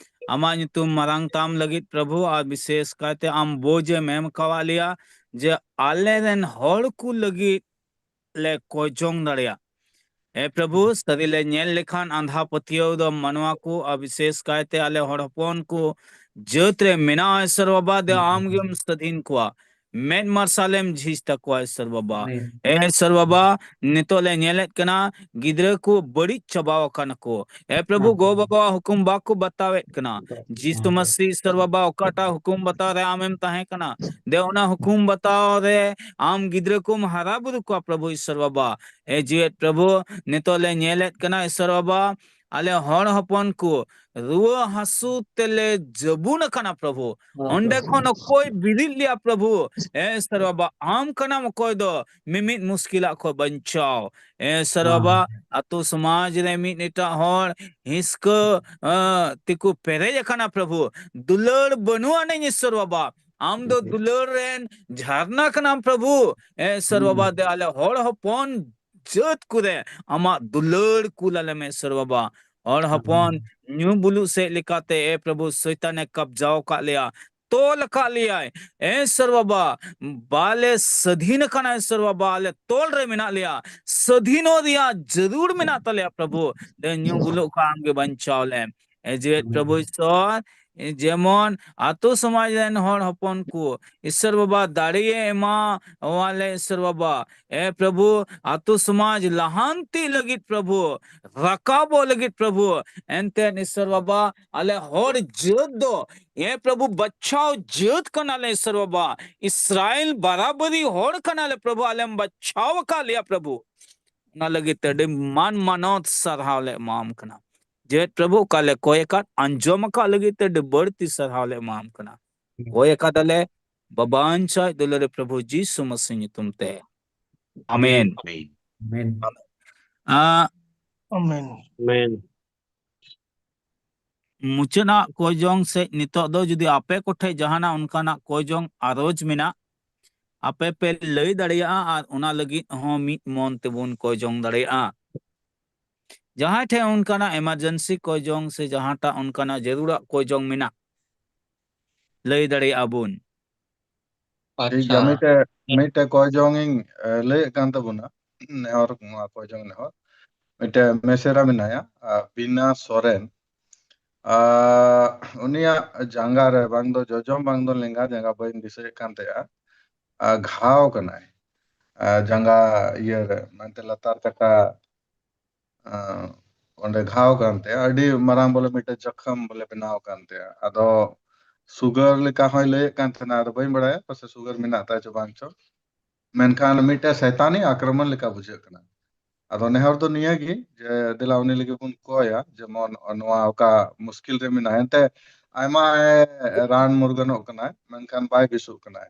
ᱟᱢᱟᱜ ᱧᱩᱛᱩᱢ ᱢᱟᱨᱟᱝ ᱛᱟᱢ ᱞᱟᱹᱜᱤᱫ ᱯᱨᱚᱵᱷᱩ, ᱟᱨ ᱵᱤᱥᱮᱥ ᱠᱟᱭᱛᱮ ᱟᱢ ᱵᱳᱡᱮᱢ ᱮᱢ ᱠᱟᱣᱟᱫ ᱞᱮᱭᱟ ᱡᱮ ᱟᱞᱮ ᱨᱮᱱ ᱦᱚᱲ ᱠᱚ ᱞᱟᱹᱜᱤᱫ ᱞᱮ ᱠᱚᱭ ᱡᱚᱝ ᱫᱟᱲᱮᱭᱟᱜ᱾ ᱮ ᱯᱨᱚᱵᱷᱩ, ᱥᱟᱹᱨᱤ ᱞᱮ ᱧᱮᱞ ᱞᱮᱠᱷᱟᱱ ᱟᱸᱫᱷᱟ ᱯᱟᱹᱛᱭᱟᱹᱣ ᱫᱚ ᱢᱟᱱᱣᱟ ᱠᱚ ᱟᱨ ᱵᱤᱥᱮᱥ ᱠᱟᱭᱛᱮ ᱟᱞᱮ ᱦᱚᱲ ᱦᱚᱯᱚᱱ ᱠᱚ ᱡᱟᱹᱛ ᱨᱮ ᱢᱮᱱᱟᱜᱼᱟ, ᱤᱥᱚᱨ ᱵᱟᱵᱟ, ᱫᱮ ᱟᱢ ᱜᱮᱢ ᱥᱟᱹᱫᱷᱤᱱ ᱠᱚᱣᱟ, ᱢᱮᱫ ᱢᱟᱨᱥᱟᱞᱮᱢ ᱡᱷᱤᱡ ᱛᱟᱠᱚᱣᱟ, ᱤᱥᱚᱨ ᱵᱟᱵᱟ᱾ ᱮ ᱤᱥᱚᱨ ᱵᱟᱵᱟ, ᱱᱤᱛᱚᱜ ᱞᱮ ᱧᱮᱞᱮᱫ ᱠᱟᱱᱟ ᱜᱤᱫᱽᱨᱟᱹ ᱠᱚ ᱵᱟᱹᱲᱤᱡ ᱪᱟᱵᱟᱣ ᱟᱠᱟᱱᱟ ᱠᱚ᱾ ᱮ ᱯᱨᱚᱵᱷᱩ, ᱜᱚ ᱵᱟᱵᱟᱣᱟᱜ ᱦᱩᱠᱩᱢ ᱵᱟᱠᱚ ᱵᱟᱛᱟᱣᱮᱫ ᱠᱟᱱᱟ᱾ ᱡᱤᱥᱩ ᱢᱟᱥᱤ, ᱤᱥᱚᱨ ᱵᱟᱵᱟ, ᱚᱠᱟᱴᱟᱜ ᱦᱩᱠᱩᱢ ᱵᱟᱛᱟᱣ ᱨᱮ ᱟᱢᱮᱢ ᱛᱟᱦᱮᱸ ᱠᱟᱱᱟ, ᱫᱮ ᱚᱱᱟ ᱦᱩᱠᱩᱢ ᱵᱟᱛᱟᱣ ᱨᱮ ᱟᱢ ᱜᱤᱫᱽᱨᱟᱹ ᱠᱚᱢ ᱦᱟᱨᱟ ᱵᱩᱨᱩ ᱠᱚᱣᱟ, ᱯᱨᱚᱵᱷᱩ ᱤᱥᱚᱨ ᱵᱟᱵᱟ᱾ ᱮ ᱡᱤᱣᱮᱫ ᱯᱨᱚᱵᱷᱩ, ᱱᱤᱛᱚᱜ ᱞᱮ ᱧᱮᱞᱮᱫ ᱠᱟᱱᱟ, ᱤᱥᱚᱨ ᱵᱟᱵᱟ, ᱟᱞᱮ ᱦᱚᱲ ᱦᱚᱯᱚᱱ ᱠᱚ ᱨᱩᱣᱟᱹ ᱦᱟᱹᱥᱩ ᱛᱮᱞᱮ ᱡᱟᱹᱵᱩᱱ ᱟᱠᱟᱱᱟ, ᱯᱨᱚᱵᱷᱩ᱾ ᱚᱸᱰᱮ ᱠᱷᱚᱱ ᱚᱠᱚᱭ ᱵᱤᱨᱤᱫ ᱞᱮᱭᱟ, ᱯᱨᱚᱵᱷᱩ? ᱮ ᱤᱥᱚᱨ ᱵᱟᱵᱟ, ᱟᱢ ᱠᱟᱱᱟᱢ ᱚᱠᱚᱭ ᱫᱚ ᱢᱤᱢᱤᱫ ᱢᱩᱥᱠᱤᱞᱟᱜ ᱠᱷᱚᱱ ᱵᱟᱧᱪᱟᱣ᱾ ᱮ ᱤᱥᱚᱨ ᱵᱟᱵᱟ, ᱟᱛᱳ ᱥᱚᱢᱟᱡᱽ ᱨᱮ ᱢᱤᱫ ᱮᱴᱟᱜ ᱦᱚᱲ ᱦᱤᱥᱠᱟᱹ, ᱟᱸ, ᱛᱮᱠᱚ ᱯᱮᱨᱮᱡ ᱟᱠᱟᱱᱟ, ᱯᱨᱚᱵᱷᱩ᱾ ᱫᱩᱞᱟᱹᱲ ᱵᱟᱹᱱᱩᱜ ᱟᱹᱱᱤᱡ, ᱤᱥᱚᱨ ᱵᱟᱵᱟ᱾ ᱟᱢ ᱫᱚ ᱫᱩᱞᱟᱹᱲ ᱨᱮᱱ ᱡᱷᱟᱨᱱᱟ ᱠᱟᱱᱟᱢ, ᱯᱨᱚᱵᱷᱩ᱾ ᱮ ᱤᱥᱚᱨ ᱵᱟᱵᱟ, ᱫᱮ ᱟᱞᱮ ᱦᱚᱲ ᱦᱚᱯᱚᱱ ᱡᱟᱹᱛ ᱠᱚᱨᱮ ᱟᱢᱟᱜ ᱫᱩᱞᱟᱹᱲ ᱠᱩᱞ ᱟᱞᱮ ᱢᱮ, ᱤᱥᱚᱨ ᱵᱟᱵᱟ᱾ ᱦᱚᱲ ᱦᱚᱯᱚᱱ ᱧᱩ ᱵᱩᱞᱩᱜ ᱥᱮᱫ ᱞᱮᱠᱟᱛᱮ, ᱮ ᱯᱨᱚᱵᱷᱩ, ᱥᱚᱭᱛᱟᱱᱮ ᱠᱟᱵᱡᱟᱣ ᱟᱠᱟᱫ ᱞᱮᱭᱟ᱾ ᱛᱚᱞ ᱟᱠᱟᱫ ᱞᱮᱭᱟᱭ᱾ ᱮ ᱤᱥᱚᱨ ᱵᱟᱵᱟ, ᱵᱟᱞᱮ ᱥᱟᱹᱫᱷᱤᱱ ᱟᱠᱟᱱᱟ ᱤᱥᱚᱨ ᱵᱟᱵᱟ, ᱟᱞᱮ ᱛᱚᱞ ᱨᱮ ᱢᱮᱱᱟᱜ ᱞᱮᱭᱟ, ᱥᱟᱹᱫᱷᱤᱱᱚᱜ ᱨᱮᱭᱟᱜ ᱡᱟᱹᱨᱩᱲ ᱢᱮᱱᱟᱜ ᱛᱟᱞᱮᱭᱟ ᱯᱨᱚᱵᱷᱩ᱾ ᱫᱮ ᱧᱩ ᱵᱩᱞᱩᱜ ᱠᱷᱚᱱ ᱟᱢ ᱜᱮ ᱵᱟᱧᱪᱟᱣ ᱞᱮᱢ᱾ ᱮ ᱡᱮᱣᱮᱫ ᱯᱨᱚᱵᱷᱩ ᱤᱥᱚᱨ, ᱡᱮᱢᱚᱱ ᱟᱛᱳ ᱥᱚᱢᱟᱡᱽ ᱨᱮᱱ ᱦᱚᱲ ᱦᱚᱯᱚᱱ ᱠᱚ ᱤᱥᱚᱨ ᱵᱟᱵᱟ ᱫᱟᱲᱮᱭᱮ ᱮᱢᱟ ᱣᱟᱞᱮ ᱤᱥᱚᱨ ᱵᱟᱵᱟ᱾ ᱮ ᱯᱨᱚᱵᱷᱩ, ᱟᱛᱳ ᱥᱚᱢᱟᱡᱽ ᱞᱟᱦᱟᱱᱛᱤ ᱞᱟᱹᱜᱤᱫ ᱯᱨᱚᱵᱷᱩ, ᱨᱟᱠᱟᱵᱚᱜ ᱞᱟᱹᱜᱤᱫ ᱯᱨᱚᱵᱷᱩ, ᱮᱱᱛᱮ ᱤᱥᱚᱨ ᱵᱟᱵᱟ ᱟᱞᱮ ᱦᱚᱲ ᱡᱟᱹᱛ ᱫᱚ, ᱮ ᱯᱨᱚᱵᱷᱩ, ᱵᱟᱪᱷᱟᱣ ᱡᱟᱹᱛ ᱠᱟᱱᱟᱞᱮ ᱤᱥᱚᱨ ᱵᱟᱵᱟ, ᱤᱥᱨᱟᱭᱮᱞ ᱵᱟᱨᱟᱵᱟᱨᱤ ᱦᱚᱲ ᱠᱟᱱᱟᱞᱮ ᱯᱨᱚᱵᱷᱩ, ᱟᱞᱮᱢ ᱵᱟᱪᱷᱟᱣ ᱟᱠᱟᱫ ᱞᱮᱭᱟ ᱯᱨᱚᱵᱷᱩ᱾ ᱚᱱᱟ ᱞᱟᱹᱜᱤᱫ ᱛᱮ ᱟᱹᱰᱤ ᱢᱟᱱ ᱢᱟᱱᱚᱛ ᱥᱟᱨᱦᱟᱣ ᱞᱮ ᱮᱢᱟᱢ ᱠᱟᱱᱟ᱾ ᱡᱮ ᱯᱨᱚᱵᱷᱩ ᱚᱠᱟ ᱞᱮ ᱠᱚᱭ ᱟᱠᱟᱫ, ᱟᱸᱡᱚᱢ ᱟᱠᱟᱫ ᱞᱟᱹᱜᱤᱫ ᱛᱮ ᱟᱹᱰᱤ ᱵᱟᱹᱲᱛᱤ ᱥᱟᱨᱦᱟᱣ ᱞᱮ ᱮᱢᱟᱢ ᱠᱟᱱᱟ᱾ ᱠᱚᱭ ᱟᱠᱟᱫᱟᱞᱮ ᱵᱟᱵᱟ ᱟᱧᱪᱟᱭ ᱫᱩᱞᱟᱹᱲ ᱨᱮ ᱯᱨᱚᱵᱷᱩ ᱡᱤᱥᱩ ᱢᱟᱥᱤ ᱧᱩᱛᱩᱢ ᱛᱮ᱾ ᱟᱢᱮᱱ᱾ ᱟᱢᱮᱱ᱾ ᱟᱸ, ᱟᱢᱮᱱ᱾ ᱟᱢᱮᱱ᱾ ᱢᱩᱪᱟᱹᱫ ᱟᱜ ᱠᱚᱭ ᱡᱚᱝ ᱥᱮ ᱱᱤᱛᱚᱜ ᱫᱚ ᱡᱩᱫᱤ ᱟᱯᱮ ᱠᱚᱴᱷᱮᱡ ᱡᱟᱦᱟᱱᱟᱜ ᱚᱱᱠᱟᱱᱟᱜ ᱠᱚᱭ ᱡᱚᱝ ᱟᱨᱚᱡᱽ ᱢᱮᱱᱟᱜ, ᱟᱯᱮ ᱯᱮ ᱞᱟᱹᱭ ᱫᱟᱲᱮᱭᱟᱜᱼᱟ ᱟᱨ ᱚᱱᱟ ᱞᱟᱹᱜᱤᱫ ᱦᱚᱸ ᱢᱤᱫ ᱢᱚᱱ ᱛᱮᱵᱚᱱ ᱠᱚᱭ ᱡᱚᱝ ᱫᱟᱲᱮᱭᱟᱜᱼᱟ᱾ ᱡᱟᱦᱟᱸᱭ ᱴᱷᱮᱱ ᱚᱱᱠᱟᱱᱟᱜ emergency ᱠᱚᱭ ᱡᱚᱝ ᱥᱮ ᱡᱟᱦᱟᱸᱴᱟᱜ ᱚᱱᱠᱟᱱᱟᱜ ᱡᱟᱹᱨᱩᱲᱟᱜ ᱠᱚᱭ ᱡᱚᱝ ᱢᱮᱱᱟᱜ, ᱞᱟᱹᱭ ᱫᱟᱲᱮᱭᱟᱜᱼᱟ ᱵᱚᱱ᱾ ᱴᱷᱤᱠ ᱟᱪᱪᱷᱟ᱾ ᱜᱮᱭᱟ, ᱢᱤᱫᱴᱮᱡ, ᱢᱤᱫᱴᱮᱡ ᱠᱚᱭ ᱡᱚᱝ ᱤᱧ, ᱮ, ᱞᱟᱹᱭᱮᱫ ᱠᱟᱱ ᱛᱟᱵᱚᱱᱟ᱾ ᱱᱮᱦᱚᱨ, ᱱᱚᱣᱟ ᱠᱚᱭ ᱡᱚᱝ ᱱᱮᱦᱚᱨ᱾ ᱢᱤᱫᱴᱮᱡ ᱢᱮᱥᱮᱨᱟ ᱢᱮᱱᱟᱭᱟ, ᱟ, ᱵᱤᱱᱟ ᱥᱚᱨᱮᱱ᱾ ᱟ, ᱩᱱᱤᱭᱟᱜ ᱡᱟᱸᱜᱟ ᱨᱮ ᱵᱟᱝ ᱫᱚ ᱡᱚᱡᱚᱢ ᱵᱟᱝ ᱫᱚ ᱞᱮᱸᱜᱟ ᱡᱟᱸᱜᱟ, ᱵᱟᱹᱧ ᱫᱤᱥᱟᱹᱭᱮᱫ ᱠᱟᱱ ᱛᱟᱦᱮᱸᱜᱼᱟ᱾ ᱟ, ᱜᱷᱟᱣ ᱠᱟᱱᱟᱭ᱾ ᱟ, ᱡᱟᱸᱜᱟ ᱤᱭᱟᱹ ᱨᱮ, ᱢᱮᱱᱛᱮ ᱞᱟᱛᱟᱨ ᱠᱟᱴᱟ ᱟᱸ, ᱚᱸᱰᱮ ᱜᱷᱟᱣ ᱠᱟᱱ ᱛᱟᱭᱟ, ᱟᱹᱰᱤ ᱢᱟᱨᱟᱝ ᱵᱚᱞᱮ ᱢᱤᱫᱴᱮᱡ ᱡᱚᱠᱷᱚᱢ ᱵᱚᱞᱮ ᱵᱮᱱᱟᱣ ᱠᱟᱱ ᱛᱟᱭᱟ᱾ ᱟᱫᱚ sugar ᱞᱮᱠᱟ ᱦᱚᱸᱭ ᱞᱟᱹᱭᱮᱫ ᱠᱟᱱ ᱛᱟᱦᱮᱱᱟ, ᱟᱫᱚ ᱵᱟᱹᱧ ᱵᱟᱲᱟᱭᱟ ᱯᱟᱥᱮ sugar ᱢᱮᱱᱟᱜ ᱛᱟᱭ ᱪᱚ ᱵᱟᱝ ᱪᱚ, ᱢᱮᱱᱠᱷᱟᱱ ᱢᱤᱫᱴᱮᱡ ᱥᱮᱛᱟᱱᱤ ᱟᱠᱨᱚᱢᱚᱱ ᱞᱮᱠᱟ ᱵᱩᱡᱷᱟᱹᱜ ᱠᱟᱱᱟ᱾ ᱟᱫᱚ ᱱᱮᱦᱚᱨ ᱫᱚ ᱱᱤᱭᱟᱹ ᱜᱮ ᱡᱮ ᱫᱮᱞᱟ ᱩᱱᱤ ᱞᱟᱹᱜᱤᱫ ᱵᱚᱱ ᱠᱚᱭᱟ, ᱡᱮᱢᱚᱱ ᱱᱚᱣᱟ ᱚᱠᱟ ᱢᱩᱥᱠᱤᱞ ᱨᱮ ᱢᱮᱱᱟᱭᱟ, ᱮᱱᱛᱮ ᱟᱭᱢᱟ ᱨᱟᱱ ᱢᱩᱨᱜᱟᱹᱱᱚᱜ ᱠᱟᱱᱟᱭ, ᱢᱮᱱᱠᱷᱟᱱ ᱵᱟᱭ ᱵᱮᱥᱚᱜ ᱠᱟᱱᱟᱭ᱾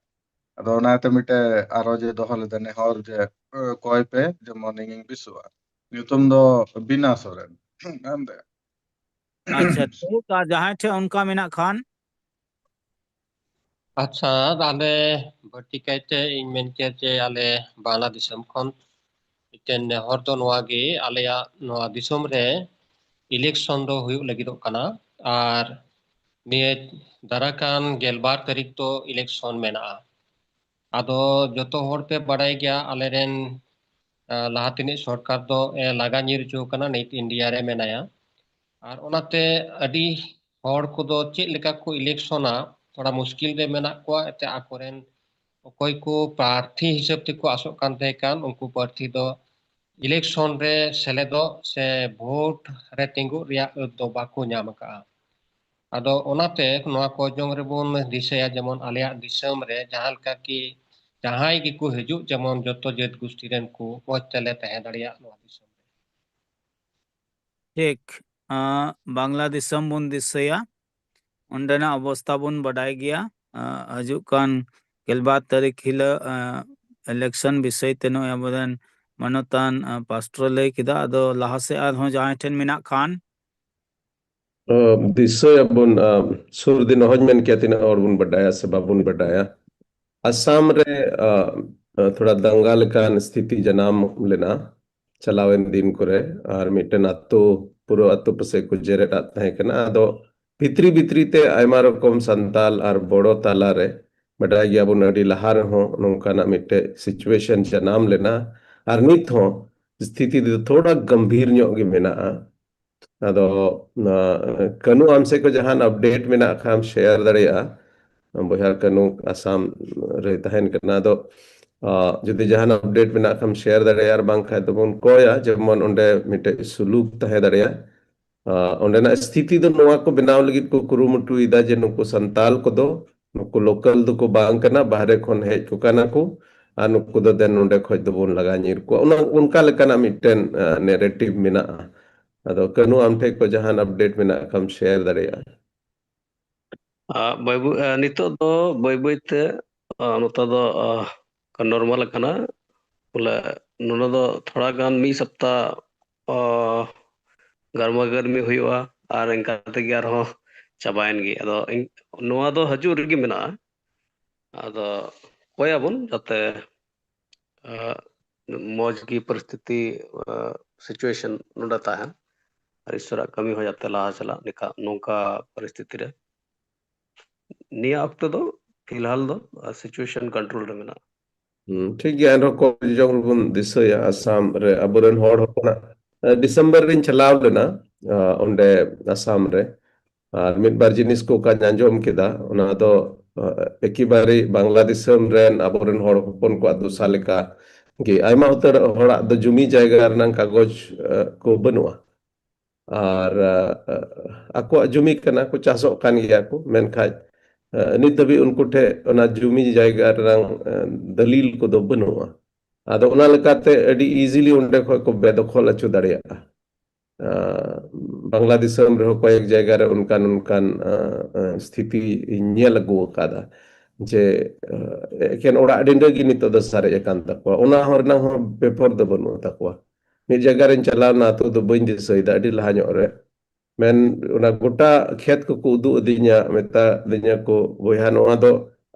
ᱟᱫᱚ ᱚᱱᱟᱛᱮ ᱢᱤᱫᱴᱮᱡ ᱟᱨᱚᱡ ᱮ ᱫᱚᱦᱚ ᱞᱮᱫᱟ ᱱᱮᱦᱚᱨ ᱡᱮ, ᱮ, ᱠᱚᱭ ᱯᱮ ᱡᱮᱢᱚᱱ ᱤᱧᱤᱧ ᱵᱮᱥᱚᱜᱼᱟ᱾ ᱧᱩᱛᱩᱢ ᱫᱚ ᱵᱤᱱᱟ ᱥᱚᱨᱮᱱ᱾ ᱢᱮᱱᱫᱟ᱾ ᱟᱪᱪᱷᱟ, ᱴᱷᱤᱠ᱾ ᱟᱨ ᱡᱟᱦᱟᱸᱭ ᱴᱷᱮᱱ ᱚᱱᱠᱟ ᱢᱮᱱᱟᱜ ᱠᱷᱟᱱ? ᱟᱪᱪᱷᱟ, ᱟᱞᱮ ᱵᱟᱹᱲᱛᱤ ᱠᱟᱭᱛᱮ ᱤᱧ ᱢᱮᱱ ᱠᱮᱭᱟ ᱡᱮ ᱟᱞᱮ ᱵᱟᱝᱞᱟ ᱫᱤᱥᱚᱢ ᱠᱷᱚᱱ ᱢᱤᱫᱴᱮᱱ ᱱᱮᱦᱚᱨ ᱫᱚ ᱱᱚᱣᱟ ᱜᱮ, ᱟᱞᱮᱭᱟᱜ ᱱᱚᱣᱟ ᱫᱤᱥᱚᱢ ᱨᱮ election ᱫᱚ ᱦᱩᱭᱩᱜ ᱞᱟᱹᱜᱤᱫᱚᱜ ᱠᱟᱱᱟ, ᱟᱨ ᱱᱤᱭᱟᱹ ᱫᱟᱨᱟᱠᱟᱱ ᱜᱮᱞᱵᱟᱨ ᱛᱟᱹᱨᱤᱠᱷ ᱫᱚ election ᱢᱮᱱᱟᱜᱼᱟ᱾ ᱟᱫᱚ ᱡᱚᱛᱚ ᱦᱚᱲ ᱯᱮ ᱵᱟᱲᱟᱭ ᱜᱮᱭᱟ, ᱟᱞᱮᱨᱮᱱ, ᱟ, ᱞᱟᱦᱟ ᱛᱮᱱᱤᱡ ᱥᱚᱨᱠᱟᱨ ᱫᱚ, ᱮ, ᱞᱟᱜᱟ ᱧᱤᱨ ᱦᱚᱪᱚ ᱠᱟᱱᱟ, ᱱᱤᱛ ᱤᱱᱰᱤᱭᱟ ᱨᱮ ᱢᱮᱱᱟᱭᱟ᱾ ᱟᱨ ᱚᱱᱟᱛᱮ ᱟᱹᱰᱤ ᱦᱚᱲ ᱠᱚᱫᱚ ᱪᱮᱫ ᱞᱮᱠᱟ ᱠᱚ election-ᱟ, ᱛᱷᱚᱲᱟ ᱢᱩᱥᱠᱤᱞ ᱨᱮ ᱢᱮᱱᱟᱜ ᱠᱚᱣᱟ᱾ ᱮᱱᱛᱮ ᱟᱠᱚᱨᱮᱱ ᱚᱠᱚᱭ ᱠᱚ ᱯᱨᱟᱨᱛᱷᱤ ᱦᱤᱥᱟᱹᱵ ᱛᱮᱠᱚ ᱟᱥᱚᱜ ᱠᱟᱱ ᱛᱟᱦᱮᱸ ᱠᱟᱱ, ᱩᱱᱠᱩ ᱯᱨᱟᱨᱛᱷᱤ ᱫᱚ election ᱨᱮ ᱥᱮᱞᱮᱫᱚᱜ ᱥᱮ vote ᱨᱮ ᱛᱤᱸᱜᱩᱜ ᱨᱮᱭᱟᱜ ᱟᱹᱫ ᱫᱚ ᱵᱟᱠᱚ ᱧᱟᱢ ᱟᱠᱟᱫᱼᱟ᱾ ᱟᱫᱚ ᱚᱱᱟᱛᱮ ᱱᱚᱣᱟ ᱠᱚ ᱡᱚᱝ ᱨᱮᱵᱚᱱ ᱫᱤᱥᱟᱹᱭᱟ, ᱡᱮᱢᱚᱱ ᱟᱞᱮᱭᱟᱜ ᱫᱤᱥᱚᱢ ᱨᱮ ᱡᱟᱦᱟᱸ ᱞᱮᱠᱟ ᱠᱤ ᱡᱟᱦᱟᱸᱭ ᱜᱮᱠᱚ ᱦᱤᱡᱩᱜ, ᱡᱮᱢᱚᱱ ᱡᱚᱛᱚ ᱡᱟᱹᱛ ᱜᱩᱥᱴᱤ ᱨᱮᱱ ᱠᱚ ᱢᱚᱡᱽ ᱛᱮᱞᱮ ᱛᱟᱦᱮᱸ ᱫᱟᱲᱮᱭᱟᱜ ᱱᱚᱣᱟ ᱫᱤᱥᱚᱢ ᱨᱮ᱾ ᱴᱷᱤᱠ᱾ ᱟᱸ, ᱵᱟᱝᱞᱟ ᱫᱤᱥᱚᱢ ᱵᱚᱱ ᱫᱤᱥᱟᱹᱭᱟ, ᱚᱸᱰᱮᱱᱟᱜ ᱚᱵᱚᱥᱛᱟ ᱵᱚᱱ ᱵᱟᱰᱟᱭ ᱜᱮᱭᱟ᱾ ᱟᱸ, ᱦᱤᱡᱩᱜ ᱠᱟᱱ ᱜᱮᱞᱵᱟᱨ ᱛᱟᱹᱨᱤᱠᱷ ᱦᱤᱞᱳᱜ, ᱟᱸ, election ᱵᱤᱥᱚᱭ ᱛᱮ ᱱᱚᱜᱼᱚᱭ ᱟᱵᱚᱨᱮᱱ ᱢᱟᱱᱚᱛᱟᱱ, ᱟᱸ, ᱯᱟᱥᱴᱚᱨ ᱞᱟᱹᱭ ᱠᱮᱫᱟ᱾ ᱟᱫᱚ ᱞᱟᱦᱟ ᱥᱮᱫ ᱟᱨᱦᱚᱸ ᱡᱟᱦᱟᱸᱭ ᱴᱷᱮᱱ ᱢᱮᱱᱟᱜ ᱠᱷᱟᱱ᱾ ᱚ, ᱫᱤᱥᱟᱹᱭᱟᱵᱚᱱ, ᱟᱸ, ᱥᱩᱨ ᱫᱤᱱ ᱚᱦᱚᱧ ᱢᱮᱱ ᱠᱮᱭᱟ ᱛᱤᱱᱟᱹᱜ ᱦᱚᱲ ᱵᱚᱱ ᱵᱟᱰᱟᱭᱟ ᱥᱮ ᱵᱟᱵᱚᱱ ᱵᱟᱰᱟᱭᱟ᱾ ᱟᱥᱟᱢ ᱨᱮ, ᱟᱸ, ᱟᱸ, ᱛᱷᱚᱲᱟ ᱫᱟᱝᱜᱟ ᱞᱮᱠᱟᱱ ᱥᱛᱷᱤᱛᱤ ᱡᱟᱱᱟᱢ ᱞᱮᱱᱟ ᱪᱟᱞᱟᱣᱮᱱ ᱫᱤᱱ ᱠᱚᱨᱮ, ᱟᱨ ᱢᱤᱫᱴᱮᱱ ᱟᱛᱳ, ᱯᱩᱨᱟᱹ ᱟᱛᱳ ᱯᱟᱥᱮ ᱠᱚ ᱡᱮᱨᱮᱫ ᱟᱫ ᱛᱟᱦᱮᱸ ᱠᱟᱱᱟ᱾ ᱟᱫᱚ ᱵᱷᱤᱛᱨᱤ ᱵᱷᱤᱛᱨᱤ ᱛᱮ ᱟᱭᱢᱟ ᱨᱚᱠᱚᱢ ᱥᱟᱱᱛᱟᱞ ᱟᱨ ᱵᱚᱲᱚ ᱛᱟᱞᱟ ᱨᱮ, ᱵᱟᱰᱟᱭ ᱜᱮᱭᱟᱵᱚᱱ ᱟᱹᱰᱤ ᱞᱟᱦᱟ ᱨᱮᱦᱚᱸ ᱱᱚᱝᱠᱟᱱᱟᱜ ᱢᱤᱫᱴᱮᱡ situation ᱡᱟᱱᱟᱢ ᱞᱮᱱᱟ, ᱟᱨ ᱱᱤᱛ ᱦᱚᱸ ᱥᱛᱷᱤᱛᱤ ᱫᱚ ᱛᱷᱚᱲᱟ ᱜᱟᱢᱵᱷᱤᱨ ᱧᱚᱜ ᱜᱮ ᱢᱮᱱᱟᱜᱼᱟ᱾ ᱟᱫᱚ, ᱚᱱᱟ, ᱠᱟᱹᱱᱩ, ᱟᱢ ᱥᱮᱫ ᱠᱷᱚᱱ ᱡᱟᱦᱟᱱ update ᱢᱮᱱᱟᱜ ᱠᱷᱟᱱ share ᱫᱟᱲᱮᱭᱟᱜᱼᱟ᱾ ᱵᱚᱭᱦᱟ ᱠᱟᱹᱱᱩ ᱟᱥᱟᱢ ᱨᱮ ᱛᱟᱦᱮᱱ ᱠᱟᱱᱟ᱾ ᱟᱫᱚ, ᱟ, ᱡᱩᱫᱤ ᱡᱟᱦᱟᱱ update ᱢᱮᱱᱟᱜ ᱠᱷᱟᱱ share ᱫᱟᱲᱮᱭᱟᱜᱼᱟ, ᱟᱨ ᱵᱟᱝᱠᱷᱟᱱ ᱫᱚᱵᱚᱱ ᱠᱚᱭᱟ, ᱡᱮᱢᱚᱱ ᱚᱸᱰᱮ ᱢᱤᱫᱴᱮᱡ ᱥᱩᱞᱩᱠ ᱛᱟᱦᱮᱸ ᱫᱟᱲᱮᱭᱟᱜᱼᱟ᱾ ᱟ, ᱚᱸᱰᱮᱱᱟᱜ ᱥᱛᱷᱤᱛᱤ ᱫᱚ ᱱᱚᱣᱟ ᱠᱚ ᱵᱮᱱᱟᱣ ᱞᱟᱹᱜᱤᱫ ᱠᱚ ᱠᱩᱨᱩᱢᱩᱴᱩᱭᱮᱫᱟ ᱡᱮ ᱱᱩᱠᱩ ᱥᱟᱱᱛᱟᱞ ᱠᱚᱫᱚ, ᱱᱩᱠᱩ local ᱫᱚᱠᱚ ᱵᱟᱝ ᱠᱟᱱᱟ, ᱵᱟᱦᱨᱮ ᱠᱷᱚᱱ ᱦᱮᱡ ᱠᱚ ᱠᱟᱱᱟ ᱠᱚ, ᱟᱨ ᱱᱩᱠᱩ ᱫᱚ ᱫᱮᱱ ᱱᱚᱸᱰᱮ ᱠᱷᱚᱡ ᱫᱚᱵᱚᱱ ᱞᱟᱜᱟ ᱧᱤᱨ ᱠᱚᱣᱟ᱾ ᱚᱱᱟ, ᱚᱱᱠᱟ ᱞᱮᱠᱟᱱᱟᱜ ᱢᱤᱫᱴᱮᱱ, ᱟ, narrative ᱢᱮᱱᱟᱜᱼᱟ᱾ ᱟᱫᱚ ᱠᱟᱹᱱᱩ, ᱟᱢ ᱴᱷᱮᱡ ᱠᱷᱚᱡ ᱡᱟᱦᱟᱱ update ᱢᱮᱱᱟᱜ ᱠᱷᱟᱱ share ᱫᱟᱲᱮᱭᱟᱜᱼᱟ᱾ ᱟ, ᱵᱟᱹᱭ ᱵᱟᱹᱭ, ᱟ, ᱱᱤᱛᱚᱜ ᱫᱚ ᱵᱟᱹᱭ ᱵᱟᱹᱭ ᱛᱮ, ᱟ, ᱱᱚᱛᱮ ᱫᱚ, ᱟ, normal ᱟᱠᱟᱱᱟ᱾ ᱵᱚᱞᱮ, ᱱᱚᱰᱮ ᱫᱚ ᱛᱷᱚᱲᱟ ᱜᱟᱱ ᱢᱤᱫ ᱥᱚᱯᱛᱟ, ᱟ, ᱜᱟᱨᱢᱟ ᱜᱟᱨᱢᱤ ᱦᱩᱭᱩᱜᱼᱟ, ᱟᱨ ᱤᱱᱠᱟ ᱛᱮᱜᱮ ᱟᱨᱦᱚᱸ ᱪᱟᱵᱟᱭᱮᱱ ᱜᱮ᱾ ᱟᱫᱚ ᱤᱧ, ᱱᱚᱣᱟ ᱫᱚ ᱦᱤᱡᱩᱜ ᱨᱮᱜᱮ ᱢᱮᱱᱟᱜᱼᱟ᱾ ᱟᱫᱚ ᱠᱚᱭᱟᱵᱚᱱ ᱡᱟᱛᱮ, ᱟ, ᱢᱚᱡᱽ ᱜᱮ ᱯᱚᱨᱤᱥᱛᱷᱤᱛᱤ, ᱟ, situation ᱱᱚᱰᱮ ᱛᱟᱦᱮᱱ, ᱟᱨ ᱤᱥᱚᱨᱟᱜ ᱠᱟᱹᱢᱤ ᱦᱚᱸ ᱡᱟᱛᱮ ᱞᱟᱦᱟ ᱪᱟᱞᱟᱜ, ᱱᱤᱠᱟ-, ᱱᱚᱝᱠᱟ ᱯᱚᱨᱤᱥᱛᱷᱤᱛᱤ ᱨᱮ᱾ ᱱᱤᱭᱟᱹ ᱚᱠᱛᱚ ᱫᱚ ᱯᱷᱤᱞᱦᱟᱞ ᱫᱚ ᱥᱤᱪᱩᱭᱮᱥᱚᱱ ᱠᱚᱱᱴᱨᱳᱞ ᱨᱮ ᱢᱮᱱᱟᱜᱼᱟ᱾ ᱦᱩᱸ, ᱴᱷᱤᱠ ᱜᱮᱭᱟ᱾ ᱮᱱᱨᱮᱦᱚᱸ ᱠᱚ ᱡᱚᱠᱷᱚᱱ ᱵᱚᱱ ᱫᱤᱥᱟᱹᱭᱟ, ᱟᱥᱟᱢ ᱨᱮ ᱟᱵᱚᱨᱮᱱ ᱦᱚᱲ ᱦᱚᱯᱚᱱᱟᱜ, ᱟᱸ, ᱰᱤᱥᱮᱢᱵᱚᱨ ᱨᱤᱧ ᱪᱟᱞᱟᱣ ᱞᱮᱱᱟ, ᱟᱸ, ᱚᱸᱰᱮ ᱟᱥᱟᱢ ᱨᱮ᱾ ᱟᱨ ᱢᱤᱫ ᱵᱟᱨ ᱡᱤᱱᱤᱥ ᱠᱚ ᱚᱠᱟᱧ ᱟᱸᱡᱚᱢ ᱠᱮᱫᱟ, ᱚᱱᱟ ᱫᱚ, ᱟᱸ, ᱮᱠᱮᱵᱟᱨᱮ ᱵᱟᱝᱞᱟ ᱫᱤᱥᱚᱢ ᱨᱮᱱ ᱟᱵᱚᱨᱮᱱ ᱦᱚᱲ ᱦᱚᱯᱚᱱ ᱠᱚᱣᱟᱜ ᱫᱚᱥᱟ ᱞᱮᱠᱟ ᱜᱮ᱾ ᱟᱭᱢᱟ ᱩᱛᱟᱹᱨ ᱦᱚᱲᱟᱜ ᱫᱚ ᱡᱩᱢᱤ ᱡᱟᱭᱜᱟ ᱨᱮᱱᱟᱜ ᱠᱟᱜᱚᱡᱽ, ᱟᱸ, ᱠᱚ ᱵᱟᱹᱱᱩᱜᱼᱟ᱾ ᱟᱨ, ᱟᱸ, ᱟᱠᱚᱣᱟᱜ ᱡᱩᱢᱤ ᱠᱟᱱᱟ, ᱠᱚ ᱪᱟᱥᱚᱜ ᱠᱟᱱ ᱜᱮᱭᱟ ᱠᱚ, ᱢᱮᱱᱠᱷᱟᱡ, ᱟᱸ, ᱱᱤᱛ ᱫᱷᱟᱹᱵᱤᱡ ᱩᱱᱠᱩ ᱴᱷᱮᱡ ᱚᱱᱟ ᱡᱩᱢᱤ ᱡᱟᱭᱜᱟ ᱨᱮᱱᱟᱜ, ᱟᱸ, ᱫᱟᱹᱞᱤᱞ ᱠᱚᱫᱚ ᱵᱟᱹᱱᱩᱜᱼᱟ᱾ ᱟᱫᱚ ᱚᱱᱟ ᱞᱮᱠᱟᱛᱮ ᱟᱹᱰᱤ ᱤᱡᱤᱞᱤ ᱚᱸᱰᱮ ᱠᱷᱚᱡ ᱠᱚ ᱵᱮᱫᱚᱠᱷᱚᱞ ᱦᱚᱪᱚ ᱫᱟᱲᱮᱭᱟᱜᱼᱟ᱾ ᱟᱸ, ᱵᱟᱝᱞᱟ ᱫᱤᱥᱚᱢ ᱨᱮᱦᱚᱸ ᱠᱚᱭᱮᱠ ᱡᱟᱭᱜᱟ ᱨᱮ ᱚᱱᱠᱟᱱ, ᱚᱱᱠᱟᱱ, ᱟᱸ, ᱟᱸ, ᱥᱛᱷᱤᱛᱤ ᱤᱧ ᱧᱮᱞ ᱟᱹᱜᱩ ᱟᱠᱟᱫᱟ ᱡᱮ, ᱟᱸ, ᱮᱠᱮᱱ ᱚᱲᱟᱜ ᱰᱤᱸᱰᱟᱹ ᱜᱮ ᱱᱤᱛᱚᱜ ᱫᱚ ᱥᱟᱨᱮᱡ ᱟᱠᱟᱱ ᱛᱟᱠᱚᱣᱟ᱾ ᱚᱱᱟ ᱦᱚᱸ ᱨᱮᱱᱟᱜ ᱦᱚᱸ ᱵᱮᱯᱚᱨ ᱫᱚ ᱵᱟᱹᱱᱩᱜ ᱛᱟᱠᱚᱣᱟ᱾ ᱢᱤᱫ ᱡᱟᱭᱜᱟ ᱨᱤᱧ ᱪᱟᱞᱟᱣ ᱞᱮᱱᱟ, ᱟᱹᱛᱩ ᱫᱚ ᱵᱟᱹᱧ ᱫᱤᱥᱟᱹᱭᱮᱫᱟ, ᱟᱹᱰᱤ ᱞᱟᱦᱟ ᱧᱚᱜ ᱨᱮ᱾ ᱢᱮᱱ, ᱚᱱᱟ ᱜᱚᱴᱟ ᱠᱷᱮᱛ ᱠᱚᱠᱚ ᱩᱫᱩᱜ ᱟᱹᱫᱤᱧᱟ, ᱢᱮᱛᱟ ᱫᱤᱧᱟ ᱠᱚ, "ᱵᱚᱭᱦᱟ, ᱱᱚᱣᱟ ᱫᱚ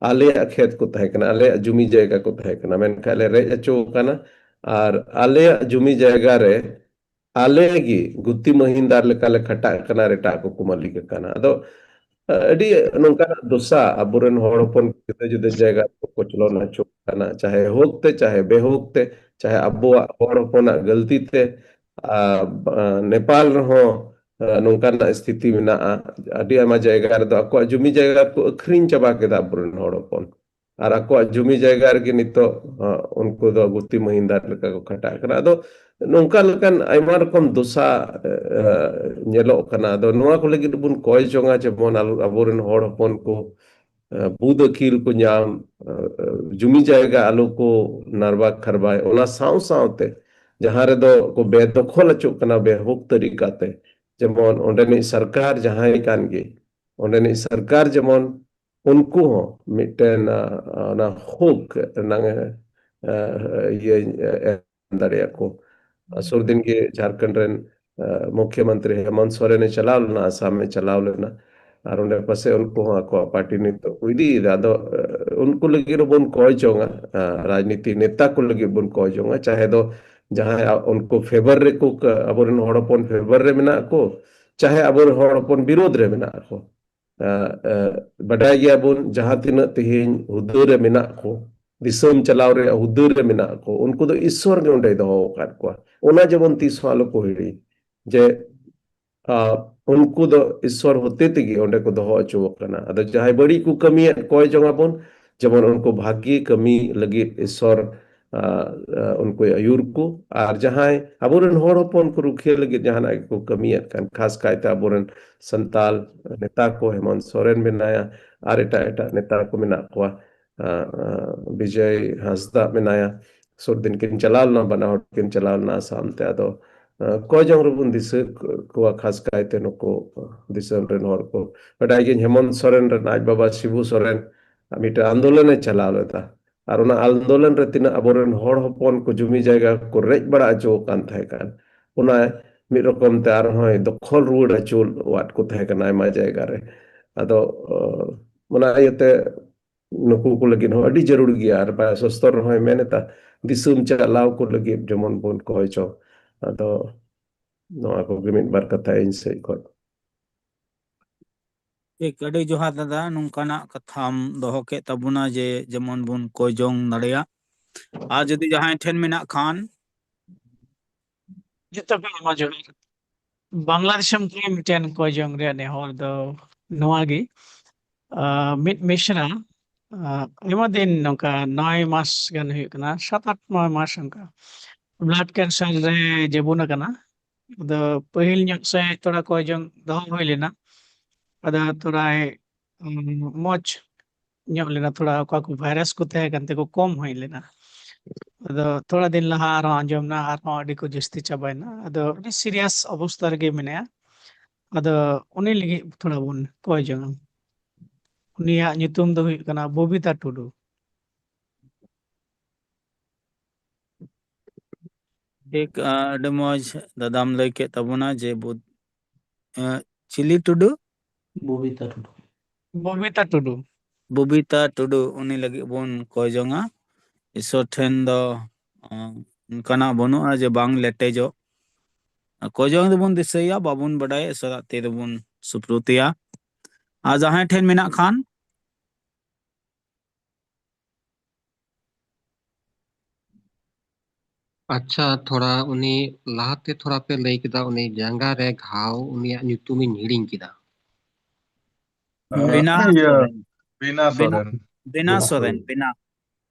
ᱟᱞᱮᱭᱟᱜ ᱠᱷᱮᱛ ᱠᱚ ᱛᱟᱦᱮᱸ ᱠᱟᱱᱟ, ᱟᱞᱮᱭᱟᱜ ᱡᱩᱢᱤ ᱡᱟᱭᱜᱟ ᱠᱚ ᱛᱟᱦᱮᱸ ᱠᱟᱱᱟ, ᱢᱮᱱᱠᱷᱟᱱ ᱞᱮ ᱨᱮᱡ ᱦᱚᱪᱚ ᱟᱠᱟᱱᱟ, ᱟᱨ ᱟᱞᱮᱭᱟᱜ ᱡᱩᱢᱤ ᱡᱟᱭᱜᱟ ᱨᱮ ᱟᱞᱮ ᱜᱮ ᱜᱩᱛᱤ ᱢᱟᱹᱦᱤᱱᱫᱟᱨ ᱞᱮᱠᱟ ᱞᱮ ᱠᱷᱟᱴᱟᱜ ᱠᱟᱱᱟ ᱟᱨ ᱮᱴᱟᱜ ᱠᱚᱠᱚ ᱢᱟᱹᱞᱤᱠ ᱟᱠᱟᱱᱟ᱾" ᱟᱫᱚ ᱟᱹᱰᱤ ᱱᱚᱝᱠᱟᱱᱟᱜ ᱫᱚᱥᱟ ᱟᱵᱚᱨᱮᱱ ᱦᱚᱲ ᱦᱚᱯᱚᱱ ᱡᱩᱫᱟᱹ ᱡᱩᱫᱟᱹ ᱡᱟᱭᱜᱟ ᱨᱮᱠᱚ ᱠᱚᱪᱞᱚᱱ ᱦᱚᱪᱚ ᱠᱟᱱᱟ, ᱪᱟᱦᱮ ᱦᱳᱠ ᱛᱮ ᱪᱟᱦᱮ ᱵᱮᱦᱳᱠ ᱛᱮ, ᱪᱟᱦᱮ ᱟᱵᱚᱣᱟᱜ ᱦᱚᱲ ᱦᱚᱯᱚᱱᱟᱜ ᱜᱟᱹᱞᱛᱤ ᱛᱮ᱾ ᱟᱨ, ᱟ, ᱱᱮᱯᱟᱞ ᱨᱮᱦᱚᱸ, ᱟ, ᱱᱚᱝᱠᱟᱱᱟᱜ ᱥᱛᱷᱤᱛᱤ ᱢᱮᱱᱟᱜᱼᱟ᱾ ᱟᱹᱰᱤ ᱟᱭᱢᱟ ᱡᱟᱭᱜᱟ ᱨᱮᱫᱚ ᱟᱠᱚᱣᱟᱜ ᱡᱩᱢᱤ ᱡᱟᱭᱜᱟ ᱠᱚ ᱟᱹᱠᱷᱨᱤᱧ ᱪᱟᱵᱟ ᱠᱮᱫᱟ ᱟᱵᱚᱨᱮᱱ ᱦᱚᱲ ᱦᱚᱯᱚᱱ, ᱟᱨ ᱟᱠᱚᱣᱟᱜ ᱡᱩᱢᱤ ᱡᱟᱭᱜᱟ ᱨᱮᱜᱮ ᱱᱤᱛᱚᱜ, ᱟ, ᱩᱱᱠᱩ ᱫᱚ ᱜᱩᱛᱤ ᱢᱟᱹᱦᱤᱱᱫᱟᱨ ᱞᱮᱠᱟ ᱠᱚ ᱠᱷᱟᱴᱟᱜ ᱠᱟᱱᱟ᱾ ᱟᱫᱚ ᱱᱚᱝᱠᱟ ᱞᱮᱠᱟᱱ ᱟᱭᱢᱟ ᱨᱚᱠᱚᱢ ᱫᱚᱥᱟ, ᱟ, ᱧᱮᱞᱚᱜ ᱠᱟᱱᱟ᱾ ᱟᱫᱚ ᱱᱚᱣᱟ ᱠᱚ ᱞᱟᱹᱜᱤᱫ ᱵᱚᱱ ᱠᱚᱭ ᱡᱚᱝᱟ, ᱡᱮᱢᱚᱱ ᱟᱞᱚ, ᱟᱵᱚᱨᱮᱱ ᱦᱚᱲ ᱦᱚᱯᱚᱱ ᱠᱚ, ᱟ, ᱵᱩᱫ ᱟᱹᱠᱤᱞ ᱠᱚ ᱧᱟᱢ, ᱟ, ᱟ, ᱡᱩᱢᱤ ᱡᱟᱭᱜᱟ ᱟᱞᱚ ᱠᱚ ᱱᱟᱨᱵᱟ ᱠᱷᱟᱨᱵᱟᱭ᱾ ᱚᱱᱟ ᱥᱟᱶ ᱥᱟᱶᱛᱮ ᱡᱟᱦᱟᱸ ᱨᱮᱫᱚ ᱠᱚ ᱵᱮᱫᱚᱠᱷᱚᱞ ᱦᱚᱪᱚᱜ ᱠᱟᱱᱟ ᱵᱮᱦᱩᱠ ᱛᱟᱹᱨᱤᱠᱟ ᱛᱮ, ᱡᱮᱢᱚᱱ ᱚᱸᱰᱮᱱᱤᱡ ᱥᱚᱨᱠᱟᱨ ᱡᱟᱦᱟᱸᱭ ᱠᱟᱱ ᱜᱮ, ᱚᱸᱰᱮᱱᱤᱡ ᱥᱚᱨᱠᱟᱨ ᱡᱮᱢᱚᱱ ᱩᱱᱠᱩ ᱦᱚᱸ ᱢᱤᱫᱴᱮᱱ, ᱟ, ᱚᱱᱟ ᱦᱩᱠ ᱨᱮᱱᱟᱝ, ᱟ, ᱤᱭᱟᱹ, ᱮᱢ ᱫᱟᱲᱮᱭᱟᱜ ᱠᱚ᱾ ᱥᱩᱨ ᱫᱤᱱ ᱜᱮ ᱡᱷᱟᱲᱠᱷᱚᱸᱰ ᱨᱮᱱ, ᱟ, ᱢᱩᱠᱷᱭᱚᱢᱚᱱᱛᱨᱤ ᱦᱮᱢᱚᱱᱛ ᱥᱚᱨᱮᱱ ᱮ ᱪᱟᱞᱟᱣ ᱞᱮᱱᱟ, ᱟᱥᱟᱢ ᱮ ᱪᱟᱞᱟᱣ ᱞᱮᱱᱟ, ᱟᱨ ᱚᱸᱰᱮ ᱯᱟᱥᱮ ᱩᱱᱠᱩ ᱦᱚᱸ ᱟᱠᱚᱣᱟᱜ ᱯᱟᱨᱴᱤ ᱱᱤᱛᱚᱜ ᱠᱚ ᱤᱫᱤᱭᱮᱫᱟ᱾ ᱟᱫᱚ, ᱟ, ᱩᱱᱠᱩ ᱞᱟᱹᱜᱤᱫ ᱦᱚᱸᱵᱚᱱ ᱠᱚᱭ ᱡᱚᱝᱟ, ᱟ, ᱨᱟᱡᱽᱱᱤᱛᱤ ᱱᱮᱛᱟ ᱠᱚ ᱞᱟᱹᱜᱤᱫ ᱵᱚᱱ ᱠᱚᱭ ᱡᱚᱝᱟ, ᱪᱟᱦᱮ ᱫᱚ ᱡᱟᱦᱟᱸᱭ ᱟ-, ᱩᱱᱠᱩ ᱯᱷᱮᱵᱟᱨ ᱨᱮᱠᱚ ᱠᱟ-, ᱟᱵᱚᱨᱮᱱ ᱦᱚᱲ ᱦᱚᱯᱚᱱ ᱯᱷᱮᱵᱟᱨ ᱨᱮ ᱢᱮᱱᱟᱜ ᱠᱚ, ᱪᱟᱦᱮ ᱟᱵᱚᱨᱮᱱ ᱦᱚᱲ ᱦᱚᱯᱚᱱ ᱵᱤᱨᱳᱫᱷ ᱨᱮ ᱢᱮᱱᱟᱜ ᱠᱚ᱾ ᱟᱸ, ᱟᱸ, ᱵᱟᱰᱟᱭ ᱜᱮᱭᱟᱵᱚᱱ, ᱡᱟᱦᱟᱸ ᱛᱤᱱᱟᱹᱜ ᱛᱮᱦᱮᱧ ᱦᱩᱫᱟᱹ ᱨᱮ ᱢᱮᱱᱟᱜ ᱠᱚ, ᱫᱤᱥᱚᱢ ᱪᱟᱞᱟᱣ ᱨᱮᱭᱟᱜ ᱦᱩᱫᱟᱹ ᱨᱮ ᱢᱮᱱᱟᱜ ᱠᱚ, ᱩᱱᱠᱩ ᱫᱚ ᱤᱥᱥᱚᱨ ᱜᱮ ᱚᱸᱰᱮᱭ ᱫᱚᱦᱚ ᱟᱠᱟᱫ ᱠᱚᱣᱟ᱾ ᱚᱱᱟ ᱡᱮᱢᱚᱱ ᱛᱤᱥ ᱦᱚᱸ ᱟᱞᱚ ᱠᱚ ᱦᱤᱲᱤᱧ, ᱡᱮ, ᱟᱸ, ᱩᱱᱠᱩ ᱫᱚ ᱤᱥᱥᱚᱨ ᱦᱚᱛᱮ ᱛᱮᱜᱮ ᱚᱸᱰᱮ ᱠᱚ ᱫᱚᱦᱚ ᱦᱚᱪᱚ ᱟᱠᱟᱱᱟ᱾ ᱟᱫᱚ ᱡᱟᱦᱟᱸᱭ ᱵᱟᱹᱲᱤᱡ ᱠᱚ ᱠᱟᱹᱢᱤᱭᱮᱫ, ᱠᱚᱭ ᱡᱚᱝ ᱟᱵᱚᱱ, ᱡᱮᱢᱚᱱ ᱩᱱᱠᱩ ᱵᱷᱟᱹᱜᱤ ᱠᱟᱹᱢᱤ ᱞᱟᱹᱜᱤᱫ ᱤᱥᱥᱚᱨ, ᱟᱸ, ᱟᱸ, ᱩᱱᱠᱩᱭ ᱟᱹᱭᱩᱨ ᱠᱚ᱾ ᱟᱨ ᱡᱟᱦᱟᱸᱭ ᱟᱵᱚᱨᱮᱱ ᱦᱚᱲ ᱦᱚᱯᱚᱱ ᱠᱚ ᱨᱩᱠᱷᱤᱭᱟᱹ ᱞᱟᱹᱜᱤᱫ ᱡᱟᱦᱟᱱᱟᱜ ᱜᱮᱠᱚ ᱠᱟᱹᱢᱤᱭᱮᱫ ᱠᱟᱱ, ᱠᱷᱟᱥ ᱠᱟᱭᱛᱮ ᱟᱵᱚᱨᱮᱱ ᱥᱟᱱᱛᱟᱞ ᱱᱮᱛᱟ ᱠᱚ, ᱦᱮᱢᱚᱱᱛ ᱥᱚᱨᱮᱱ ᱢᱮᱱᱟᱭᱟ, ᱟᱨ ᱮᱴᱟᱜ ᱮᱴᱟᱜ ᱱᱮᱛᱟ ᱠᱚ ᱢᱮᱱᱟᱜ ᱠᱚᱣᱟ, ᱟᱸ, ᱟᱸ, ᱵᱤᱡᱚᱭ ᱦᱟᱸᱥᱫᱟ ᱢᱮᱱᱟᱭᱟ, ᱥᱩᱨ ᱫᱤᱱ ᱠᱤᱱ ᱪᱟᱞᱟᱣ ᱞᱮᱱᱟ, ᱵᱟᱱᱟ ᱦᱚᱲ ᱠᱤᱱ ᱪᱟᱞᱟᱣ ᱞᱮᱱᱟ ᱟᱥᱟᱢ ᱛᱮ᱾ ᱟᱫᱚ, ᱟᱸ, ᱠᱚᱭ ᱡᱚᱝ ᱨᱮᱵᱚᱱ ᱫᱤᱥᱟᱹ ᱠᱚᱣᱟ, ᱠᱷᱟᱥ ᱠᱟᱭᱛᱮ ᱱᱩᱠᱩ ᱫᱤᱥᱚᱢ ᱨᱮᱱ ᱦᱚᱲ ᱠᱚ᱾ ᱵᱟᱰᱟᱭ ᱜᱤᱭᱟᱹᱧ, ᱦᱮᱢᱚᱱᱛ ᱥᱚᱨᱮᱱ ᱨᱮᱱ ᱟᱡ ᱵᱟᱵᱟ ᱥᱤᱵᱩ ᱥᱚᱨᱮᱱ ᱢᱤᱫᱴᱮᱱ ᱟᱱᱫᱳᱞᱚᱱᱮ ᱪᱟᱞᱟᱣ ᱞᱮᱫᱟ, ᱟᱨ ᱚᱱᱟ ᱟᱱᱫᱳᱞᱚᱱ ᱨᱮ ᱛᱤᱱᱟᱹᱜ ᱟᱵᱚᱨᱮᱱ ᱦᱚᱲ ᱦᱚᱯᱚᱱ ᱠᱚ ᱡᱩᱢᱤ ᱡᱟᱭᱜᱟ ᱠᱚ ᱨᱮᱡ ᱵᱟᱲᱟ ᱦᱚᱪᱚ ᱟᱠᱟᱱ ᱛᱟᱦᱮᱸ ᱠᱟᱱ, ᱚᱱᱟ ᱢᱤᱫ ᱨᱚᱠᱚᱢ ᱛᱮ ᱟᱨᱦᱚᱸᱭ ᱫᱚᱠᱷᱚᱞ ᱨᱩᱣᱟᱹᱲ ᱦᱚᱪᱚᱣᱟᱫ ᱠᱚ ᱛᱟᱦᱮᱸ ᱠᱟᱱᱟ ᱟᱭᱢᱟ ᱡᱟᱭᱜᱟ ᱨᱮ᱾ ᱟᱫᱚ, ᱚ, ᱚᱱᱟ ᱤᱭᱟᱹᱛᱮ ᱱᱩᱠᱩ ᱠᱚ ᱞᱟᱹᱜᱤᱫ ᱦᱚᱸ ᱟᱹᱰᱤ ᱡᱟᱹᱨᱩᱲ ᱜᱮᱭᱟ᱾ ᱟᱨ ᱵᱟᱭ ᱥᱚᱥᱛᱚᱨ ᱨᱮᱦᱚᱸᱭ ᱢᱮᱱ ᱮᱫᱟ, ᱫᱤᱥᱚᱢ ᱪᱟᱞᱟᱣ ᱠᱚ ᱞᱟᱹᱜᱤᱫ ᱡᱮᱢᱚᱱ ᱵᱚᱱ ᱠᱚᱭ ᱪᱚ᱾ ᱟᱫᱚ ᱱᱚᱣᱟ ᱠᱚᱜᱮ ᱢᱤᱫ ᱵᱟᱨ ᱠᱟᱛᱷᱟ ᱤᱧ ᱥᱮᱫ ᱠᱷᱚᱱ᱾ ᱴᱷᱤᱠ, ᱟᱹᱰᱤ ᱡᱚᱦᱟᱨ ᱫᱟᱫᱟ, ᱱᱚᱝᱠᱟᱱᱟᱜ ᱠᱟᱛᱷᱟᱢ ᱫᱚᱦᱚ ᱠᱮᱫ ᱛᱟᱵᱚᱱᱟ ᱡᱮ ᱡᱮᱢᱚᱱ ᱵᱚᱱ ᱠᱚᱭ ᱡᱚᱝ ᱫᱟᱲᱮᱭᱟᱜ᱾ ᱟᱨ ᱡᱩᱫᱤ ᱡᱟᱦᱟᱸᱭ ᱴᱷᱮᱱ ᱢᱮᱱᱟᱜ ᱠᱷᱟᱱ? ᱡᱚᱛᱚ ᱠᱷᱚᱱ ᱟᱭᱢᱟ ᱡᱚᱦᱟᱨ᱾ ᱵᱟᱝᱞᱟ ᱫᱤᱥᱚᱢ ᱠᱷᱚᱱ ᱢᱤᱫᱴᱮᱱ ᱠᱚᱭ ᱡᱚᱝ ᱨᱮᱭᱟᱜ ᱱᱮᱦᱚᱨ ᱫᱚ ᱱᱚᱣᱟ ᱜᱮ, ᱟᱸ, ᱢᱤᱫ ᱢᱤᱥᱨᱟ, ᱟᱸ, ᱟᱭᱢᱟ ᱫᱤᱱ, ᱱᱚᱝᱠᱟ ᱱᱚᱭ ᱢᱟᱥ ᱜᱟᱱ ᱦᱩᱭᱩᱜ ᱠᱟᱱᱟ, ᱥᱟᱛ ᱟᱴ ᱱᱚᱭ ᱢᱟᱥ ᱚᱱᱠᱟ, ᱵᱞᱟᱰ ᱠᱮᱱᱥᱟᱨ ᱨᱮ ᱡᱮᱵᱚᱱ ᱟᱠᱟᱱᱟ᱾ ᱟᱫᱚ ᱯᱟᱹᱦᱤᱞ ᱧᱚᱜ ᱥᱮ ᱛᱷᱚᱲᱟ ᱠᱚᱭ ᱡᱚᱝ ᱫᱚᱦᱚ ᱦᱩᱭ ᱞᱮᱱᱟ, ᱟᱫᱚ ᱛᱷᱚᱲᱟᱭ, ᱩᱸ, ᱢᱚᱡᱽ ᱧᱚᱜ ᱞᱮᱱᱟ, ᱛᱷᱚᱲᱟ ᱚᱠᱟ ᱠᱚ ᱵᱷᱟᱭᱨᱟᱥ ᱠᱚ ᱛᱟᱦᱮᱸ ᱠᱟᱱ ᱛᱟᱠᱚ ᱠᱚᱢ ᱦᱩᱭ ᱞᱮᱱᱟ᱾ ᱟᱫᱚ ᱛᱷᱚᱲᱟ ᱫᱤᱱ ᱞᱟᱦᱟ ᱟᱨᱦᱚᱸ ᱟᱸᱡᱚᱢ ᱮᱱᱟ ᱟᱨᱦᱚᱸ ᱟᱹᱰᱤ ᱠᱚ ᱡᱟᱹᱥᱛᱤ ᱪᱟᱵᱟᱭᱮᱱᱟ᱾ ᱟᱫᱚ ᱟᱹᱰᱤ ᱥᱤᱨᱤᱭᱟᱥ ᱚᱵᱚᱥᱛᱟ ᱨᱮᱜᱮ ᱢᱮᱱᱟᱭᱟ᱾ ᱟᱫᱚ ᱩᱱᱤ ᱞᱟᱹᱜᱤᱫ ᱛᱷᱚᱲᱟ ᱵᱚᱱ ᱠᱚᱭ ᱡᱚᱝᱟ᱾ ᱩᱱᱤᱭᱟᱜ ᱧᱩᱛᱩᱢ ᱫᱚ ᱦᱩᱭᱩᱜ ᱠᱟᱱᱟ ᱵᱚᱵᱤᱛᱟ ᱴᱩᱰᱩ᱾ ᱴᱷᱤᱠ, ᱟᱹᱰᱤ ᱢᱚᱡᱽ ᱫᱟᱫᱟᱢ ᱞᱟᱹᱭ ᱠᱮᱫ ᱛᱟᱵᱚᱱᱟ ᱡᱮ ᱵᱩ-, ᱮ, ᱪᱤᱞᱤ ᱴᱩᱰᱩ? ᱵᱚᱵᱤᱛᱟ ᱴᱩᱰᱩ᱾ ᱵᱚᱵᱤᱛᱟ ᱴᱩᱰᱩ᱾ ᱵᱚᱵᱤᱛᱟ ᱴᱩᱰᱩ, ᱩᱱᱤ ᱞᱟᱹᱜᱤᱫ ᱵᱚᱱ ᱠᱚᱭ ᱡᱚᱝᱟ᱾ ᱤᱥᱥᱚᱨ ᱴᱷᱮᱱ ᱫᱚ, ᱚ, ᱚᱱᱠᱟᱱᱟᱜ ᱵᱟᱹᱱᱩᱜᱼᱟ ᱡᱮ ᱵᱟᱝ ᱞᱮᱴᱮᱡᱚᱜ᱾ ᱠᱚᱭ ᱡᱚᱝ ᱫᱚᱵᱚᱱ ᱫᱤᱥᱟᱹᱭᱟ, ᱵᱟᱵᱚᱱ ᱵᱟᱰᱟᱭᱟ, ᱤᱥᱥᱚᱨᱟᱜ ᱛᱤ ᱨᱮᱵᱚᱱ ᱥᱩᱯᱨᱩᱛᱮᱭᱟ᱾ ᱟᱨ ᱡᱟᱦᱟᱸᱭ ᱴᱷᱮᱱ ᱢᱮᱱᱟᱜ ᱠᱷᱟᱱ᱾ ᱟᱪᱪᱷᱟ, ᱛᱷᱚᱲᱟ ᱩᱱᱤ ᱞᱟᱦᱟᱛᱮ ᱛᱷᱚᱲᱟ ᱯᱮ ᱞᱟᱹᱭ ᱠᱮᱫᱟ, ᱩᱱᱤ ᱡᱟᱸᱜᱟ ᱨᱮ ᱜᱷᱟᱣ, ᱩᱱᱤᱭᱟᱜ ᱧᱩᱛᱩᱢᱤᱧ ᱦᱤᱲᱤᱧ ᱠᱮᱫᱟ᱾ ᱵᱤᱱᱟ ᱤᱭᱟᱹ, ᱥᱚᱨᱮᱱ᱾ ᱵᱤᱱᱟ ᱵᱤᱱᱟ, ᱥᱚᱨᱮᱱ᱾ ᱵᱤᱱᱟ ᱥᱚᱨᱮᱱ, ᱵᱤᱱᱟ᱾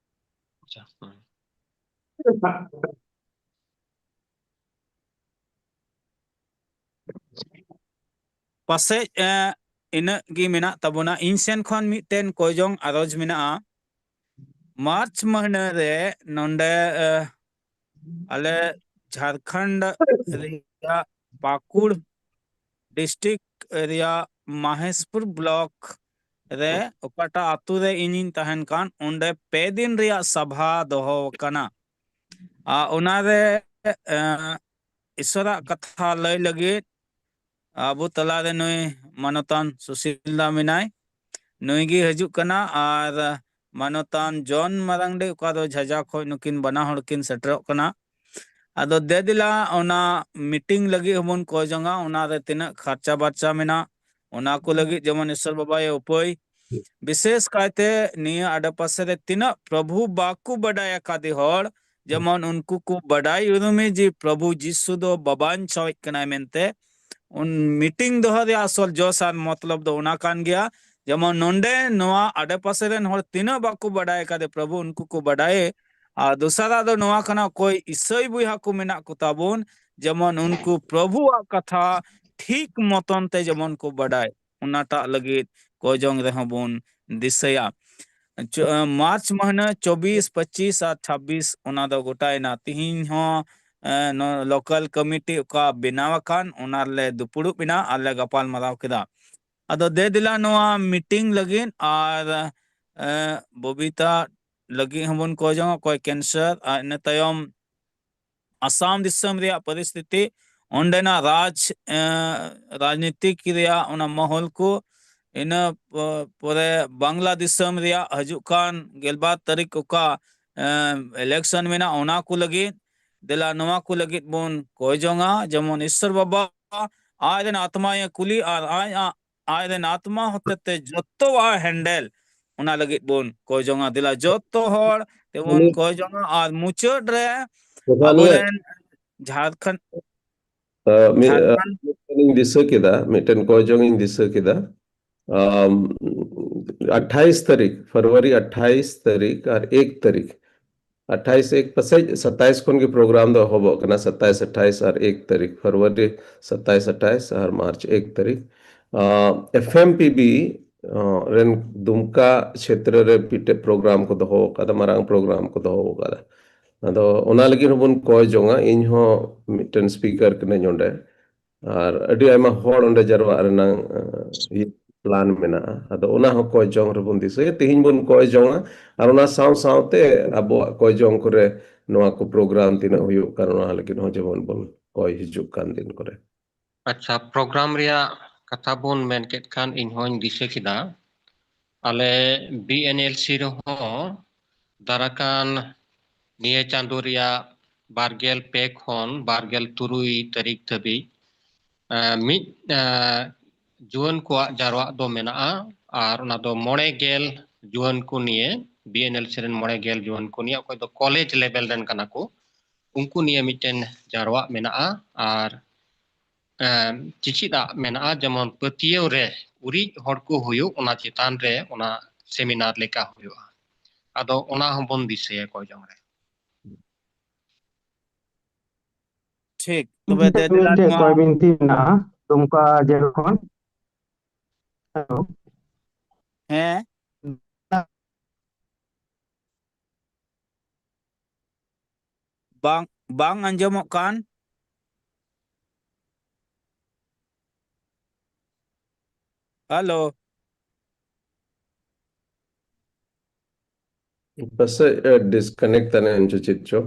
ᱟᱪᱪᱷᱟ, ᱦᱮᱸ᱾ ᱯᱟᱥᱮᱡ, ᱮ, ᱤᱱᱟᱹᱜ ᱜᱮ ᱢᱮᱱᱟᱜ ᱛᱟᱵᱚᱱᱟ᱾ ᱤᱧ ᱥᱮᱱ ᱠᱷᱚᱱ ᱢᱤᱫᱴᱮᱱ ᱠᱚᱭᱡᱚᱝ ᱟᱨᱚᱡᱽ ᱢᱮᱱᱟᱜᱼᱟ᱾ ᱢᱟᱨᱪ ᱢᱟᱹᱦᱱᱟᱹ ᱨᱮ ᱱᱚᱰᱮ, ᱮ, ᱟᱞᱮ ᱡᱷᱟᱨᱠᱷᱚᱸᱰ ᱨᱮᱭᱟᱜ ᱯᱟᱠᱩᱲ ᱰᱤᱥᱴᱨᱤᱠᱴ ᱨᱮᱭᱟᱜ ᱢᱟᱦᱮᱥᱯᱩᱨ ᱵᱞᱚᱠ ᱨᱮ ᱚᱠᱟᱴᱟᱜ ᱟᱛᱳ ᱨᱮ ᱤᱧᱤᱧ ᱛᱟᱦᱮᱱ ᱠᱟᱱ, ᱚᱸᱰᱮ ᱯᱮ ᱫᱤᱱ ᱨᱮᱭᱟᱜ ᱥᱟᱵᱷᱟ ᱫᱚᱦᱚ ᱟᱠᱟᱱᱟ᱾ ᱟᱨ ᱚᱱᱟᱨᱮ, ᱮ, ᱤᱥᱚᱨᱟᱜ ᱠᱟᱛᱷᱟ ᱞᱟᱹᱭ ᱞᱟᱹᱜᱤᱫ ᱟᱵᱚ ᱛᱟᱞᱟᱨᱮ ᱱᱩᱭ ᱢᱟᱱᱚᱛᱟᱱ ᱥᱩᱥᱤᱞ ᱫᱟ ᱢᱮᱱᱟᱭ, ᱱᱩᱭ ᱜᱮ ᱦᱤᱡᱩᱜ ᱠᱟᱱᱟ᱾ ᱟᱨ ᱢᱟᱱᱚᱛᱟᱱ ᱡᱚᱱ ᱢᱟᱨᱟᱝᱰᱤ, ᱚᱠᱟ ᱫᱚ ᱡᱷᱟᱡᱟ ᱠᱷᱚᱱ, ᱱᱩᱠᱤᱱ ᱵᱟᱱᱟ ᱦᱚᱲ ᱠᱤᱱ ᱥᱮᱴᱮᱨᱚᱜ ᱠᱟᱱᱟ᱾ ᱟᱫᱚ ᱫᱮ ᱫᱮᱞᱟ, ᱚᱱᱟ ᱢᱤᱴᱤᱝ ᱞᱟᱹᱜᱤᱫ ᱦᱚᱸᱵᱚᱱ ᱠᱚᱭ ᱡᱚᱝᱟ, ᱚᱱᱟᱨᱮ ᱛᱤᱱᱟᱹᱜ ᱠᱷᱟᱨᱪᱟ ᱵᱟᱨᱪᱟ ᱢᱮᱱᱟᱜ, ᱚᱱᱟ ᱠᱚ ᱞᱟᱹᱜᱤᱫ ᱡᱮᱢᱚᱱ ᱤᱥᱚᱨ ᱵᱟᱵᱟᱭ ᱩᱯᱟᱹᱭ, ᱵᱤᱥᱮᱥ ᱠᱟᱭᱛᱮ ᱱᱤᱭᱟᱹ ᱟᱰᱮᱯᱟᱥᱮ ᱨᱮ ᱛᱤᱱᱟᱹᱜ ᱯᱨᱚᱵᱷᱩ ᱵᱟᱠᱚ ᱵᱟᱰᱟᱭ ᱟᱠᱟᱫᱮ ᱦᱚᱲ, ᱡᱮᱢᱚᱱ ᱩᱱᱠᱩ ᱠᱚ ᱵᱟᱰᱟᱭ ᱩᱨᱩᱢᱮ ᱡᱮ ᱯᱨᱚᱵᱷᱩ ᱡᱤᱥᱩ ᱫᱚ ᱵᱟᱵᱟᱧᱪᱟᱣᱤᱡ ᱠᱟᱱᱟᱭ ᱢᱮᱱᱛᱮ, ᱩᱱ ᱢᱤᱴᱤᱝ ᱫᱚᱦᱚ ᱨᱮᱭᱟᱜ ᱟᱥᱚᱞ ᱡᱚᱥ ᱟᱨ ᱢᱚᱛᱞᱚᱵ ᱫᱚ ᱚᱱᱟ ᱠᱟᱱ ᱜᱮᱭᱟ᱾ ᱡᱮᱢᱚᱱ ᱱᱚᱰᱮ ᱱᱚᱣᱟ ᱟᱰᱮᱯᱟᱥᱮ ᱨᱮᱱ ᱦᱚᱲ ᱛᱤᱱᱟᱹᱜ ᱵᱟᱠᱚ ᱵᱟᱰᱟᱭ ᱟᱠᱟᱫᱮ ᱯᱨᱚᱵᱷᱩ, ᱩᱱᱠᱩ ᱠᱚ ᱵᱟᱰᱟᱭᱮ᱾ ᱟᱨ ᱫᱚᱥᱟᱨᱟᱜ ᱫᱚ ᱱᱚᱣᱟ ᱠᱟᱱᱟ, ᱚᱠᱚᱭ ᱤᱥᱟᱹᱭ ᱵᱚᱭᱦᱟ ᱠᱚ ᱢᱮᱱᱟᱜ ᱠᱚ ᱛᱟᱵᱚᱱ, ᱡᱮᱢᱚᱱ ᱩᱱᱠᱩ ᱯᱨᱚᱵᱷᱩᱣᱟᱜ ᱠᱟᱛᱷᱟ ᱴᱷᱤᱠ ᱢᱚᱛᱚᱱ ᱛᱮ ᱡᱮᱢᱚᱱ ᱠᱚ ᱵᱟᱰᱟᱭ, ᱚᱱᱟᱴᱟᱜ ᱞᱟᱹᱜᱤᱫ ᱠᱚᱭ ᱡᱚᱝ ᱨᱮᱦᱚᱸ ᱵᱚᱱ ᱫᱤᱥᱟᱹᱭᱟ᱾ ᱪᱚ-, ᱢᱟᱨᱪ ᱢᱟᱹᱦᱱᱟᱹ ᱪᱚᱵᱵᱤᱥ, ᱯᱚᱸᱪᱤᱥ ᱟᱨ ᱪᱷᱟᱵᱵᱤᱥ ᱚᱱᱟ ᱫᱚ ᱜᱚᱴᱟᱭᱮᱱᱟ᱾ ᱛᱤᱦᱤᱧ ᱦᱚᱸ, ᱮ, ᱱᱚ-, ᱞᱳᱠᱟᱞ ᱠᱚᱢᱤᱴᱤ ᱚᱠᱟ ᱵᱮᱱᱟᱣ ᱟᱠᱟᱱ, ᱚᱱᱟ ᱨᱮᱞᱮ ᱫᱩᱯᱩᱲᱩᱵ ᱮᱱᱟ ᱟᱨ ᱞᱮ ᱜᱟᱯᱟᱞ ᱢᱟᱨᱟᱣ ᱠᱮᱫᱟ᱾ ᱟᱫᱚ ᱫᱮ ᱫᱮᱞᱟ ᱱᱚᱣᱟ ᱢᱤᱴᱤᱝ ᱞᱟᱹᱜᱤᱫ ᱟᱨ, ᱮ, ᱵᱚᱵᱤᱛᱟ ᱞᱟᱹᱜᱤᱫ ᱦᱚᱸᱵᱚᱱ ᱠᱚᱭ ᱡᱚᱝᱟ, ᱚᱠᱚᱭ ᱠᱮᱱᱥᱟᱨ, ᱟᱨ ᱤᱱᱟᱹ ᱛᱟᱭᱚᱢ ᱟᱥᱟᱢ ᱫᱤᱥᱚᱢ ᱨᱮᱭᱟᱜ ᱯᱚᱨᱤᱥᱛᱷᱤᱛᱤ, ᱚᱸᱰᱮᱱᱟᱜ ᱨᱟᱡᱽ, ᱮ, ᱨᱟᱡᱽᱱᱤᱛᱤᱠ ᱨᱮᱭᱟᱜ ᱚᱱᱟ ᱢᱟᱦᱚᱞ ᱠᱚ, ᱤᱱᱟᱹ ᱯᱚ-, ᱯᱚᱨᱮ ᱵᱟᱝᱞᱟ ᱫᱤᱥᱚᱢ ᱨᱮᱭᱟᱜ ᱦᱤᱡᱩᱜ ᱠᱟᱱ ᱜᱮᱞᱵᱟᱨ ᱛᱟᱹᱨᱤᱠᱷ ᱚᱠᱟ, ᱮ, ᱤᱞᱮᱠᱥᱚᱱ ᱢᱮᱱᱟᱜᱼᱟ, ᱚᱱᱟ ᱠᱚ ᱞᱟᱹᱜᱤᱫ, ᱫᱮᱞᱟ ᱱᱚᱣᱟ ᱠᱚ ᱞᱟᱹᱜᱤᱫ ᱵᱚᱱ ᱠᱚᱭ ᱡᱚᱝᱟ, ᱡᱮᱢᱚᱱ ᱤᱥᱥᱚᱨ ᱵᱟᱵᱟ ᱟᱡ ᱨᱮᱱ ᱟᱛᱢᱟᱭᱮ ᱠᱩᱞᱤ ᱟᱨ ᱟᱡ, ᱟᱜ ᱟᱡ ᱨᱮᱱ ᱟᱛᱢᱟ ᱦᱚᱛᱮᱛᱮ ᱡᱚᱛᱚᱣᱟᱜ ᱦᱮᱱᱰᱮᱞ, ᱚᱱᱟ ᱞᱟᱹᱜᱤᱫ ᱵᱚᱱ ᱠᱚᱭ ᱡᱚᱝᱟ᱾ ᱫᱮᱞᱟ ᱡᱚᱛᱚ ᱦᱚᱲ ᱛᱮᱵᱚᱱ ᱠᱚᱭ ᱡᱚᱝᱟ, ᱟᱨ ᱢᱩᱪᱟᱹᱫ ᱨᱮ ᱟᱵᱚᱨᱮᱱ ᱡᱷᱟᱲᱠᱷᱚᱸᱰ ᱟᱸ, ᱢᱤᱫ, ᱟᱸ, ᱡᱷᱟᱲᱠᱷᱚᱸᱰ ᱢᱤᱫᱴᱮᱱ ᱤᱧ ᱫᱤᱥᱟᱹ ᱠᱮᱫᱟ, ᱢᱤᱫᱴᱮᱱ ᱠᱚᱭ ᱡᱚᱝ ᱤᱧ ᱫᱤᱥᱟᱹ ᱠᱮᱫᱟ᱾ ᱟᱢ, ᱟᱴᱷᱟᱭᱤᱥ ᱛᱟᱹᱨᱤᱠᱷ, ᱯᱷᱮᱵᱽᱨᱩᱣᱟᱨᱤ ᱟᱴᱷᱟᱭᱤᱥ ᱛᱟᱹᱨᱤᱠᱷ ᱟᱨ ᱮᱠ ᱛᱟᱹᱨᱤᱠᱷ᱾ ᱟᱴᱷᱟᱭᱤᱥ ᱮᱠ ᱯᱟᱥᱮᱡ ᱥᱟᱛᱟᱭᱤᱥ ᱠᱷᱚᱱ ᱜᱮ ᱯᱨᱳᱜᱨᱟᱢ ᱫᱚ ᱮᱦᱚᱵᱚᱜ ᱠᱟᱱᱟ, ᱥᱟᱛᱟᱭᱤᱥ, ᱟᱴᱷᱟᱭᱤᱥ ᱟᱨ ᱮᱠ ᱛᱟᱹᱨᱤᱠᱷ, ᱯᱷᱮᱵᱽᱨᱩᱣᱟᱨᱤ ᱥᱟᱛᱟᱭᱤᱥ, ᱟᱴᱷᱟᱭᱤᱥ ᱟᱨ ᱢᱟᱨᱪ ᱮᱠ ᱛᱟᱹᱨᱤᱠᱷ᱾ ᱟᱸ, ᱮᱯᱷ ᱮᱢ ᱯᱤ ᱵᱤ, ᱟᱸ, ᱨᱮᱱ ᱫᱩᱢᱠᱟ ᱪᱷᱮᱛᱨᱚ ᱨᱮ ᱢᱤᱫᱴᱮᱡ ᱯᱨᱳᱜᱨᱟᱢ ᱠᱚ ᱫᱚᱦᱚ ᱟᱠᱟᱫᱟ, ᱢᱟᱨᱟᱝ ᱯᱨᱳᱜᱨᱟᱢ ᱠᱚ ᱫᱚᱦᱚ ᱟᱠᱟᱫᱟ᱾ ᱟᱫᱚ ᱚᱱᱟ ᱞᱟᱹᱜᱤᱫ ᱦᱚᱸᱵᱚᱱ ᱠᱚᱭ ᱡᱚᱝᱟ᱾ ᱤᱧ ᱦᱚᱸ ᱢᱤᱫᱴᱮᱱ ᱥᱯᱤᱠᱟᱨ ᱠᱟᱹᱱᱟᱹᱧ ᱚᱸᱰᱮ, ᱟᱨ ᱟᱹᱰᱤ ᱟᱭᱢᱟ ᱦᱚᱲ ᱚᱸᱰᱮ ᱡᱟᱨᱣᱟᱜ ᱨᱮᱱᱟᱝ, ᱟᱸ, ᱤᱭᱟᱹ ᱯᱞᱟᱱ ᱢᱮᱱᱟᱜᱼᱟ᱾ ᱟᱫᱚ ᱚᱱᱟ ᱦᱚᱸ ᱠᱚᱭ ᱡᱚᱝ ᱨᱮᱵᱚᱱ ᱫᱤᱥᱟᱹᱭᱟ᱾ ᱛᱮᱦᱮᱧ ᱵᱚᱱ ᱠᱚᱭ ᱡᱚᱝᱟ, ᱟᱨ ᱚᱱᱟ ᱥᱟᱶ ᱥᱟᱶᱛᱮ ᱟᱵᱚᱣᱟᱜ ᱠᱚᱭ ᱡᱚᱝ ᱠᱚᱨᱮ ᱱᱚᱣᱟ ᱠᱚ ᱯᱨᱳᱜᱨᱟᱢ ᱛᱤᱱᱟᱹᱜ ᱦᱩᱭᱩᱜ ᱠᱟᱱ, ᱚᱱᱟ ᱞᱟᱹᱜᱤᱫ ᱦᱚᱸ ᱡᱮᱢᱚᱱ ᱵᱚᱱ ᱠᱚᱭ ᱦᱤᱡᱩᱜ ᱠᱟᱱ ᱫᱤᱱ ᱠᱚᱨᱮ᱾ ᱟᱪᱪᱷᱟ, ᱯᱨᱳᱜᱨᱟᱢ ᱨᱮᱭᱟᱜ ᱠᱟᱛᱷᱟ ᱵᱚᱱ ᱢᱮᱱ ᱠᱮᱫ ᱠᱷᱟᱱ, ᱤᱧ ᱦᱚᱸᱧ ᱫᱤᱥᱟᱹ ᱠᱮᱫᱟ, ᱟᱞᱮ ᱵᱤ ᱮᱱ ᱮᱞ ᱥᱤ ᱨᱮᱦᱚᱸ ᱫᱟᱨᱟᱠᱟᱱ ᱱᱤᱭᱟᱹ ᱪᱟᱸᱫᱳ ᱨᱮᱭᱟᱜ ᱵᱟᱨᱜᱮᱞ ᱯᱮ ᱠᱷᱚᱱ ᱵᱟᱨᱜᱮᱞ ᱛᱩᱨᱩᱭ ᱛᱟᱹᱨᱤᱠᱷ ᱫᱷᱟᱹᱵᱤᱡ, ᱮᱸ, ᱢᱤᱫ, ᱮᱸ, ᱡᱩᱣᱟᱹᱱ ᱠᱚᱣᱟᱜ ᱡᱟᱨᱣᱟᱜ ᱫᱚ ᱢᱮᱱᱟᱜᱼᱟ᱾ ᱟᱨ ᱚᱱᱟ ᱫᱚ ᱢᱚᱬᱮ ᱜᱮᱞ ᱡᱩᱣᱟᱹᱱ ᱠᱚ ᱱᱤᱭᱮ, ᱵᱤ ᱮᱱ ᱮᱞ ᱥᱤ ᱨᱮᱱ ᱢᱚᱬᱮ ᱜᱮᱞ ᱡᱩᱣᱟᱹᱱ ᱠᱚ ᱱᱤᱭᱮ, ᱚᱠᱚᱭ ᱫᱚ ᱠᱚᱞᱮᱡᱽ ᱞᱮᱵᱮᱞ ᱨᱮᱱ ᱠᱟᱱᱟ ᱠᱚ, ᱩᱱᱠᱩ ᱱᱤᱭᱮ ᱢᱤᱫᱴᱮᱱ ᱡᱟᱨᱣᱟᱜ ᱢᱮᱱᱟᱜᱼᱟ᱾ ᱟᱨ ᱮᱸ, ᱪᱮᱪᱮᱫᱟᱜ ᱢᱮᱱᱟᱜᱼᱟ, ᱡᱮᱢᱚᱱ ᱯᱟᱹᱛᱭᱟᱹᱣ ᱨᱮ ᱩᱨᱤᱡ ᱦᱚᱲ ᱠᱚ ᱦᱩᱭᱩᱜ, ᱚᱱᱟ ᱪᱮᱛᱟᱱ ᱨᱮ ᱚᱱᱟ ᱥᱮᱢᱤᱱᱟᱨ ᱞᱮᱠᱟ ᱦᱩᱭᱩᱜᱼᱟ᱾ ᱟᱫᱚ ᱚᱱᱟ ᱦᱚᱸᱵᱚᱱ ᱫᱤᱥᱟᱹᱭᱟ ᱠᱚᱭ ᱡᱚᱝ ᱨᱮ᱾ ᱴᱷᱤᱠ, ᱛᱚᱵᱮ ᱢᱤᱫᱴᱮᱡ, ᱫᱮ ᱫᱮᱞᱟ ᱢᱤᱫᱴᱮᱡ ᱱᱚᱣᱟ ᱠᱚᱭ ᱵᱤᱱᱛᱤ ᱢᱮᱱᱟᱜᱼᱟ, ᱫᱩᱢᱠᱟ ᱡᱮᱞ ᱠᱷᱚᱱ᱾ ᱦᱮᱞᱳ᱾ ᱦᱮᱸ᱾ ᱵᱟᱝ, ᱵᱟᱝ ᱟᱸᱡᱚᱢᱚᱜ ᱠᱟᱱ᱾ ᱦᱮᱞᱳ᱾ ᱯᱟᱥᱮᱡ, ᱮ, ᱰᱤᱥᱠᱟᱱᱮᱠᱴ ᱛᱟᱱᱮ ᱮᱱ ᱪᱚ ᱪᱮᱫ ᱪᱚ᱾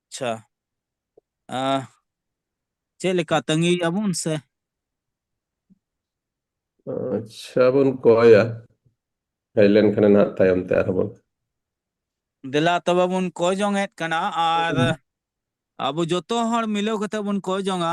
ᱟᱪᱪᱷᱟ᱾ ᱟ, ᱪᱮᱫ ᱞᱮᱠᱟ, ᱛᱟᱺᱜᱤᱭᱮᱫᱼᱟ ᱵᱚᱱ ᱥᱮ? ᱟᱪᱪᱷᱟ, ᱵᱚᱱ ᱠᱚᱭᱟ᱾ ᱦᱮᱡ ᱞᱮᱱᱠᱷᱟᱱᱮ ᱱᱟᱦᱟᱜ ᱛᱟᱭᱚᱢ ᱛᱮ ᱟᱨᱦᱚᱸ ᱵᱚᱱ᱾ ᱫᱮᱞᱟ ᱛᱚᱵᱮ ᱵᱚᱱ ᱠᱚᱭ ᱡᱚᱝ ᱮᱫ ᱠᱟᱱᱟ, ᱟᱨ ᱟᱵᱚ ᱡᱚᱛᱚ ᱦᱚᱲ ᱢᱤᱞᱟᱹᱣ ᱠᱟᱛᱮ ᱵᱚᱱ ᱠᱚᱭ ᱡᱚᱝᱟ᱾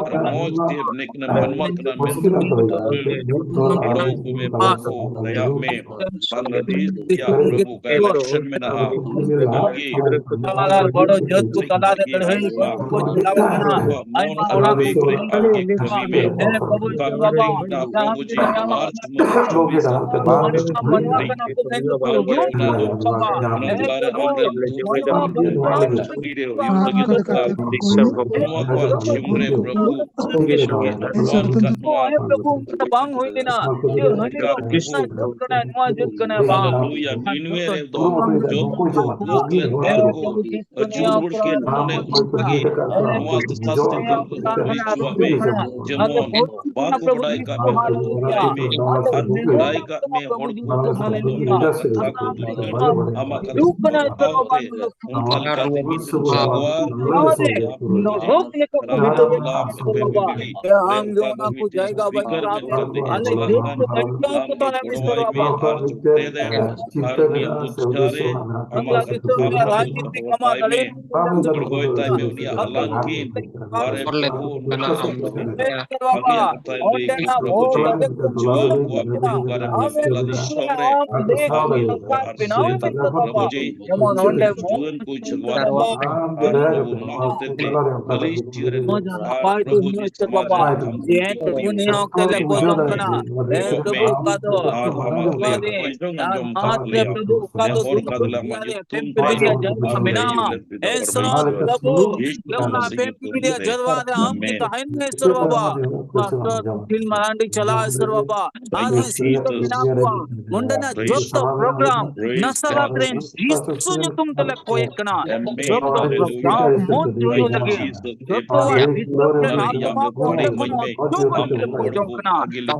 ᱟᱨ ᱢᱚᱡᱽ ᱛᱮ ᱱᱤᱠᱱᱟ ᱢᱟᱱᱣᱟ ᱠᱟᱱᱟ ᱢᱮᱱᱛᱮ ᱜᱚᱲᱚ ᱠᱚ ᱢᱮ ᱯᱨᱚᱵᱷᱩ, ᱫᱟᱭᱟ ᱢᱮ᱾ ᱵᱟᱝᱞᱟᱫᱮᱥ ᱨᱮᱭᱟᱜ ᱯᱨᱚᱵᱷᱩ ᱚᱠᱟ election ᱢᱮᱱᱟᱜᱼᱟ, ᱜᱚᱢᱠᱮ, ᱜᱤᱫᱽᱨᱟᱹ ᱠᱚ ᱛᱟᱞᱟ ᱨᱮ ᱵᱚᱲᱚ ᱡᱟᱹᱛ ᱠᱚ ᱛᱟᱞᱟ ᱨᱮ ᱞᱟᱹᱲᱦᱟᱹᱭ ᱠᱚ ᱪᱟᱞᱟᱣ ᱠᱟᱱᱟ᱾ ᱟᱭᱢᱟ ᱚᱲᱟᱜ ᱠᱚ ᱠᱷᱟᱹᱞᱤ ᱠᱟᱱᱟ᱾ ᱦᱮᱸ ᱯᱨᱚᱵᱷᱩ ᱡᱤᱥᱩ ᱵᱟᱵᱟ, ᱡᱟᱦᱟᱸ ᱢᱟᱱᱣᱟ ᱠᱟᱱᱟ ᱠᱚ ᱢᱮᱱᱛᱮ ᱠᱚ ᱦᱩᱭᱩᱜ ᱠᱟᱱᱟ, ᱦᱮᱸ ᱯᱨᱚᱵᱷᱩ ᱢᱟᱱᱣᱟ ᱵᱚᱱ ᱠᱟᱱᱟ ᱠᱚ ᱢᱮᱱᱛᱮ ᱠᱚ ᱦᱩᱭᱩᱜ ᱠᱟᱱᱟ᱾ ᱱᱚᱣᱟ ᱠᱚᱣᱟᱜ ᱡᱤᱭᱚᱱ ᱨᱮ ᱯᱨᱚᱵᱷᱩ ᱵᱤᱥᱮᱥ ᱠᱟᱨ ᱱᱚᱣᱟ ᱦᱮᱸ ᱯᱨᱚᱵᱷᱩ, ᱚᱱᱠᱟ ᱵᱟᱝ ᱦᱩᱭ ᱞᱮᱱᱟ ᱡᱮ ᱦᱟᱹᱱᱤ ᱫᱚ ᱚᱱᱟ ᱡᱩᱛ ᱠᱟᱱᱟᱭ, ᱱᱚᱣᱟ ᱡᱩᱛ ᱠᱟᱱᱟᱭ, ᱵᱟᱝ᱾ ᱦᱟᱞᱮᱞᱩᱭᱟ, ᱱᱤᱱᱣᱮ ᱨᱮ ᱫᱚ ᱡᱚᱛᱚ ᱠᱚ ᱵᱩᱡᱽ ᱞᱮᱫ ᱛᱟᱦᱮᱸ ᱠᱚ, ᱟᱹᱪᱩᱨ ᱨᱩᱣᱟᱹᱲ ᱠᱮᱫ ᱵᱚᱱᱮ ᱩᱱᱠᱩ ᱜᱮ᱾ ᱱᱚᱣᱟ ᱥᱟᱥᱛᱤ ᱠᱷᱚᱱ ᱠᱚ ᱦᱩᱫᱤᱥ ᱦᱚᱪᱚᱣᱟᱜ ᱢᱮ, ᱡᱮᱢᱚᱱ ᱵᱟᱠᱚ ᱵᱟᱰᱟᱭ ᱠᱟᱜ ᱢᱮ, ᱦᱚᱲ ᱠᱚ ᱵᱟᱰᱟᱭ ᱢᱮ, ᱟᱨ ᱠᱚ ᱵᱟᱰᱟᱭ ᱠᱟᱜ ᱢᱮ, ᱦᱚᱲ ᱠᱚ ᱟᱢᱟᱜ ᱠᱟᱛᱷᱟ ᱠᱚ ᱫᱩᱞᱟᱹᱲ ᱟᱢᱟᱜ ᱠᱟᱛᱷᱟ ᱠᱚ ᱵᱷᱟᱵᱟᱣ ᱛᱮ ᱚᱱᱠᱟ ᱞᱮᱠᱟᱛᱮ ᱢᱤᱫ ᱡᱟᱜᱣᱟᱨ ᱟᱢ ᱠᱚ ᱵᱟᱲᱟᱭ ᱢᱮ, ᱟᱨ ᱟᱢ ᱠᱚ ᱞᱟᱵᱷ ᱠᱚ ᱵᱤᱵᱤ ᱨᱮ ᱚᱠᱟ ᱠᱚᱢᱤᱴᱤ ᱥᱯᱤᱠᱟᱨ ᱢᱮᱱ ᱠᱟᱛᱮ ᱮ ᱪᱟᱞᱟᱜ ᱠᱟᱱ, ᱟᱢ ᱜᱚᱲᱚᱣᱟᱭ ᱢᱮ ᱟᱨ ᱪᱩᱯᱛᱮ ᱫᱮ ᱟᱨ ᱱᱤᱭᱟᱹ ᱢᱚᱪᱟ ᱨᱮ ᱟᱢᱟᱜ ᱠᱟᱛᱷᱟ ᱠᱚ ᱵᱷᱟᱵᱟᱣ ᱛᱟᱭ ᱢᱮ, ᱜᱚᱲᱚᱭ ᱛᱟᱭ ᱢᱮ ᱩᱱᱤᱭᱟᱜ ᱟᱞᱟᱝ ᱠᱤᱱ ᱟᱨ ᱮ ᱯᱨᱚᱵᱷᱩ ᱚᱱᱟ ᱠᱟᱛᱷᱟ ᱟᱢ ᱡᱩᱣᱟᱹᱱ ᱠᱚᱣᱟᱜ ᱯᱨᱚᱵᱷᱩ ᱡᱤ ᱚᱠᱟ ᱨᱮ ᱢᱮᱱᱟᱜ ᱠᱚᱣᱟ ᱩᱱᱠᱩ ᱵᱟᱨᱮ ᱛᱮ ᱵᱟᱝᱞᱟᱫᱮᱥ ᱥᱚᱦᱚᱨ ᱨᱮ ᱟᱨ ᱥᱚᱦᱚᱨ ᱟᱨ ᱥᱚᱦᱚᱨ ᱨᱮ ᱡᱩᱣᱟᱹᱱ ᱠᱚ ᱡᱟᱜᱣᱟᱨ ᱟᱨ ᱯᱨᱚᱵᱷᱩ ᱱᱚᱣᱟ ᱦᱚᱛᱮ ᱛᱮ ᱢᱟᱞᱮᱥᱤᱭᱟ ᱨᱮ ᱟᱨ ᱯᱨᱚᱵᱷᱩ ᱡᱤ ᱥᱚᱢᱟᱡᱽ ᱨᱮ ᱟᱢ ᱠᱚ ᱟᱨ ᱟᱢᱟᱜ ᱞᱟᱹᱭ ᱠᱚ ᱟᱸᱡᱚᱢ ᱟᱠᱟᱫ ᱞᱮᱭᱟ᱾ ᱱᱮ ᱦᱚᱨ ᱠᱟᱫ ᱞᱮ ᱟᱢᱟᱜ ᱧᱩᱛᱩᱢ ᱛᱮ ᱟᱢ ᱠᱚ ᱡᱤᱣᱤ ᱞᱮ ᱯᱨᱚᱵᱷᱩ ᱡᱤᱥᱩ ᱢᱟᱥᱤ ᱧᱩᱛᱩᱢ ᱛᱮ᱾ ᱟᱢᱮᱱ᱾ ᱛᱟᱦᱮᱱ ᱢᱮ ᱤᱥᱚᱨ ᱵᱟᱵᱟ᱾ ᱯᱟᱥᱴᱚᱨ ᱥᱩᱱᱤᱞ ᱢᱟᱨᱟᱱᱰᱤ ᱪᱟᱞᱟᱣ ᱤᱥᱚᱨ ᱵᱟᱵᱟ, ᱟᱨ ᱡᱟᱦᱟᱸ ᱥᱤ ᱢᱮᱱᱟᱜ ᱠᱚᱣᱟ, ᱚᱸᱰᱮᱱᱟᱜ ᱡᱚᱛᱚ ᱯᱨᱳᱜᱨᱟᱢ ᱱᱟᱥᱟᱨᱟᱛ ᱨᱮᱱ ᱡᱤᱥᱩ ᱧᱩᱛᱩᱢ ᱛᱮᱞᱮ ᱠᱚᱭᱮᱫ ᱠᱟᱱᱟ᱾ ᱡᱚᱛᱚ ᱯᱨᱳᱜᱨᱟᱢ ᱢᱚᱸᱡᱽ ᱦᱩᱭᱩᱜ ᱞᱟᱹᱜᱤᱫ, ᱡᱚᱛᱚᱣᱟᱜ ᱵᱤᱥᱣᱟᱥ ᱨᱮᱱᱟᱜ ᱱᱟᱣᱟ ᱠᱚ ᱡᱮᱢᱚᱱ ᱦᱚᱪᱚ ᱠᱚ ᱞᱟᱹᱜᱤᱫ ᱞᱮ ᱠᱚᱭ ᱡᱚᱝ ᱠᱟᱱᱟ᱾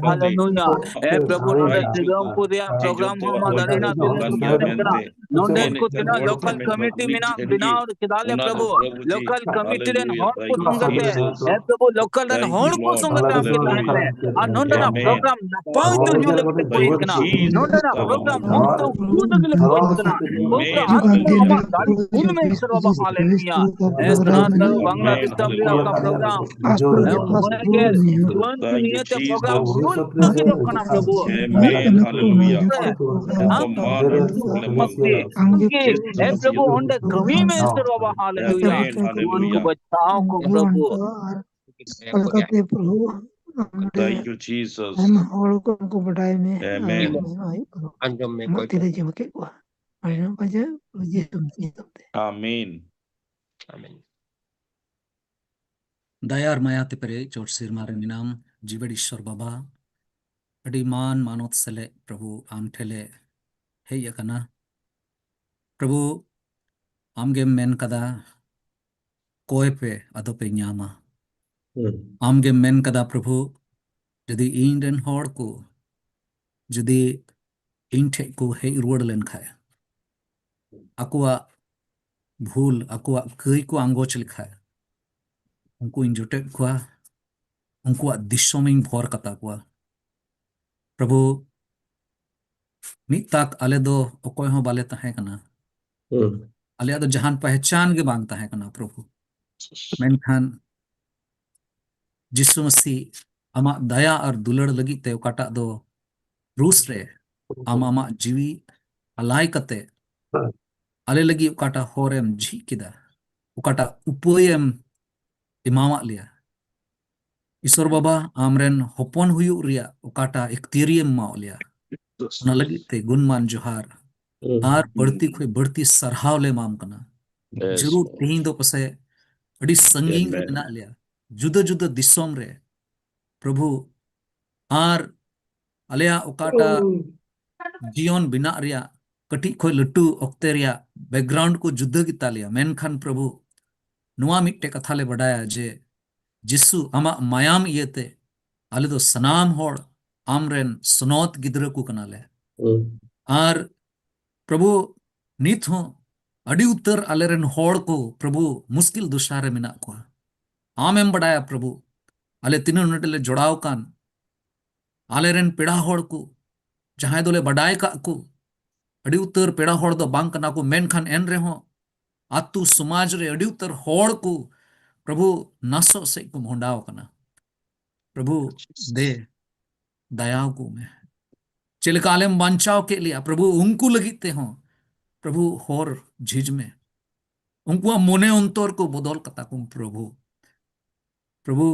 ᱦᱟᱞᱮᱞᱩᱭᱟ᱾ ᱮ ᱯᱨᱚᱵᱷᱩ, ᱱᱚᱰᱮ ᱥᱤᱨᱟᱢᱯᱩᱨ ᱨᱮᱭᱟᱜ ᱯᱨᱳᱜᱨᱟᱢ ᱦᱚᱸ ᱢᱟ ᱫᱟᱲᱮᱭᱟᱜ ᱛᱤᱱᱟᱹᱜ ᱥᱚᱢᱚᱭ ᱠᱟᱱᱟ᱾ ᱱᱚᱰᱮᱱ ᱠᱚ ᱛᱤᱱᱟᱹᱜ ᱞᱳᱠᱟᱞ ᱠᱚᱢᱤᱴᱤ ᱢᱮᱱᱟᱜ, ᱵᱮᱱᱟᱣ ᱠᱮᱫᱟ ᱞᱮ ᱯᱨᱚᱵᱷᱩ, ᱞᱳᱠᱟᱞ ᱠᱚᱢᱤᱴᱤ ᱨᱮᱱ ᱦᱚᱲ ᱠᱚ ᱥᱚᱸᱜᱮ ᱛᱮ, ᱦᱮ ᱯᱨᱚᱵᱷᱩ, ᱞᱳᱠᱟᱞ ᱨᱮᱱ ᱦᱚᱲ ᱠᱚ ᱥᱚᱸᱜᱮ ᱛᱮ ᱟᱢ ᱜᱮ ᱛᱟᱦᱮᱱ ᱢᱮ᱾ ᱟᱨ ᱱᱚᱰᱮᱱᱟᱜ ᱯᱨᱳᱜᱨᱟᱢ ᱱᱟᱯᱟᱭ ᱩᱛᱟᱹᱨ ᱦᱩᱭᱩᱜ ᱞᱟᱹᱜᱤᱫ ᱛᱮ ᱠᱚᱭᱮᱫ ᱠᱟᱱᱟ᱾ ᱱᱚᱰᱮᱱᱟᱜ ᱯᱨᱳᱜᱨᱟᱢ ᱢᱚᱸᱡᱽ ᱛᱮ ᱦᱩᱭᱩᱜ ᱞᱟᱹᱜᱤᱫ ᱞᱮ ᱠᱚᱭᱮᱫ ᱠᱟᱱᱟ᱾ ᱯᱨᱚᱵᱷᱩ, ᱟᱢ ᱜᱮ ᱟᱢᱟᱜ ᱫᱟᱲᱮ ᱠᱩᱞ ᱢᱮ ᱤᱥᱚᱨ ᱵᱟᱵᱟ, ᱦᱟᱞᱮᱞᱩᱭᱟ᱾ ᱮ ᱥᱟᱱᱟᱢ ᱵᱟᱝᱞᱟ ᱫᱤᱥᱚᱢ ᱨᱮᱭᱟᱜ ᱚᱠᱟ ᱯᱨᱳᱜᱨᱟᱢ ᱟᱥᱛᱮ ᱟᱥᱛᱮ ᱦᱮᱸ, ᱚᱱᱟ ᱜᱮ ᱡᱤᱵᱚᱱ ᱠᱚ ᱱᱤᱭᱟᱹᱛᱮ ᱵᱚᱸᱜᱟ ᱵᱩᱨᱩ ᱞᱟᱹᱜᱤᱫᱚᱜ ᱠᱟᱱᱟ, ᱯᱨᱚᱵᱷᱩ᱾ ᱟᱢ ᱜᱮ, ᱦᱮᱸ, ᱯᱨᱚᱵᱷᱩ, ᱚᱸᱰᱮ ᱠᱟᱹᱢᱤ ᱢᱮ, ᱤᱥᱚᱨ ᱵᱟᱵᱟ, ᱦᱟᱞᱮᱞᱩᱭᱟ᱾ ᱡᱤᱵᱚᱱ ᱠᱚ ᱵᱟᱧᱪᱟᱣ ᱠᱚ, ᱯᱨᱚᱵᱷᱩ᱾ ᱟᱭᱢᱟ ᱦᱚᱲ ᱠᱚ ᱩᱱᱠᱩ ᱵᱟᱰᱟᱭ ᱢᱮ, ᱟᱨ ᱟᱢᱟᱜ ᱛᱤᱨᱮ ᱡᱤᱣᱤ ᱠᱮᱫ ᱠᱚᱣᱟ᱾ ᱟᱨ ᱱᱚᱝᱠᱟ ᱡᱮ ᱡᱤᱥᱩ ᱢᱟᱥᱤ ᱧᱩᱛᱩᱢ ᱛᱮ᱾ ᱟᱢᱮᱱ᱾ ᱫᱟᱭᱟ ᱟᱨ ᱢᱟᱭᱟ ᱛᱮ ᱯᱮᱨᱮᱡ ᱪᱚᱴ ᱥᱮᱨᱢᱟ ᱨᱮ ᱢᱮᱱᱟᱢ, ᱡᱤᱣᱮᱫ ᱤᱥᱚᱨ ᱵᱟᱵᱟ, ᱟᱹᱰᱤ ᱢᱟᱱ ᱢᱟᱱᱚᱛ ᱥᱮᱞᱮᱫ ᱯᱨᱚᱵᱷᱩ ᱟᱢ ᱴᱷᱮᱱ ᱞᱮ ᱦᱮᱡ ᱟᱠᱟᱱᱟ᱾ ᱯᱨᱚᱵᱷᱩ, ᱟᱢ ᱜᱮᱢ ᱢᱮᱱ ᱠᱟᱫᱟ, "ᱠᱚᱭ ᱯᱮ, ᱟᱫᱚ ᱯᱮ ᱧᱟᱢᱟ᱾" ᱦᱩᱸ᱾ ᱟᱢ ᱜᱮᱢ ᱢᱮᱱ ᱠᱟᱫᱟ, ᱯᱨᱚᱵᱷᱩ, ᱡᱩᱫᱤ ᱤᱧ ᱨᱮᱱ ᱦᱚᱲ ᱠᱚ ᱡᱩᱫᱤ ᱤᱧ ᱴᱷᱮᱡ ᱠᱚ ᱦᱮᱡ ᱨᱩᱣᱟᱹᱲ ᱞᱮᱱ ᱠᱷᱟᱡ, ᱟᱠᱚᱣᱟᱜ ᱵᱷᱩᱞ, ᱟᱠᱚᱣᱟᱜ ᱠᱟᱹᱭ ᱠᱚ ᱟᱸᱜᱚᱪ ᱞᱮᱠᱷᱟᱡ, ᱩᱱᱠᱩᱧ ᱡᱚᱴᱮᱫ ᱠᱚᱣᱟ, ᱩᱱᱠᱩᱣᱟᱜ ᱫᱤᱥᱚᱢᱤᱧ ᱵᱷᱚᱨ ᱠᱟᱛᱟ ᱠᱚᱣᱟ᱾ ᱯᱨᱚᱵᱷᱩ, ᱢᱤᱫ ᱛᱟᱠ ᱟᱞᱮ ᱫᱚ ᱚᱠᱚᱭ ᱦᱚᱸ ᱵᱟᱞᱮ ᱛᱟᱦᱮᱸ ᱠᱟᱱᱟ᱾ ᱦᱩᱸ᱾ ᱟᱞᱮᱭᱟᱜ ᱫᱚ ᱡᱟᱦᱟᱱ ᱯᱮᱦᱪᱟᱱ ᱜᱮ ᱵᱟᱝ ᱛᱟᱦᱮᱸ ᱠᱟᱱᱟ, ᱯᱨᱚᱵᱷᱩ᱾ ᱢᱮᱱᱠᱷᱟᱱ ᱡᱤᱥᱩ ᱢᱟᱹᱥᱤ, ᱟᱢᱟᱜ ᱫᱟᱭᱟ ᱟᱨ ᱫᱩᱞᱟᱹᱲ ᱞᱟᱹᱜᱤᱫ ᱛᱮ ᱚᱠᱟᱴᱟᱜ ᱫᱚ ᱠᱨᱩᱥ ᱨᱮ ᱟᱢ ᱟᱢᱟᱜ ᱡᱤᱣᱤ ᱟᱞᱟᱭ ᱠᱟᱛᱮ ᱟᱞᱮ ᱞᱟᱹᱜᱤᱫ ᱚᱠᱟᱴᱟᱜ ᱦᱚᱨᱮᱢ ᱡᱷᱤᱡ ᱠᱮᱫᱟ, ᱚᱠᱟᱴᱟᱜ ᱩᱯᱟᱹᱭᱮᱢ ᱮᱢᱟᱣᱟᱫ ᱞᱮᱭᱟ, ᱤᱥᱚᱨ ᱵᱟᱵᱟ, ᱟᱢᱨᱮᱱ ᱦᱚᱯᱚᱱ ᱦᱩᱭᱩᱜ ᱨᱮᱭᱟᱜ ᱚᱠᱟᱴᱟᱜ ᱮᱠᱛᱤᱭᱟᱹᱨᱤᱭᱮᱢ ᱮᱢᱟᱣᱟᱫ ᱞᱮᱭᱟ, ᱚᱱᱟ ᱞᱟᱹᱜᱤᱫ ᱛᱮ ᱜᱩᱱᱢᱟᱱ ᱡᱚᱦᱟᱨ ᱦᱩᱸ᱾ ᱟᱨ ᱵᱟᱹᱲᱛᱤ ᱠᱷᱚᱱ ᱵᱟᱹᱲᱛᱤ ᱥᱟᱨᱦᱟᱣ ᱞᱮ ᱮᱢᱟᱢ ᱠᱟᱱᱟ᱾ ᱵᱮᱥ᱾ ᱡᱟᱹᱨᱩᱲ ᱛᱮᱦᱮᱧ ᱫᱚ ᱯᱟᱥᱮᱡ ᱟᱹᱰᱤ ᱥᱟᱺᱜᱤᱧ ᱨᱮ ᱟᱢᱮᱱ᱾ ᱢᱮᱱᱟᱜ ᱞᱮᱭᱟ, ᱡᱩᱫᱟᱹ ᱡᱩᱫᱟᱹ ᱫᱤᱥᱚᱢ ᱨᱮ, ᱯᱨᱚᱵᱷᱩ, ᱟᱨ ᱟᱞᱮᱭᱟᱜ ᱚᱠᱟᱴᱟᱜ ᱡᱤᱭᱚᱱ ᱵᱮᱱᱟᱜ ᱨᱮᱭᱟᱜ ᱠᱟᱹᱴᱤᱡ ᱠᱷᱚᱱ ᱞᱟᱹᱴᱩ ᱚᱠᱛᱮ ᱨᱮᱭᱟᱜ background ᱠᱚ ᱡᱩᱫᱟᱹ ᱜᱮᱛᱟ ᱞᱮᱭᱟ, ᱢᱮᱱᱠᱷᱟᱱ ᱯᱨᱚᱵᱷᱩ, ᱱᱚᱣᱟ ᱢᱤᱫᱴᱮᱡ ᱠᱟᱛᱷᱟ ᱞᱮ ᱵᱟᱰᱟᱭᱟ ᱡᱮ ᱡᱤᱥᱩ ᱟᱢᱟᱜ ᱢᱟᱭᱟᱢ ᱤᱭᱟᱹᱛᱮ ᱟᱞᱮ ᱫᱚ ᱥᱟᱱᱟᱢ ᱦᱚᱲ ᱟᱢᱨᱮᱱ ᱥᱚᱱᱚᱛ ᱜᱤᱫᱽᱨᱟᱹ ᱠᱚ ᱠᱟᱱᱟᱞᱮ᱾ ᱦᱩᱸ᱾ ᱟᱨ ᱯᱨᱚᱵᱷᱩ, ᱱᱤᱛ ᱦᱚᱸ ᱟᱹᱰᱤ ᱩᱛᱟᱹᱨ ᱟᱞᱮᱨᱮᱱ ᱦᱚᱲ ᱠᱚ, ᱯᱨᱚᱵᱷᱩ, ᱢᱩᱥᱠᱤᱞ ᱫᱚᱥᱟ ᱨᱮ ᱢᱮᱱᱟᱜ ᱠᱚᱣᱟ᱾ ᱟᱢᱮᱢ ᱵᱟᱰᱟᱭᱟ, ᱯᱨᱚᱵᱷᱩ, ᱟᱞᱮ ᱛᱤᱱᱟᱹᱜ ᱱᱚᱰᱮ ᱞᱮ ᱡᱚᱲᱟᱣ ᱟᱠᱟᱱ, ᱟᱞᱮᱨᱮᱱ ᱯᱮᱲᱟ ᱦᱚᱲ ᱠᱚ, ᱡᱟᱦᱟᱸᱭ ᱫᱚᱞᱮ ᱵᱟᱰᱟᱭ ᱠᱟᱜ ᱠᱚ, ᱟᱹᱰᱤ ᱩᱛᱟᱹᱨ ᱯᱮᱲᱟ ᱦᱚᱲ ᱫᱚ ᱵᱟᱝ ᱠᱟᱱᱟ ᱠᱚ, ᱢᱮᱱᱠᱷᱟᱱ ᱮᱱ ᱨᱮᱦᱚᱸ ᱟᱛᱳ ᱥᱚᱢᱟᱡᱽ ᱨᱮ ᱟᱹᱰᱤ ᱩᱛᱟᱹᱨ ᱦᱚᱲ ᱠᱚ ᱯᱨᱚᱵᱷᱩ, ᱱᱟᱥᱚᱜ ᱥᱮᱫ ᱠᱚ ᱢᱚᱦᱰᱟᱣ ᱠᱟᱱᱟ᱾ ᱯᱨᱚᱵᱷᱩ, ᱫᱮ, ᱫᱟᱭᱟ ᱟᱠᱚ ᱢᱮ᱾ ᱪᱮᱫ ᱞᱮᱠᱟ ᱟᱞᱮᱢ ᱵᱟᱧᱪᱟᱣ ᱠᱮᱫ ᱞᱮᱭᱟ, ᱯᱨᱚᱵᱷᱩ, ᱩᱱᱠᱩ ᱞᱟᱹᱜᱤᱫ ᱛᱮᱦᱚᱸ, ᱯᱨᱚᱵᱷᱩ, ᱦᱚᱨ ᱡᱷᱤᱡ ᱢᱮ᱾ ᱩᱱᱠᱩᱣᱟᱜ ᱢᱚᱱᱮ ᱚᱱᱛᱚᱨ ᱠᱚ ᱵᱚᱫᱚᱞ ᱠᱟᱛᱟ ᱠᱚᱢ, ᱯᱨᱚᱵᱷᱩ᱾ ᱯᱨᱚᱵᱷᱩ,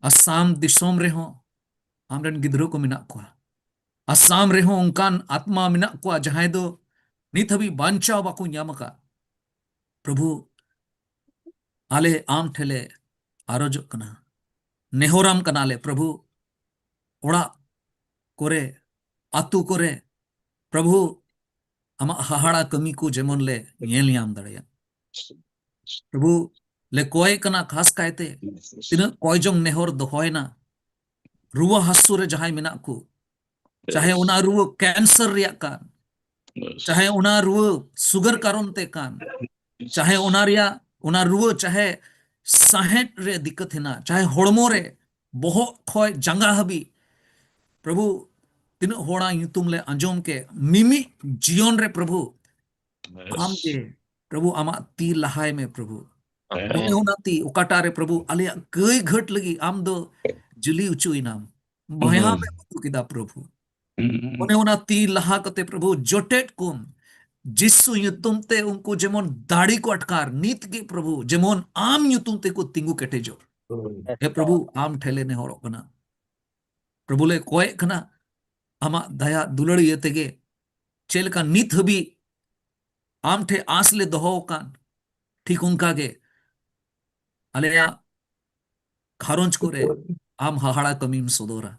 ᱟᱥᱟᱢ ᱫᱤᱥᱚᱢ ᱨᱮᱦᱚᱸ ᱟᱢᱨᱮᱱ ᱜᱤᱫᱽᱨᱟᱹ ᱠᱚ ᱢᱮᱱᱟᱜ ᱠᱚᱣᱟ᱾ ᱟᱥᱟᱢ ᱨᱮᱦᱚᱸ ᱚᱱᱠᱟᱱ ᱟᱛᱢᱟ ᱢᱮᱱᱟᱜ ᱠᱚᱣᱟ, ᱡᱟᱦᱟᱸᱭ ᱫᱚ ᱱᱤᱛ ᱦᱟᱹᱵᱤᱡ ᱵᱟᱧᱪᱟᱣ ᱵᱟᱠᱚ ᱧᱟᱢ ᱟᱠᱟᱫ᱾ ᱯᱨᱚᱵᱷᱩ, ᱟᱞᱮ ᱟᱢ ᱴᱷᱮᱱ ᱞᱮ ᱟᱨᱚᱡᱚᱜ ᱠᱟᱱᱟ, ᱱᱮᱦᱚᱨᱟᱢ ᱠᱟᱱᱟᱞᱮ, ᱯᱨᱚᱵᱷᱩ, ᱚᱲᱟᱜ ᱠᱚᱨᱮ, ᱟᱹᱛᱩ ᱠᱚᱨᱮ, ᱯᱨᱚᱵᱷᱩ, ᱟᱢᱟᱜ ᱦᱟᱦᱟᱲᱟ ᱠᱟᱹᱢᱤ ᱠᱚ ᱡᱮᱢᱚᱱ ᱞᱮ ᱧᱮᱞ ᱧᱟᱢ ᱫᱟᱲᱮᱭᱟᱜ᱾ ᱯᱨᱚᱵᱷᱩ, ᱞᱮ ᱠᱚᱭ ᱠᱟᱱᱟ, ᱠᱷᱟᱥ ᱠᱟᱭᱛᱮ ᱛᱤᱱᱟᱹᱜ ᱠᱚᱭ ᱡᱚᱝ ᱱᱮᱦᱚᱨ ᱫᱚᱦᱚᱭᱮᱱᱟ, ᱨᱩᱣᱟᱹ ᱦᱟᱹᱥᱩ ᱨᱮ ᱡᱟᱦᱟᱸᱭ ᱢᱮᱱᱟᱜ ᱠᱚ, ᱪᱟᱦᱮ ᱚᱱᱟ ᱨᱩᱣᱟᱹ ᱠᱮᱱᱥᱟᱨ ᱨᱮᱭᱟᱜ ᱠᱟᱱ, ᱪᱟᱦᱮ ᱚᱱᱟ ᱨᱩᱣᱟᱹ ᱥᱩᱜᱟᱨ ᱠᱟᱨᱚᱱ ᱛᱮ ᱠᱟᱱ, ᱪᱟᱦᱮ ᱚᱱᱟ ᱨᱮᱭᱟᱜ, ᱚᱱᱟ ᱨᱩᱣᱟᱹ ᱪᱟᱦᱮ ᱥᱟᱦᱮᱫ ᱨᱮ ᱫᱤᱠᱠᱟᱛ ᱦᱮᱱᱟᱜ, ᱪᱟᱦᱮ ᱦᱚᱲᱢᱚ ᱨᱮ, ᱵᱚᱦᱚᱜ ᱠᱷᱚᱡ ᱡᱟᱸᱜᱟ ᱦᱟᱹᱵᱤᱡ, ᱯᱨᱚᱵᱷᱩ, ᱛᱤᱱᱟᱹᱜ ᱦᱚᱲᱟᱜ ᱧᱩᱛᱩᱢ ᱞᱮ ᱟᱸᱡᱚᱢ ᱠᱮᱫ, ᱢᱤᱢᱤᱫ ᱡᱤᱭᱚᱱ ᱨᱮ ᱯᱨᱚᱵᱷᱩ, ᱟᱢ ᱜᱮ, ᱯᱨᱚᱵᱷᱩ, ᱟᱢᱟᱜ ᱛᱤ ᱞᱟᱦᱟᱭ ᱢᱮ, ᱯᱨᱚᱵᱷᱩ᱾ ᱚᱱᱮ ᱚᱱᱟ ᱛᱤ ᱚᱠᱟᱴᱟᱜ ᱨᱮ, ᱯᱨᱚᱵᱷᱩ, ᱟᱞᱮᱭᱟᱜ ᱠᱟᱹᱭ ᱜᱷᱟᱹᱴ ᱞᱟᱹᱜᱤᱫ ᱟᱢ ᱫᱚ ᱡᱟᱹᱞᱤ ᱚᱪᱚᱭᱮᱱᱟᱢ, ᱢᱟᱭᱟᱢ ᱮ ᱩᱛᱩ ᱠᱮᱫᱟ, ᱯᱨᱚᱵᱷᱩ᱾ ᱚᱱᱮ ᱚᱱᱟ ᱛᱤ ᱞᱟᱦᱟ ᱠᱟᱛᱮ, ᱯᱨᱚᱵᱷᱩ, ᱡᱚᱴᱮᱫ ᱠᱚᱢ᱾ ᱡᱤᱥᱩ ᱧᱩᱛᱩᱢ ᱛᱮ ᱩᱱᱠᱩ ᱡᱮᱢᱚᱱ ᱫᱟᱲᱮ ᱠᱚ ᱟᱴᱠᱟᱨ, ᱱᱤᱛ ᱜᱮ, ᱯᱨᱚᱵᱷᱩ, ᱡᱮᱢᱚᱱ ᱟᱢ ᱧᱩᱛᱩᱢ ᱛᱮᱠᱚ ᱛᱤᱸᱜᱩ ᱠᱮᱴᱮᱡᱚᱜ᱾ ᱦᱮ ᱯᱨᱚᱵᱷᱩ, ᱟᱢ ᱴᱷᱮᱱ ᱞᱮ ᱱᱮᱦᱚᱨᱚᱜ ᱠᱟᱱᱟ᱾ ᱯᱨᱚᱵᱷᱩ, ᱞᱮ ᱠᱚᱭᱮᱜ ᱠᱟᱱᱟ ᱟᱢᱟᱜ ᱫᱟᱭᱟ ᱫᱩᱞᱟᱹᱲ ᱤᱭᱟᱹ ᱛᱮᱜᱮ, ᱪᱮᱫ ᱞᱮᱠᱟ ᱱᱤᱛ ᱦᱟᱹᱵᱤᱡ ᱟᱢ ᱴᱷᱮᱱ ᱟᱸᱥ ᱞᱮ ᱫᱚᱦᱚ ᱟᱠᱟᱫ, ᱴᱷᱤᱠ ᱚᱱᱠᱟ ᱜᱮ ᱟᱞᱮᱭᱟᱜ ᱜᱷᱟᱨᱚᱸᱡᱽ ᱠᱚᱨᱮ ᱟᱢ ᱦᱟᱦᱟᱲᱟ ᱠᱟᱹᱢᱤᱢ ᱥᱚᱫᱚᱨᱟ᱾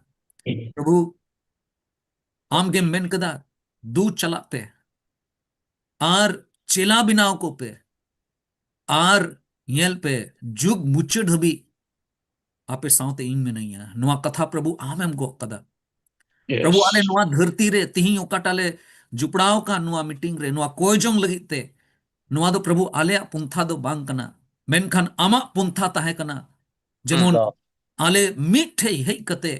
ᱯᱨᱚᱵᱷᱩ, ᱟᱢ ᱜᱮᱢ ᱢᱮᱱ ᱠᱮᱫᱟ, "ᱫᱩ ᱪᱟᱞᱟᱜ ᱯᱮ ᱟᱨ ᱪᱮᱞᱟ ᱵᱮᱱᱟᱣ ᱠᱚᱯᱮ, ᱟᱨ ᱧᱮᱞ ᱯᱮ, ᱡᱩᱜᱽ ᱢᱩᱪᱟᱹᱫ ᱦᱟᱹᱵᱤᱡ ᱟᱯᱮ ᱥᱟᱶᱛᱮ ᱤᱧ ᱢᱤᱱᱟᱹᱧᱟ᱾" ᱱᱚᱣᱟ ᱠᱟᱛᱷᱟ, ᱯᱨᱚᱵᱷᱩ, ᱟᱢᱮᱢ ᱜᱚᱜ ᱠᱟᱫᱟ᱾ ᱯᱨᱚᱵᱷᱩ, ᱟᱞᱮ ᱱᱚᱣᱟ ᱫᱷᱟᱹᱨᱛᱤ ᱨᱮ ᱛᱤᱦᱤᱧ ᱚᱠᱟᱴᱟᱜ ᱞᱮ ᱡᱚᱯᱲᱟᱣ ᱟᱠᱟᱱ ᱱᱚᱣᱟ ᱢᱤᱴᱤᱝ ᱨᱮ, ᱱᱚᱣᱟ ᱠᱚᱭ ᱡᱚᱝ ᱞᱟᱹᱜᱤᱫ ᱛᱮ, ᱱᱚᱣᱟ ᱫᱚ, ᱯᱨᱚᱵᱷᱩ, ᱟᱞᱮᱭᱟᱜ ᱯᱚᱱᱛᱷᱟ ᱫᱚ ᱵᱟᱝ ᱠᱟᱱᱟ, ᱢᱮᱱᱠᱷᱟᱱ ᱟᱢᱟᱜ ᱯᱚᱱᱛᱷᱟ ᱛᱟᱦᱮᱸ ᱠᱟᱱᱟ᱾ ᱡᱮᱢᱚᱱ ᱟᱞᱮ ᱢᱤᱫ ᱴᱷᱮᱡ ᱦᱮᱡ ᱠᱟᱛᱮ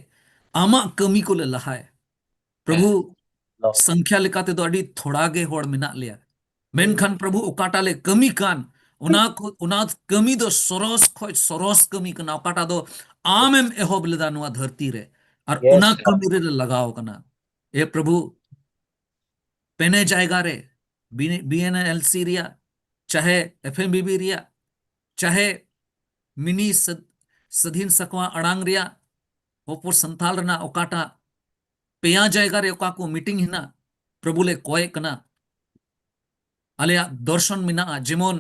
ᱟᱢᱟᱜ ᱠᱟᱹᱢᱤ ᱠᱚᱞᱮ ᱞᱟᱦᱟᱭ᱾ ᱯᱨᱚᱵᱷᱩ, ᱥᱚᱝᱠᱷᱭᱟ ᱞᱮᱠᱟ ᱛᱮᱫᱚ ᱟᱹᱰᱤ ᱛᱷᱚᱲᱟ ᱜᱮ ᱦᱚᱲ ᱢᱮᱱᱟᱜ ᱞᱮᱭᱟ, ᱢᱮᱱᱠᱷᱟᱱ, ᱯᱨᱚᱵᱷᱩ, ᱚᱠᱟᱴᱟᱜ ᱞᱮ ᱠᱟᱹᱢᱤ ᱠᱟᱱ, ᱚᱱᱟ ᱠᱚ, ᱚᱱᱟ ᱠᱟᱹᱢᱤ ᱫᱚ ᱥᱚᱨᱚᱥ ᱠᱷᱚᱡ ᱥᱚᱨᱚᱥ ᱠᱟᱹᱢᱤ ᱠᱟᱱᱟ, ᱚᱠᱟᱴᱟᱜ ᱫᱚ ᱟᱢᱮᱢ ᱮᱦᱚᱵ ᱞᱮᱫᱟ ᱱᱚᱣᱟ ᱫᱷᱟᱹᱨᱛᱤ ᱨᱮ, ᱟᱨ ᱚᱱᱟ ᱠᱟᱹᱢᱤ ᱨᱮᱞᱮ ᱞᱟᱜᱟᱣ ᱠᱟᱱᱟ᱾ ᱮ ᱯᱨᱚᱵᱷᱩ, ᱯᱮᱱᱮ ᱡᱟᱭᱜᱟ ᱨᱮ, B-, B N L C ᱨᱮᱭᱟᱜ, ᱪᱟᱦᱮ ᱮᱯᱷ ᱮᱢ ᱵᱤ ᱵᱤ ᱨᱮᱭᱟᱜ, ᱪᱟᱦᱮ ᱢᱤᱱᱤ ᱥᱟᱫ-, ᱥᱟᱫᱷᱤᱱ ᱥᱟᱠᱣᱟ ᱟᱲᱟᱝ ᱨᱮᱭᱟᱜ, ᱦᱚᱯᱚᱨ ᱥᱟᱱᱛᱟᱞ ᱨᱮᱱᱟᱜ ᱚᱠᱟᱴᱟᱜ ᱯᱮᱭᱟ ᱡᱟᱭᱜᱟ ᱨᱮ ᱚᱠᱟ ᱠᱚ ᱢᱤᱴᱤᱝ ᱦᱮᱱᱟᱜ, ᱯᱨᱚᱵᱷᱩ ᱞᱮ ᱠᱚᱭᱮᱜ ᱠᱟᱱᱟ, ᱟᱞᱮᱭᱟᱜ ᱫᱚᱨᱥᱚᱱ ᱢᱮᱱᱟᱜᱼᱟ, ᱡᱮᱢᱚᱱ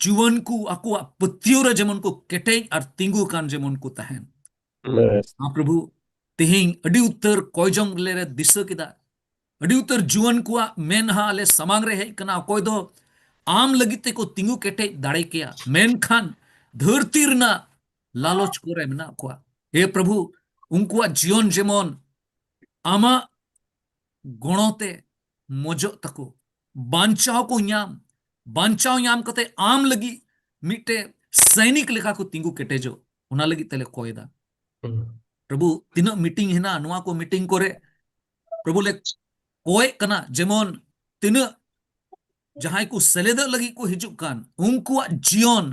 ᱡᱩᱣᱟᱹᱱ ᱠᱚ ᱟᱠᱚᱣᱟᱜ ᱯᱟᱹᱛᱭᱟᱹᱣ ᱨᱮ ᱡᱮᱢᱚᱱ ᱠᱚ ᱠᱮᱴᱮᱡ ᱟᱨ ᱛᱤᱸᱜᱩ ᱠᱟᱱ ᱡᱮᱢᱚᱱ ᱠᱚ ᱛᱟᱦᱮᱱ᱾ ᱢᱟ ᱯᱨᱚᱵᱷᱩ, ᱛᱮᱦᱮᱧ ᱟᱹᱰᱤ ᱩᱛᱟᱹᱨ ᱠᱚᱭ ᱡᱚᱝ ᱞᱮ ᱨᱮ ᱫᱤᱥᱟᱹ ᱠᱮᱫᱟ, ᱟᱹᱰᱤ ᱩᱛᱟᱹᱨ ᱡᱩᱣᱟᱹᱱ ᱠᱚᱣᱟᱜ ᱢᱮᱱ ᱦᱟᱸᱜ ᱟᱞᱮ ᱥᱟᱢᱟᱝ ᱨᱮ ᱦᱮᱡ ᱠᱟᱱᱟ, ᱚᱠᱚᱭ ᱫᱚ ᱟᱢ ᱞᱟᱹᱜᱤᱫ ᱛᱮᱠᱚ ᱛᱤᱸᱜᱩ ᱠᱮᱴᱮᱡ ᱫᱟᱲᱮ ᱠᱮᱭᱟ, ᱢᱮᱱᱠᱷᱟᱱ ᱫᱷᱟᱹᱨᱛᱤ ᱨᱮᱱᱟᱜ ᱞᱟᱞᱚᱪ ᱠᱚᱨᱮ ᱢᱮᱱᱟᱜ ᱠᱚᱣᱟ᱾ ᱮ ᱯᱨᱚᱵᱷᱩ, ᱩᱱᱠᱩᱣᱟᱜ ᱡᱤᱭᱚᱱ ᱡᱮᱢᱚᱱ ᱟᱢᱟᱜ ᱜᱚᱲᱚ ᱛᱮ ᱢᱚᱡᱚᱜ ᱛᱟᱠᱚ, ᱵᱟᱧᱪᱟᱣ ᱠᱚ ᱧᱟᱢ, ᱵᱟᱧᱪᱟᱣ ᱧᱟᱢ ᱠᱟᱛᱮ ᱟᱢ ᱞᱟᱹᱜᱤᱫ ᱢᱤᱫᱴᱮᱡ ᱥᱟᱭᱱᱤᱠ ᱞᱮᱠᱟ ᱠᱚ ᱛᱤᱸᱜᱩ ᱠᱮᱴᱮᱡᱚᱜ, ᱚᱱᱟ ᱞᱟᱹᱜᱤᱫ ᱛᱮᱞᱮ ᱠᱚᱭ ᱮᱫᱟ᱾ ᱦᱩᱸ᱾ ᱯᱨᱚᱵᱷᱩ, ᱛᱤᱱᱟᱹᱜ ᱢᱤᱴᱤᱝ ᱦᱮᱱᱟᱜᱼᱟ, ᱱᱚᱣᱟ ᱠᱚ ᱢᱤᱴᱤᱝ ᱠᱚᱨᱮ ᱯᱨᱚᱵᱷᱩ ᱞᱮ ᱠᱚᱭᱮᱜ ᱠᱟᱱᱟ, ᱡᱮᱢᱚᱱ ᱛᱤᱱᱟᱹᱜ ᱡᱟᱦᱟᱸᱭ ᱠᱚ ᱥᱮᱞᱮᱫᱚᱜ ᱞᱟᱹᱜᱤᱫ ᱠᱚ ᱦᱤᱡᱩᱜ ᱠᱟᱱ, ᱩᱱᱠᱩᱣᱟᱜ ᱡᱤᱭᱚᱱ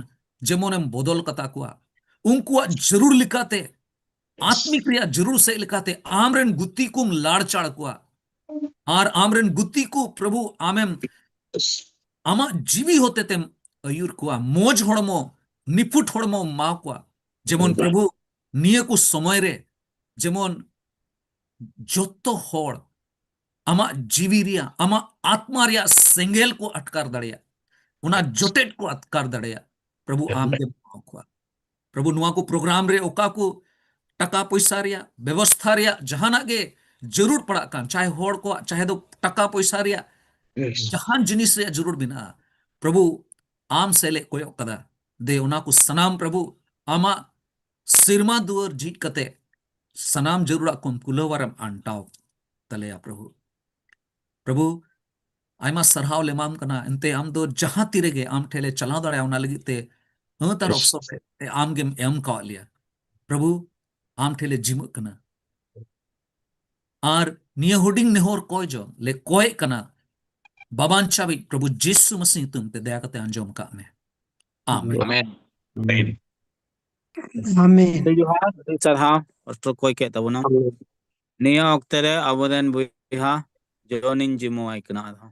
ᱡᱮᱢᱚᱱᱮᱢ ᱵᱚᱫᱚᱞ ᱠᱟᱛᱟ ᱠᱚᱣᱟ, ᱩᱱᱠᱩᱣᱟᱜ ᱡᱟᱹᱨᱩᱲ ᱞᱮᱠᱟᱛᱮ, ᱟᱛᱢᱤᱠ ᱨᱮᱭᱟᱜ ᱡᱟᱹᱨᱩᱲ ᱥᱮᱫ ᱞᱮᱠᱟᱛᱮ ᱟᱢᱨᱮᱱ ᱜᱩᱛᱤ ᱠᱚᱢ ᱞᱟᱲᱪᱟᱲ ᱠᱚᱣᱟ, ᱟᱨ ᱟᱢᱨᱮᱱ ᱜᱩᱛᱤ ᱠᱚ ᱯᱨᱚᱵᱷᱩ ᱟᱢᱮᱢ, ᱟᱢᱟᱜ ᱡᱤᱣᱤ ᱦᱚᱛᱮᱛᱮᱢ ᱟᱹᱭᱩᱨ ᱠᱚᱣᱟ, ᱢᱚᱡᱽ ᱦᱚᱲᱢᱚ, ᱱᱤᱯᱷᱩᱴ ᱦᱚᱲᱢᱚᱢ ᱮᱢᱟ ᱠᱚᱣᱟ, ᱡᱮᱢᱚᱱ ᱯᱨᱚᱵᱷᱩ ᱱᱤᱭᱟᱹ ᱠᱚ ᱥᱚᱢᱚᱭ ᱨᱮ ᱡᱮᱢᱚᱱ ᱡᱚᱛᱚ ᱦᱚᱲ ᱟᱢᱟᱜ ᱡᱤᱣᱤ ᱨᱮᱭᱟᱜ, ᱟᱢᱟᱜ ᱟᱛᱢᱟ ᱨᱮᱭᱟᱜ ᱥᱮᱸᱜᱮᱞ ᱠᱚ ᱟᱴᱠᱟᱨ ᱫᱟᱲᱮᱭᱟᱜ, ᱚᱱᱟ ᱡᱚᱴᱮᱫ ᱠᱚ ᱟᱴᱠᱟᱨ ᱫᱟᱲᱮᱭᱟᱜ, ᱯᱨᱚᱵᱷᱩ ᱟᱢ ᱜᱮᱢ ᱮᱢᱟ ᱠᱚᱣᱟ᱾ ᱯᱨᱚᱵᱷᱩ, ᱱᱚᱣᱟ ᱠᱚ ᱯᱨᱳᱜᱨᱟᱢ ᱨᱮ ᱚᱠᱟ ᱠᱚ ᱴᱟᱠᱟ ᱯᱚᱭᱥᱟ ᱨᱮᱭᱟᱜ ᱵᱮᱵᱚᱥᱛᱷᱟ ᱨᱮᱭᱟᱜ ᱡᱟᱦᱟᱱᱟᱜ ᱜᱮ ᱡᱟᱹᱨᱩᱲ ᱯᱟᱲᱟᱜ ᱠᱟᱱ, ᱪᱟᱦᱮ ᱦᱚᱲ ᱠᱚᱣᱟᱜ, ᱪᱟᱦᱮ ᱫᱚ ᱴᱟᱠᱟ ᱯᱚᱭᱥᱟ ᱨᱮᱭᱟᱜ ᱡᱟᱦᱟᱱ ᱡᱤᱱᱤᱥ ᱨᱮᱭᱟᱜ ᱡᱟᱹᱨᱩᱲ ᱢᱮᱱᱟᱜᱼᱟ, ᱯᱨᱚᱵᱷᱩ ᱟᱢ ᱥᱮᱫ ᱞᱮ ᱠᱚᱭᱚᱜ ᱠᱟᱫᱟ᱾ ᱫᱮ, ᱚᱱᱟ ᱠᱚ ᱥᱟᱱᱟᱢ ᱯᱨᱚᱵᱷᱩ ᱟᱢᱟᱜ ᱥᱮᱨᱢᱟ ᱫᱩᱣᱟᱹᱨ ᱡᱷᱤᱡ ᱠᱟᱛᱮ ᱥᱟᱱᱟᱢ ᱡᱟᱹᱨᱩᱲᱟᱜ ᱠᱚᱢ ᱠᱩᱞᱟᱹᱣ ᱟᱨᱮᱢ ᱟᱱᱴᱟᱣ ᱛᱟᱞᱮᱭᱟ ᱯᱨᱚᱵᱷᱩ᱾ ᱯᱨᱚᱵᱷᱩ, ᱟᱭᱢᱟ ᱥᱟᱨᱦᱟᱣ ᱞᱮ ᱮᱢᱟᱢ ᱠᱟᱱᱟ, ᱮᱱᱛᱮ ᱟᱢ ᱫᱚ ᱡᱟᱦᱟᱸ ᱛᱤ ᱨᱮᱜᱮ ᱟᱢ ᱴᱷᱮᱱ ᱞᱮ ᱪᱟᱞᱟᱣ ᱫᱟᱲᱮᱭᱟᱜᱼᱟ, ᱚᱱᱟ ᱞᱟᱹᱜᱤᱫ ᱛᱮ ᱟᱹᱛ ᱟᱨ ᱚᱠᱛᱚ ᱯᱮ ᱟᱢ ᱜᱮᱢ ᱮᱢ ᱠᱟᱣᱟᱫ ᱞᱮᱭᱟ᱾ ᱯᱨᱚᱵᱷᱩ, ᱟᱢ ᱴᱷᱮᱱ ᱞᱮ ᱡᱤᱢᱟᱹᱜ ᱠᱟᱱᱟ᱾ ᱟᱨ ᱱᱤᱭᱟᱹ ᱦᱩᱰᱤᱧ ᱱᱮᱦᱚᱨ ᱠᱚᱭ ᱡᱚᱝ ᱞᱮ ᱠᱚᱭᱮᱜ ᱠᱟᱱᱟ, ᱵᱟᱵᱟᱱ ᱪᱟᱵᱤᱡ ᱯᱨᱚᱵᱷᱩ ᱡᱤᱥᱩ ᱢᱟᱥᱤ ᱧᱩᱛᱩᱢ ᱛᱮ ᱫᱟᱭᱟ ᱠᱟᱛᱮ ᱟᱸᱡᱚᱢ ᱠᱟᱜ ᱢᱮ᱾ ᱟᱢᱮᱱ᱾ ᱟᱢᱮᱱ᱾ ᱟᱢᱮᱱ᱾ ᱟᱹᱰᱤ ᱡᱚᱦᱟᱨ, ᱟᱹᱰᱤ ᱥᱟᱨᱦᱟᱣ ᱚᱠᱛᱚ ᱠᱚᱭ ᱠᱮᱫ ᱛᱟᱵᱚᱱᱟ᱾ ᱱᱤᱭᱟᱹ ᱚᱠᱛᱮ ᱨᱮ ᱟᱵᱚᱨᱮᱱ ᱵᱚᱭᱦᱟ ᱡᱚᱱᱤᱧ ᱡᱤᱢᱩ ᱟᱭ ᱠᱟᱱᱟ ᱟᱨᱦᱚᱸ᱾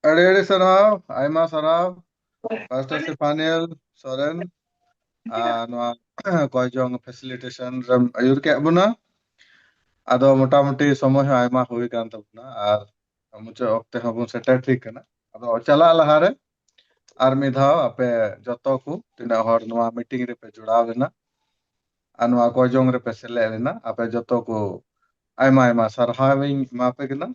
ᱟᱹᱰᱤ ᱟᱹᱰᱤ ᱥᱟᱨᱦᱟᱣ, ᱟᱭᱢᱟ ᱥᱟᱨᱦᱟᱣ ᱯᱟᱥᱴᱟᱨ ᱥᱮᱯᱷᱟᱱᱤᱭᱮᱞ ᱥᱚᱨᱮᱱ, ᱟᱨ ᱱᱚᱣᱟ ᱠᱚᱭᱡᱚᱝ ᱯᱷᱮᱥᱤᱞᱤᱴᱮᱥᱚᱱ ᱨᱮᱢ ᱟᱹᱭᱩᱨ ᱠᱮᱫ ᱵᱚᱱᱟ᱾ ᱟᱫᱚ ᱢᱚᱴᱟᱢᱩᱴᱤ ᱥᱚᱢᱚᱭ ᱦᱚᱸ ᱟᱭᱢᱟ ᱦᱩᱭ ᱠᱟᱱ ᱛᱟᱵᱚᱱᱟ ᱟᱨ ᱢᱩᱪᱟᱹᱫ ᱚᱠᱛᱮ ᱦᱚᱸᱵᱚᱱ ᱥᱮᱴᱮᱨ ᱴᱷᱤᱠ ᱠᱟᱱᱟ᱾ ᱟᱫᱚ ᱪᱟᱞᱟᱜ ᱞᱟᱦᱟᱨᱮ ᱟᱨ ᱢᱤᱫ ᱫᱷᱟᱣ ᱟᱯᱮ ᱡᱚᱛᱚ ᱠᱚ ᱛᱤᱱᱟᱹᱜ ᱦᱚᱲ ᱱᱚᱣᱟ ᱢᱤᱴᱤᱝ ᱨᱮᱯᱮ ᱡᱚᱲᱟᱣ ᱞᱮᱱᱟ ᱟᱨ ᱱᱚᱣᱟ ᱠᱚᱭᱡᱚᱝ ᱨᱮᱯᱮ ᱥᱮᱞᱮᱫ ᱞᱮᱱᱟ, ᱟᱯᱮ ᱡᱚᱛᱚ ᱠᱚ ᱟᱭᱢᱟ ᱟᱭᱢᱟ ᱥᱟᱨᱦᱟᱣ ᱤᱧ ᱮᱢᱟ ᱯᱮ ᱠᱟᱱᱟ᱾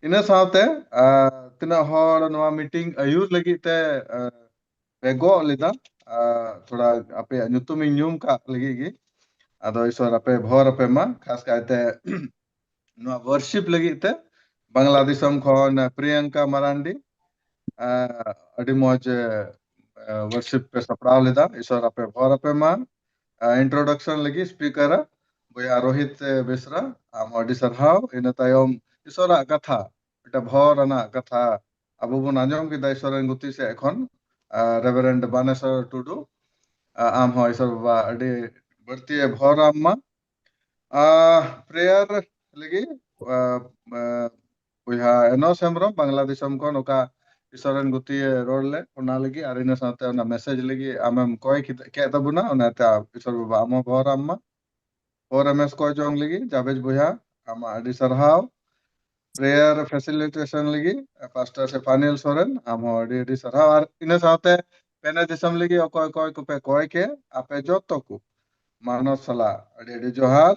ᱤᱱᱟᱹ ᱥᱟᱶᱛᱮ ᱟᱨ ᱛᱤᱱᱟᱹᱜ ᱦᱚᱲ ᱱᱚᱣᱟ ᱢᱤᱴᱤᱝ ᱟᱹᱭᱩᱨ ᱞᱟᱹᱜᱤᱫ ᱛᱮ ᱟᱨ ᱯᱮ ᱜᱚᱜ ᱞᱮᱫᱟ, ᱟᱨ ᱛᱷᱚᱲᱟ ᱟᱯᱮᱭᱟᱜ ᱧᱩᱛᱩᱢᱤᱧ ᱧᱩᱢ ᱠᱟᱜ ᱞᱟᱹᱜᱤᱫ ᱜᱮ᱾ ᱟᱫᱚ ᱤᱥᱚᱨ ᱟᱯᱮ ᱵᱷᱚᱨ ᱟᱯᱮ ᱢᱟ, ᱠᱷᱟᱥ ᱠᱟᱭᱛᱮ ᱱᱚᱣᱟ ᱣᱟᱨᱥᱤᱯ ᱞᱟᱹᱜᱤᱫ ᱛᱮ ᱵᱟᱝᱞᱟ ᱫᱤᱥᱚᱢ ᱠᱷᱚᱱ ᱯᱨᱤᱭᱟᱝᱠᱟ ᱢᱟᱨᱟᱱᱰᱤ, ᱟᱨ ᱟᱹᱰᱤ ᱢᱚᱡᱽ ᱣᱟᱨᱥᱤᱯ ᱯᱮ ᱥᱟᱯᱲᱟᱣ ᱞᱮᱫᱟ᱾ ᱤᱥᱚᱨ ᱟᱯᱮ ᱵᱷᱚᱨ ᱟᱯᱮ ᱢᱟ᱾ ᱤᱱᱴᱨᱳᱰᱟᱠᱥᱚᱱ ᱞᱟᱹᱜᱤᱫ ᱥᱯᱤᱠᱟᱨ ᱵᱚᱭᱦᱟ ᱨᱳᱦᱤᱛ ᱵᱮᱥᱨᱟ, ᱟᱢ ᱟᱹᱰᱤ ᱥᱟᱨᱦᱟᱣ᱾ ᱤᱱᱟᱹ ᱛᱟᱭᱚᱢ ᱤᱥᱚᱨᱟᱜ ᱠᱟᱛᱷᱟ, ᱢᱤᱫᱴᱟᱝ ᱵᱷᱚᱨ ᱟᱱᱟᱜ ᱠᱟᱛᱷᱟ ᱟᱵᱚ ᱵᱚᱱ ᱟᱸᱡᱚᱢ ᱠᱮᱫᱟ ᱤᱥᱚᱨ ᱨᱮᱱ ᱜᱩᱛᱤ ᱥᱮᱫ ᱠᱷᱚᱱ, ᱨᱮᱵᱷᱟᱨᱮᱱᱰ ᱵᱟᱱᱮᱥᱚᱨ ᱴᱩᱰᱩ, ᱟᱢ ᱦᱚᱸ ᱤᱥᱚᱨ ᱵᱟᱵᱟ ᱟᱹᱰᱤ ᱵᱟᱹᱲᱛᱤ ᱵᱷᱚᱨ ᱟᱢ ᱢᱟ᱾ ᱯᱨᱮᱭᱟᱨ ᱞᱟᱹᱜᱤᱫ ᱵᱚᱭᱦᱟ ᱮᱱᱚᱥ ᱦᱮᱢᱵᱨᱚᱢ ᱵᱟᱝᱞᱟ ᱫᱤᱥᱚᱢ ᱠᱷᱚᱱ ᱚᱠᱟ ᱤᱥᱚᱨ ᱨᱮᱱ ᱜᱩᱛᱤᱭᱮ ᱨᱚᱲ ᱞᱮᱫ ᱚᱱᱟ ᱞᱟᱹᱜᱤᱫ ᱟᱨ ᱤᱱᱟᱹ ᱥᱟᱶᱛᱮ ᱚᱱᱟ ᱢᱮᱥᱮᱡᱽ ᱞᱟᱹᱜᱤᱫ ᱟᱢᱮᱢ ᱠᱚᱭ ᱠᱮᱫ ᱛᱟᱵᱚᱱᱟ, ᱚᱱᱟᱛᱮ ᱤᱥᱚᱨ ᱵᱟᱵᱟ ᱟᱢ ᱦᱚᱸ ᱵᱷᱚᱨ ᱟᱢ ᱢᱟ᱾ ᱯᱷᱳᱨ ᱮᱢ ᱮᱥ ᱠᱚᱭ ᱡᱚᱝ ᱞᱟᱹᱜᱤᱫ ᱡᱟᱵᱮᱡᱽ ᱵᱚᱭᱦᱟ ᱟᱢᱟᱜ ᱟᱹᱰᱤ ᱥᱟᱨᱦᱟᱣ᱾ ᱯᱨᱮᱭᱟᱨ ᱯᱷᱮᱥᱤᱞᱤᱴᱮᱥᱚᱱ ᱞᱟᱹᱜᱤᱫ ᱯᱟᱥᱴᱟᱨ ᱥᱮᱯᱷᱟᱱᱤᱭᱮᱞ ᱥᱚᱨᱮᱱ, ᱟᱢ ᱦᱚᱸ ᱟᱹᱰᱤ ᱟᱹᱰᱤ ᱥᱟᱨᱦᱟᱣ᱾ ᱟᱨ ᱤᱱᱟᱹ ᱥᱟᱶᱛᱮ ᱯᱮᱱᱮ ᱫᱤᱥᱚᱢ ᱞᱟᱹᱜᱤᱫ ᱚᱠᱚᱭ ᱚᱠᱚᱭ ᱠᱚᱯᱮ ᱠᱚᱭ ᱠᱮ, ᱟᱯᱮ ᱡᱚᱛᱚ ᱠᱚ ᱢᱟᱱᱚᱛ ᱥᱟᱞᱟᱜ ᱟᱹᱰᱤ ᱟᱹᱰᱤ ᱡᱚᱦᱟᱨ᱾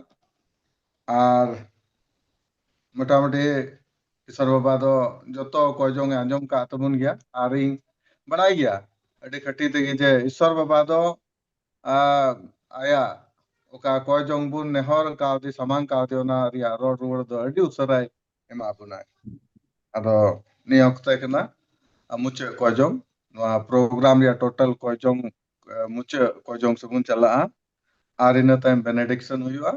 ᱟᱨ ᱢᱚᱴᱟᱢᱩᱴᱤ ᱤᱥᱚᱨ ᱵᱟᱵᱟ ᱫᱚ ᱡᱚᱛᱚ ᱠᱚᱭ ᱡᱚᱝ ᱮ ᱟᱸᱡᱚᱢ ᱠᱟᱜ ᱛᱟᱵᱚᱱ ᱜᱮᱭᱟ, ᱟᱨᱤᱧ ᱵᱟᱲᱟᱭ ᱜᱮᱭᱟ ᱟᱹᱰᱤ ᱠᱟᱹᱴᱤᱡ ᱛᱮᱜᱮ ᱡᱮ ᱤᱥᱚᱨ ᱵᱟᱵᱟ ᱫᱚ ᱟᱭᱟᱜ ᱚᱠᱟ ᱠᱚᱭ ᱡᱚᱝ ᱵᱚᱱ ᱱᱮᱦᱚᱨ ᱠᱟᱣᱫᱮ, ᱥᱟᱢᱟᱝ ᱠᱟᱣᱫᱮ, ᱚᱱᱟ ᱨᱮᱭᱟᱜ ᱨᱚᱲ ᱨᱩᱣᱟᱹᱲ ᱫᱚ ᱟᱹᱰᱤ ᱩᱥᱟᱹᱨᱟᱭ ᱮᱢᱟ ᱵᱚᱱᱟᱭ᱾ ᱟᱫᱚ ᱱᱤᱭᱟᱹ ᱚᱠᱛᱮ ᱠᱟᱱᱟ ᱢᱩᱪᱟᱹᱫ ᱠᱚᱭ ᱡᱚᱝ, ᱱᱚᱣᱟ ᱯᱨᱳᱜᱨᱟᱢ ᱨᱮᱭᱟᱜ ᱴᱳᱴᱟᱞ ᱠᱚᱭ ᱡᱚᱝ, ᱢᱩᱪᱟᱹᱫ ᱠᱚᱭ ᱡᱚᱝ ᱥᱮᱫ ᱵᱚᱱ ᱪᱟᱞᱟᱜᱼᱟ᱾ ᱟᱨ ᱤᱱᱟᱹ ᱛᱟᱭᱚᱢ ᱵᱮᱱᱮᱰᱤᱠᱥᱚᱱ ᱦᱩᱭᱩᱜᱼᱟ,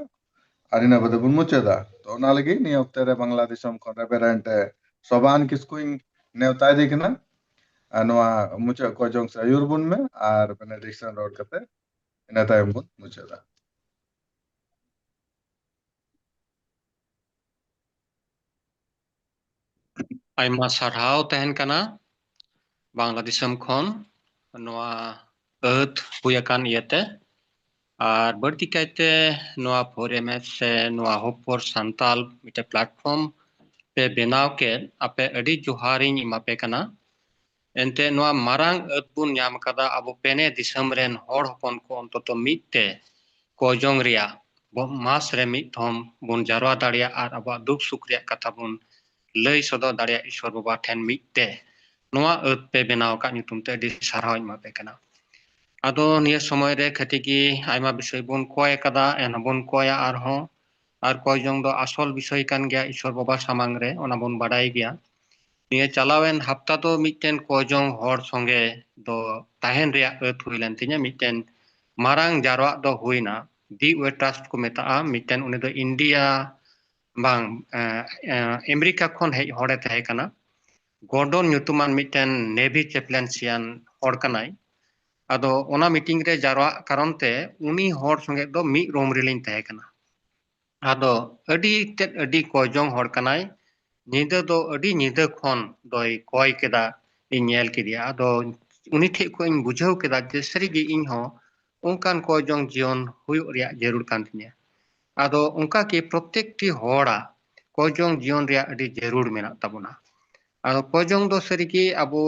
ᱟᱨ ᱤᱱᱟᱹ ᱵᱟᱫᱮ ᱵᱚᱱ ᱢᱩᱪᱟᱹᱫᱟ᱾ ᱛᱚ ᱚᱱᱟ ᱞᱟᱹᱜᱤᱫ ᱱᱤᱭᱟᱹ ᱚᱠᱛᱮ ᱨᱮ ᱵᱟᱝᱞᱟ ᱫᱤᱥᱚᱢ ᱠᱷᱚᱱ ᱨᱮᱵᱷᱟᱨᱮᱱᱰ ᱥᱚᱵᱟᱱ ᱠᱤᱥᱠᱩᱧ ᱱᱮᱣᱛᱟᱭᱮᱫᱮ ᱠᱟᱱᱟ᱾ ᱟᱨ ᱱᱚᱣᱟ ᱢᱩᱪᱟᱹᱫ ᱠᱚ ᱡᱚᱝ ᱥᱮ ᱟᱹᱭᱩᱨ ᱵᱚᱱ ᱢᱮ ᱟᱨ benediction ᱨᱚᱲ ᱠᱟᱛᱮ ᱤᱱᱟᱹ ᱛᱟᱭᱚᱢ ᱵᱚᱱ ᱢᱩᱪᱟᱹᱫᱟ᱾ ᱟᱭᱢᱟ ᱥᱟᱨᱦᱟᱣ ᱛᱟᱦᱮᱱ ᱠᱟᱱᱟ ᱵᱟᱝᱞᱟ ᱫᱤᱥᱚᱢ ᱠᱷᱚᱱ ᱱᱚᱣᱟ ᱟᱹᱛ ᱦᱩᱭ ᱟᱠᱟᱱ ᱤᱭᱟᱹᱛᱮ, ᱟᱨ ᱵᱟᱹᱲᱛᱤ ᱠᱟᱭᱛᱮ ᱱᱚᱣᱟ ᱯᱷᱳᱨ ᱮᱢ ᱮᱥ ᱥᱮ ᱱᱚᱣᱟ Hope for Santal ᱢᱤᱫᱴᱮᱱ platform ᱯᱮ ᱵᱮᱱᱟᱣ ᱠᱮᱫ, ᱟᱯᱮ ᱟᱹᱰᱤ ᱡᱚᱦᱟᱨᱤᱧ ᱮᱢᱟ ᱯᱮ ᱠᱟᱱᱟ᱾ ᱮᱱᱛᱮ ᱱᱚᱣᱟ ᱢᱟᱨᱟᱝ ᱟᱹᱛ ᱵᱚᱱ ᱧᱟᱢ ᱟᱠᱟᱫᱟ, ᱟᱵᱚ ᱯᱮᱱᱮ ᱫᱤᱥᱚᱢ ᱨᱮᱱ ᱦᱚᱲ ᱦᱚᱯᱚᱱ ᱠᱚ ᱚᱱᱛᱚᱛᱚ ᱢᱤᱫ ᱛᱮ ᱠᱚ ᱡᱚᱝ ᱨᱮᱭᱟᱜ ᱵᱚ-, ᱢᱟᱥ ᱨᱮ ᱢᱤᱫ ᱫᱷᱚᱢ ᱵᱚᱱ ᱡᱟᱨᱣᱟ ᱫᱟᱲᱮᱭᱟᱜ ᱟᱨ ᱟᱵᱚᱣᱟᱜ ᱫᱩᱠ ᱥᱩᱠ ᱨᱮᱭᱟᱜ ᱠᱟᱛᱷᱟ ᱵᱚᱱ ᱞᱟᱹᱭ ᱥᱚᱫᱚᱨ ᱫᱟᱲᱮᱭᱟᱜ ᱤᱥᱣᱚᱨ ᱵᱟᱵᱟ ᱴᱷᱮᱱ ᱢᱤᱫ ᱛᱮ᱾ ᱱᱚᱣᱟ ᱟᱹᱛ ᱯᱮ ᱵᱮᱱᱟᱣ ᱟᱠᱟᱫ ᱧᱩᱛᱩᱢ ᱛᱮ ᱟᱹᱰᱤ ᱥᱟᱨᱦᱟᱣ ᱤᱧ ᱮᱢᱟ ᱯᱮ ᱠᱟᱱᱟ᱾ ᱟᱫᱚ ᱱᱤᱭᱟᱹ ᱥᱚᱢᱚᱭ ᱨᱮ ᱠᱟᱹᱴᱤᱡ ᱜᱮ ᱟᱭᱢᱟ ᱵᱤᱥᱚᱭ ᱵᱚᱱ ᱠᱚᱭ ᱟᱠᱟᱫᱟ, ᱮᱱᱦᱚᱸ ᱵᱚᱱ ᱠᱚᱭᱟ ᱟᱨᱦᱚᱸ᱾ ᱟᱨ ᱠᱚᱭ ᱡᱚᱝ ᱫᱚ ᱟᱥᱚᱞ ᱵᱤᱥᱚᱭ ᱠᱟᱱ ᱜᱮᱭᱟ ᱤᱥᱣᱚᱨ ᱵᱟᱵᱟ ᱥᱟᱢᱟᱝ ᱨᱮ, ᱚᱱᱟ ᱵᱚᱱ ᱵᱟᱰᱟᱭ ᱜᱮᱭᱟ᱾ ᱱᱤᱭᱟᱹ ᱪᱟᱞᱟᱣᱮᱱ ᱦᱟᱯᱛᱟ ᱫᱚ ᱢᱤᱫᱴᱮᱱ ᱠᱚᱭ ᱡᱚᱝ ᱦᱚᱲ ᱥᱚᱸᱜᱮ ᱫᱚ ᱛᱟᱦᱮᱱ ᱨᱮᱭᱟᱜ ᱟᱹᱛ ᱦᱩᱭ ᱞᱮᱱ ᱛᱤᱧᱟᱹ᱾ ᱢᱤᱫᱴᱮᱱ ᱢᱟᱨᱟᱝ ᱡᱟᱨᱣᱟᱜ ᱫᱚ ᱦᱩᱭᱱᱟ, ᱫᱤ ᱳᱭᱮ ᱴᱨᱟᱥᱴ ᱠᱚ ᱢᱮᱛᱟᱜᱼᱟ᱾ ᱢᱤᱫᱴᱮᱱ ᱩᱱᱤ ᱫᱚ ᱤᱱᱰᱤᱭᱟ ᱵᱟᱝ, ᱮ, ᱮ, ᱟᱢᱮᱨᱤᱠᱟ ᱠᱷᱚᱱ ᱦᱮᱡ ᱦᱚᱲᱮ ᱛᱟᱦᱮᱸ ᱠᱟᱱᱟ᱾ ᱜᱚᱨᱰᱚᱱ ᱧᱩᱛᱩᱢᱟᱱ ᱢᱤᱫᱴᱮᱱ ᱱᱮᱵᱷᱤ ᱪᱮᱯᱞᱮᱱᱥᱤᱭᱟᱱ ᱦᱚᱲ ᱠᱟᱱᱟᱭ᱾ ᱟᱫᱚ ᱚᱱᱟ ᱢᱤᱴᱤᱝ ᱨᱮ ᱡᱟᱨᱣᱟᱜ ᱠᱟᱨᱚᱱ ᱛᱮ ᱩᱱᱤ ᱦᱚᱲ ᱥᱚᱸᱜᱮ ᱫᱚ ᱢᱤᱫ ᱨᱩᱢ ᱨᱮᱞᱤᱧ ᱛᱟᱦᱮᱸ ᱠᱟᱱᱟ᱾ ᱟᱫᱚ ᱟᱹᱰᱤ ᱛᱮᱫ ᱟᱹᱰᱤ ᱠᱚᱭ ᱡᱚᱝ ᱦᱚᱲ ᱠᱟᱱᱟᱭ᱾ ᱧᱤᱫᱟᱹ ᱫᱚ ᱟᱹᱰᱤ ᱧᱤᱫᱟᱹ ᱠᱷᱚᱱ ᱫᱚᱭ ᱠᱚᱭ ᱠᱮᱫᱟ, ᱤᱧ ᱧᱮᱞ ᱠᱮᱫᱮᱭᱟ᱾ ᱟᱫᱚ ᱩᱱᱤ ᱴᱷᱮᱡ ᱠᱷᱚᱱ ᱤᱧ ᱵᱩᱡᱷᱟᱹᱣ ᱠᱮᱫᱟ ᱡᱮ ᱥᱟᱹᱨᱤᱜᱮ ᱤᱧ ᱦᱚᱸ ᱚᱱᱠᱟᱱ ᱠᱚᱭ ᱡᱚᱝ ᱡᱤᱭᱚᱱ ᱦᱩᱭᱩᱜ ᱨᱮᱭᱟᱜ ᱡᱟᱹᱨᱩᱲ ᱠᱟᱱ ᱛᱤᱧᱟᱹ᱾ ᱟᱫᱚ ᱚᱱᱠᱟ ᱜᱮ ᱯᱨᱚᱛᱮᱠᱴᱤ ᱦᱚᱲᱟᱜ ᱠᱚᱭ ᱡᱚᱝ ᱡᱤᱭᱚᱱ ᱨᱮᱭᱟᱜ ᱟᱹᱰᱤ ᱡᱟᱹᱨᱩᱲ ᱢᱮᱱᱟᱜ ᱛᱟᱵᱚᱱᱟ᱾ ᱟᱫᱚ ᱠᱚᱭ ᱡᱚᱝ ᱫᱚ ᱥᱟᱹᱨᱤᱜᱮ ᱟᱵᱚ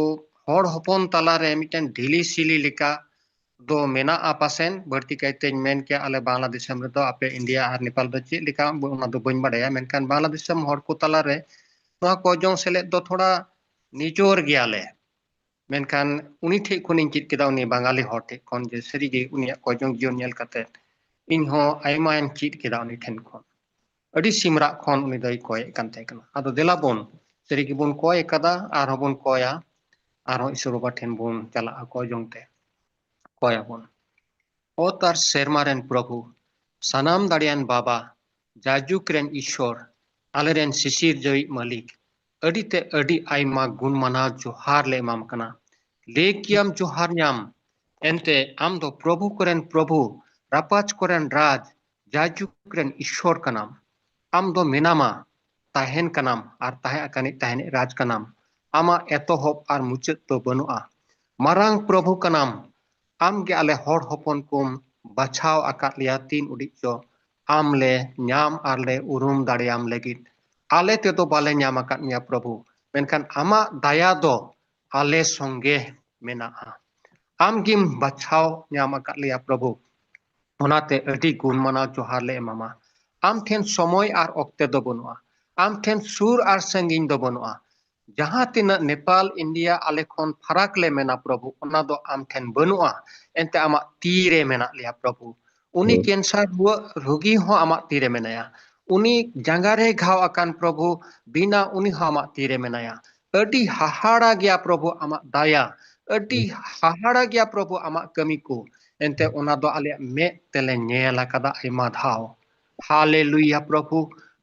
ᱦᱚᱲ ᱦᱚᱯᱚᱱ ᱛᱟᱞᱟᱨᱮ ᱢᱤᱫᱴᱮᱱ ᱰᱷᱤᱞᱤ ᱥᱤᱞᱤ ᱞᱮᱠᱟ ᱫᱚ ᱢᱮᱱᱟᱜᱼᱟ ᱯᱟᱥᱮᱱ, ᱵᱟᱹᱲᱛᱤ ᱠᱟᱭᱛᱮᱧ ᱢᱮᱱ ᱠᱮᱭᱟ ᱟᱞᱮ ᱵᱟᱝᱞᱟ ᱫᱤᱥᱚᱢ ᱨᱮᱫᱚ, ᱟᱯᱮ ᱤᱱᱰᱤᱭᱟ ᱟᱨ ᱱᱮᱯᱟᱞ ᱫᱚ ᱪᱮᱫ ᱞᱮᱠᱟ ᱚᱱᱟ ᱫᱚ ᱵᱟᱹᱧ ᱵᱟᱰᱟᱭᱟ, ᱢᱮᱱᱠᱷᱟᱱ ᱵᱟᱝᱞᱟ ᱫᱤᱥᱚᱢ ᱦᱚᱲ ᱠᱚ ᱛᱟᱞᱟᱨᱮ ᱱᱚᱣᱟ ᱠᱚᱭ ᱡᱚᱝ ᱥᱮᱞᱮᱫ ᱫᱚ ᱛᱷᱚᱲᱟ ᱱᱤᱡᱚᱨ ᱜᱮᱭᱟᱞᱮ᱾ ᱢᱮᱱᱠᱷᱟᱱ ᱩᱱᱤ ᱴᱷᱮᱡ ᱠᱷᱚᱱᱤᱧ ᱪᱮᱫ ᱠᱮᱫᱟ, ᱩᱱᱤ ᱵᱟᱝᱟᱞᱤ ᱦᱚᱲ ᱴᱷᱮᱡ ᱠᱷᱚᱱ, ᱡᱮ ᱥᱟᱹᱨᱤᱜᱮ ᱩᱱᱤᱭᱟᱜ ᱠᱚᱭ ᱡᱚᱝ ᱡᱤᱭᱚᱱ ᱧᱮᱞ ᱠᱟᱛᱮ ᱤᱧ ᱦᱚᱸ ᱟᱭᱢᱟᱧ ᱪᱮᱫ ᱠᱮᱫᱟ ᱩᱱᱤ ᱴᱷᱮᱱ ᱠᱷᱚᱱ᱾ ᱟᱹᱰᱤ ᱥᱤᱢᱨᱟᱜ ᱠᱷᱚᱱ ᱩᱱᱤ ᱫᱚᱭ ᱠᱚᱭᱮᱫ ᱠᱟᱱ ᱛᱟᱦᱮᱸ ᱠᱟᱱᱟ᱾ ᱟᱫᱚ ᱫᱮᱞᱟ ᱵᱚᱱ, ᱥᱟᱹᱨᱤ ᱜᱮᱵᱚᱱ ᱠᱚᱭ ᱟᱠᱟᱫᱟ, ᱟᱨᱦᱚᱸ ᱵᱚᱱ ᱠᱚᱭᱟ, ᱟᱨᱦᱚᱸ ᱤᱥᱚᱨ ᱵᱟᱵᱟ ᱴᱷᱮᱱ ᱵᱚᱱ ᱪᱟᱞᱟᱜᱼᱟ ᱠᱚᱭ ᱡᱚᱝ ᱛᱮ᱾ ᱠᱚᱭᱟᱵᱚᱱ᱾ ᱚᱛ ᱟᱨ ᱥᱮᱨᱢᱟ ᱨᱮᱱ ᱯᱨᱚᱵᱷᱩ, ᱥᱟᱱᱟᱢ ᱫᱟᱲᱮᱭᱟᱱ ᱵᱟᱵᱟ, ᱡᱟᱭᱡᱩᱜᱽ ᱨᱮᱱ ᱤᱥᱚᱨ, ᱟᱞᱮᱨᱮᱱ ᱥᱤᱥᱤᱨ ᱡᱟᱹᱣᱤᱡ ᱢᱟᱹᱞᱤᱠ, ᱟᱹᱰᱤ ᱛᱮ ᱟᱹᱰᱤ ᱟᱭᱢᱟ ᱜᱩᱱ ᱢᱟᱱᱟᱣ ᱡᱚᱦᱟᱨ ᱞᱮ ᱮᱢᱟᱢ ᱠᱟᱱᱟ᱾ ᱞᱟᱹᱭ ᱠᱮᱭᱟᱢ ᱡᱚᱦᱟᱨ ᱧᱟᱢ, ᱮᱱᱛᱮ ᱟᱢ ᱫᱚ ᱯᱨᱚᱵᱷᱩ ᱠᱚᱨᱮᱱ ᱯᱨᱚᱵᱷᱩ, ᱨᱟᱯᱟᱡᱽ ᱠᱚᱨᱮᱱ ᱨᱟᱡᱽ, ᱡᱟᱭᱡᱩᱜᱽ ᱨᱮᱱ ᱤᱥᱥᱚᱨ ᱠᱟᱱᱟᱢ᱾ ᱟᱢ ᱫᱚ ᱢᱮᱱᱟᱢᱟ, ᱛᱟᱦᱮᱱ ᱠᱟᱱᱟᱢ ᱟᱨ ᱛᱟᱦᱮᱸ ᱟᱠᱟᱱᱤᱡ ᱛᱟᱦᱮᱱᱤᱡ ᱨᱟᱡᱽ ᱠᱟᱱᱟᱢ᱾ ᱟᱢᱟᱜ ᱮᱛᱚᱦᱚᱵ ᱟᱨ ᱢᱩᱪᱟᱹᱫ ᱫᱚ ᱵᱟᱹᱱᱩᱜᱼᱟ᱾ ᱢᱟᱨᱟᱝ ᱯᱨᱚᱵᱷᱩ ᱠᱟᱱᱟᱢ᱾ ᱟᱢ ᱜᱮ ᱟᱞᱮ ᱦᱚᱲ ᱦᱚᱯᱚᱱ ᱠᱚᱢ ᱵᱟᱪᱷᱟᱣ ᱟᱠᱟᱫ ᱞᱮᱭᱟ ᱛᱤᱱ ᱩᱰᱤᱡ ᱪᱚ ᱟᱢ ᱞᱮ ᱧᱟᱢ ᱟᱨ ᱞᱮ ᱩᱨᱩᱢ ᱫᱟᱲᱮᱭᱟᱢ ᱞᱟᱹᱜᱤᱫ᱾ ᱟᱞᱮ ᱛᱮᱫᱚ ᱵᱟᱞᱮ ᱧᱟᱢ ᱟᱠᱟᱫ ᱢᱮᱭᱟ ᱯᱨᱚᱵᱷᱩ, ᱢᱮᱱᱠᱷᱟᱱ ᱟᱢᱟᱜ ᱫᱟᱭᱟ ᱫᱚ ᱟᱞᱮ ᱥᱚᱸᱜᱮ ᱢᱮᱱᱟᱜᱼᱟ᱾ ᱟᱢ ᱜᱮᱢ ᱵᱟᱪᱷᱟᱣ ᱧᱟᱢ ᱟᱠᱟᱫ ᱞᱮᱭᱟ ᱯᱨᱚᱵᱷᱩ᱾ ᱚᱱᱟᱛᱮ ᱟᱹᱰᱤ ᱜᱩᱱ ᱢᱟᱱᱟᱣ ᱡᱚᱦᱟᱨ ᱞᱮ ᱮᱢᱟᱢᱟ᱾ ᱟᱢ ᱴᱷᱮᱱ ᱥᱚᱢᱚᱭ ᱟᱨ ᱚᱠᱛᱮ ᱫᱚ ᱵᱟᱹᱱᱩᱜᱼᱟ᱾ ᱟᱢ ᱴᱷᱮᱱ ᱥᱩᱨ ᱟᱨ ᱥᱟᱺᱜᱤᱧ ᱫᱚ ᱵᱟᱹᱱᱩᱜᱼᱟ᱾ ᱡᱟᱦᱟᱸ ᱛᱤᱱᱟᱹᱜ ᱱᱮᱯᱟᱞ, ᱤᱱᱰᱤᱭᱟ ᱟᱞᱮ ᱠᱷᱚᱱ ᱯᱷᱟᱨᱟᱠ ᱞᱮ ᱢᱮᱱᱟ ᱯᱨᱚᱵᱷᱩ, ᱚᱱᱟ ᱫᱚ ᱟᱢ ᱴᱷᱮᱱ ᱵᱟᱹᱱᱩᱜᱼᱟ᱾ ᱮᱱᱛᱮ ᱟᱢᱟᱜ ᱛᱤ ᱨᱮ ᱢᱮᱱᱟᱜ ᱞᱮᱭᱟ ᱯᱨᱚᱵᱷᱩ᱾ ᱩᱱᱤ ᱦᱩᱸ᱾ ᱠᱮᱱᱥᱟᱨ ᱨᱩᱣᱟᱹ ᱨᱩᱜᱤ ᱦᱚᱸ ᱟᱢᱟᱜ ᱛᱤ ᱨᱮ ᱢᱮᱱᱟᱭᱟ᱾ ᱩᱱᱤ ᱡᱟᱸᱜᱟ ᱨᱮ ᱜᱷᱟᱣ ᱟᱠᱟᱱ ᱯᱨᱚᱵᱷᱩ, ᱵᱤᱱᱟ, ᱩᱱᱤ ᱦᱚᱸ ᱟᱢᱟᱜ ᱛᱤ ᱨᱮ ᱢᱮᱱᱟᱭᱟ᱾ ᱟᱹᱰᱤ ᱦᱟᱦᱟᱲᱟ ᱜᱮᱭᱟ ᱯᱨᱚᱵᱷᱩ ᱟᱢᱟᱜ ᱫᱟᱭᱟ, ᱟᱹᱰᱤ ᱦᱩᱸ᱾ ᱦᱟᱦᱟᱲᱟ ᱜᱮᱭᱟ ᱯᱨᱚᱵᱷᱩ ᱟᱢᱟᱜ ᱠᱟᱹᱢᱤ ᱠᱚ᱾ ᱮᱱᱛᱮ ᱚᱱᱟ ᱫᱚ ᱟᱞᱮᱭᱟᱜ ᱢᱮᱫ ᱛᱮᱞᱮ ᱧᱮᱞ ᱟᱠᱟᱫᱟ ᱟᱭᱢᱟ ᱫᱷᱟᱣ᱾ ᱦᱟᱞᱮᱞᱩᱭᱟ ᱯᱨᱚᱵᱷᱩ,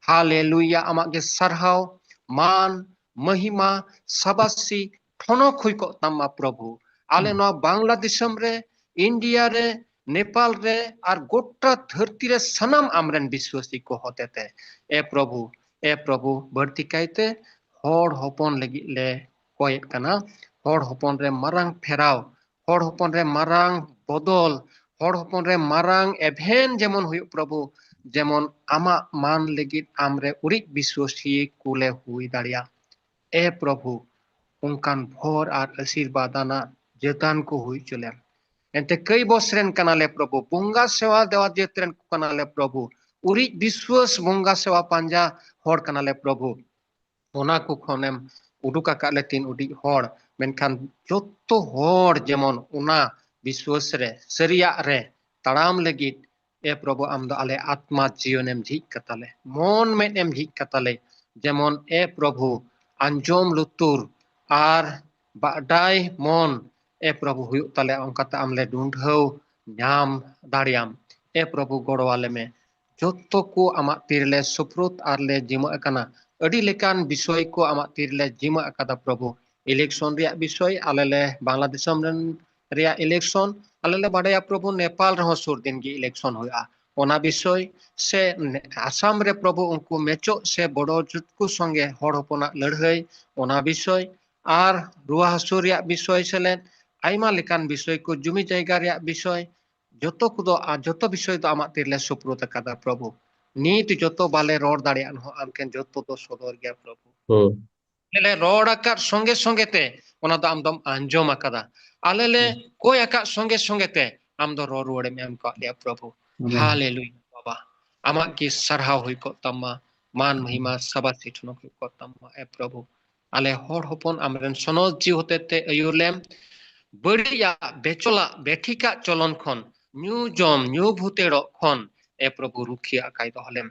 ᱦᱟᱞᱮᱞᱩᱭᱟ, ᱟᱢᱟᱜ ᱜᱮ ᱥᱟᱨᱦᱟᱣ, ᱢᱟᱱ, ᱢᱟᱦᱤᱢᱟ, ᱥᱟᱵᱟᱥᱤ, ᱴᱷᱚᱱᱚᱠ ᱦᱩᱭ ᱠᱚᱜ ᱛᱟᱢ ᱢᱟ ᱯᱨᱚᱵᱷᱩ᱾ ᱟᱞᱮ ᱦᱩᱸ᱾ ᱱᱚᱣᱟ ᱵᱟᱝᱞᱟ ᱫᱤᱥᱚᱢ ᱨᱮ, ᱤᱱᱰᱤᱭᱟ ᱨᱮ, ᱱᱮᱯᱟᱞ ᱨᱮ ᱟᱨ ᱜᱚᱴᱟ ᱫᱷᱟᱹᱨᱛᱤ ᱨᱮ ᱥᱟᱱᱟᱢ ᱟᱢᱨᱮᱱ ᱵᱤᱥᱣᱟᱹᱥᱤ ᱠᱚ ᱦᱚᱛᱮᱛᱮ, ᱮ ᱯᱨᱚᱵᱷᱩ, ᱮ ᱯᱨᱚᱵᱷᱩ, ᱵᱟᱹᱲᱛᱤ ᱠᱟᱭᱛᱮ ᱦᱚᱲ ᱦᱚᱯᱚᱱ ᱞᱟᱹᱜᱤᱫ ᱞᱮ ᱠᱚᱭᱮᱫ ᱠᱟᱱᱟ᱾ ᱦᱚᱲ ᱦᱚᱯᱚᱱ ᱨᱮ ᱢᱟᱨᱟᱝ ᱯᱷᱮᱨᱟᱣ, ᱦᱚᱲ ᱦᱚᱯᱚᱱ ᱨᱮ ᱢᱟᱨᱟᱝ ᱵᱚᱫᱚᱞ, ᱦᱚᱲ ᱦᱚᱯᱚᱱ ᱨᱮ ᱢᱟᱨᱟᱝ ᱮᱵᱷᱮᱱ ᱡᱮᱢᱚᱱ ᱦᱩᱭᱩᱜ ᱯᱨᱚᱵᱷᱩ, ᱡᱮᱢᱚᱱ ᱟᱢᱟᱜ ᱢᱟᱱ ᱞᱟᱹᱜᱤᱫ ᱟᱢᱨᱮ ᱩᱨᱤᱡ ᱵᱤᱥᱣᱟᱹᱥᱤ ᱠᱩᱞᱮ ᱦᱩᱭ ᱫᱟᱲᱮᱭᱟᱜ᱾ ᱮ ᱯᱨᱚᱵᱷᱩ, ᱚᱱᱠᱟᱱ ᱵᱷᱚᱨ ᱟᱨ ᱟᱥᱤᱨᱵᱟᱫ ᱟᱱᱟᱜ ᱡᱟᱹᱛᱟᱱ ᱠᱚ ᱦᱩᱭ ᱦᱚᱪᱚ ᱞᱮᱢ᱾ ᱮᱱᱛᱮ ᱠᱟᱹᱭ ᱵᱚᱥ ᱨᱮᱱ ᱠᱟᱱᱟᱞᱮ ᱯᱨᱚᱵᱷᱩ, ᱵᱚᱸᱜᱟ ᱥᱮᱣᱟ ᱫᱮᱣᱟ ᱡᱟᱹᱛ ᱨᱮᱱ ᱠᱚ ᱠᱟᱱᱟᱞᱮ ᱯᱨᱚᱵᱷᱩ, ᱩᱨᱤᱡ ᱵᱤᱥᱣᱟᱹᱥ ᱵᱚᱸᱜᱟ ᱥᱮᱣᱟ ᱯᱟᱸᱡᱟ ᱦᱚᱲ ᱠᱟᱱᱟᱞᱮ ᱯᱨᱚᱵᱷᱩ᱾ ᱚᱱᱟ ᱠᱚ ᱠᱷᱚᱱᱮᱢ ᱩᱰᱩᱠ ᱟᱠᱟᱫ ᱞᱮ ᱛᱤᱱ ᱩᱰᱤᱡ ᱦᱚᱲ, ᱢᱮᱱᱠᱷᱟᱱ ᱡᱚᱛᱚ ᱦᱚᱲ ᱡᱮᱢᱚᱱ ᱚᱱᱟ ᱵᱤᱥᱣᱟᱹᱥ ᱨᱮ ᱥᱟᱹᱨᱤᱭᱟᱜ ᱨᱮ ᱛᱟᱲᱟᱢ ᱞᱟᱹᱜᱤᱫ, ᱮ ᱯᱨᱚᱵᱷᱩ, ᱟᱢ ᱫᱚ ᱟᱞᱮ ᱟᱛᱢᱟ ᱡᱤᱭᱚᱱᱮᱢ ᱡᱷᱤᱡ ᱠᱟᱛᱟᱞᱮ, ᱢᱚᱱ ᱢᱮᱫ ᱮᱢ ᱡᱷᱤᱡ ᱠᱟᱛᱟᱞᱮ, ᱡᱮᱢᱚᱱ ᱮ ᱯᱨᱚᱵᱷᱩ ᱟᱸᱡᱚᱢ ᱞᱩᱛᱩᱨ ᱟᱨ ᱵᱟᱰᱟᱭ ᱢᱚᱱ ᱮ ᱯᱨᱚᱵᱷᱩ ᱦᱩᱭᱩᱜ ᱛᱟᱞᱮ, ᱚᱱᱠᱟᱛᱮ ᱟᱢ ᱞᱮ ᱰᱩᱸᱰᱷᱟᱹᱣ ᱧᱟᱢ ᱫᱟᱲᱮᱭᱟᱢ᱾ ᱮ ᱯᱨᱚᱵᱷᱩ ᱜᱚᱲᱚ ᱟᱞᱮ ᱢᱮ᱾ ᱡᱚᱛᱚ ᱠᱚ ᱟᱢᱟᱜ ᱛᱤ ᱨᱮᱞᱮ ᱥᱩᱯᱨᱩᱫ ᱟᱨ ᱞᱮ ᱡᱤᱢᱟᱹᱜ ᱠᱟᱱᱟ᱾ ᱟᱹᱰᱤ ᱞᱮᱠᱟᱱ ᱵᱤᱥᱚᱭ ᱠᱚ ᱟᱢᱟᱜ ᱛᱤ ᱨᱮᱞᱮ ᱡᱤᱢᱟᱹ ᱟᱠᱟᱫᱟ ᱯᱨᱚᱵᱷᱩ᱾ ᱤᱞᱮᱠᱥᱚᱱ ᱨᱮᱭᱟᱜ ᱵᱤᱥᱚᱭ, ᱟᱞᱮ ᱞᱮ ᱵᱟᱝᱞᱟᱫᱮᱥ ᱨᱮᱱ ᱨᱮᱭᱟᱜ ᱤᱞᱮᱠᱥᱚᱱ, ᱟᱞᱮ ᱞᱮ ᱵᱟᱰᱟᱭᱟ ᱯᱨᱚᱵᱷᱩ ᱱᱮᱯᱟᱞ ᱨᱮᱦᱚᱸ ᱥᱩᱨ ᱫᱤᱱ ᱜᱮ ᱤᱞᱮᱠᱥᱚᱱ ᱦᱩᱭᱩᱜᱼᱟ, ᱚᱱᱟ ᱵᱤᱥᱚᱭ ᱥᱮ ᱟᱥᱟᱢ ᱨᱮ ᱯᱨᱚᱵᱷᱩ ᱩᱱᱠᱩ ᱢᱮᱪᱚᱜ ᱥᱮ ᱵᱚᱰᱚ ᱡᱟᱹᱛ ᱠᱚ ᱥᱚᱸᱜᱮ ᱦᱚᱲ ᱦᱚᱯᱚᱱᱟᱜ ᱞᱟᱹᱲᱦᱟᱹᱭ, ᱚᱱᱟ ᱵᱤᱥᱚᱭ ᱟᱨ ᱨᱩᱣᱟᱹ ᱦᱟᱹᱥᱩ ᱨᱮᱭᱟᱜ ᱵᱤᱥᱚᱭ ᱥᱮᱞᱮᱫ ᱟᱭᱢᱟ ᱞᱮᱠᱟᱱ ᱵᱤᱥᱚᱭ ᱠᱚ, ᱡᱩᱢᱤ ᱡᱟᱭᱜᱟ ᱨᱮᱭᱟᱜ ᱵᱤᱥᱚᱭ, ᱡᱚᱛᱚ ᱠᱚᱫᱚ ᱟᱨ ᱡᱚᱛᱚ ᱵᱤᱥᱚᱭ ᱫᱚ ᱟᱢᱟᱜ ᱛᱤᱨᱮᱞᱮ ᱥᱩᱯᱨᱩᱫ ᱟᱠᱟᱫᱟ ᱯᱨᱚᱵᱷᱩ᱾ ᱱᱤᱛ ᱡᱚᱛᱚ ᱵᱟᱞᱮ ᱨᱚᱲ ᱫᱟᱲᱮᱭᱟᱜ ᱨᱮᱦᱚᱸ ᱟᱢ ᱴᱷᱮᱱ ᱡᱚᱛᱚ ᱫᱚ ᱥᱚᱫᱚᱨ ᱜᱮᱭᱟ ᱯᱨᱚᱵᱷᱩ᱾ ᱟᱞᱮ ᱞᱮ ᱨᱚᱲ ᱟᱠᱟᱫ ᱥᱚᱸᱜᱮ ᱥᱚᱸᱜᱮ ᱛᱮ ᱚᱱᱟ ᱫᱚ ᱟᱢ ᱫᱚᱢ ᱟᱸᱡᱚᱢ ᱟᱠᱟᱫᱟ᱾ ᱟᱞᱮ ᱞᱮ ᱠᱚᱭ ᱟᱠᱟᱫ ᱥᱚᱸᱜᱮ ᱥᱚᱸᱜᱮ ᱛᱮ ᱟᱢ ᱫᱚ ᱨᱚᱲ ᱨᱩᱣᱟᱹᱲᱮᱢ ᱮᱢ ᱠᱟᱜ ᱞᱮᱭᱟ ᱯᱨᱚᱵᱷᱩ᱾ ᱦᱟᱞᱮᱞᱩᱭᱟ ᱵᱟᱵᱟ, ᱟᱢᱟᱜ ᱜᱮ ᱥᱟᱨᱦᱟᱣ ᱦᱩᱭ ᱠᱚᱜ ᱛᱟᱢᱟ, ᱢᱟᱱ ᱢᱚᱦᱤᱢᱟ ᱥᱟᱵᱟᱥᱤ ᱴᱷᱮᱱ ᱦᱩᱭ ᱠᱚᱜ ᱛᱟᱢᱟ ᱮ ᱯᱨᱚᱵᱷᱩ᱾ ᱟᱞᱮ ᱦᱚᱲ ᱦᱚᱯᱚᱱ ᱟᱢᱨᱮᱱ ᱥᱚᱱᱚᱛ ᱡᱤᱣᱤ ᱦᱚᱛᱮ ᱛᱮ ᱟᱹᱭᱩᱨ ᱞᱮᱢ᱾ ᱵᱟᱹᱲᱤᱡᱟᱜ, ᱵᱮᱪᱚᱞᱟᱜ, ᱵᱮᱴᱷᱤᱠᱟᱜ ᱪᱚᱞᱚᱱ ᱠᱷᱚᱱ, ᱧᱩ ᱡᱚᱢ, ᱧᱩ ᱵᱷᱩᱛᱮᱲᱚᱜ ᱠᱷᱚᱱ ᱮ ᱯᱨᱚᱵᱷᱩ ᱨᱩᱠᱷᱤᱭᱟᱹ ᱟᱠᱟᱭ ᱫᱚᱦᱚ ᱞᱮᱢ᱾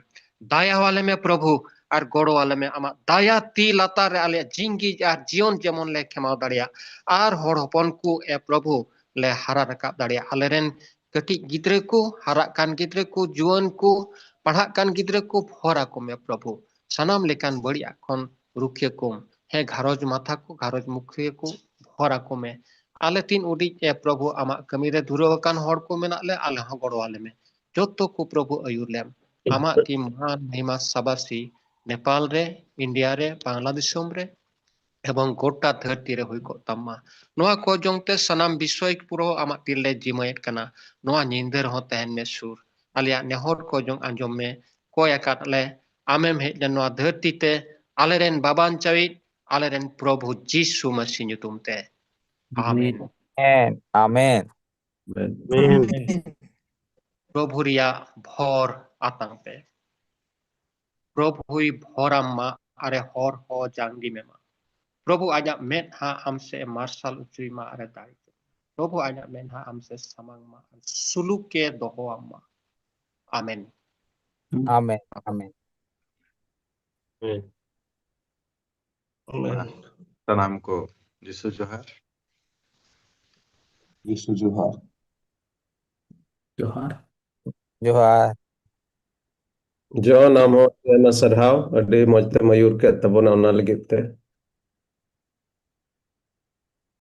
ᱫᱟᱭᱟ ᱟᱞᱮ ᱢᱮ ᱯᱨᱚᱵᱷᱩ, ᱟᱨ ᱜᱚᱲᱚ ᱟᱞᱮ ᱢᱮ ᱟᱢᱟᱜ ᱫᱟᱭᱟ ᱛᱤ ᱞᱟᱛᱟᱨ ᱨᱮ ᱟᱞᱮᱭᱟᱜ ᱡᱤᱝᱜᱤ ᱟᱨ ᱡᱤᱭᱚᱱ ᱡᱮᱢᱚᱱ ᱞᱮ ᱠᱷᱮᱢᱟᱣ ᱫᱟᱲᱮᱭᱟᱜ, ᱟᱨ ᱦᱚᱲ ᱦᱚᱯᱚᱱ ᱠᱚ ᱮ ᱯᱨᱚᱵᱷᱩ ᱞᱮ ᱦᱟᱨᱟ ᱨᱟᱠᱟᱵ ᱫᱟᱲᱮᱭᱟᱜ᱾ ᱟᱞᱮᱨᱮᱱ ᱠᱟᱹᱴᱤᱡ ᱜᱤᱫᱽᱨᱟᱹ ᱠᱚ, ᱦᱟᱨᱟᱜ ᱠᱟᱱ ᱜᱤᱫᱽᱨᱟᱹ ᱠᱚ, ᱡᱩᱣᱟᱹᱱ ᱠᱚ, ᱯᱟᱲᱦᱟᱜ ᱠᱟᱱ ᱜᱤᱫᱽᱨᱟᱹ ᱠᱚ, ᱵᱷᱚᱨ ᱟᱠᱚ ᱢᱮ ᱯᱨᱚᱵᱷᱩ᱾ ᱥᱟᱱᱟᱢ ᱞᱮᱠᱟᱱ ᱵᱟᱹᱲᱤᱡᱟᱜ ᱠᱷᱚᱱ ᱨᱩᱠᱷᱤᱭᱟᱹ ᱠᱚᱢ᱾ ᱦᱮᱸ, ᱜᱷᱟᱨᱚᱸᱡᱽ ᱢᱟᱛᱷᱟ ᱠᱚ, ᱜᱷᱟᱨᱚᱸᱡᱽ ᱢᱩᱠᱷᱤᱭᱟᱹ ᱠᱚ ᱵᱷᱚᱨ ᱟᱠᱚ ᱢᱮ᱾ ᱟᱞᱮ ᱛᱤᱱ ᱩᱰᱤᱡ ᱮ ᱯᱨᱚᱵᱷᱩ ᱟᱢᱟᱜ ᱠᱟᱹᱢᱤ ᱨᱮ ᱫᱷᱩᱨᱟᱹᱣ ᱟᱠᱟᱱ ᱦᱚᱲ ᱠᱚ ᱢᱮᱱᱟᱜ ᱞᱮ, ᱟᱞᱮ ᱦᱚᱸ ᱜᱚᱲᱚ ᱟᱞᱮ ᱢᱮ᱾ ᱡᱚᱛᱚ ᱠᱚ ᱯᱨᱚᱵᱷᱩ ᱟᱹᱭᱩᱨ ᱞᱮᱢ᱾ ᱟᱢᱟᱜ ᱜᱮ ᱢᱚᱦᱟᱱ ᱢᱚᱦᱤᱢᱟ ᱥᱟᱵᱟᱥᱤ ᱱᱮᱯᱟᱞ ᱨᱮ, ᱤᱱᱰᱤᱭᱟ ᱨᱮ, ᱵᱟᱝᱞᱟ ᱫᱤᱥᱚᱢ ᱨᱮ, ᱮᱵᱚᱝ ᱜᱚᱴᱟ ᱫᱷᱟᱹᱨᱛᱤ ᱨᱮ ᱦᱩᱭ ᱠᱚᱜ ᱛᱟᱢ ᱢᱟ᱾ ᱱᱚᱣᱟ ᱠᱚ ᱡᱚᱝ ᱛᱮ ᱥᱟᱱᱟᱢ ᱵᱤᱥᱚᱭ ᱯᱩᱨᱟᱹ ᱟᱢᱟᱜ ᱛᱤᱨᱮᱞᱮ ᱡᱤᱢᱟᱹᱭᱮᱫ ᱠᱟᱱᱟ᱾ ᱱᱚᱣᱟ ᱧᱤᱫᱟᱹ ᱨᱮᱦᱚᱸ ᱛᱟᱦᱮᱱ ᱢᱮ ᱥᱩᱨ᱾ ᱟᱞᱮᱭᱟᱜ ᱱᱮᱦᱚᱨ ᱠᱚ ᱡᱚᱝ ᱟᱸᱡᱚᱢ ᱢᱮ᱾ ᱠᱚᱭ ᱟᱠᱟᱫ ᱞᱮ ᱟᱢᱮᱢ ᱦᱮᱡ ᱞᱮᱱ ᱱᱚᱣᱟ ᱫᱷᱟᱹᱨᱛᱤ ᱛᱮ, ᱟᱞᱮᱨᱮᱱ ᱵᱟᱵᱟᱧᱪᱟᱣᱤᱡ, ᱟᱞᱮᱨᱮᱱ ᱯᱨᱚᱵᱷᱩ ᱡᱤᱥᱩ ᱢᱟᱹᱥᱤ ᱧᱩᱛᱩᱢ ᱛᱮ᱾ ᱟᱢᱮᱱ᱾ ᱟᱢᱮᱱ᱾ ᱟᱢᱮᱱ᱾ ᱯᱨᱚᱵᱷᱩ ᱨᱮᱭᱟᱜ ᱵᱷᱚᱨ ᱟᱛᱟᱝ ᱯᱮ᱾ ᱯᱨᱚᱵᱷᱩᱭ ᱵᱷᱚᱨᱟᱢ ᱢᱟ, ᱟᱨᱮ ᱦᱚᱨ ᱦᱚᱸ ᱡᱟᱸᱜᱮ ᱢᱮᱢᱟ᱾ ᱯᱨᱚᱵᱷᱩ ᱟᱡᱟᱜ ᱢᱮᱫᱦᱟ ᱟᱢ ᱥᱮᱫ ᱮ ᱢᱟᱨᱥᱟᱞ ᱦᱚᱪᱚᱭ ᱢᱟ, ᱟᱨᱮ ᱫᱟᱲᱮ ᱦᱚᱪᱚᱭ ᱢᱟ᱾ ᱯᱨᱚᱵᱷᱩ ᱟᱡᱟᱜ ᱢᱮᱫᱦᱟ ᱟᱢ ᱥᱮᱫ ᱥᱟᱢᱟᱝ ᱢᱟ, ᱟᱨ ᱥᱩᱞᱩᱠ ᱮ ᱫᱚᱦᱚ ᱟᱢ ᱢᱟ᱾ ᱟᱢᱮᱱ᱾ ᱟᱢᱮᱱ᱾ ᱟᱢᱮᱱ᱾ ᱟᱢᱮᱱ᱾ ᱥᱟᱱᱟᱢ ᱠᱚ ᱡᱤᱥᱩ ᱡᱚᱦᱟᱨ᱾ ᱡᱤᱥᱩ ᱡᱚᱦᱟᱨ᱾ ᱡᱚᱦᱟᱨ᱾ ᱡᱚᱦᱟᱨ᱾ ᱡᱚᱦᱟᱨ, ᱟᱢ ᱦᱚᱸ ᱟᱭᱢᱟ ᱥᱟᱨᱦᱟᱣ, ᱟᱹᱰᱤ ᱢᱚᱡᱽ ᱛᱮᱢ ᱟᱹᱭᱩᱨ ᱠᱮᱫ ᱛᱟᱵᱚᱱᱟ, ᱚᱱᱟ ᱞᱟᱹᱜᱤᱫ ᱛᱮ᱾